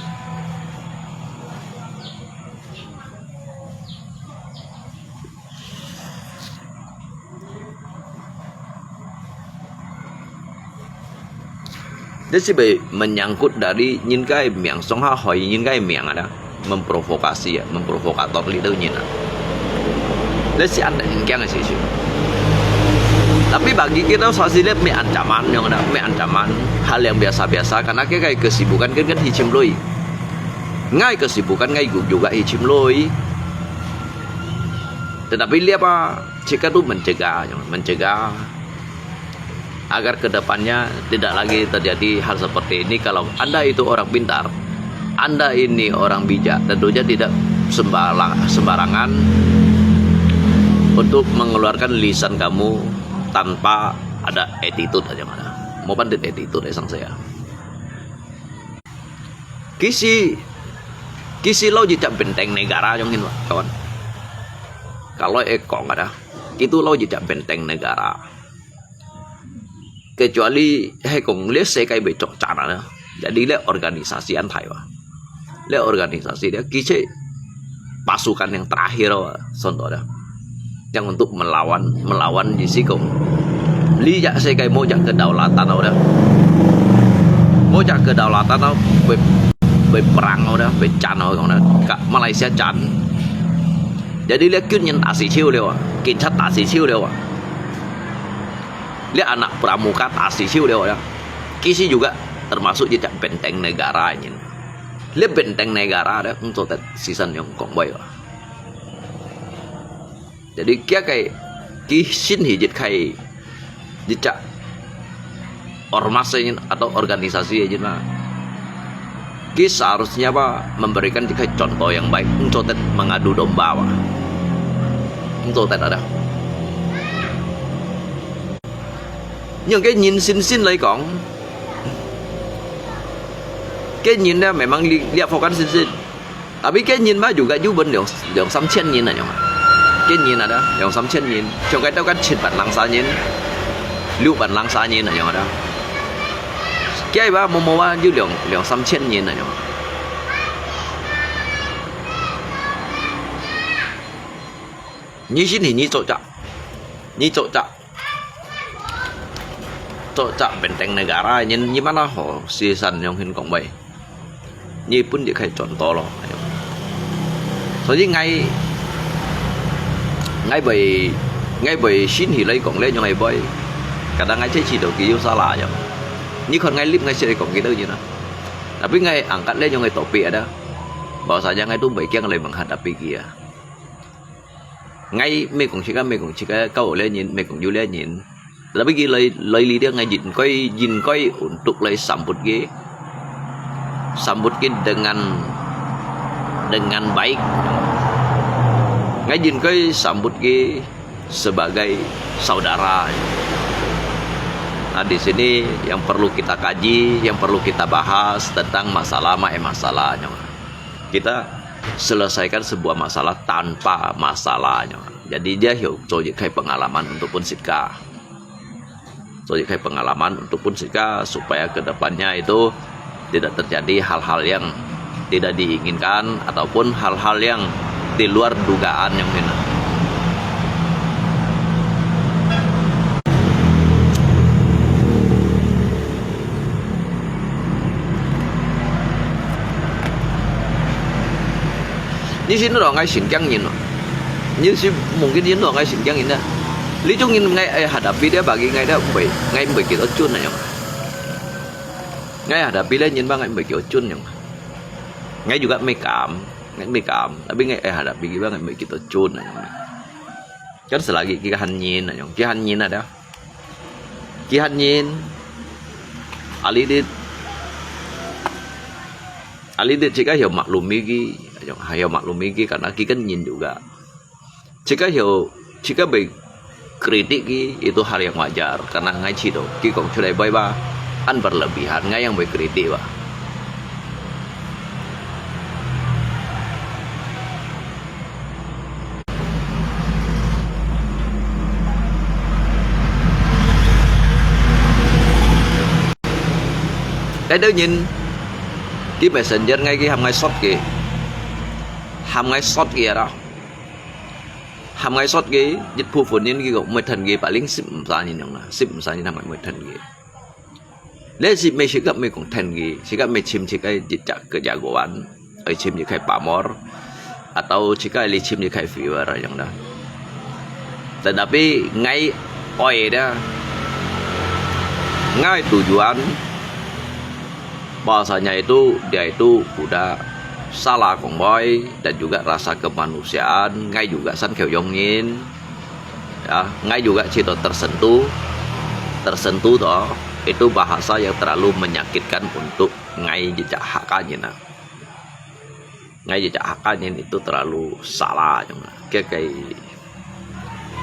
Lia si bai menyangkut dari nyin kai miang, song ha hoi nyin kai miang ada. Memprovokasi ya, memprovokator li tu nyin ah. Lia si an tengkiang si si. Tapi bagi kita sasi lia me ancaman yang ada, me ancaman. Hal yang biasa-biasa, karena kita kai kesibukan kan kan hi chim lui. Ngai kesibukan ngai juga hi chim lui. Tetapi lia pa, cika tu mencegah, yang mencegah. Agar ke depannya tidak lagi terjadi hal seperti ini. Kalau Anda itu orang pintar, Anda ini orang bijak, tentunya tidak sembara-, sembarangan untuk mengeluarkan lisan kamu tanpa ada attitude aja mana. Mau pandit attitude sang saya. Kisi, kisi lo jejak benteng negara jong hin, kawan. Kalau ekong ada, itu lo jejak benteng negara. Kecuali hai kong lia sekai becok cana dah. Jadi lia organisasi an thai wa. Lia organisasi lia kisi pasukan yang terakhir wa, contoh dah. Yang untuk melawan, melawan di sikong. Li jak sekai mau jak kedaulatan wa dah. Mau jak kedaulatan wa, be, be perang wa dah, be can wa kong dah. Ka Malaysia can. Jadi lia kun yang tak si ciu liu wa, kinchat tak si ciu liu wa. Lia anak pramuka tak si ciu liu ya. Kisi juga termasuk jejak benteng negara nyin. Lia benteng negara dah, untuk tet sisan yang kong bai wa. Jadi kia kai kisin hijit kai jejak ormas nyin atau organisasi nyin lah. Ki seharusnya apa memberikan jejak contoh yang baik, untuk tet mengadu domba wa. Untuk tet ada. Yang ke nyin sin sin lai kong, ke nyin dah memang li, liak fokan sin sin. Tapi ke nyin mah juga ju pun liang, liang sam cian nyin anyong. Ke nyin ada, liang sam cian nyin. Cuma kata kan cit ban lang sa nyin, liu ban lang sa nyin anyong ada. Kia iba mau mau ju liang, liang sam cian nyin anyong. Nyi sin hi nyi cocak. Nyi cocak. Cocak benteng negara nyin, nyi mana ho sisan yang hin kong bai. Nyi pun jejak contoh lo. 所以 ngai, ngai bai, ngai bai sin hi lai kong lia nyong ngai bai. Kadang ngai cek ci do ki yu salah ya. Nyi kon ngai lip ngai cek kong ki do nyin na. Tapi ngai angkat lia nyong ngai topi ada. Bahwasanya ngai tu bai kiang lai menghadapi kia. Ngai me kong cika, me kong cika, kau lia nyin, me kong yu lia nyin. Tapi ki lai, lai li dia ngai jin koi, jin koi untuk lai sambut ki. Sambut ki dengan, dengan baik. Ngai jin koi sambut ki sebagai saudara. Nah, di sini yang perlu kita kaji, yang perlu kita bahas tentang masalah, mai masalahnya. Kita selesaikan sebuah masalah tanpa masalahnya. Jadi dia hiu 做一个 pengalaman untuk pun sitka. 做一个 pengalaman untuk pun sitka supaya ke depannya itu tidak terjadi hal-hal yang tidak diinginkan ataupun hal-hal yang di luar dugaan yang mina. Ni sin lo ngai sin kiang yin lo. Ni si mungkin yin lo ngai sin kiang yin na. Li chung ngin ngai ai hadapi dia bagi ngai dia bai, ngai bai kito chun na yong. Ngai hadapi le nyin ba ngai bai kito chun yong. Ngai juga mai kam, ngai mai kam, tapi ngai ai hadapi ba ngai bai kito chun na yong. Kan selagi ki han nyin na yong, ki han nyin ada. Ki han nyin, ali dit, ali dit cika hiu maklumi ki, yong, hiu maklumi ki, karena ki kan nyin juga. Cika hiu, cika bai kritik ki, itu hal yang wajar, karena ngai cito, ki kong chulai bai ba, an berlebihan, ngai yang bai kritik ba. Dai dau nyin, ki messenger ngai ki ham ngai sot ki, ham ngai sot ki ara. Ham ngai sot ki, yit phu phun nyin ki kong mai then ki, paling sip msa nyin yong na, sip msa nyin ham ngai mai then ki. Le sip mai sikap mai kong then ki, sikap mai chim cik ai yit jak ke jagoan, ai chim yit khai pamor, atau cik ai li chim yit khai fever yong na. Tetapi ngai oi da, ngai tujuan, bahasanya itu, dia itu udah salah kong bai, dan juga rasa kemanusiaan, ngai juga san keu yong nyin. Ya, ngai juga cito tersentuh, tersentuh to, itu bahasa yang terlalu menyakitkan untuk ngai jejak haka nyin na. Ngai jejak haka nyin itu terlalu salah, cuma. Ke kai,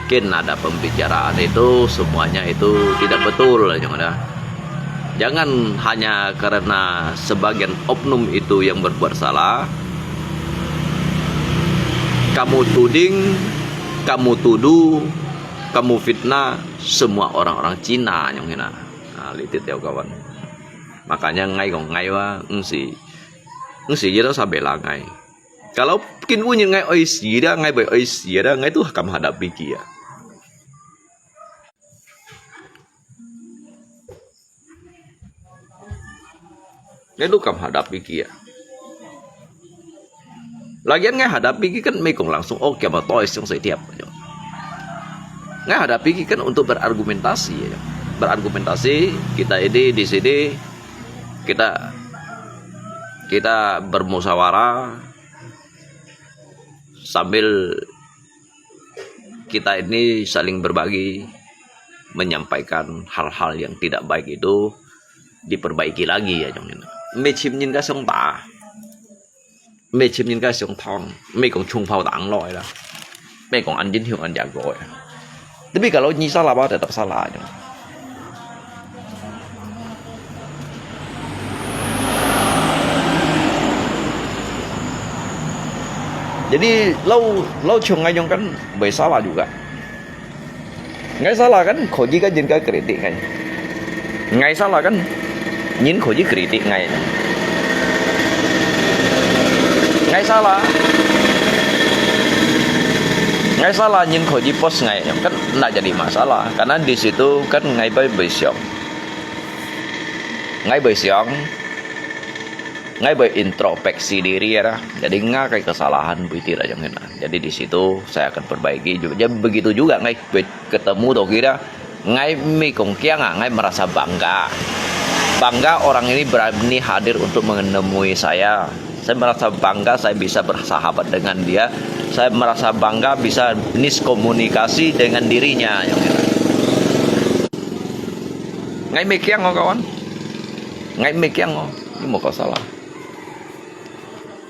ken ada pembicaraan itu semuanya itu tidak betul, cuma ada. Jangan hanya karena sebagian oknum itu yang berbuat salah, kamu tuding, kamu tuduh, kamu fitnah semua orang-orang Cina nyong hina. Nah, litit ya kawan. Makanya ngai kong ngai wa, ngsi, ngsi ye to sampai langai. Kalau kin wu nyin ngai oi si da, ngai bai oi si da, ngai tu kam hadapi ki ya. Ngai tu kam hadapi ki ya. Lagian ngai hadapi ki kan mai kong langsung, oh, kiam toi siang sai tiap. Ngai hadapi ki kan untuk berargumentasi, ya. Berargumentasi, kita ini di sini, kita, kita bermusyawarah, sambil kita ini saling berbagi, menyampaikan hal-hal yang tidak baik itu diperbaiki lagi ya, cuma. Mai chim nyin ka siang ta, mai chim nyin ka siang thong, mai kong chung phao tang loi la, mai kong an jin hiu an jago ya. Tapi kalau nyi salah ba, tetap salah, cuma. Jadi, lau, lau chung ngai yong kan bai salah juga. Ngai salah kan, kho ji kan nyin ka kritik ngai. Ngai salah kan, nyin kho ji kritik ngai. Ngai salah. Ngai salah nyin kho ji post ngai. Kan ndak jadi masalah. Karena di situ kan ngai bai bai siang. Ngai bai siang. Ngai bai introspeksi diri ya dah. Jadi ngai kai kesalahan buiti lah yang hina. Jadi di situ saya akan perbaiki juga. Jadi begitu juga ngai bai ketemu to kira. Ngai mai kong kiang ah, ngai merasa bangga. Bangga orang ini berani hadir untuk menemui saya. Saya merasa bangga saya bisa bersahabat dengan dia. Saya merasa bangga bisa niskomunikasi dengan dirinya. Yang hina. Ngai mai kiang oh kawan. Ngai mai kiang oh. Ni mo ka salah.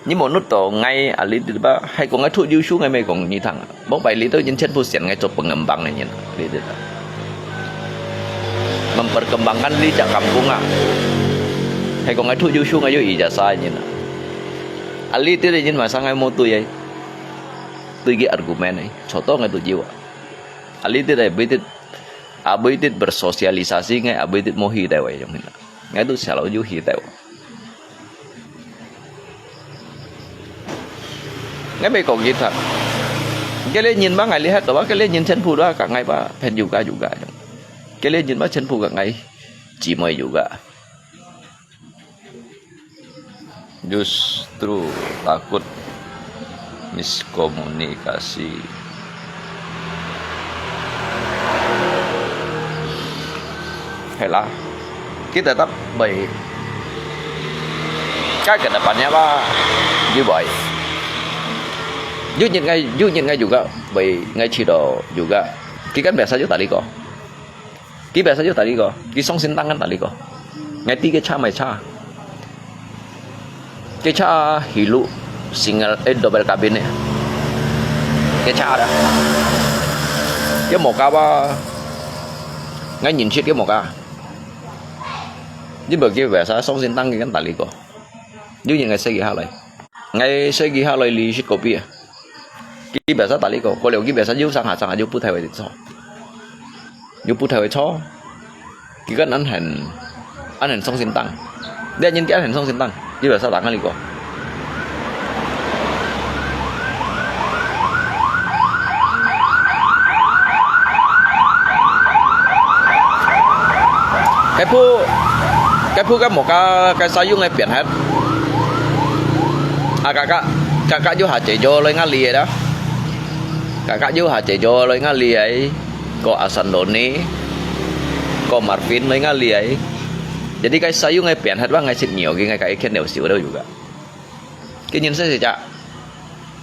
Ni mo nut to ngai ali dit ba, hai kong ngai thu yu shu ngai mai kong ni thang. Bok bai li to nyin chen pu sian ngai cho pengembang ngai nyin. Ali dit ba. Memperkembangkan li jak kampung ah. Hai kong ngai thu yu shu ngai yu ijazah nyin. Ali dit nyin masa ngai mo tu ye. Tu gi argumen ai. Cho to ngai tu jiwa. Ali dit ai bui dit. Abui dit bersosialisasi ngai abui dit mo hi tai wai yong hina. Ngai tu sialau yu hi tai wai. Ngai mai kong kita. Kele nyin ba ngai lihat to ba kele nyin chen pu da ka ngai ba pen juga juga. Kele nyin ba chen pu ka ngai. Ji moi juga. Justru takut miskomunikasi. 係啦，佢tetap會，該个depannya apa，你會。有人愛，有人愛juga，會愛去到juga。佢kan biasa juga tali ko。佢biasa juga tali ko，佢song sintang kan tali ko。Ngai ti ke cha mai cha。Ke cha hilu single eh double cabin ne. Ke cha ada. Ke moka apa? Ngai nyin chit ke moka. Ni bagi biasa song sintang kan tali ko. Yu ngai segi halai. Ngai segi halai li shit kopi. Ki biasa tali ko. Ko leo ki biasa yu sang ha sang yu putai wai cho. Yu putai wai cho. Ki kan an hen an hen song sintang. Dia nyin ki an hen song sintang. Yu biasa tangan li ko. Cái phu, cái phu cái một cái cái sao yung cái biển hết. À, kakak, kakak yu ha chế jo lôi ngã li đó. Kakak yu ha chế jo lôi ngã li ấy. Có Asandoni, có Marvin lôi ngã li ấy. Jadi cái sao yung cái biển hết bang cái xịt nhiều cái ngay cái khen đều xíu đâu juga. Cái nhìn sẽ chả.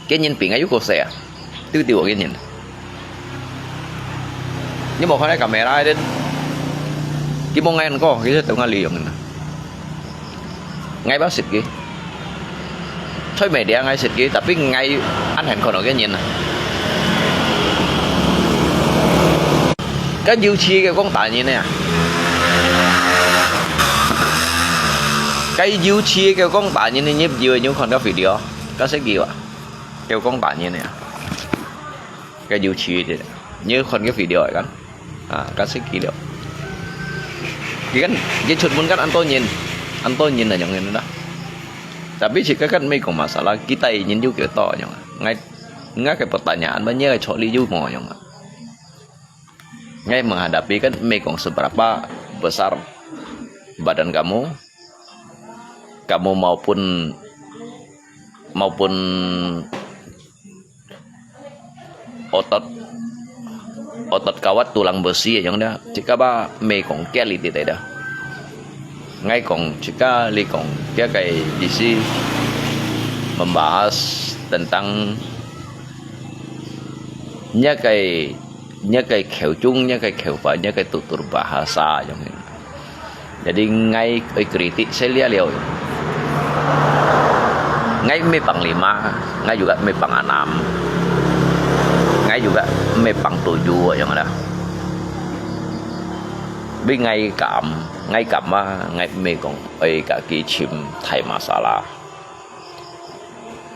Cái nhìn ping ayu ko se. Tiêu tiêu cái nhìn. Nhưng mà khoan cái camera đến. Cái mong ngay ko, cái sẽ tao ngã li yung. Ngay bác xịt cái. Thôi mẹ đĩa ngay xịt cái, tapi ngay ăn hẹn còn cái nhìn. Cái yu chi cái con tài nhìn nè. Cái yu chi cái con tài nhìn nè, nhịp yu ñu còn cái video. Cái sẽ gì vậy? Cái con tài nhìn nè. Cái yu chi thế. Như còn cái video ấy kan. À, cái sẽ gì đâu. Thì kan, cái chuột muốn kan ăn tôi nhìn. Ăn tôi nhìn là những người đó. Tapi chỉ cái kan mấy con masalah, kita nhìn yu kiểu to những. Ngay, ngay cái pertanyaan, mà như cái chọn lý yu mò những. Ngai menghadapi kan mê kong seberapa besar badan kamu, kamu maupun maupun otot otot kawat tulang besi yang dia. Jika ba mê kong kia li ti dah. Ngai kong jika li kong kia kai di si membahas tentang nya kai Nya cái khẩu chung, nya cái khẩu phái, nya cái tutur bahasa yang ini. Jadi ngai oi kritik saya lihat liau. Ngai mê pang lima, ngai juga mê pang anam. Ngai juga mê pang tujuh yang ada. Bi ngai kam, ngai kam ma, ngai mê kong oi ka ki chim thai masalah.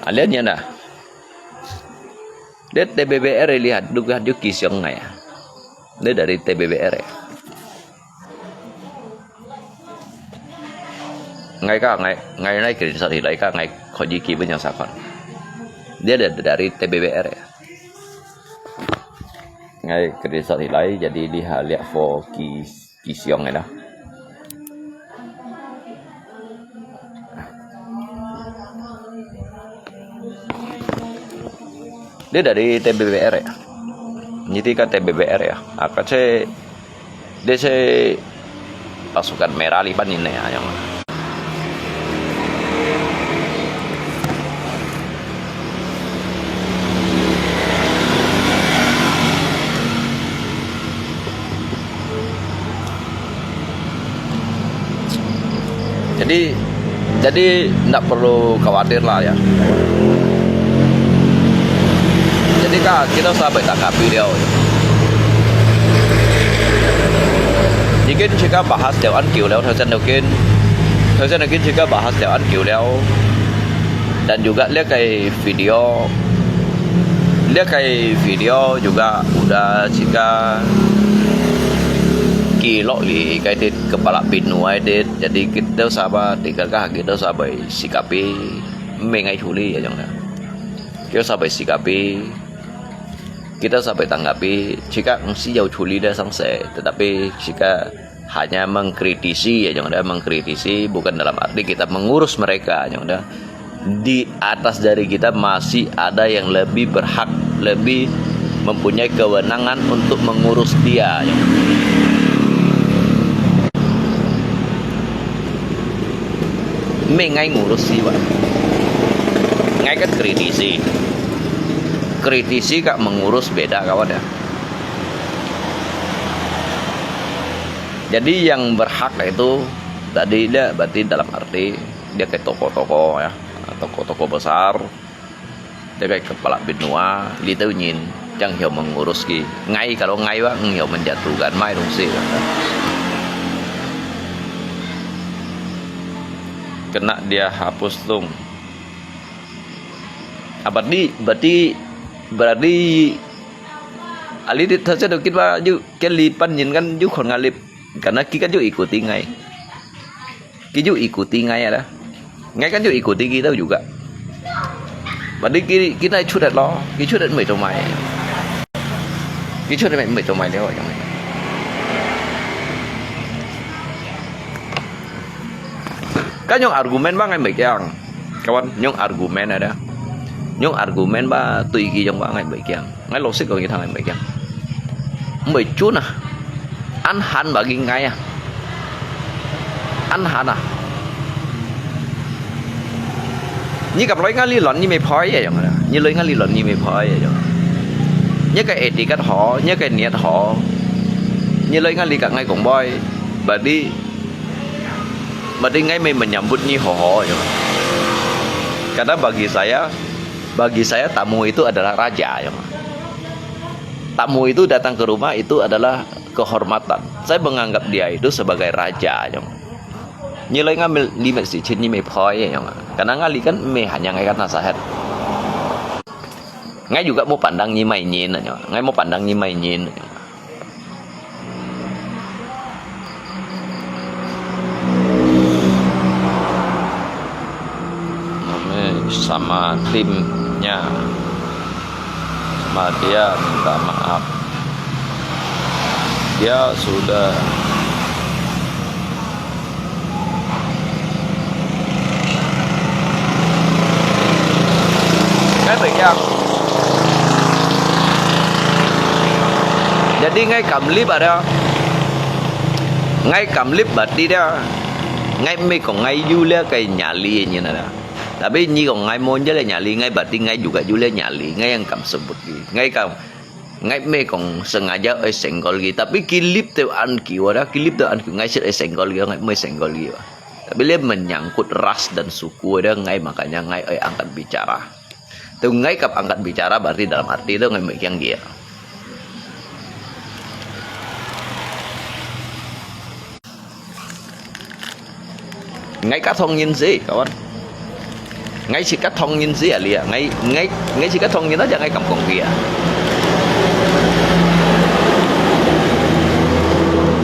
Alian yan dah. Dia T B B R lihat, duk lihat yu ki siang ngai. Dia dari T B B R ya. Ngai ka, ngai, ngai nai screenshot hilai ka, ngai koji ki punya sakon. Dia da-, dari T B B R ya. Ngai screenshot hilai, jadi lihat, lihat for ki, ki siang ya dah. Dia dari T B B R ya. Niti ka T B B R ya. Aka se, dia se pasukan merah lipan ini ya, yang. Jadi, jadi ndak perlu khawatir lah ya. Jadi ka, kita sabai tak kapi liau. Mungkin jika bahas jauh an kiu liau, thau sen mungkin, thau sen mungkin jika bahas jauh an kiu liau. Dan juga lihat kai video, lihat kai video juga udah jika ki lok li kai dit kepala pinu ai dit. Jadi kita sabai, tinggal ka kita sabai sikapi, mengai chuli ya jong dah. Kita sabai sikapi, kita sabai tanggapi, jika ngsi jauh chuli dah sangse, tetapi jika hanya mengkritisi ya, yang ada mengkritisi bukan dalam arti kita mengurus mereka, yang ada di atas dari kita masih ada yang lebih berhak, lebih mempunyai kewenangan untuk mengurus dia. Yang Meh ngai ngurus sih, Pak. Ngai kan kritisi. Kritisi kak mengurus beda, kawan ya. Jadi yang berhak itu tadi dia berarti dalam arti dia ke tokoh-tokoh ya, tokoh-tokoh besar. Dia ke kepala benua, li tau nyin, yang hiau mengurus ki. Ngai kalau ngai wa, ngiau menjatuhkan mai dong si. Kena dia hapus tung. Apa di, berarti, berarti, ali di tase dokit wa ju, ke li pan nyin kan ju khon ngalip. Karena ki kan ju ikuti ngai. Ki ju ikuti ngai ada. Ngai kan ju ikuti ki tau juga. Berarti ki, ki nai chut lo, ki chut mei to mai. Ki chut mei, mei to mai liao yang. Kan yung argument ba ngai mei kiang. Kawan, yung argument ada. Yung argument ba tui ki yung ba ngai mei kiang. Ngai logic kong itang ngai mei kiang. Mei chun ah. An han ba ki ngai ah. An han ah. Nyi kap loi ngali lon nyi mei phoi ya yung ada. Nyi loi ngali lon nyi mei phoi ya yung. Nyi ke etiket ho, nyi ke niat ho. Nyi loi ngali kak ngai kong boi. Berarti, berarti ngai mei menyambut nyi ho ho yung. Karena bagi saya, bagi saya tamu itu adalah raja yung. Tamu itu datang ke rumah itu adalah kehormatan. Saya menganggap dia itu sebagai raja, nyong. Nyi loi ngambil limit si chin nyi mei phoi, nyong. Karena ngali kan mei hanya ngai kan nasahat. Ngai juga mau pandang nyi mai nyin, nyong. Ngai mau pandang nyi mai nyin, nyong. Mami sama timnya, sama dia minta maaf. Dia sudah. Ngai mei kiang. Jadi ngai kam lip ada. Ngai kam lip berarti dia. Ngai mei kong ngai yu le kai nyali nyin ada. Tapi nyi kong ngai mon je le nyali, ngai berarti ngai juga yu le nyali, ngai yang kam sebut ki. Ngai kam, ngai mei kong sengaja oi senggol ki. Tapi ki lip teu an ki wa da, ki lip teu an ki ngai sit oi senggol ki, ngai mei senggol ki wa. Tapi le menyangkut ras dan suku ada ngai, makanya ngai oi angkat bicara. Tu ngai kap angkat bicara berarti dalam arti tu ngai mei kiang ki ya. Ngai ka thong nyin si, kawan. Ngai si ka thong nyin si ali ya. Ngai, ngai, ngai si ka thong nyin aja ngai kam kong ki ya.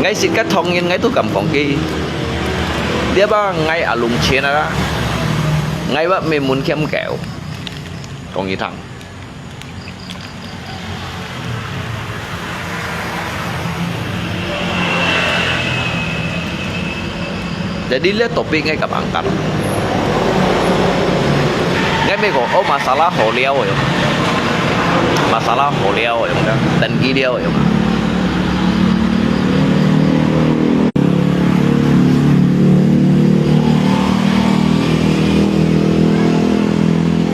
Ngai si ka thong nyin ngai tu kam kong ki. Dia ba ngai alung chien ala. Ngai wa mei mun kiam keu. Kong ki thang. Jadi le topik ngai kap angkat. Ngai mei kong, oh, masalah ho liao yo. Masalah ho liao yo, dan ki liao yo.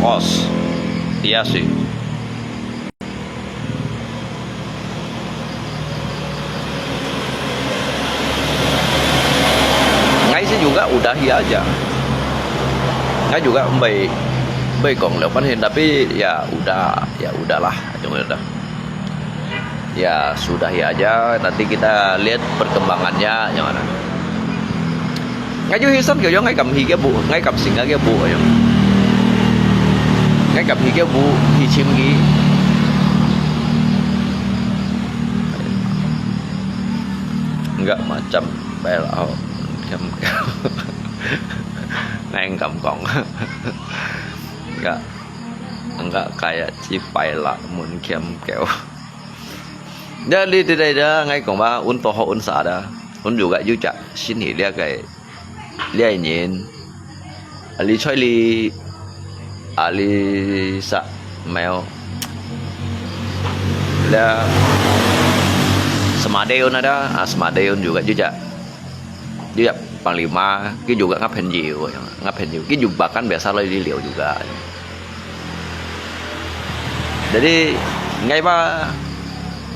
Os, dia si. Ngai si juga udahi aja. Ngai juga mbai, mbai kong liao pan hin, tapi ya udah, ya udahlah, cuma udah. Ya sudahi aja, nanti kita lihat perkembangannya yang mana. Ngai ju hi san keu yong, ngai kam hi kia bu, ngai kam sing kia bu yong. Ngai kam hi kia bu, hi chim ki. Enggak macam bel au. Kam, ngai kam kong. Enggak, enggak kayak cipai lah mun kiam keu. Jadi tidak ada ngai kong ba un toho un sa da. Un juga juga sini lihat kai. Lihat nyin. Ali choi li, ali sa meo. Lihat semade un ada, ah, semade un juga juga. Juga Panglima, ki juga ngak 朋友, ngak 朋友, ki juga kan biasa lai di liau juga. Jadi, ngai ba,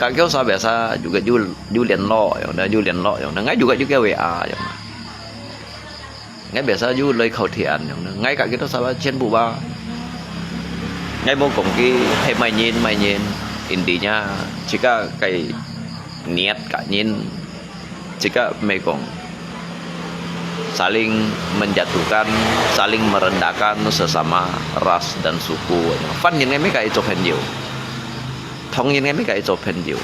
ka kio sa biasa juga ju, ju 联络, yang, ju 联络, yang, ngai juga ju kio W A, yang. Ngai biasa ju lai khau thian, yang, ngai ka kito sa ba, 全部 ba. Ngai mau kong ki, hai mai nyin, mai nyin, intinya, jika kai niat ka nyin, jika mai kong saling menjatuhkan, saling merendahkan sesama ras dan suku. Fan nyin ngai mai ka ijo 朋友. Thong nyin ngai mai ka ijo 朋友.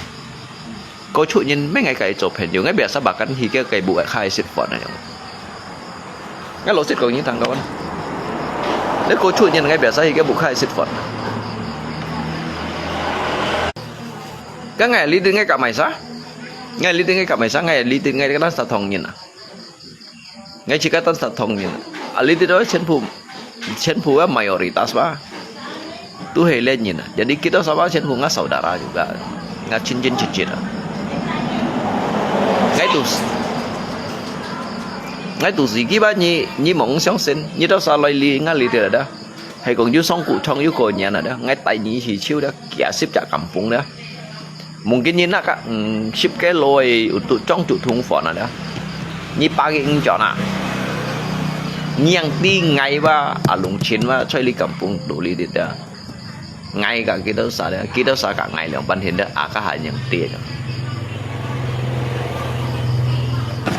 Ko chu nyin mai ngai ka ijo 朋友. Ngai biasa bahkan hi ke kai bu khai sit fan na yang. Ngai lo sit kong nyin thang kawan. Ngai ko chu nyin ngai biasa hi ke bu khai sit fan. Ka ngai li di ngai ka mai sa. Ngai li di ngai ka mai sa, ngai li di ngai ka sa thong nyin na. Ngai jika tan sa thong nyin. Ali di doi 全部, 全部 ya mayoritas ba. Tu hai le nyin. Jadi kito sa ba 全部 ngak saudara juga. Ngak chin chin chin chin. Ngai tu, ngai tu si ki ba nyi, nyi mong siang sen. Nyi tau sa lai li ngai li di da. Hai kong yu song ku chong yu ko nyan na da. Ngai tai nyi hi chiu da. Kia sip ja kampung da. Mungkin nyi nak ka, mm, sip ke loi untuk chong chu thung fan na da. Nyi pa ki ing chon na. Nyi yang ti ngai ba, a lung chin ba, choi li kampung do li di da. Ngai ka kito sa da, kito sa ka ngai liang ban hin da, a ka ha yang ti da.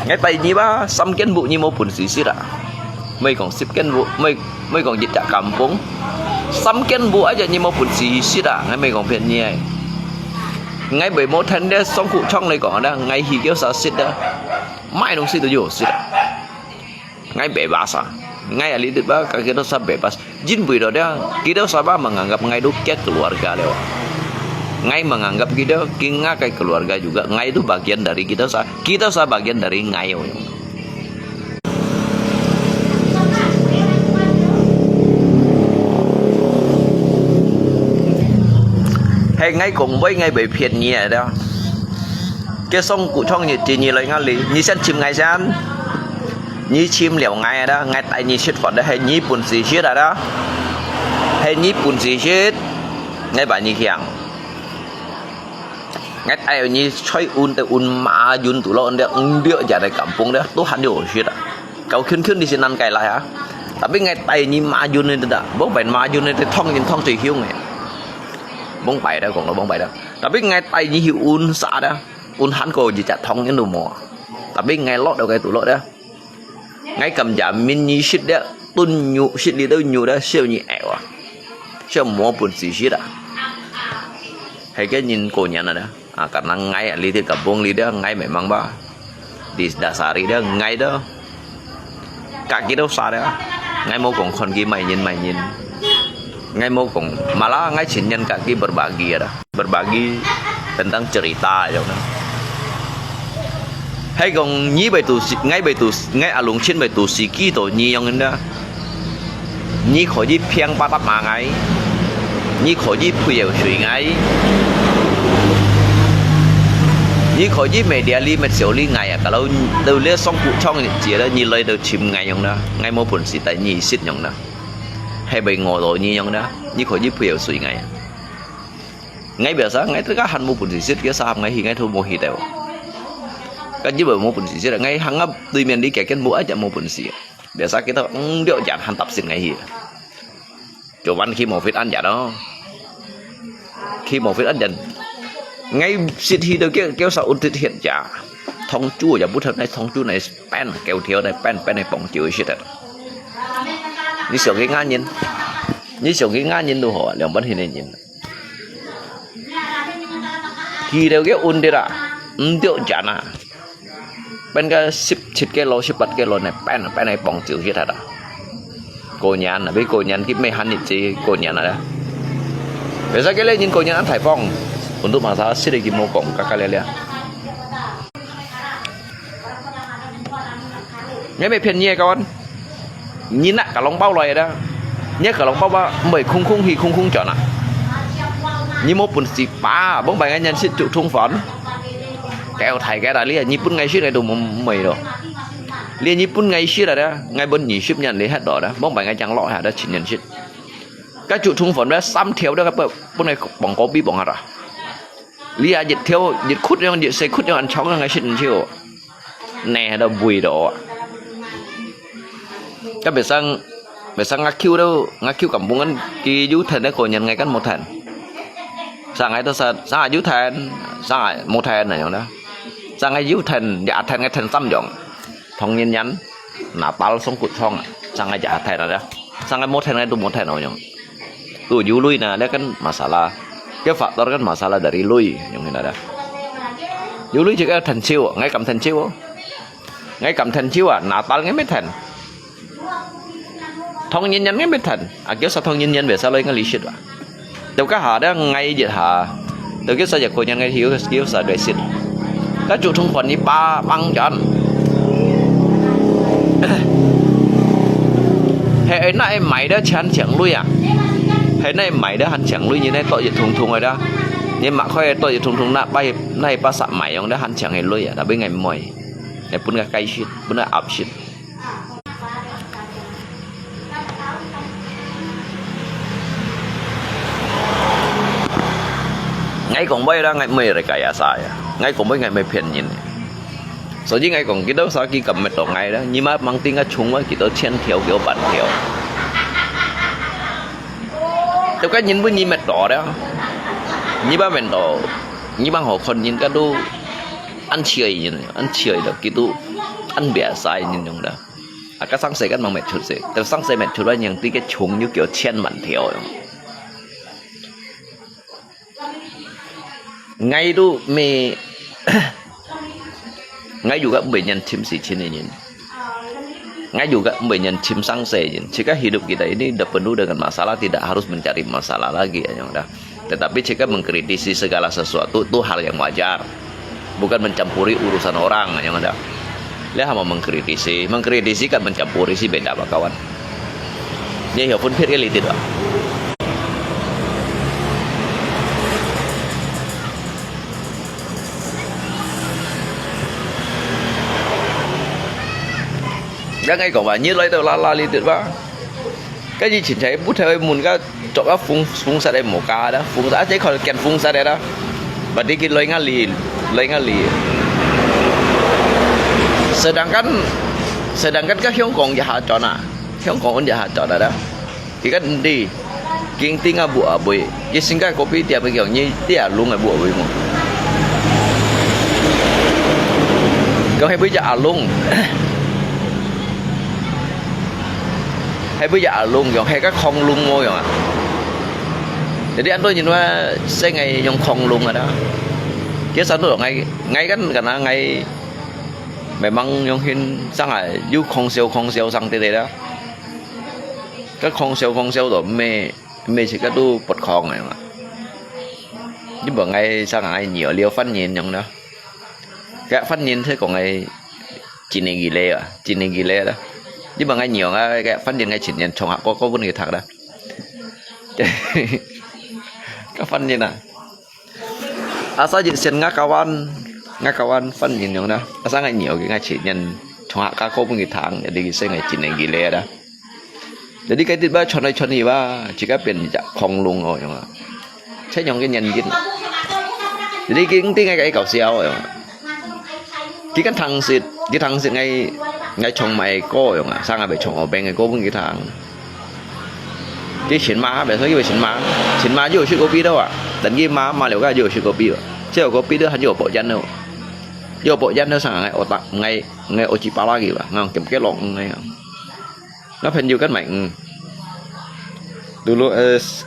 Ngai tai nyi ba, sam ken bu nyi mo pun si si da. Mai kong sip ken bu, mai, mai kong jit ja kampung. Sam ken bu aja nyi mo pun si sit a, ngai mai kong phian nyi ai. Ngai bai mo than de song ku chong lai kong da, ngai hi kio sa sit da. Mai dong sit tu yo sit a. Ngai bebas a. Ngai ali dit ba, ka kito sa bebas. Jin bui do da, kito sa ba menganggap ngai tu kia keluarga leo. Ngai menganggap kito, ki ngai kai keluarga juga. Ngai tu bagian dari kito sa, kito sa bagian dari ngai. Hai ngai kong bai ngai bai phian nyi ai da. Ke song ku chong nyi ti nyi lai ngali, nyi sen chim ngai sen. Nyi chim liao ngai ai da, ngai tai nyi sit fan da, hai nyi pun si sit ai da. Hai nyi pun si sit, ngai ba nyi hiang. Ngai tai nyi choi un te un ma yun tu lo, un de, un de ja de kampung de, tu han yo sit a. Kau khun khun di sinan kai lai ha. Tapi ngai tai nyi ma yun ni da. Bong pai ma yun ni te thong yin thong chui hiu ngai. Bong pai da kong lo bong pai da. Tapi ngai tai nyi hi un sa da. Un han ko ji ja thong yin du mo. Tapi ngai lo da kai tu lo da. Ngai kam ja min nyi sit da. Tun nyu sit li da nyu da siu nyi ai wa. Siu mo pun si sit a. Hai ke nyin ko nyan a da. A, karena ngai a, li di kampung li da, ngai memang ba. Di dasari da, ngai da. Ka kito sa da. Ngai mau kong khon ki mai nyin, mai nyin. Ngai mau kong, malah ngai chin nyan ka ki berbagi da. Berbagi tentang cerita yo na. Hai kong nyi bai tu si, ngai bai tu, ngai a lung chin bai tu si ki to nyi yong da. 你可以评八达马 ngai, 你可以 puyau sui ngai, 你可以 media li met siau li ngai a, kalau tu le song ku chong ni jia le, 你来到 chim ngai yong na, ngai mo pun si tai 你 sit yong na, hai bai ngo do 你 yong na, 你可以 puyau sui ngai. Ngai biasa, ngai tu ka han mo pun si sit, kia sa ngai hi ngai thu mo hi teo. Ka ji bai mo pun si sit, ngai hang ap tui mien li kia ken mo aja mo pun si. Biasa kita, mm, diok jan han tap sit ngai hi. Cho van khi mo fit an jan no. Khi mo fit an jan. Ngai sit hi do kêu, kêu sa un tit hiet ja. Thong chu ja bu thot nai thong chu nai pen, kêu thiao nai pen, pen nai pong chiu sit at. Ni siu ki nga nyin. Ni siu ki nga nyin du ho, liang ban hi nai nyin. Khi do kêu un tit a. Mm, diok jan a. Pen ka sip chit ke lo, sip pat ke lo ne, pen, pen ai pong chiu hit hata. Ko nyan, abi ko nyan ki me han ni chi ko nyan ada. Biasa ke le nyin ko nyan an thai pong. Untuk masa siri ki mo kong ka ka le le. Ngai me phian nyi kawan. Nyi nak ka long pau loi da. Nyi ka long pau ba, mei khung khung hi khung khung chọn a. Nyi mo pun si pa, bong bai ngai nyan sit chu thung phon. Kêu thai ke da li, nyi pun ngai sit ngai du mo mei do. 連日本𠊎食了的，𠊎分二十年來歇了的，往擺𠊎正落下的七年食。該竹筒飯的三條的，分，分𠊎放高比放下了。你啊，一條，一窟樣，一細窟樣，恁長樣，𠊎食毋消。呢，都味道啊。該別生，別生阿舅都，阿舅感覺佢有疼的過年，𠊎kan無疼。生𠊎都生，生𠊎有疼，生𠊎無疼那樣的。生𠊎有疼，也疼，𠊎疼三樣。 Thong Nyen Nyen, Natal songkut song, sang ai jahat hai nada. Sang ai mot hai ngai tu mot hai no nyong. Tu yu lui na, dia kan masalah. Dia faktor kan masalah dari lui nyong nada. Yu lui cik ai than chiu, ngai kam than chiu. Ngai kam than chiu ah, Natal ngai met than. Thong Nyen Nyen ngai met than. Akhir sa Thong Nyen Nyen biasa lui ngai lisit ba. Teu ka ha da ngai jit ha. Teu kisa ja ko nyan ngai hiu hiu sa gai sit. Ka chu thung khon ni pa mang jan. He ai nai mai da chan chiang lui à. He nai mai da han chiang lui ni nai to jit thung thung ai da. Ni ma khoi to jit thung thung na pa nai pa sa mai yong da han chiang he lui à. Tapi ngai moi. Ngai pun ka kai sit, pun ka ap sit. Ngai kong bai da ngai mai rekayasa ya. Ngai kong bai ngai mai phian nyin. So ji ngai kong kita sa ki kam met to ngai da. Ni ma mang ting a chung wa kita chian thiau kiu ban thiau. Teu ka nyin bu ni met to da. Ni ba men to. Ni bang ho khon nyin ka du. An chiai nyin, an chiai da kitu. An biasa nyin yong da. Aka sang se kan mang met chut se. Teu sang se met chut wa nyang ti ke chung yu kiu chian man thiau yong. Ngai tu me, ngai yu ka mbe nyan chim si chin nyin. Ngai yu ka mbe nyan chim sang se nyin. Jika hidup kita ini dah penuh dengan masalah, tidak harus mencari masalah lagi ya, yong da. Tetapi jika mengkritisi segala sesuatu, itu hal yang wajar. Bukan mencampuri urusan orang, yang ada. Lihat sama mengkritisi. Mengkritisi kan mencampuri si beda, ba kawan. Ni hiu pun phit ke litit ba. Yang ngai kong ba, ni lai teu la la litit ba. Ka ji chin chai bu thai mun ka chok a phung, phung sat ai mo ka da, phung sat a chai khol ken phung sat ai da. Ba di ki loi nga li, loi nga li. Sedangkan, sedangkan ka Hong Kong ya ha chon a. Hong Kong un ya ha chon a da. Ki kan di. King ting a bu a bui. Ki sing ka kopi tia bui kiong ni tia lung a bu a bui mo. Kiong he bui ja a lung. He bui ya a lung kiong he ka khong lung mo kiong a. Jadi an to nyin wa se ngai yong khong lung a da. Ki san to ngai, ngai kan kana ngai memang yong hin sang ai yu khong siau khong siau sang te te da. Ka khong siau khong siau to me, me si ka tu pot khong ai ma. Ni ba ngai sang ai nhiều liu phân nhìn yong da. Ka phân nhìn thế còn ngai chỉ nên gì lẽ à, chỉ nên gì lẽ đó. Ni ba ngai nhiều ngai ka phân nhìn ngai chỉ nên chong ha có có vấn đề thật đó. Ka phân nhìn à. Asa jit sian nga kawan, nga kawan phân nhìn yong da. Asa ngai nhiều cái ngai chỉ nên chong ha ka có vấn đề thật, jadi ki se ngai chỉ nên gì lẽ đó. Jadi cái dit ba chon ai chon hi ba, chỉ ka pian ja khong lung o yong a. Che yong cái nhân gin. Jadi ki ting ngai cái kau siau yong a. Ki kan thang sit, ki thang sit ngai, ngai chong mai ko yong a. Sang a be chong o beng ngai ko bung ki thang. Ki chin ma, be so ki be chin ma. Chin ma yu shi kopi do a. Dan ki ma, ma liu ka yu shi kopi ba. Che kopi do han yu po jan do. Yu po jan do sang ngai o ta, ngai, ngai o chi pa la ki ba. Ngang kem ke long ngai. Nga phen yu kan mai ng. Dulu es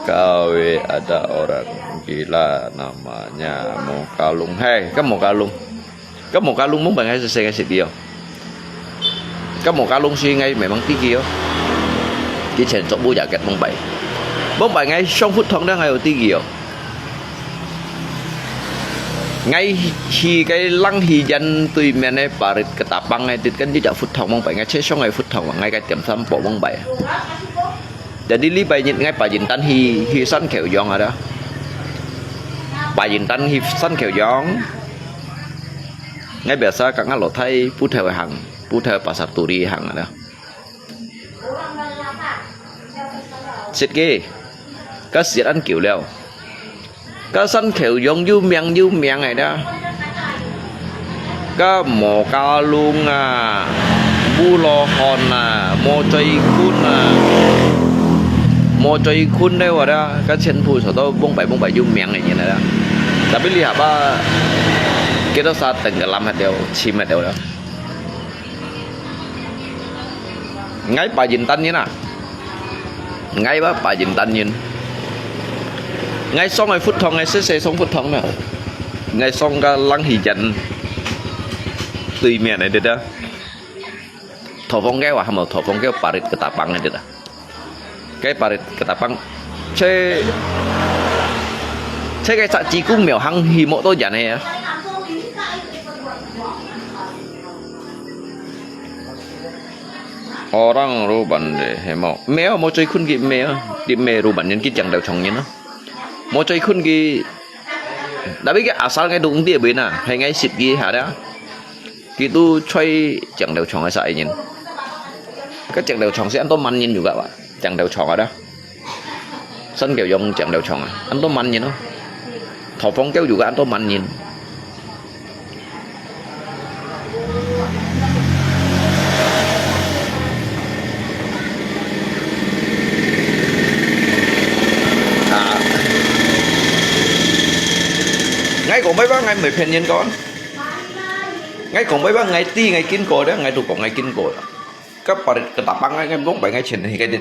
kawe ada orang gila namanya Mokalung. Hai, ka Mokalung. Ka Mokalung mung bangai sese ngai sit dio. Ka Mokalung si ngai memang tiki yo. Ki chen chok bu ya ket mung bai. Mung bai ngai song phut thong da ngai o tiki yo. Ngai hi cái lăng hi yan tui men ai parit ketapang ngai tit kan ji ja phut thong mong bai ngai che song ngai phut thong ngai cái tiệm sắm po mong bai. Jadi li bai ngai pa jin tan hi hi san kheu yong ada. Pa jin tan hi san kheu yong. Ngai biasa ka ngai lo thai pu theu hang. Putao Pasar Turi行啊啦。食个，該食恁久了。該山口洋有名有名个啦。該毛家龍啊，烏羅漢啊，毛嘴坤啊，毛嘴坤了啊啦，該全部全都往擺往擺有名个人來啦。Tapi lihat啊，幾多儕等个攬下掉，親下掉了。 𠊎Pak Yin Tan人啊，𠊎吧Pak Yin Tan人。𠊎上个佛堂，𠊎細細上佛堂呢。𠊎上个冷氣間對面个對啦。Thọ Phong Keo啊，還無Thọ Phong Keo Parit Ketapang个對啦。 該Parit Ketapang，這，這个隻濟公廟行去無多遠个啊。Orang Ruban deh，係無？無啊，毛嘴坤佢無啊，佢無Ruban人，佢Chang Teo Chong人啊。毛嘴坤佢，tapi佢asal ngai都毋知邊啊，係ngai識佢下啦。佢都在Chang Teo Chong个啥人。該Chang Teo Chong係恁多滿人有个哇，Chang Teo Chong啊啦。 山口洋Chang Teo Chong啊，恁多滿人哦。Thọ Phong Keo有个恁多滿人。啊，𠊎講白話，𠊎毋係騙人講。𠊎講白話，𠊎知，𠊎經過个，𠊎都講𠊎經過个。該Parit Ketapang，𠊎，𠊎往擺𠊎前去該兜。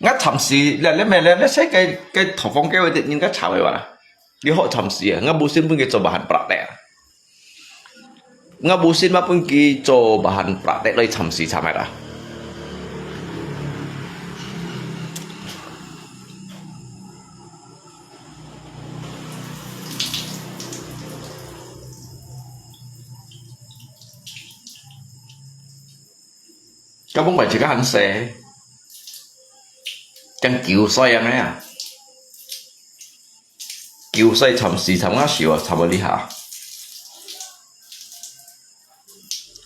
𠊎暫時，這，這咩，這，這，這个，个Thọ Phong Keo个人家插个哇。你好暫時啊，𠊎無心分佢做bahan praktek啊。𠊎無心啊分佢做bahan praktek來暫時插个啦。 該往擺自家還細，像九歲恁樣啊。九歲參四參啊，小啊，參到這下。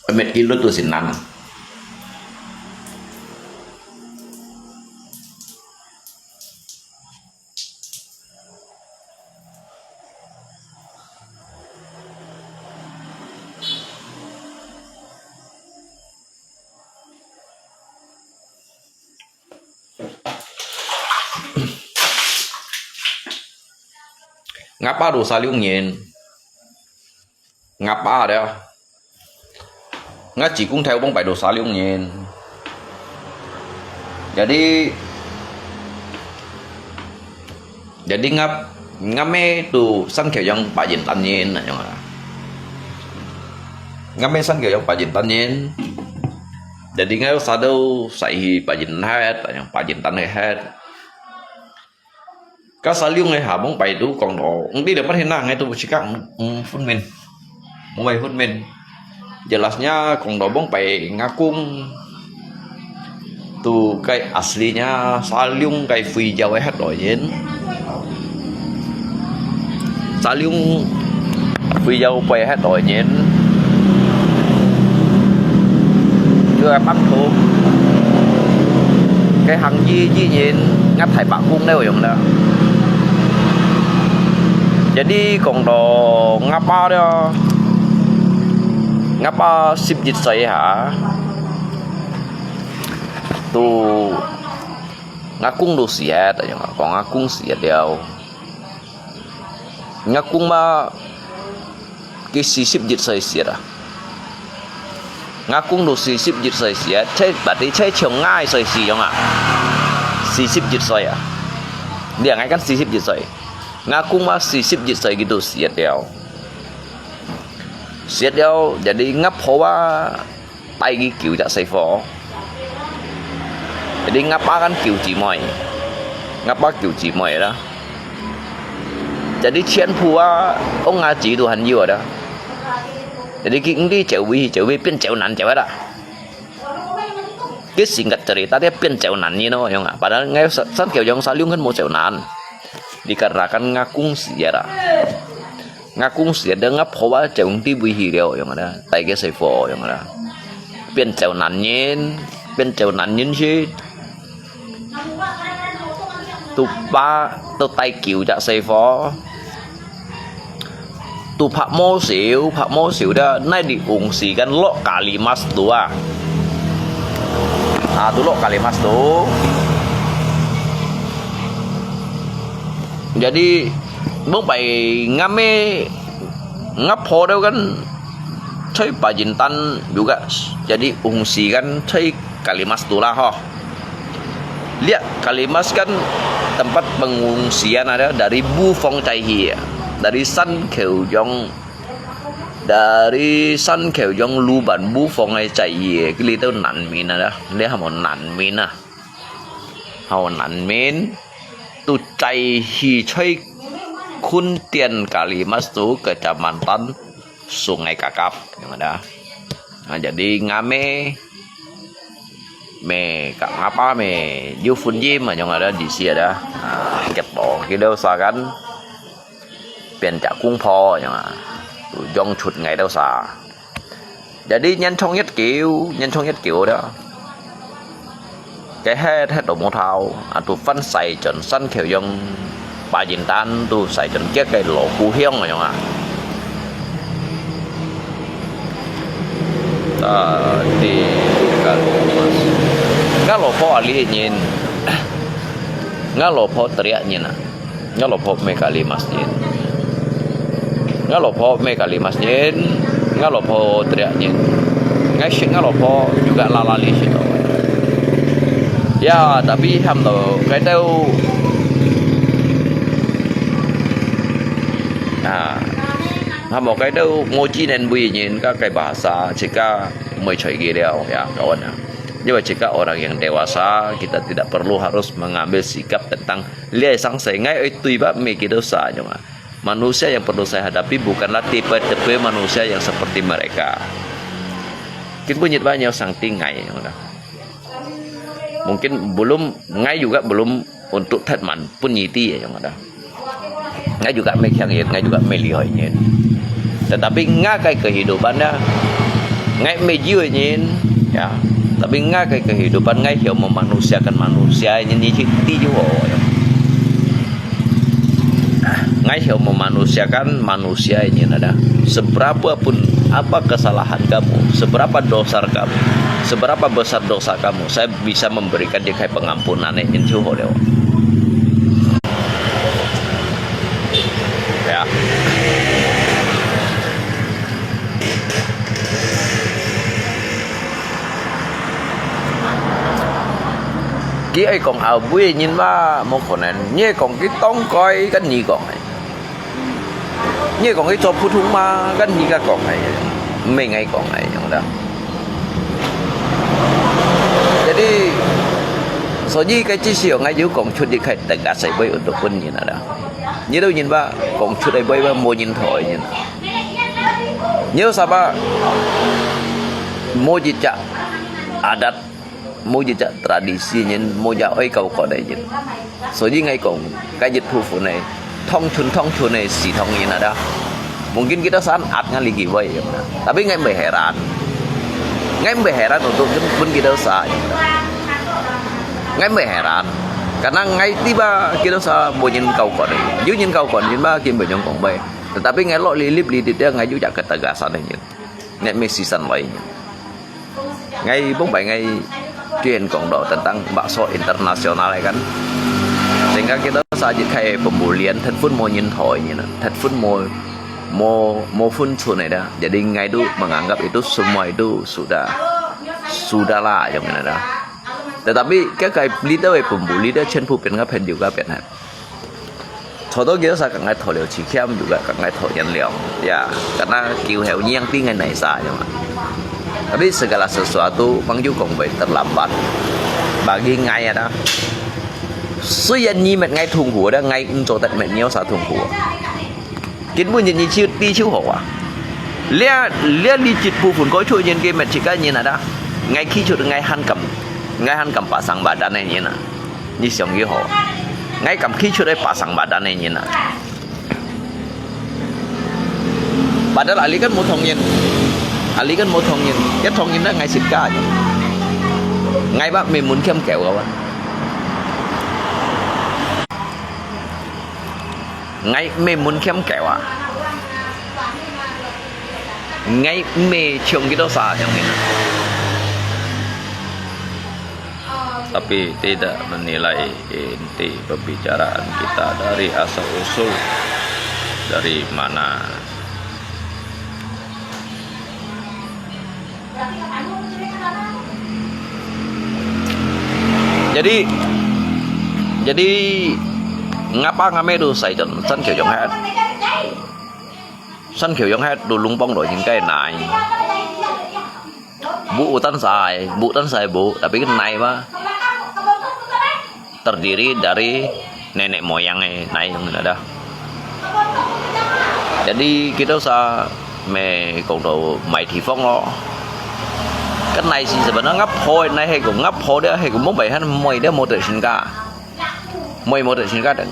搣佢律都係難啊。 𠊎爸都三六年，𠊎爸了。𠊎姊公頭往擺都三六年。Jadi，jadi𠊎，𠊎姆都山口洋Pak Yin Tan人，恁樣啊。𠊎姆山口洋Pak Yin Tan人。Jadi𠊎儕都徙去Pak Yin Tan，恁樣Pak Yin Tan个。 該三六个下往擺都講到，毋知了，半天啦，𠊎都毋識講，嗯，分明，無會分明。Jelasnya講到往擺，吾公都該aslinya三六个非洲个歇來人。三六 非洲背歇來人，佢个幫助，个行醫醫人，𠊎大伯公了用了。Jadi講到吾爸了，吾爸十一歲下，都，吾公都死了，等於講吾公死了。 吾公嘛，佢四十一歲死啊。吾公都四十一歲死啊，這，berarti這像𠊎歲時樣啊。四十一歲啊。你啊，𠊎kan四十一歲。吾公嘛四十一歲佢都死了。死了，jadi吾婆啊， 帶佢九隻細伙。Jadi吾爸kan九姊妹，吾爸九姊妹啦。Jadi全部啊，翁阿姊都還有啦。Jadi佢毋知走位，走位變走難走啦。佢性格就係大家變走難人咯，樣啊。Padahal𠊎三，三口洋三六kan無走難。Dikarenakan吾公死了啦。吾公司个，吾婆啊，就用地位去了，樣个啦，帶个細伙，樣个啦，變做男人，變做男人去，都把，都帶九隻細伙，都拍無少，拍無少的，那你用時間落咖哩masuk tu啊，啊，都落咖哩masuk tu。Jadi, mong pai ngame Ngap ho deu kan, choi Pajintan juga, jadi ungsi kan choi Kalimas tu lah ho. Liak Kalimas kan tempat pengungsian ada dari Bufong cai hi, dari San Kheu Jong, dari San Kheu Jong Luban Bufong ai cai hi, kili tu 難民 ada, liak hamo 難民 ah. Hao 難民, tu cai hi choi Khun Tian Kalimas tu Kecamatan Sungai Kakap, yang ada. Nah, jadi ngame, me kak ngapa me, yu fun yim, yang ada di si ada. Nah, ket to, kita usahakan, pian cak kung pho, yang ada. Tu jong chut ngai tu sa. Jadi 年初一九，年初一九 đó. Cái hết hết đồ mô thao, à, tu phân Sài Gòn sân khấu yang Pajintan tu Sài Gòn kia cái lò cù hiong yang à. Ta di Kalimas. Ngã lò pho ali nyin. Ngã lò pho teriak nyin à. Ngã lò pho me Kalimas nyin. Ngã lò pho me Kalimas nyin. Ngã lò pho teriak nyin. Ngai shit ngã lò pho juga lala li shit to. Ya, tapi ham to, cái teu. Nah. Ham to cái teu, ngô chi nen bui nyin, ka cái bahasa, chika mui choi gi liao, ya, kawan ya. Nyewa chika orang yang dewasa, kita tidak perlu harus mengambil sikap tentang liai sang sai ngai oi tui ba me kita sa nyong ah. Manusia yang perlu saya hadapi bukanlah tipe-tipe manusia yang seperti mereka. Kin punyit ba nyong sang ting ngai nyong ah. Mungkin belum, ngai juga belum untuk that man punyiti nyong ah. Ngai juga me khiang yin, ngai juga me lihoi nyin. Tetapi ngai kai kehidupan ya, ngai me jiu nyin, ya. Tapi ngai kai kehidupan ngai hiu memanusiakan manusia nyin ni ti ju ho. Ngai hiu memanusiakan manusia nyin ada. Seberapa pun apa kesalahan kamu, seberapa dosa kamu, seberapa besar dosa kamu, saya bisa memberikan dia kai pengampunan nyin ju ho liu. Ya. Ki ai kong au bui nyin ma, mo konen. Nyi kong ki tong koi kan nyi kong ai. Nyi kong ki cho phu thung ma, kan nyi ka kong ai. Me ngai kong ai, yang da. Jadi, so nyi kai chi siu ngai yu kong chut di kai teng ka sai bui untuk pun nyin ada. Nyi tu nyin ba, kong chut ai bui ba mo nyin thoi nyin. Nyi tu sa ba, mo ji chak adat, mo ji chak tradisi nyin, mo ja oi kau ko dai nyin. So ji ngai kong, kai jit phu phu nai, thong chun thong chun nai, si thong nyin ada. Mungkin kita san at ngali ki bui, tapi ngai mbe heran. Ngai mbe heran untuk pun kita sa. Ngai mbe heran. Karena ngai tiba kita sa mo nyin kau ko dai. Yu nyin kau ko nyin ba kim bui nyong kong bui. Tetapi ngai lo li lip li di dia ngai yu ja ketegasan nyin. Ngai me sisan lai nyin. Ngai bung pai ngai tuyên kong do tentang bakso internasional kan. Sehingga kita sa ji kai pembulian, thet pun mo nyin thoi nyin. Thet pun mo, mo, mo pun chun nai da. Jadi ngai tu menganggap itu semua itu sudah, sudahlah yang mana da. Tetapi kai kai li teu pembuli dia chen pu pen ngai pen diu ka pen ha. Cho to kita sa ka ngai thoi liu chi khiam juga ka ngai thoi nyan liu. Ya, karena kiu heu nyiang ti ngai nai sa nyong ah. Tapi segala sesuatu mang ju kong bui terlambat. Bagi ngai ada. Suyan nyi met ngai thung hu ada, ngai nzo tet met nyo sa thung hu. Kin bun nyi chiu ti chiu ho ah. Lia, lia li jit pu phun koi choi nyen ke met chika nyen ada. Ngai khi chut ngai han kam, ngai han kam pasang badan nyen ah. Nyi siang yu ho. Ngai kam khi chut ai pasang badan nyen ah. Padahal ahli kan mo thongin. Ahli kan mo thongin. Ya thongin na ngai sit ka. Ngai ba me mun kiam keu kawan. Ngai me mun kiam keu a. Ngai me ciong kito sa ciong ni. Tapi tidak menilai inti pembicaraan kita dari asal-usul dari mana. Jadi, jadi ngapa ngame tu sai jon san kieu yong het. San kieu yong het tu lung pong lo yin kai nai. Bu tan sai, bu tan sai bu, tapi kan nai ba. Terdiri dari nenek moyang e nai yong ada. Jadi kita sa me kong tu mai thi phong lo. Kan nai si sebenarnya ngap hoi nai he kong ngap hoi dia he kong mong bai han moi dia mo te sin ka. Moi mo te sin ka deng.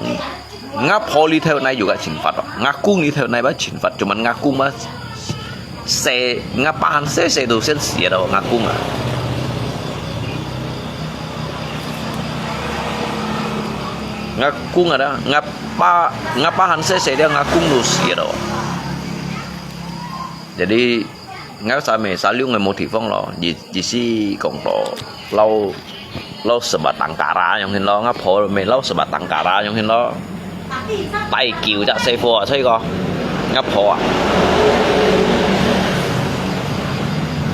Ngap hoi li theu nai juga chin fat. Ngap kung li theu nai ba chin fat. Cuman ngap kung ba se ngap pahan se se tu sen sia do ngap kung a. Ngakung ada, ngapa, ngapa han sese dia ngakung lu sia do. Jadi, ngak sa me sa liu ngai mo thi phong lo, ji, ji si kong to, lau, lau sebatang kara yong hin lo, ngap pho me lau sebatang kara yong hin lo. Tai kiu jak se pho a, sai ko, ngap pho a.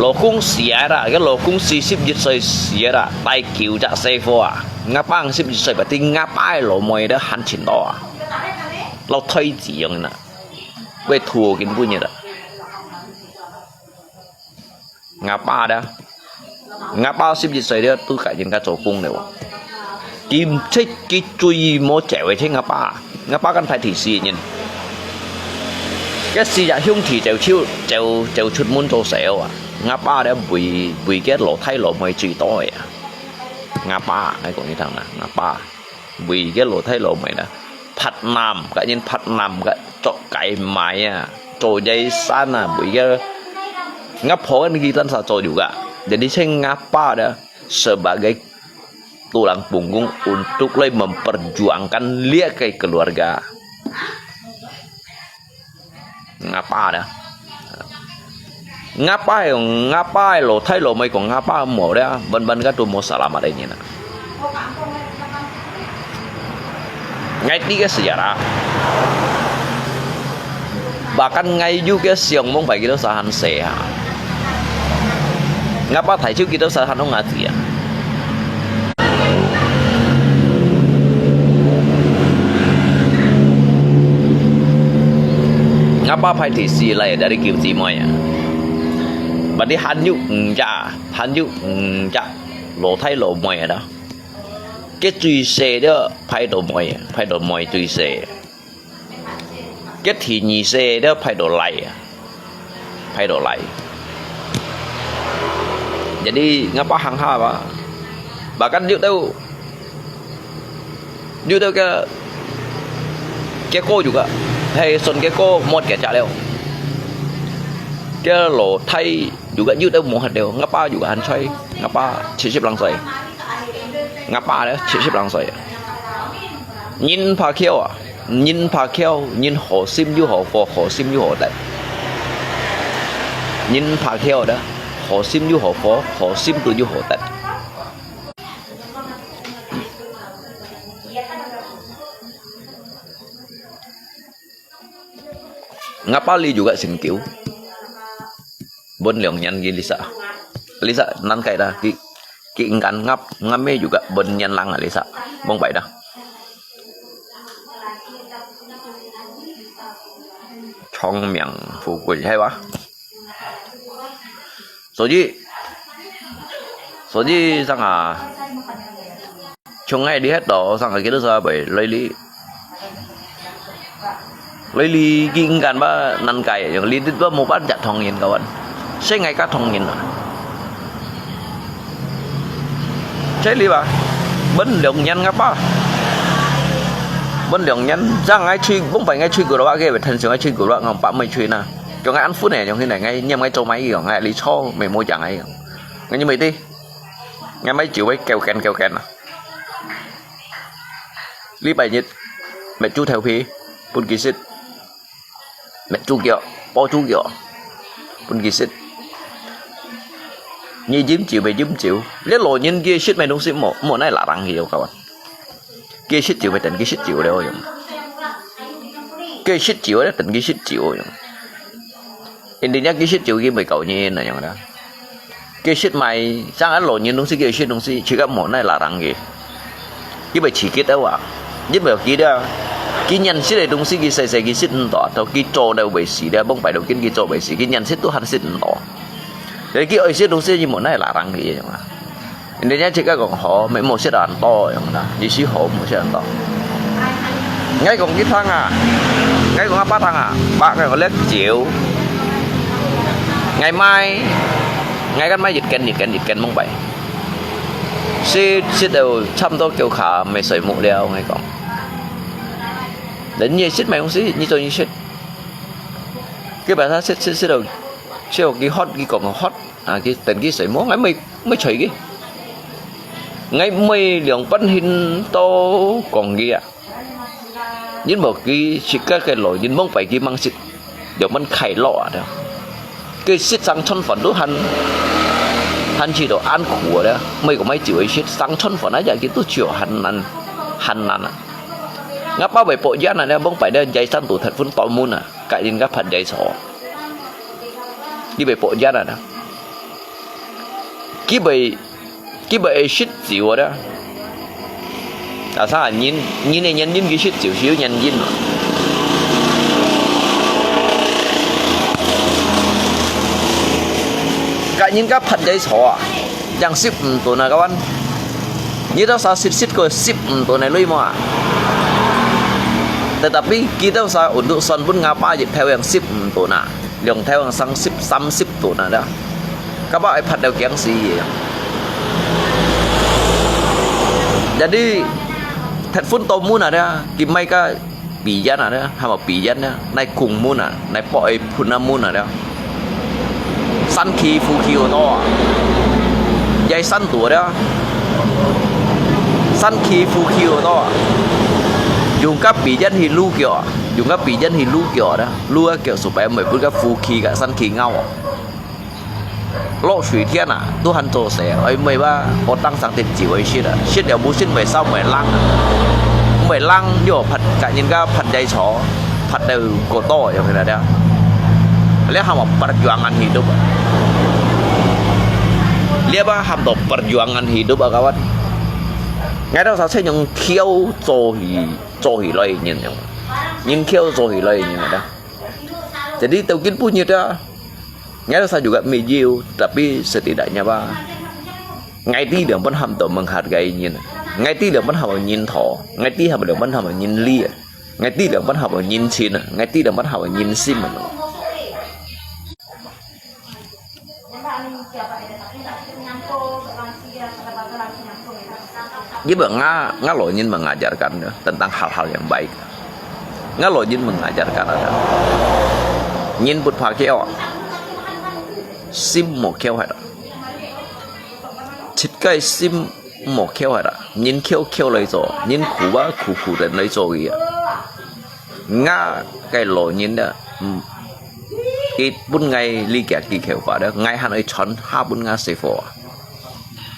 Lo kung sia ra, ke lo kung si sip jit sai sia ra, tai kiu jak se pho a. Ngapa ang sip jit sai, berarti ngapa lo moi de han chin to a. Lo thoi ji yong na. Wei thu kin bu ni da. Ngapa da. Ngapa sip jit sai de tu ka jin ka cho kung de wa. Kim che ki chui mo che wei che ngapa. Ngapa kan phai thi si nyin. Ke si ya hiung thi cheu chiu, cheu, cheu chut mun cho se wa. Ngapa de bui, bui ke lo thai lo moi chui to ya. Ngapa, ngai kong ni thang na, ngapa. Vì cái lỗ thái lỗ mày đó. Phat nam, cái nhân phat nam, cái cho cái mày à. Cho dây sana, vì cái ngap pho kan kita sa cho juga. Jadi saya ngapa dah sebagai tulang punggung untuk lai memperjuangkan lia ke keluarga. Ngapa dah. Ngapa, ngapa lo thai lo mai ko ngapa mo dah, ban ban ka tu mo salamat ini na. Ngai ti ke sejarah. Bahkan ngai ju ke siang mong pai kita sahan seha. Ngapa thai ju kita sahan ong ngati ya. Ngapa phai thi si lai dari kiu ji moi ya. Berarti han yu nja, han yu nja, lo thai lo moi ya dah. Ke chui se de phai do moi, phai do moi chui se. Ke thi ni se de phai do lai, phai do lai. Jadi ngapa hang ha ba. Bahkan yu tau, yu tau ke, ke ko juga. Hai son ke ko mot ke cha leo. Ke lo thai juga yu tau mo hat leo. Ngapa juga han choi. Ngapa chi sip lang sai. Ngapa de chi sip lang sai. Nyin pha kiao a. Nyin pha kiao, nyin ho sim yu ho fo, ho sim yu ho tet. Nyin pha kiao da, ho sim yu ho fo, ho sim tu yu ho tet. Ngapa li juga sin kiu. Bon liang nyan gi lisa. Lisa nan kai da, ki, ki ingkan ngap, ngap me juga bon nyan lang a lisa. Bong pai da. Chong miang fu kui hai wa. 所以，所以上啊，从爱你迄度上啊，几多少倍来哩，来哩，应该吧，难改，用你啲都冇办法同人个，谁爱个同人啊？这里吧，问两年个吧，问两年，让爱去，问白爱去过了话，给他说爱去过了，我爸没去呢。Kêu ngai ăn phun nè, yong hin nè, ngai niêm ngai châu mai yong, ngai li châu mai mô chang ngai yong. Ngai niêm mai ti, ngai mai chiu mai kêu kén kêu kén à. Li bai nhit, mai chu thêu phi, phun ki sit. Mai chu kiok, po chu kiok, phun ki sit. Nyi yim chiu, mai yim chiu. Li lo nyin ki sit mai nung sit mô, mô nai la rang ki yong kawan. Ki sit chiu mai ten ki sit chiu leo yong. Ki sit chiu leo ten ki sit chiu yong. India ki sit chiu ki mai kau nyin na yong da. Ki sit mai, sang ăn lo nyin nung sit ki sit nung sit, chi kap mô nai la rang ki. Ki bai chi ki tao à. Yim bai ki da. Ki nyan sit ai nung sit ki sai sai ki sit nto, tao ki cho da bai si da, bông bai lo kin ki cho bai si, ki nyan sit tu han sit nto. Jadi ki oi sit nung sit ki mô nai la rang ki yong à. India chi kap kong ho, mai mô sit an to yong na, yi si ho mô sit an to. Ngai kong ki thang à, ngai kong apa thang à, ba ngai kong lek chiu. Ngai mai, ngai kan mai yit ken, yit ken, yit ken mông bai. Sit, sit tao chăm to kiu kha, mai soi mô liao, ngai kong. Đến nyi sit mai kong sit, nyi cho nyi sit. Ki bai sa sit, sit, sit tao, sit tao ki hot, ki kong hot. À, ki, ten ki soi mô, ngai mai, mai choi ki. Ngai mai liang pan hin to kong ki à. Yin mô ki sit ka ke lo, yin mông pai ki mang sit. Liang pan khai lo à da. Ki sit sang chon phòn tu han, han chi to an khu à da. Mai kong mai chiu sit sang chon phòn à ya ki tu chiu han nan, han nan à. Nga pa bai po yan à da, mông pai da, jai san tu that phun to mun à. Ka yin ka phat jai so. Ki bai po yan à da. Ki bai, ki bai ai sit chiu da. Ta sa nyin, nyin ai nyan nyin ki sit chiu, siu nyan nyin. Ka yin ka phat jai so à. Yang sip mtu na kawan. Nyi tao sa sit sit ko sip mtu na lui mo à. Tetapi ki tao sa untuk son pun nga pa jit thêu yang sip mtu na. Liang thêu yang sang sip, sam sip tu na da. Ka pa ai phat dau kiang si ye. Jadi, that phun to mun à da, ki mai ka pi yan à da, ha ma pi yan da, nai kung mun à, nai po ai phun na mun à da. San ki fu ki ô to à. Yai san tu da. San ki fu ki ô to à. Yung ka pi yan hi lu kiao à. Yung ka pi yan hi lu kiao à da. Lu kiao su pai mai phun ka fu ki ka san ki ngao à. Lo sui thian à, tu han cho se, oi mai ba, o tang sang tin chiu oi sit à. Sit liao bu sit mai sao mai lang. Mai lang yo phat ka yin ka phat jai cho, phat dau ko to yo kena dia. Lihat ham perjuangan hidup. Lihat ba ham to perjuangan hidup à kawan. Ngai tao sa se nyong khiau cho hi, cho hi loi nyin nyong. Nyin khiau cho hi loi nyin ada. Jadi tau kin pu nyi ta. Ngai rasa juga mijil, tapi setidaknya ba, ngai ti dang pun ham to menghargai nyin. Ngai ti dang pun ham nyin tho. Ngai ti ham dang pun ham nyin li. Ngai ti dang pun ham nyin chin. Ngai ti dang pun ham nyin sim. Jadi ba nga, nga lo nyin mengajarkan tentang hal-hal yang baik. Nga lo nyin mengajarkan ada. Nyin put pha khiau. Sim mo khiau hai. Chit kai sim mo khiau hai. Nyin khiau khiau lai zo. Nyin khu ba khu khu den lai zo ya. Nga kai lo nyin da. It pun ngai li kia ki khiau ba da. Ngai han ai chon ha pun nga se fo.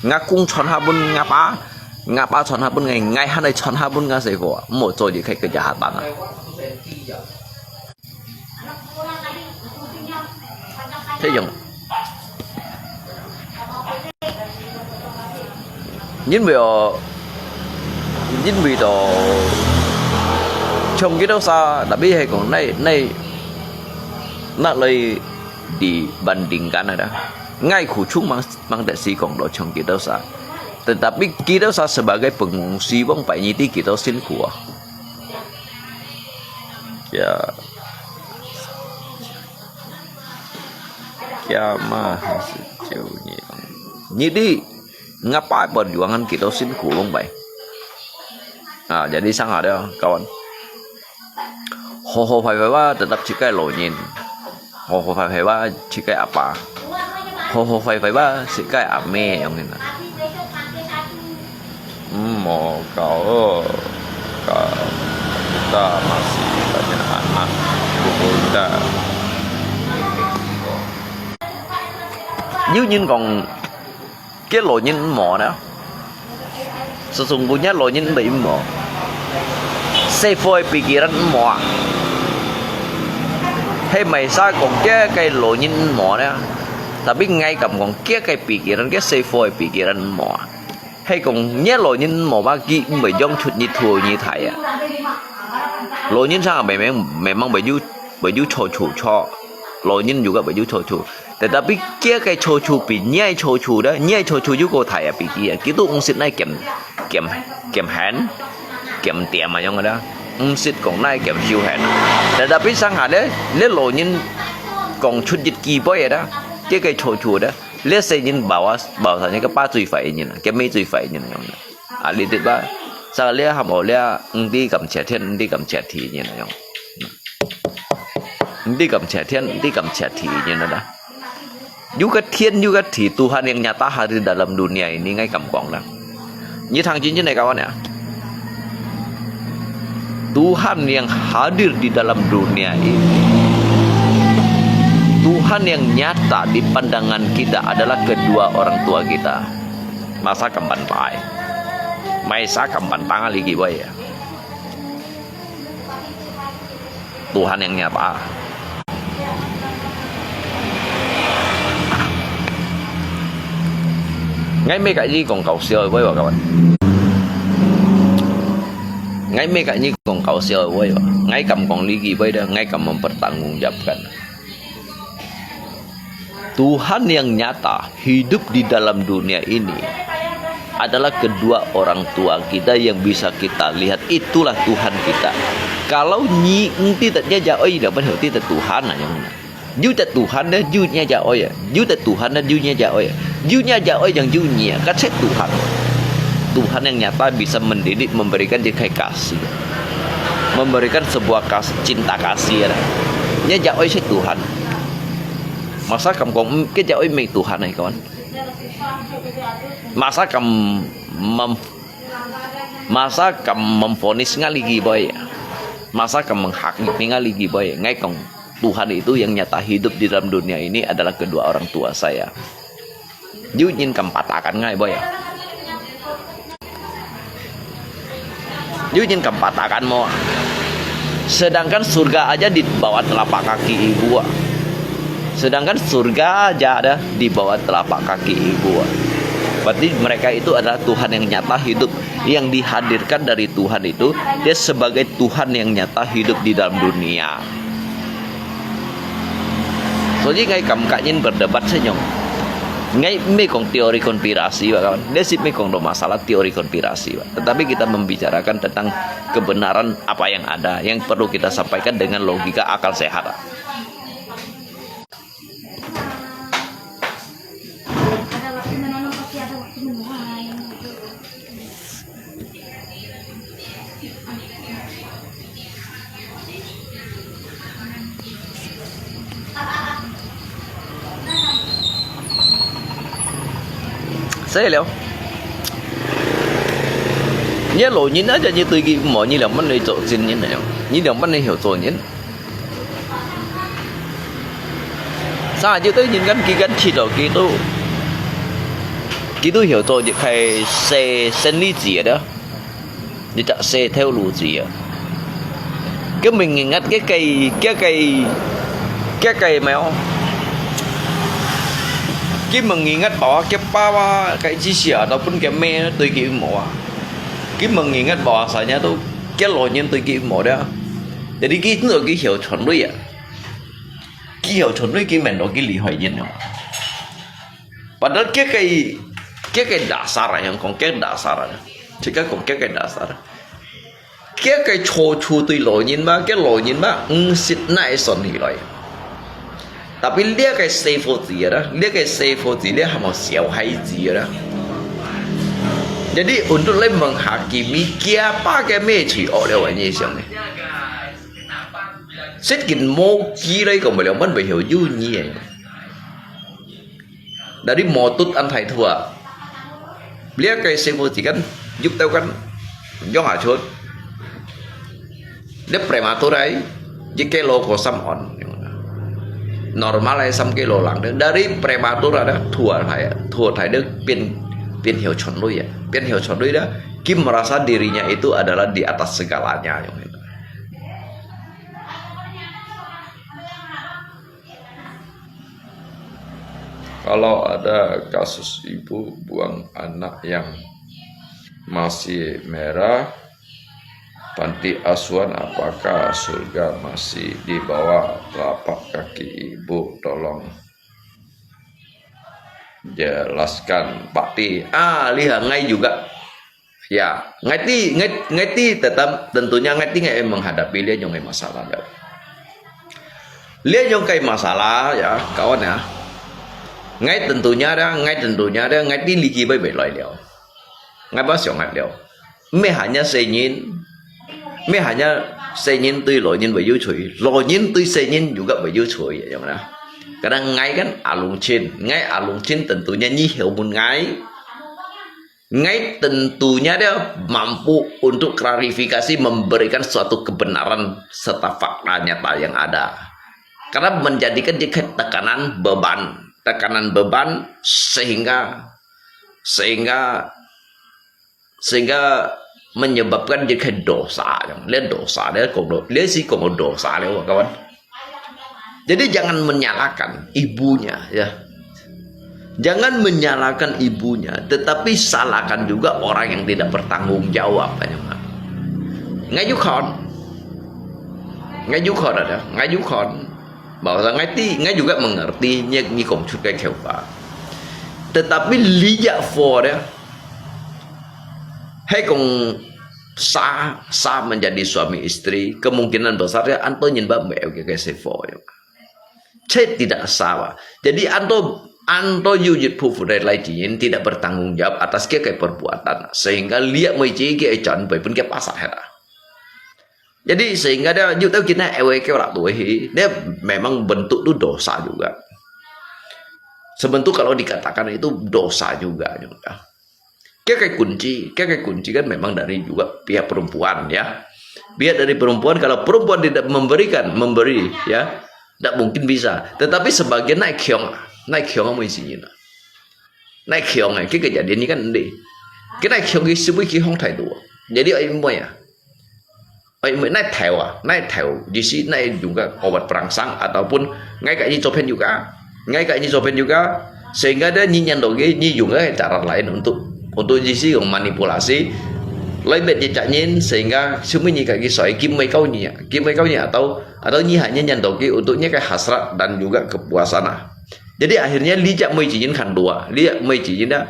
Nga kung chon ha pun nga pa. Nga pa chon ha pun ngai. Ngai han ai chon ha pun nga se fo. Mo zo ji kai ke ja ha tan. Thế dòng. Nhân vì, nhân vì đó, trong cái đó xa, đã biết hay còn này, này, nát lây đi bandingkan ada. Ngay khu chung mang, mang đại sứ cộng đó trong cái đó xa. Tetapi kita sa sebagai pengungsi, wong pai nyi ti kita sin khu. Ya. Kiamah hasil jauh ni. Nyi ti, ngapa perjuangan kita sin khu wong pai. Ah, jadi sangat ya, kawan. Ho ho pai pai ba tetap cikai lo nyin. 好好坏坏吧，自家阿爸，好好坏坏吧，自家阿姆，樣个啦。嗯，無搞哦，搞，kita masih banyak anak kumpul kita。有人講， 个老人毋好呢？Sesungguhnya老人毋係毋好，社會个pikiran毋好啊。係毋係儕講个个老人毋好呢？Tapi𠊎感覺个个pikiran，个社會个pikiran毋好啊。係講若老人毋好嘛，佢毋會養出你大你大啊。老人上memang memang會有會有錯處錯，老人有个會有錯處。 Tetapi，佢个錯處比若个錯處咧，若个錯處又過大啊，比佢啊，佢都毋識哪檢檢檢限，檢點啊樣个啦，毋識講哪檢修限。Tetapi，上下咧，你老人講出一句話个啦，佢个錯處咧，你細人包啊包上你个爸最壞个人啊，佢姆最壞个人啊樣个。啊，你知吧？上下咧，還無咧，毋知感謝天，毋知感謝地个人啊樣。 Hindi感謝天，hindi感謝地，你知道tak？有个天，有个地，Tuhan yang nyata hadir dalam dunia ini，ngai kam kuang nang。你聽真真个，kawan啊。Tuhan yang hadir di dalam dunia ini, Tuhan yang nyata di pandangan kita adalah kedua orang tua kita. Masa kam pantang, masa kam pantang lagi boy ya. Tuhan yang nyata. Ngai mê kak nyi kong kau siau boy wa kawan. Ngai mê kak nyi kong kau siau boy wa. Ngai kam kong ligi boy dah, ngai kam mempertanggungjawabkan. Tuhan yang nyata hidup di dalam dunia ini adalah kedua orang tua kita yang bisa kita lihat. Itulah Tuhan kita. Kalau nyi nti tak nyaja oi dah pada ti tak Tuhan aja mana. Ju tak Tuhan dah ju nyaja oi ya. Ju tak Tuhan dah ju nyaja oi ya. Ju nyaja oi yang ju nyi kat Tuhan. Tuhan yang nyata bisa mendidik, memberikan dia kasih, memberikan sebuah kasih, cinta kasih ya. Nyaja oi Tuhan. Masa kam kong, mm, keja oi mê Tuhan ai kawan. Masa kam mem, masa kam memvonis ngaligi boy. Masa kam menghakimi ngaligi boy. Ngai kong Tuhan itu yang nyata hidup di dalam dunia ini adalah kedua orang tua saya. Yu nyin kam patakan ngai boy. Yu nyin kam patakan mo. Sedangkan surga aja di bawah telapak kaki ibu ah. Sedangkan surga aja ada di bawah telapak kaki ibu ah. Berarti mereka itu adalah Tuhan yang nyata hidup, yang dihadirkan dari Tuhan itu, dia sebagai Tuhan yang nyata hidup di dalam dunia. Jadi ngai kam kak nyin berdebat senyong. Ngai mê kong teori konspirasi, Pak, kawan. Dia sih mê kong do masalah teori konspirasi, Pak. Tetapi kita membicarakan tentang kebenaran apa yang ada, yang perlu kita sampaikan dengan logika akal sehat, Pak. Ada waktu menanam pasti ada waktu menuai. 所以了，你老人啊，你對佢毋好，你兩分你做真人啊，你兩分你曉做人。 Sa就對人間之間去到基督，基督曉做一個細生理子的，一隻細頭路子啊。佢明明个，佢个，佢个，佢个咩哦？佢明明个爸爸，佢爸爸个知識啊，都分佢咩對佢無啊。佢明明个爸爸啥人都，佢老人對佢無的。Jadi佢做佢曉傳類啊。 佢曉傳類佢面到佢厲害人哦。Padahal佢个，佢个dasar啊，yang講佢个dasar啊，自家講佢个dasar。佢个錯處對老人嘛，佢老人嘛，毋識哪會算起來。Tapi這個細伙子啊，這個細伙子，這還無小孩子啊。Jadi untuk來問下佢，佢阿爸个咩罪惡了，你想呢？ Sét gin mo ki lai ko mo liang man bai hiu yu ni eh. Dari mo tut an thai thua. Lia kai se mo ti kan yup tau kan yong a chut. Lia prematur ai ji ke lo ko sam on. Normal ai sam ke lo lang de. Dari prematur ada thua thai thua thai de pin pin hiu chon lui ya. Pin hiu chon lui de. Kim merasa dirinya itu adalah di atas segalanya yang itu. Kalau ada kasus ibu buang anak yang masih merah, panti asuhan apakah surga masih di bawah telapak kaki ibu? Tolong jelaskan, Pak Ti. Ah, lihat ngai juga. Ya, ngai ti, ngai, ngai ti tetap tentunya ngai ti ngai menghadapi lia nyong masalah. Lia nyong kai masalah ya, kawan ya. Ngai tentunya dia, ngai tentunya dia, ngai ti liki bai bai lai liao. Ngai ba siang ngai liao. Mei hanya senyin, mei hanya senyin tui lo nyin bai yu chui, lo nyin tui senyin juga bai yu chui ya, yang mana. Kadang ngai kan alung chin, ngai alung chin tentunya nyi hiu mun ngai. Ngai tentunya dia mampu untuk klarifikasi, memberikan suatu kebenaran serta fakta nyata yang ada. Karena menjadikan dia tekanan beban, tekanan beban sehingga sehingga sehingga menyebabkan dia dosa. Dia dosa, dia kong do, dia si kong dosa dia kawan. Jadi jangan menyalahkan ibunya ya. Jangan menyalahkan ibunya, tetapi salahkan juga orang yang tidak bertanggung jawab. Ngai yu khon. Ngai yu khon ada, ngai yu khon. Bahwa ngai ti, ngai juga mengerti nyi nyi kong chut kai kheu pa. Tetapi lijak for dia. Hai kong sa sa menjadi suami istri, kemungkinan besar dia anto nyin ba mei ke ke se for ya. Cek tidak salah. Jadi anto anto yu yit pu fu dai lai jin tidak bertanggung jawab atas ke ke perbuatan sehingga liak mei ji ke jan bai pun ke pasah hera. Jadi sehingga dia yu tau kina ewe ke lak tu hi, dia memang bentuk tu dosa juga. Sebentuk kalau dikatakan itu dosa juga juga. Kaya kunci, kaya kunci kan memang dari juga pihak perempuan ya. Pihak dari perempuan kalau perempuan tidak memberikan, memberi ya, tidak mungkin bisa. Tetapi sebagian naik kiong, naik kiong apa isinya. Naik kiong eh, kaya kejadian ni kan ndi. Kena kiong ki sebui ki hong thai tu. Jadi ai mo ya. Ai mo naik thai wa, naik thai. Jadi naik juga obat perangsang ataupun ngai kat ni copen juga. Ngai kat ni copen juga. Sehingga dia nyi nyan dogi, nyi juga cara lain untuk untuk jadi kong manipulasi. Lai bet je cak nyin sehingga semua nyi kaki soi kim mai kau nyi, kim mai kau nyi atau atau nyi hanya nyan dogi untuk nyi kai hasrat dan juga kepuasan ah. Jadi akhirnya lijak mei jin kan dua, lijak mei jin dah,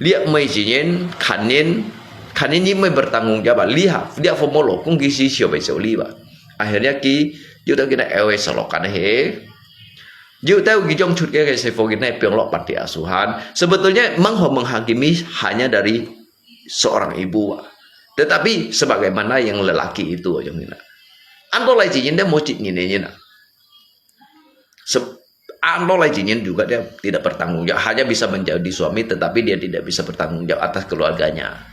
lijak mei jin kan nin, kan nin nyi mei bertanggung jawab, lijak lijak fomo lo kong ki si siapa siapa li ba. Akhirnya ki, yu tau kena ewe selokan he. Yu tau ki jong chut ke ke se fo kena piong lo panti asuhan. Sebetulnya mengho menghakimi hanya dari seorang ibu. Tetapi sebagaimana yang lelaki itu yang ina. Anto lai jin dia mo jin ni ni na. Anto lai jin juga dia tidak bertanggung jawab, hanya bisa menjadi suami tetapi dia tidak bisa bertanggung jawab atas keluarganya.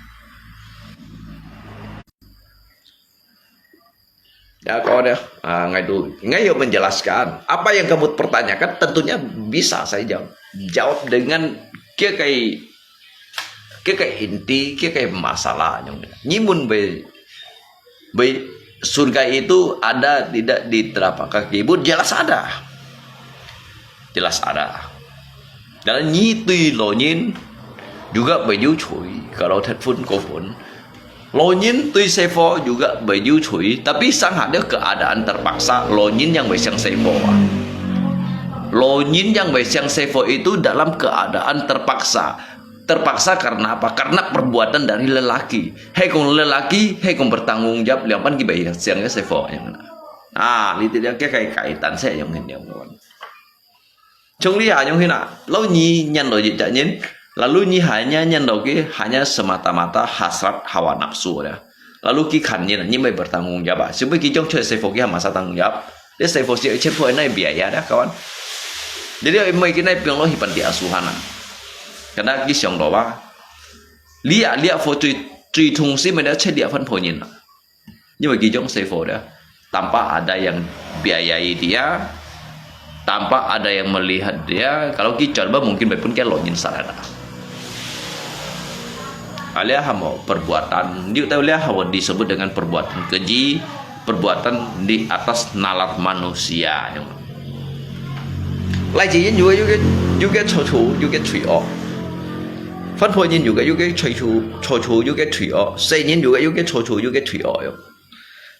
Ya, kau dia, ah, ngai tu, ngai yo menjelaskan apa yang kamu pertanyakan, tentunya bisa saya jawab. Jawab dengan kia kai, kia kai inti, kia kai masalah yang nyimun be, be surga itu ada tidak di telapak kaki ibu? Jelas ada. Jelas ada. Dan nyi tui lo nyin juga baju chui kalau telepon kopon. Lo nyin tui sefo juga baju chui, tapi sangat dia keadaan terpaksa lo nyin yang besiang sefo. Lo nyin yang besiang sefo itu dalam keadaan terpaksa. Terpaksa karena apa? Karena perbuatan dari lelaki. Hei kong lelaki, hei kong bertanggung jawab, liang pan ki besiang sefo yang mana. Ah, li ti liang ke kai kaitan saya yang ini yang kawan. Chung li ha nyong hina, lo nyi nyan lo jejak nyin, lalu nyi hanya nyan lo ki hanya semata-mata hasrat hawa nafsu dia. Lalu ki khan yin, yin mai bertanggung jawab ba. Siapa ki jong choi sefo ki hama sa tanggung jawab. Dia sefo si choi po nai biaya dah kawan. Jadi yin mai ki nai piang lo hi pan dia suhan ah. Karena ki siang lo ba. Lia lia fo chui chui thung si mai dia choi lia fan po yin ah. Yin mai ki jong sefo dia. Tanpa ada yang biayai dia, tanpa ada yang melihat dia, kalau ki choi ba mungkin bai pun kia lo yin sa dah. Alia hamo perbuatan, yu tau lia hamo disebut dengan perbuatan keji, perbuatan di atas nalar manusia. Lai chi yin yu yu ke yu ke cho cho yu ke chui o. Fan po yin yu ke yu ke chui cho cho cho yu ke chui o. Sai yin yu ke yu ke cho cho yu ke chui o yo.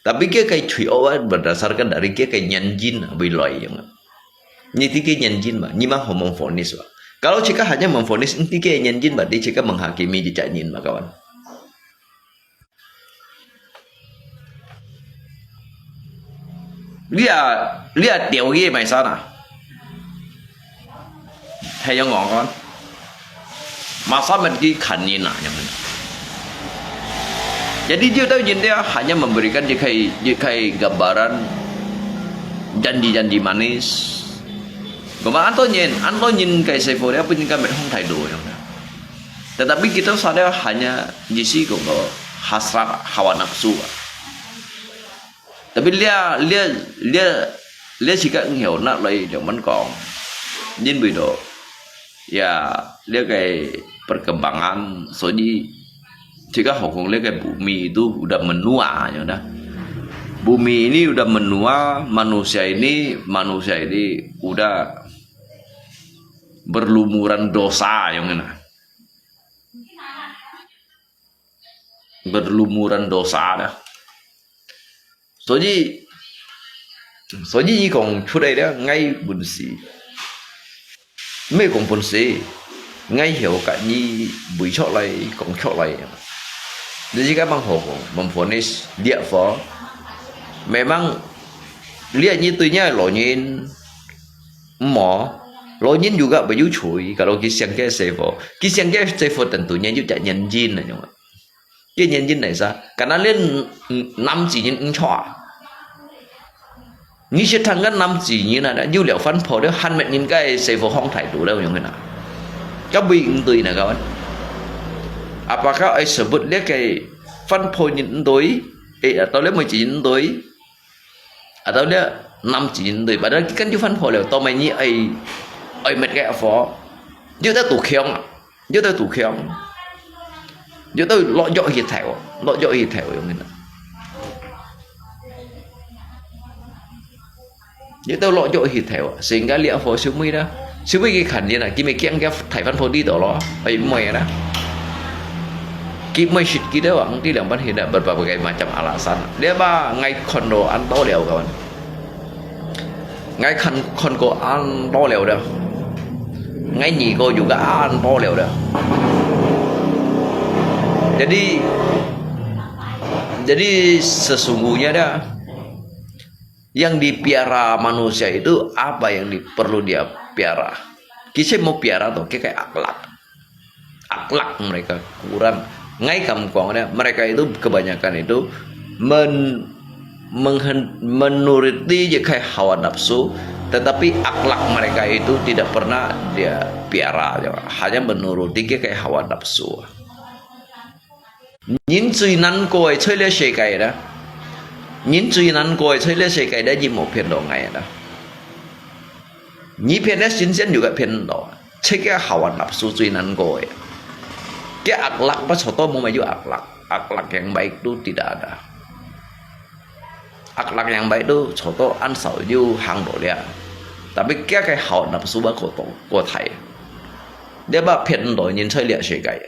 Tapi kia kai chui o berdasarkan dari kia kai nyan yin wi loi yo. Ni ti kia nyan yin ba, ni mang ho mengfonis ba. Kalau cika hanya mengfonis, ni ti kia nyan yin ba, di cika menghakimi di cak yin ba kawan. Lia lia tiao ye mai sana. Hai yang ngong kon. Masa met ki khan yin na yang. Jadi dia tahu yin dia hanya memberikan dia kai dia kai gambaran janji-janji manis. Gama anto yin, anto yin kai sefo dia pun yin kan met hong thai do yang. Tetapi kita sadar hanya di si kong hasrat hawa nafsu. Tapi lia lia lia lia cika ngau nak lai yang man kong. Yin wi do. Ya, lia kai perkembangan, so ni cika hokong lia kai bumi itu udah menua ya dah. Bumi ini udah menua, manusia ini manusia ini udah berlumuran dosa yang mana. Berlumuran dosa dah. 所以，所以佢講出來了，𠊎本事，毋係講本事，𠊎曉甲你會出來，講出來。你自家吂好講，吂funny，lihat fo。Memang lihat你對你个老人，毋好，老人又个會有趣，kalau佢想个師傅，佢想个師傅等對你有隻眼睛那種。 Cái nhân dân này sao? Karena liên nam chỉ nhân ứng chua. Ni sẽ thằng cái nam chỉ nhân là đã dữ liệu phân phối đó, hẳn mệt nhân cái sẽ vô hong thái đủ đâu, những cái nào. Cái bị ứng tùy nè, kawan. Apakah ai sebut dia cái phân phối nhân tùy? Eh, atau dia mới chỉ nhân tùy? Atau dia nam chỉ nhân tùy? Padahal kan ju phân phối leo, tao mày ni ai, ai mệt cái phó. Dữ ta tụ khiong à? Dữ ta tụ khiong. Dữ ta lọ dọ hi thèo, lọ dọ hi thèo, yung ina. Dữ ta lọ dọ hi thèo, sehingga lia phó siu mui đó. Siu mui cái khăn đi nè, kí mày kiang cái thái văn phó đi đó lo, ai mui đó. Kí mui shit kí đó, ang đi làm bản hiện đã berbagai macam alasan. Dia ba ngai kondo an to liao kawan. Ngai khan khon ko an to liao dah. Ngai ni ko juga an to liao dah. Jadi, jadi sesungguhnya dah, yang dipiara manusia itu apa yang di, perlu dia piara? Kisi mau piara tu, kayak akhlak. Akhlak mereka kurang. Ngai kam kuang dia, mereka itu kebanyakan itu men, menghen, menuruti je kai hawa nafsu, tetapi akhlak mereka itu tidak pernah dia piara, hanya menuruti je kai hawa nafsu. Nhân chui nan koi chui le sekai dah. Nhân chui nan koi chui le sekai dah, ji mau phiền đó ngai dah. Ni phiền dah, sin sian juga phiền đó. Cek ya hawa nafsu chui nan koi. Cái akhlak apa soto mau maju akhlak. Akhlak yang baik tu tidak ada. Akhlak yang baik tu soto an sao ju hang do lia. Tapi cái cái hawa nafsu ba ko to, ko thai. Dia ba phiền đó nhân chui lia sekai.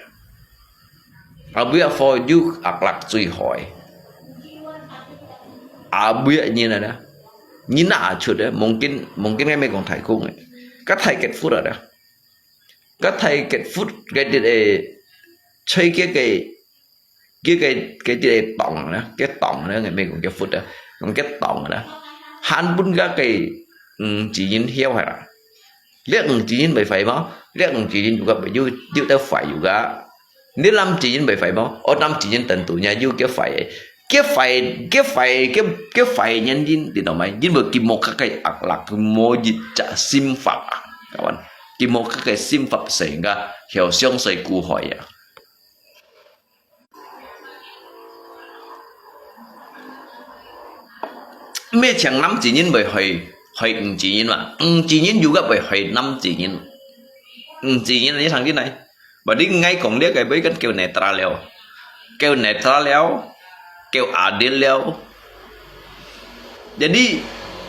Abuya fo ju akhlak chui hoi. Abuya ni na da. Ni na chut de, mungkin, mungkin ngai mei kong thai kung e. Ka thai ket fut da. Ka thai ket fut, cái dit e, chui cái cái, cái cái cái dit e tòng na, cái tòng na, ngai mei kong ket fut da. Kong ket tòng na. Han bun ka cái, ừm, chỉ nhìn hiếu hả. Liak ng chỉ nhìn bai phải ma, liak ng chỉ nhìn juga bai ju, ju tao phải juga. 你男子人會壞無？哦，男子人tentunya有佢壞个。佢壞，佢壞，佢，佢壞个原因，你知道無？因為佢無佢个akhlak，佢無一隻心法啊，kawan。佢無佢个心法，sehingga佢傷害苦害啊。 毋係淨男子人會害，害女子人嘛，女子人又个會害男子人。女子人你聽見來？Berarti𠊎講這个會跟夠netral了，夠netral了，夠adil了。Jadi，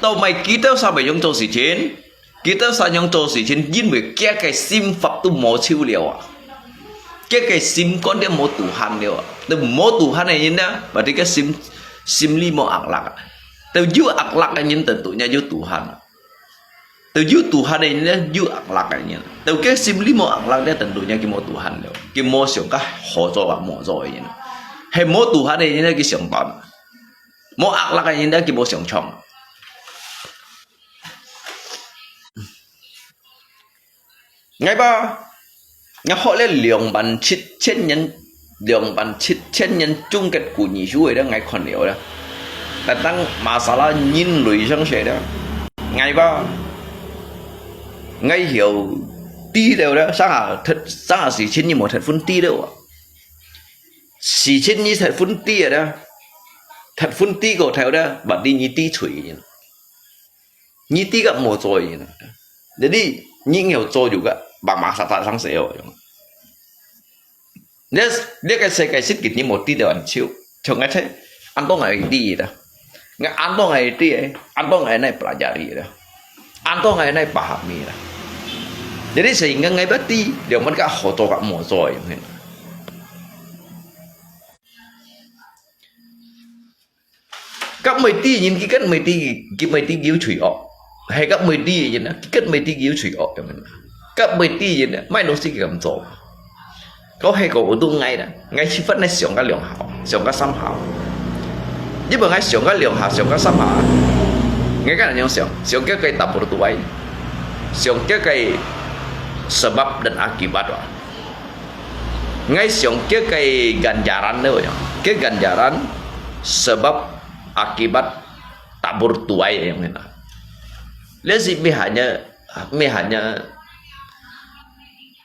到尾佢兜儕會用做事情， 佢兜儕樣做事情，因為佢个心法都無手了啊。佢个心肝都無Tuhan了啊。都無Tuhan个人呢，berarti佢心，心裡無akhlak啊。都有akhlak个人，tentunya有Tuhan啊。都有Tuhan个人呢，有akhlak个人。都佢心裡無akhlak呢，tentunya佢無Tuhan了。佢無想該好做啊，無做个人。係無Tuhan个人呢，佢想辦。無akhlak个人呢，佢無想創。 𠊎吧，𠊎學了兩萬七千年，兩萬七千年中國古語書个了，𠊎看了了。Tentang masalah人類上學了，𠊎吧，𠊎曉知了了，生下，生下四千年無忒分知了啊。四千年忒分知了，忒分知過頭了，berarti你知罪人。 你知个無做个人啊。Jadi，你有做juga，bang bangsa tak sang seo。你，你个世界十幾年無知到恁久，像𠊎這，安到𠊎會知啦。𠊎安到𠊎會知，安到𠊎會pelajari啦，安到𠊎會pahami啦。Jadi，sehingga𠊎會知，兩分个好做个無做个人。甲毋知人，佢甲毋知，佢毋知佢有罪惡。係甲毋知人啊，佢甲毋知佢有罪惡，有無？甲毋知人啊，麼个東西佢敢做？佢係講有都𠊎啦，𠊎十分个想个兩下，想个三下。因為𠊎想个兩下，想个三下，𠊎敢樣想，想个个tabur tuai，想个个sebab dan akibat啊。 Ngai siang kia kai ganjaran tu ya. Kia ganjaran sebab akibat tabur tuai yang kena. Lihat si mi hanya, mi hanya,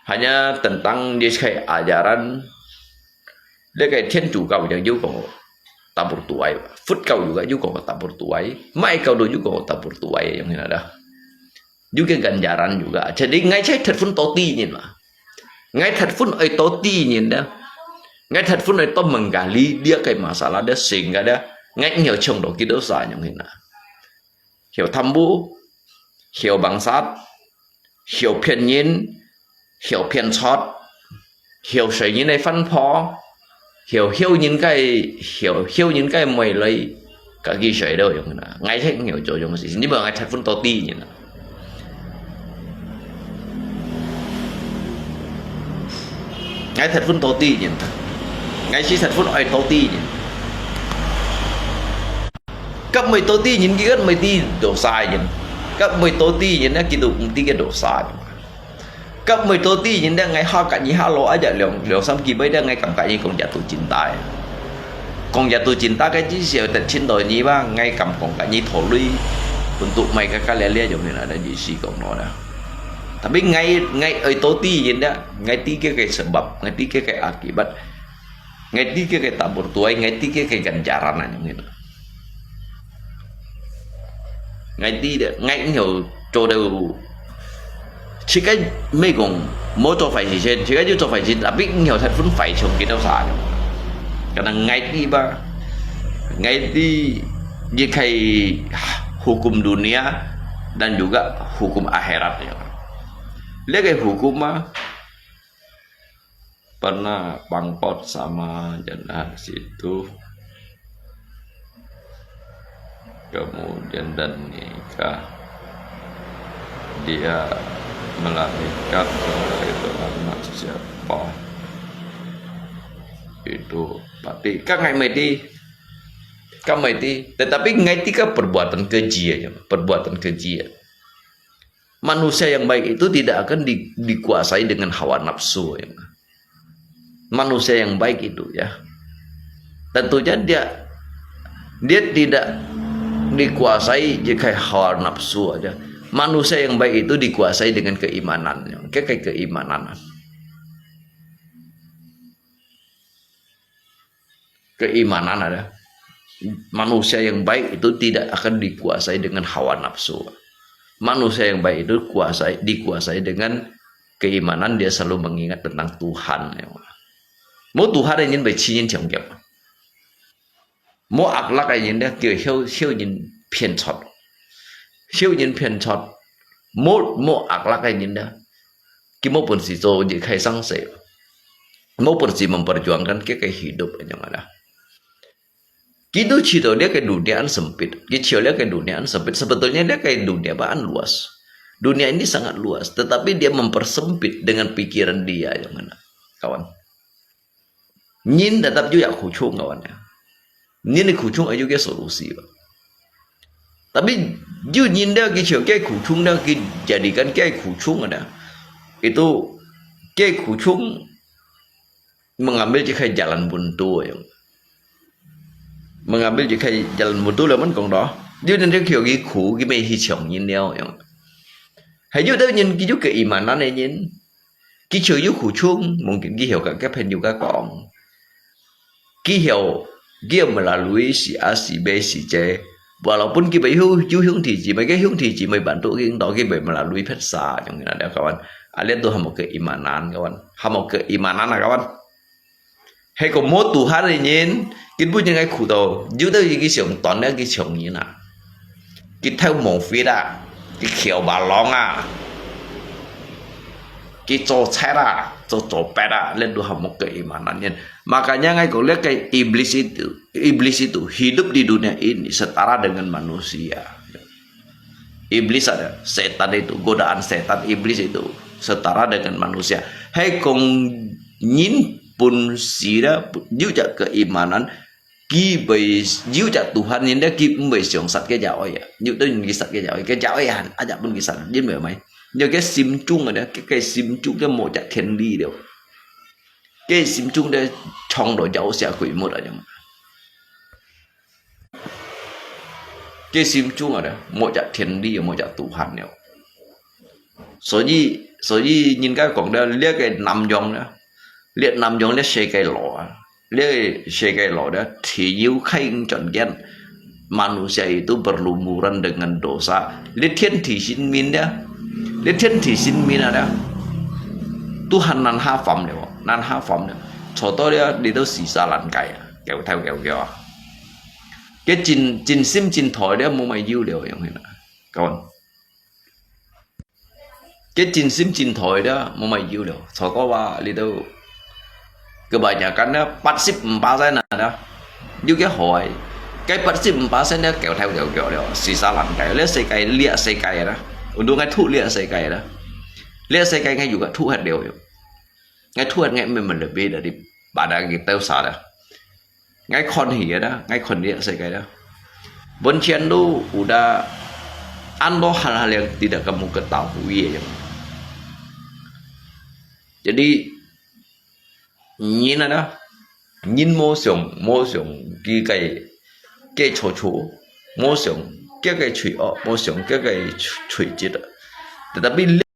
hanya tentang dia kai ajaran, dia kai Thiên Chúa kau yang juga tabur tuai, Phật kau juga juga tabur tuai, mai kau tu juga tabur tuai yang kena dah. Juga ganjaran juga. Jadi ngai cai thật phun toti nyin mah. Ngai thật phun ơi toti nyin dah. Ngai thật phun ơi to menggali dia kai masalah dah sehingga dah. Ngai nhiều chồng đó kita sa nyong hina. Hiểu tham bu, hiểu bằng sát, hiểu phiền nyin, hiểu phiền sót, hiểu soi nyin ai phân phó, hiểu hiểu nyin kai, hiểu hiểu nyin kai môi lơi, cả cái soi đâu yung na. Ngai thek nhiều chỗ yung si, nhưng mà ngai thật phun toti nyin na. Ngai thật phun toti nyin. Ngai si thật phun ơi toti nyin. Kap mơi toti nyin ki kap mơi ti dosa nyin. Kap mơi toti nyin na ki tu ti ke dosa nyin. Kap mơi toti nyin da ngai ha kat nyi ha lo aja leong leong sam ki bai da ngai kam kat nyi kong jatuh cinta ya. Kong jatuh cinta kai chi siau tet chin do nyi ba ngai kam kong kat nyi tho lui. Untuk mai ka ka lia lia jong ni na da ji si kong no da. Tapi ngai, ngai ơi toti nyin da, ngai ti ke kai sebab, ngai ti ke kai akibat. Ngai ti ke kai tabur tuai, ngai ti ke kai ganjaran nyin. Ngai ti da, ngai nhiều cho đâu. Chỉ cái mấy kong, mỗi cho phải gì trên, chỉ cái cho phải gì, tapi nhiều thật phun phải chồng kia đâu xa. Karena ngai ti ba, ngai ti, dia kai hukum dunia dan juga hukum akhirat ya. Lihat kai hukum mah, pernah bangkot sama janda situ. Kemudian dan nikah. Dia melahirkan saudara itu anak siapa? Itu pati. Kang hai mati. Kang mati. Tetapi ngai ti ka perbuatan keji aja. Perbuatan keji. Manusia yang baik itu tidak akan di, dikuasai dengan hawa nafsu. Ya. Manusia yang baik itu, ya. Tentunya dia, dia tidak dikuasai oleh hawa nafsu aja. Manusia yang baik itu dikuasai dengan keimanan. Ke, ke, keimanan. Keimanan ada. Manusia yang baik itu tidak akan dikuasai dengan hawa nafsu. Manusia yang baik itu kuasai, dikuasai dengan keimanan, dia selalu mengingat tentang Tuhan. Mo Tuhan ini baik cinin ciong kiap. Mo akhlak ini dia kêu hiu, hiu ini phiên chót. Hiu ini phiên chót. Mo, mo akhlak ini dia. Ki mo pun si zo je khai sang se. Mo pun si memperjuangkan ke, ke hidup yang ada. Kita cerita dia ke dunia an sempit. Kita cerita dia ke dunia an sempit. Sebetulnya dia ke dunia apa an luas. Dunia ini sangat luas, tetapi dia mempersempit dengan pikiran dia yang mana, kawan. Nyin tetap juga kucung, kawan ya. Nyin kucung aja ke solusi, Pak. Tapi, yu nyin dia kita cerita ke kucung dia kita jadikan ke kucung ada. Itu ke kucung mengambil je khai jalan buntu yang. Mengambil je khai jalan buntu lah man kong dah. Yu nyin dia kita cerita ke ku, kita mai hi ciong nyin liao yang. Hai yu dah nyin kita cerita keimanan nyin. Kita cerita yu kucung, mungkin kita hiu ke, ke phen yu ke kong. Kita hiu, kita melalui si A, si B, si C. Walaupun kita hiu, yu hiung ti ji, mai ke hiung ti ji, mai bantu kita, kita melalui phet sa, yang ada kawan. Alia tu hamo keimanan, kawan. Hamo keimanan, kawan. Hai ko mo Tuhan nyin, kita pun yang ai ku tau. Yu dah yu ki siang ton, yu ki siang nyin ah. Ki thau mo fit ah. Ki khiau ba long ah. Ki zo chai ah. Zo zo pet ah. Len tu hamo keimanan nyin. Makanya ngai ko lihat ke iblis itu. Iblis itu hidup di dunia ini setara dengan manusia. Iblis ada, setan itu, godaan setan, iblis itu setara dengan manusia. Hai kong nyin pun sira, yu jak keimanan, ki bai yu jak Tuhan nyin dia ki bai siang sat ke jauh ya. Yu tu nyin ki sat ke jauh, ke jauh ya, aja pun ki sat, nyin bai mai. Yu ke sim chung ada, ke, ke sim chung ke mo jak thiên理了. Ke sim chung dia chong lo jauh sia kui mo ada yang. 佢心中啊咧，無隻天理，無隻Tuhan了。所以，所以人家講咧，這個南洋咧，這南洋這世界路啊，這世界路咧，地球開轉見，manusia itu berlumuran dengan dosa。這天地神明咧，這天地神明啊咧，Tuhan nan ha fam咧，nan ha fam咧，坐到咧，你都死沙爛界啊，叫頭叫叫啊。 佢真，真心真台了，無麼有了，樣形啊。講，佢真心真台了，無麼有了。坐到話，你都，kebanyakan了，八十五巴仙啊，有幾好啊。該八十五巴仙了，叫頭叫叫了，死沙爛界，這世界，這世界啦，運動个吐這世界啦，這世界个有个吐忒了，有。 𠊎突然間慢慢地飛到你pada kita sana。𠊎看去啦，𠊎看這世界啦。Bencin tu udah ando hal-hal yang tidak kamu ketahui yang。Jadi，人啊，人無想，無想佢个，个錯錯，無想佢个罪惡，無想佢个罪，罪質啊。Tetapi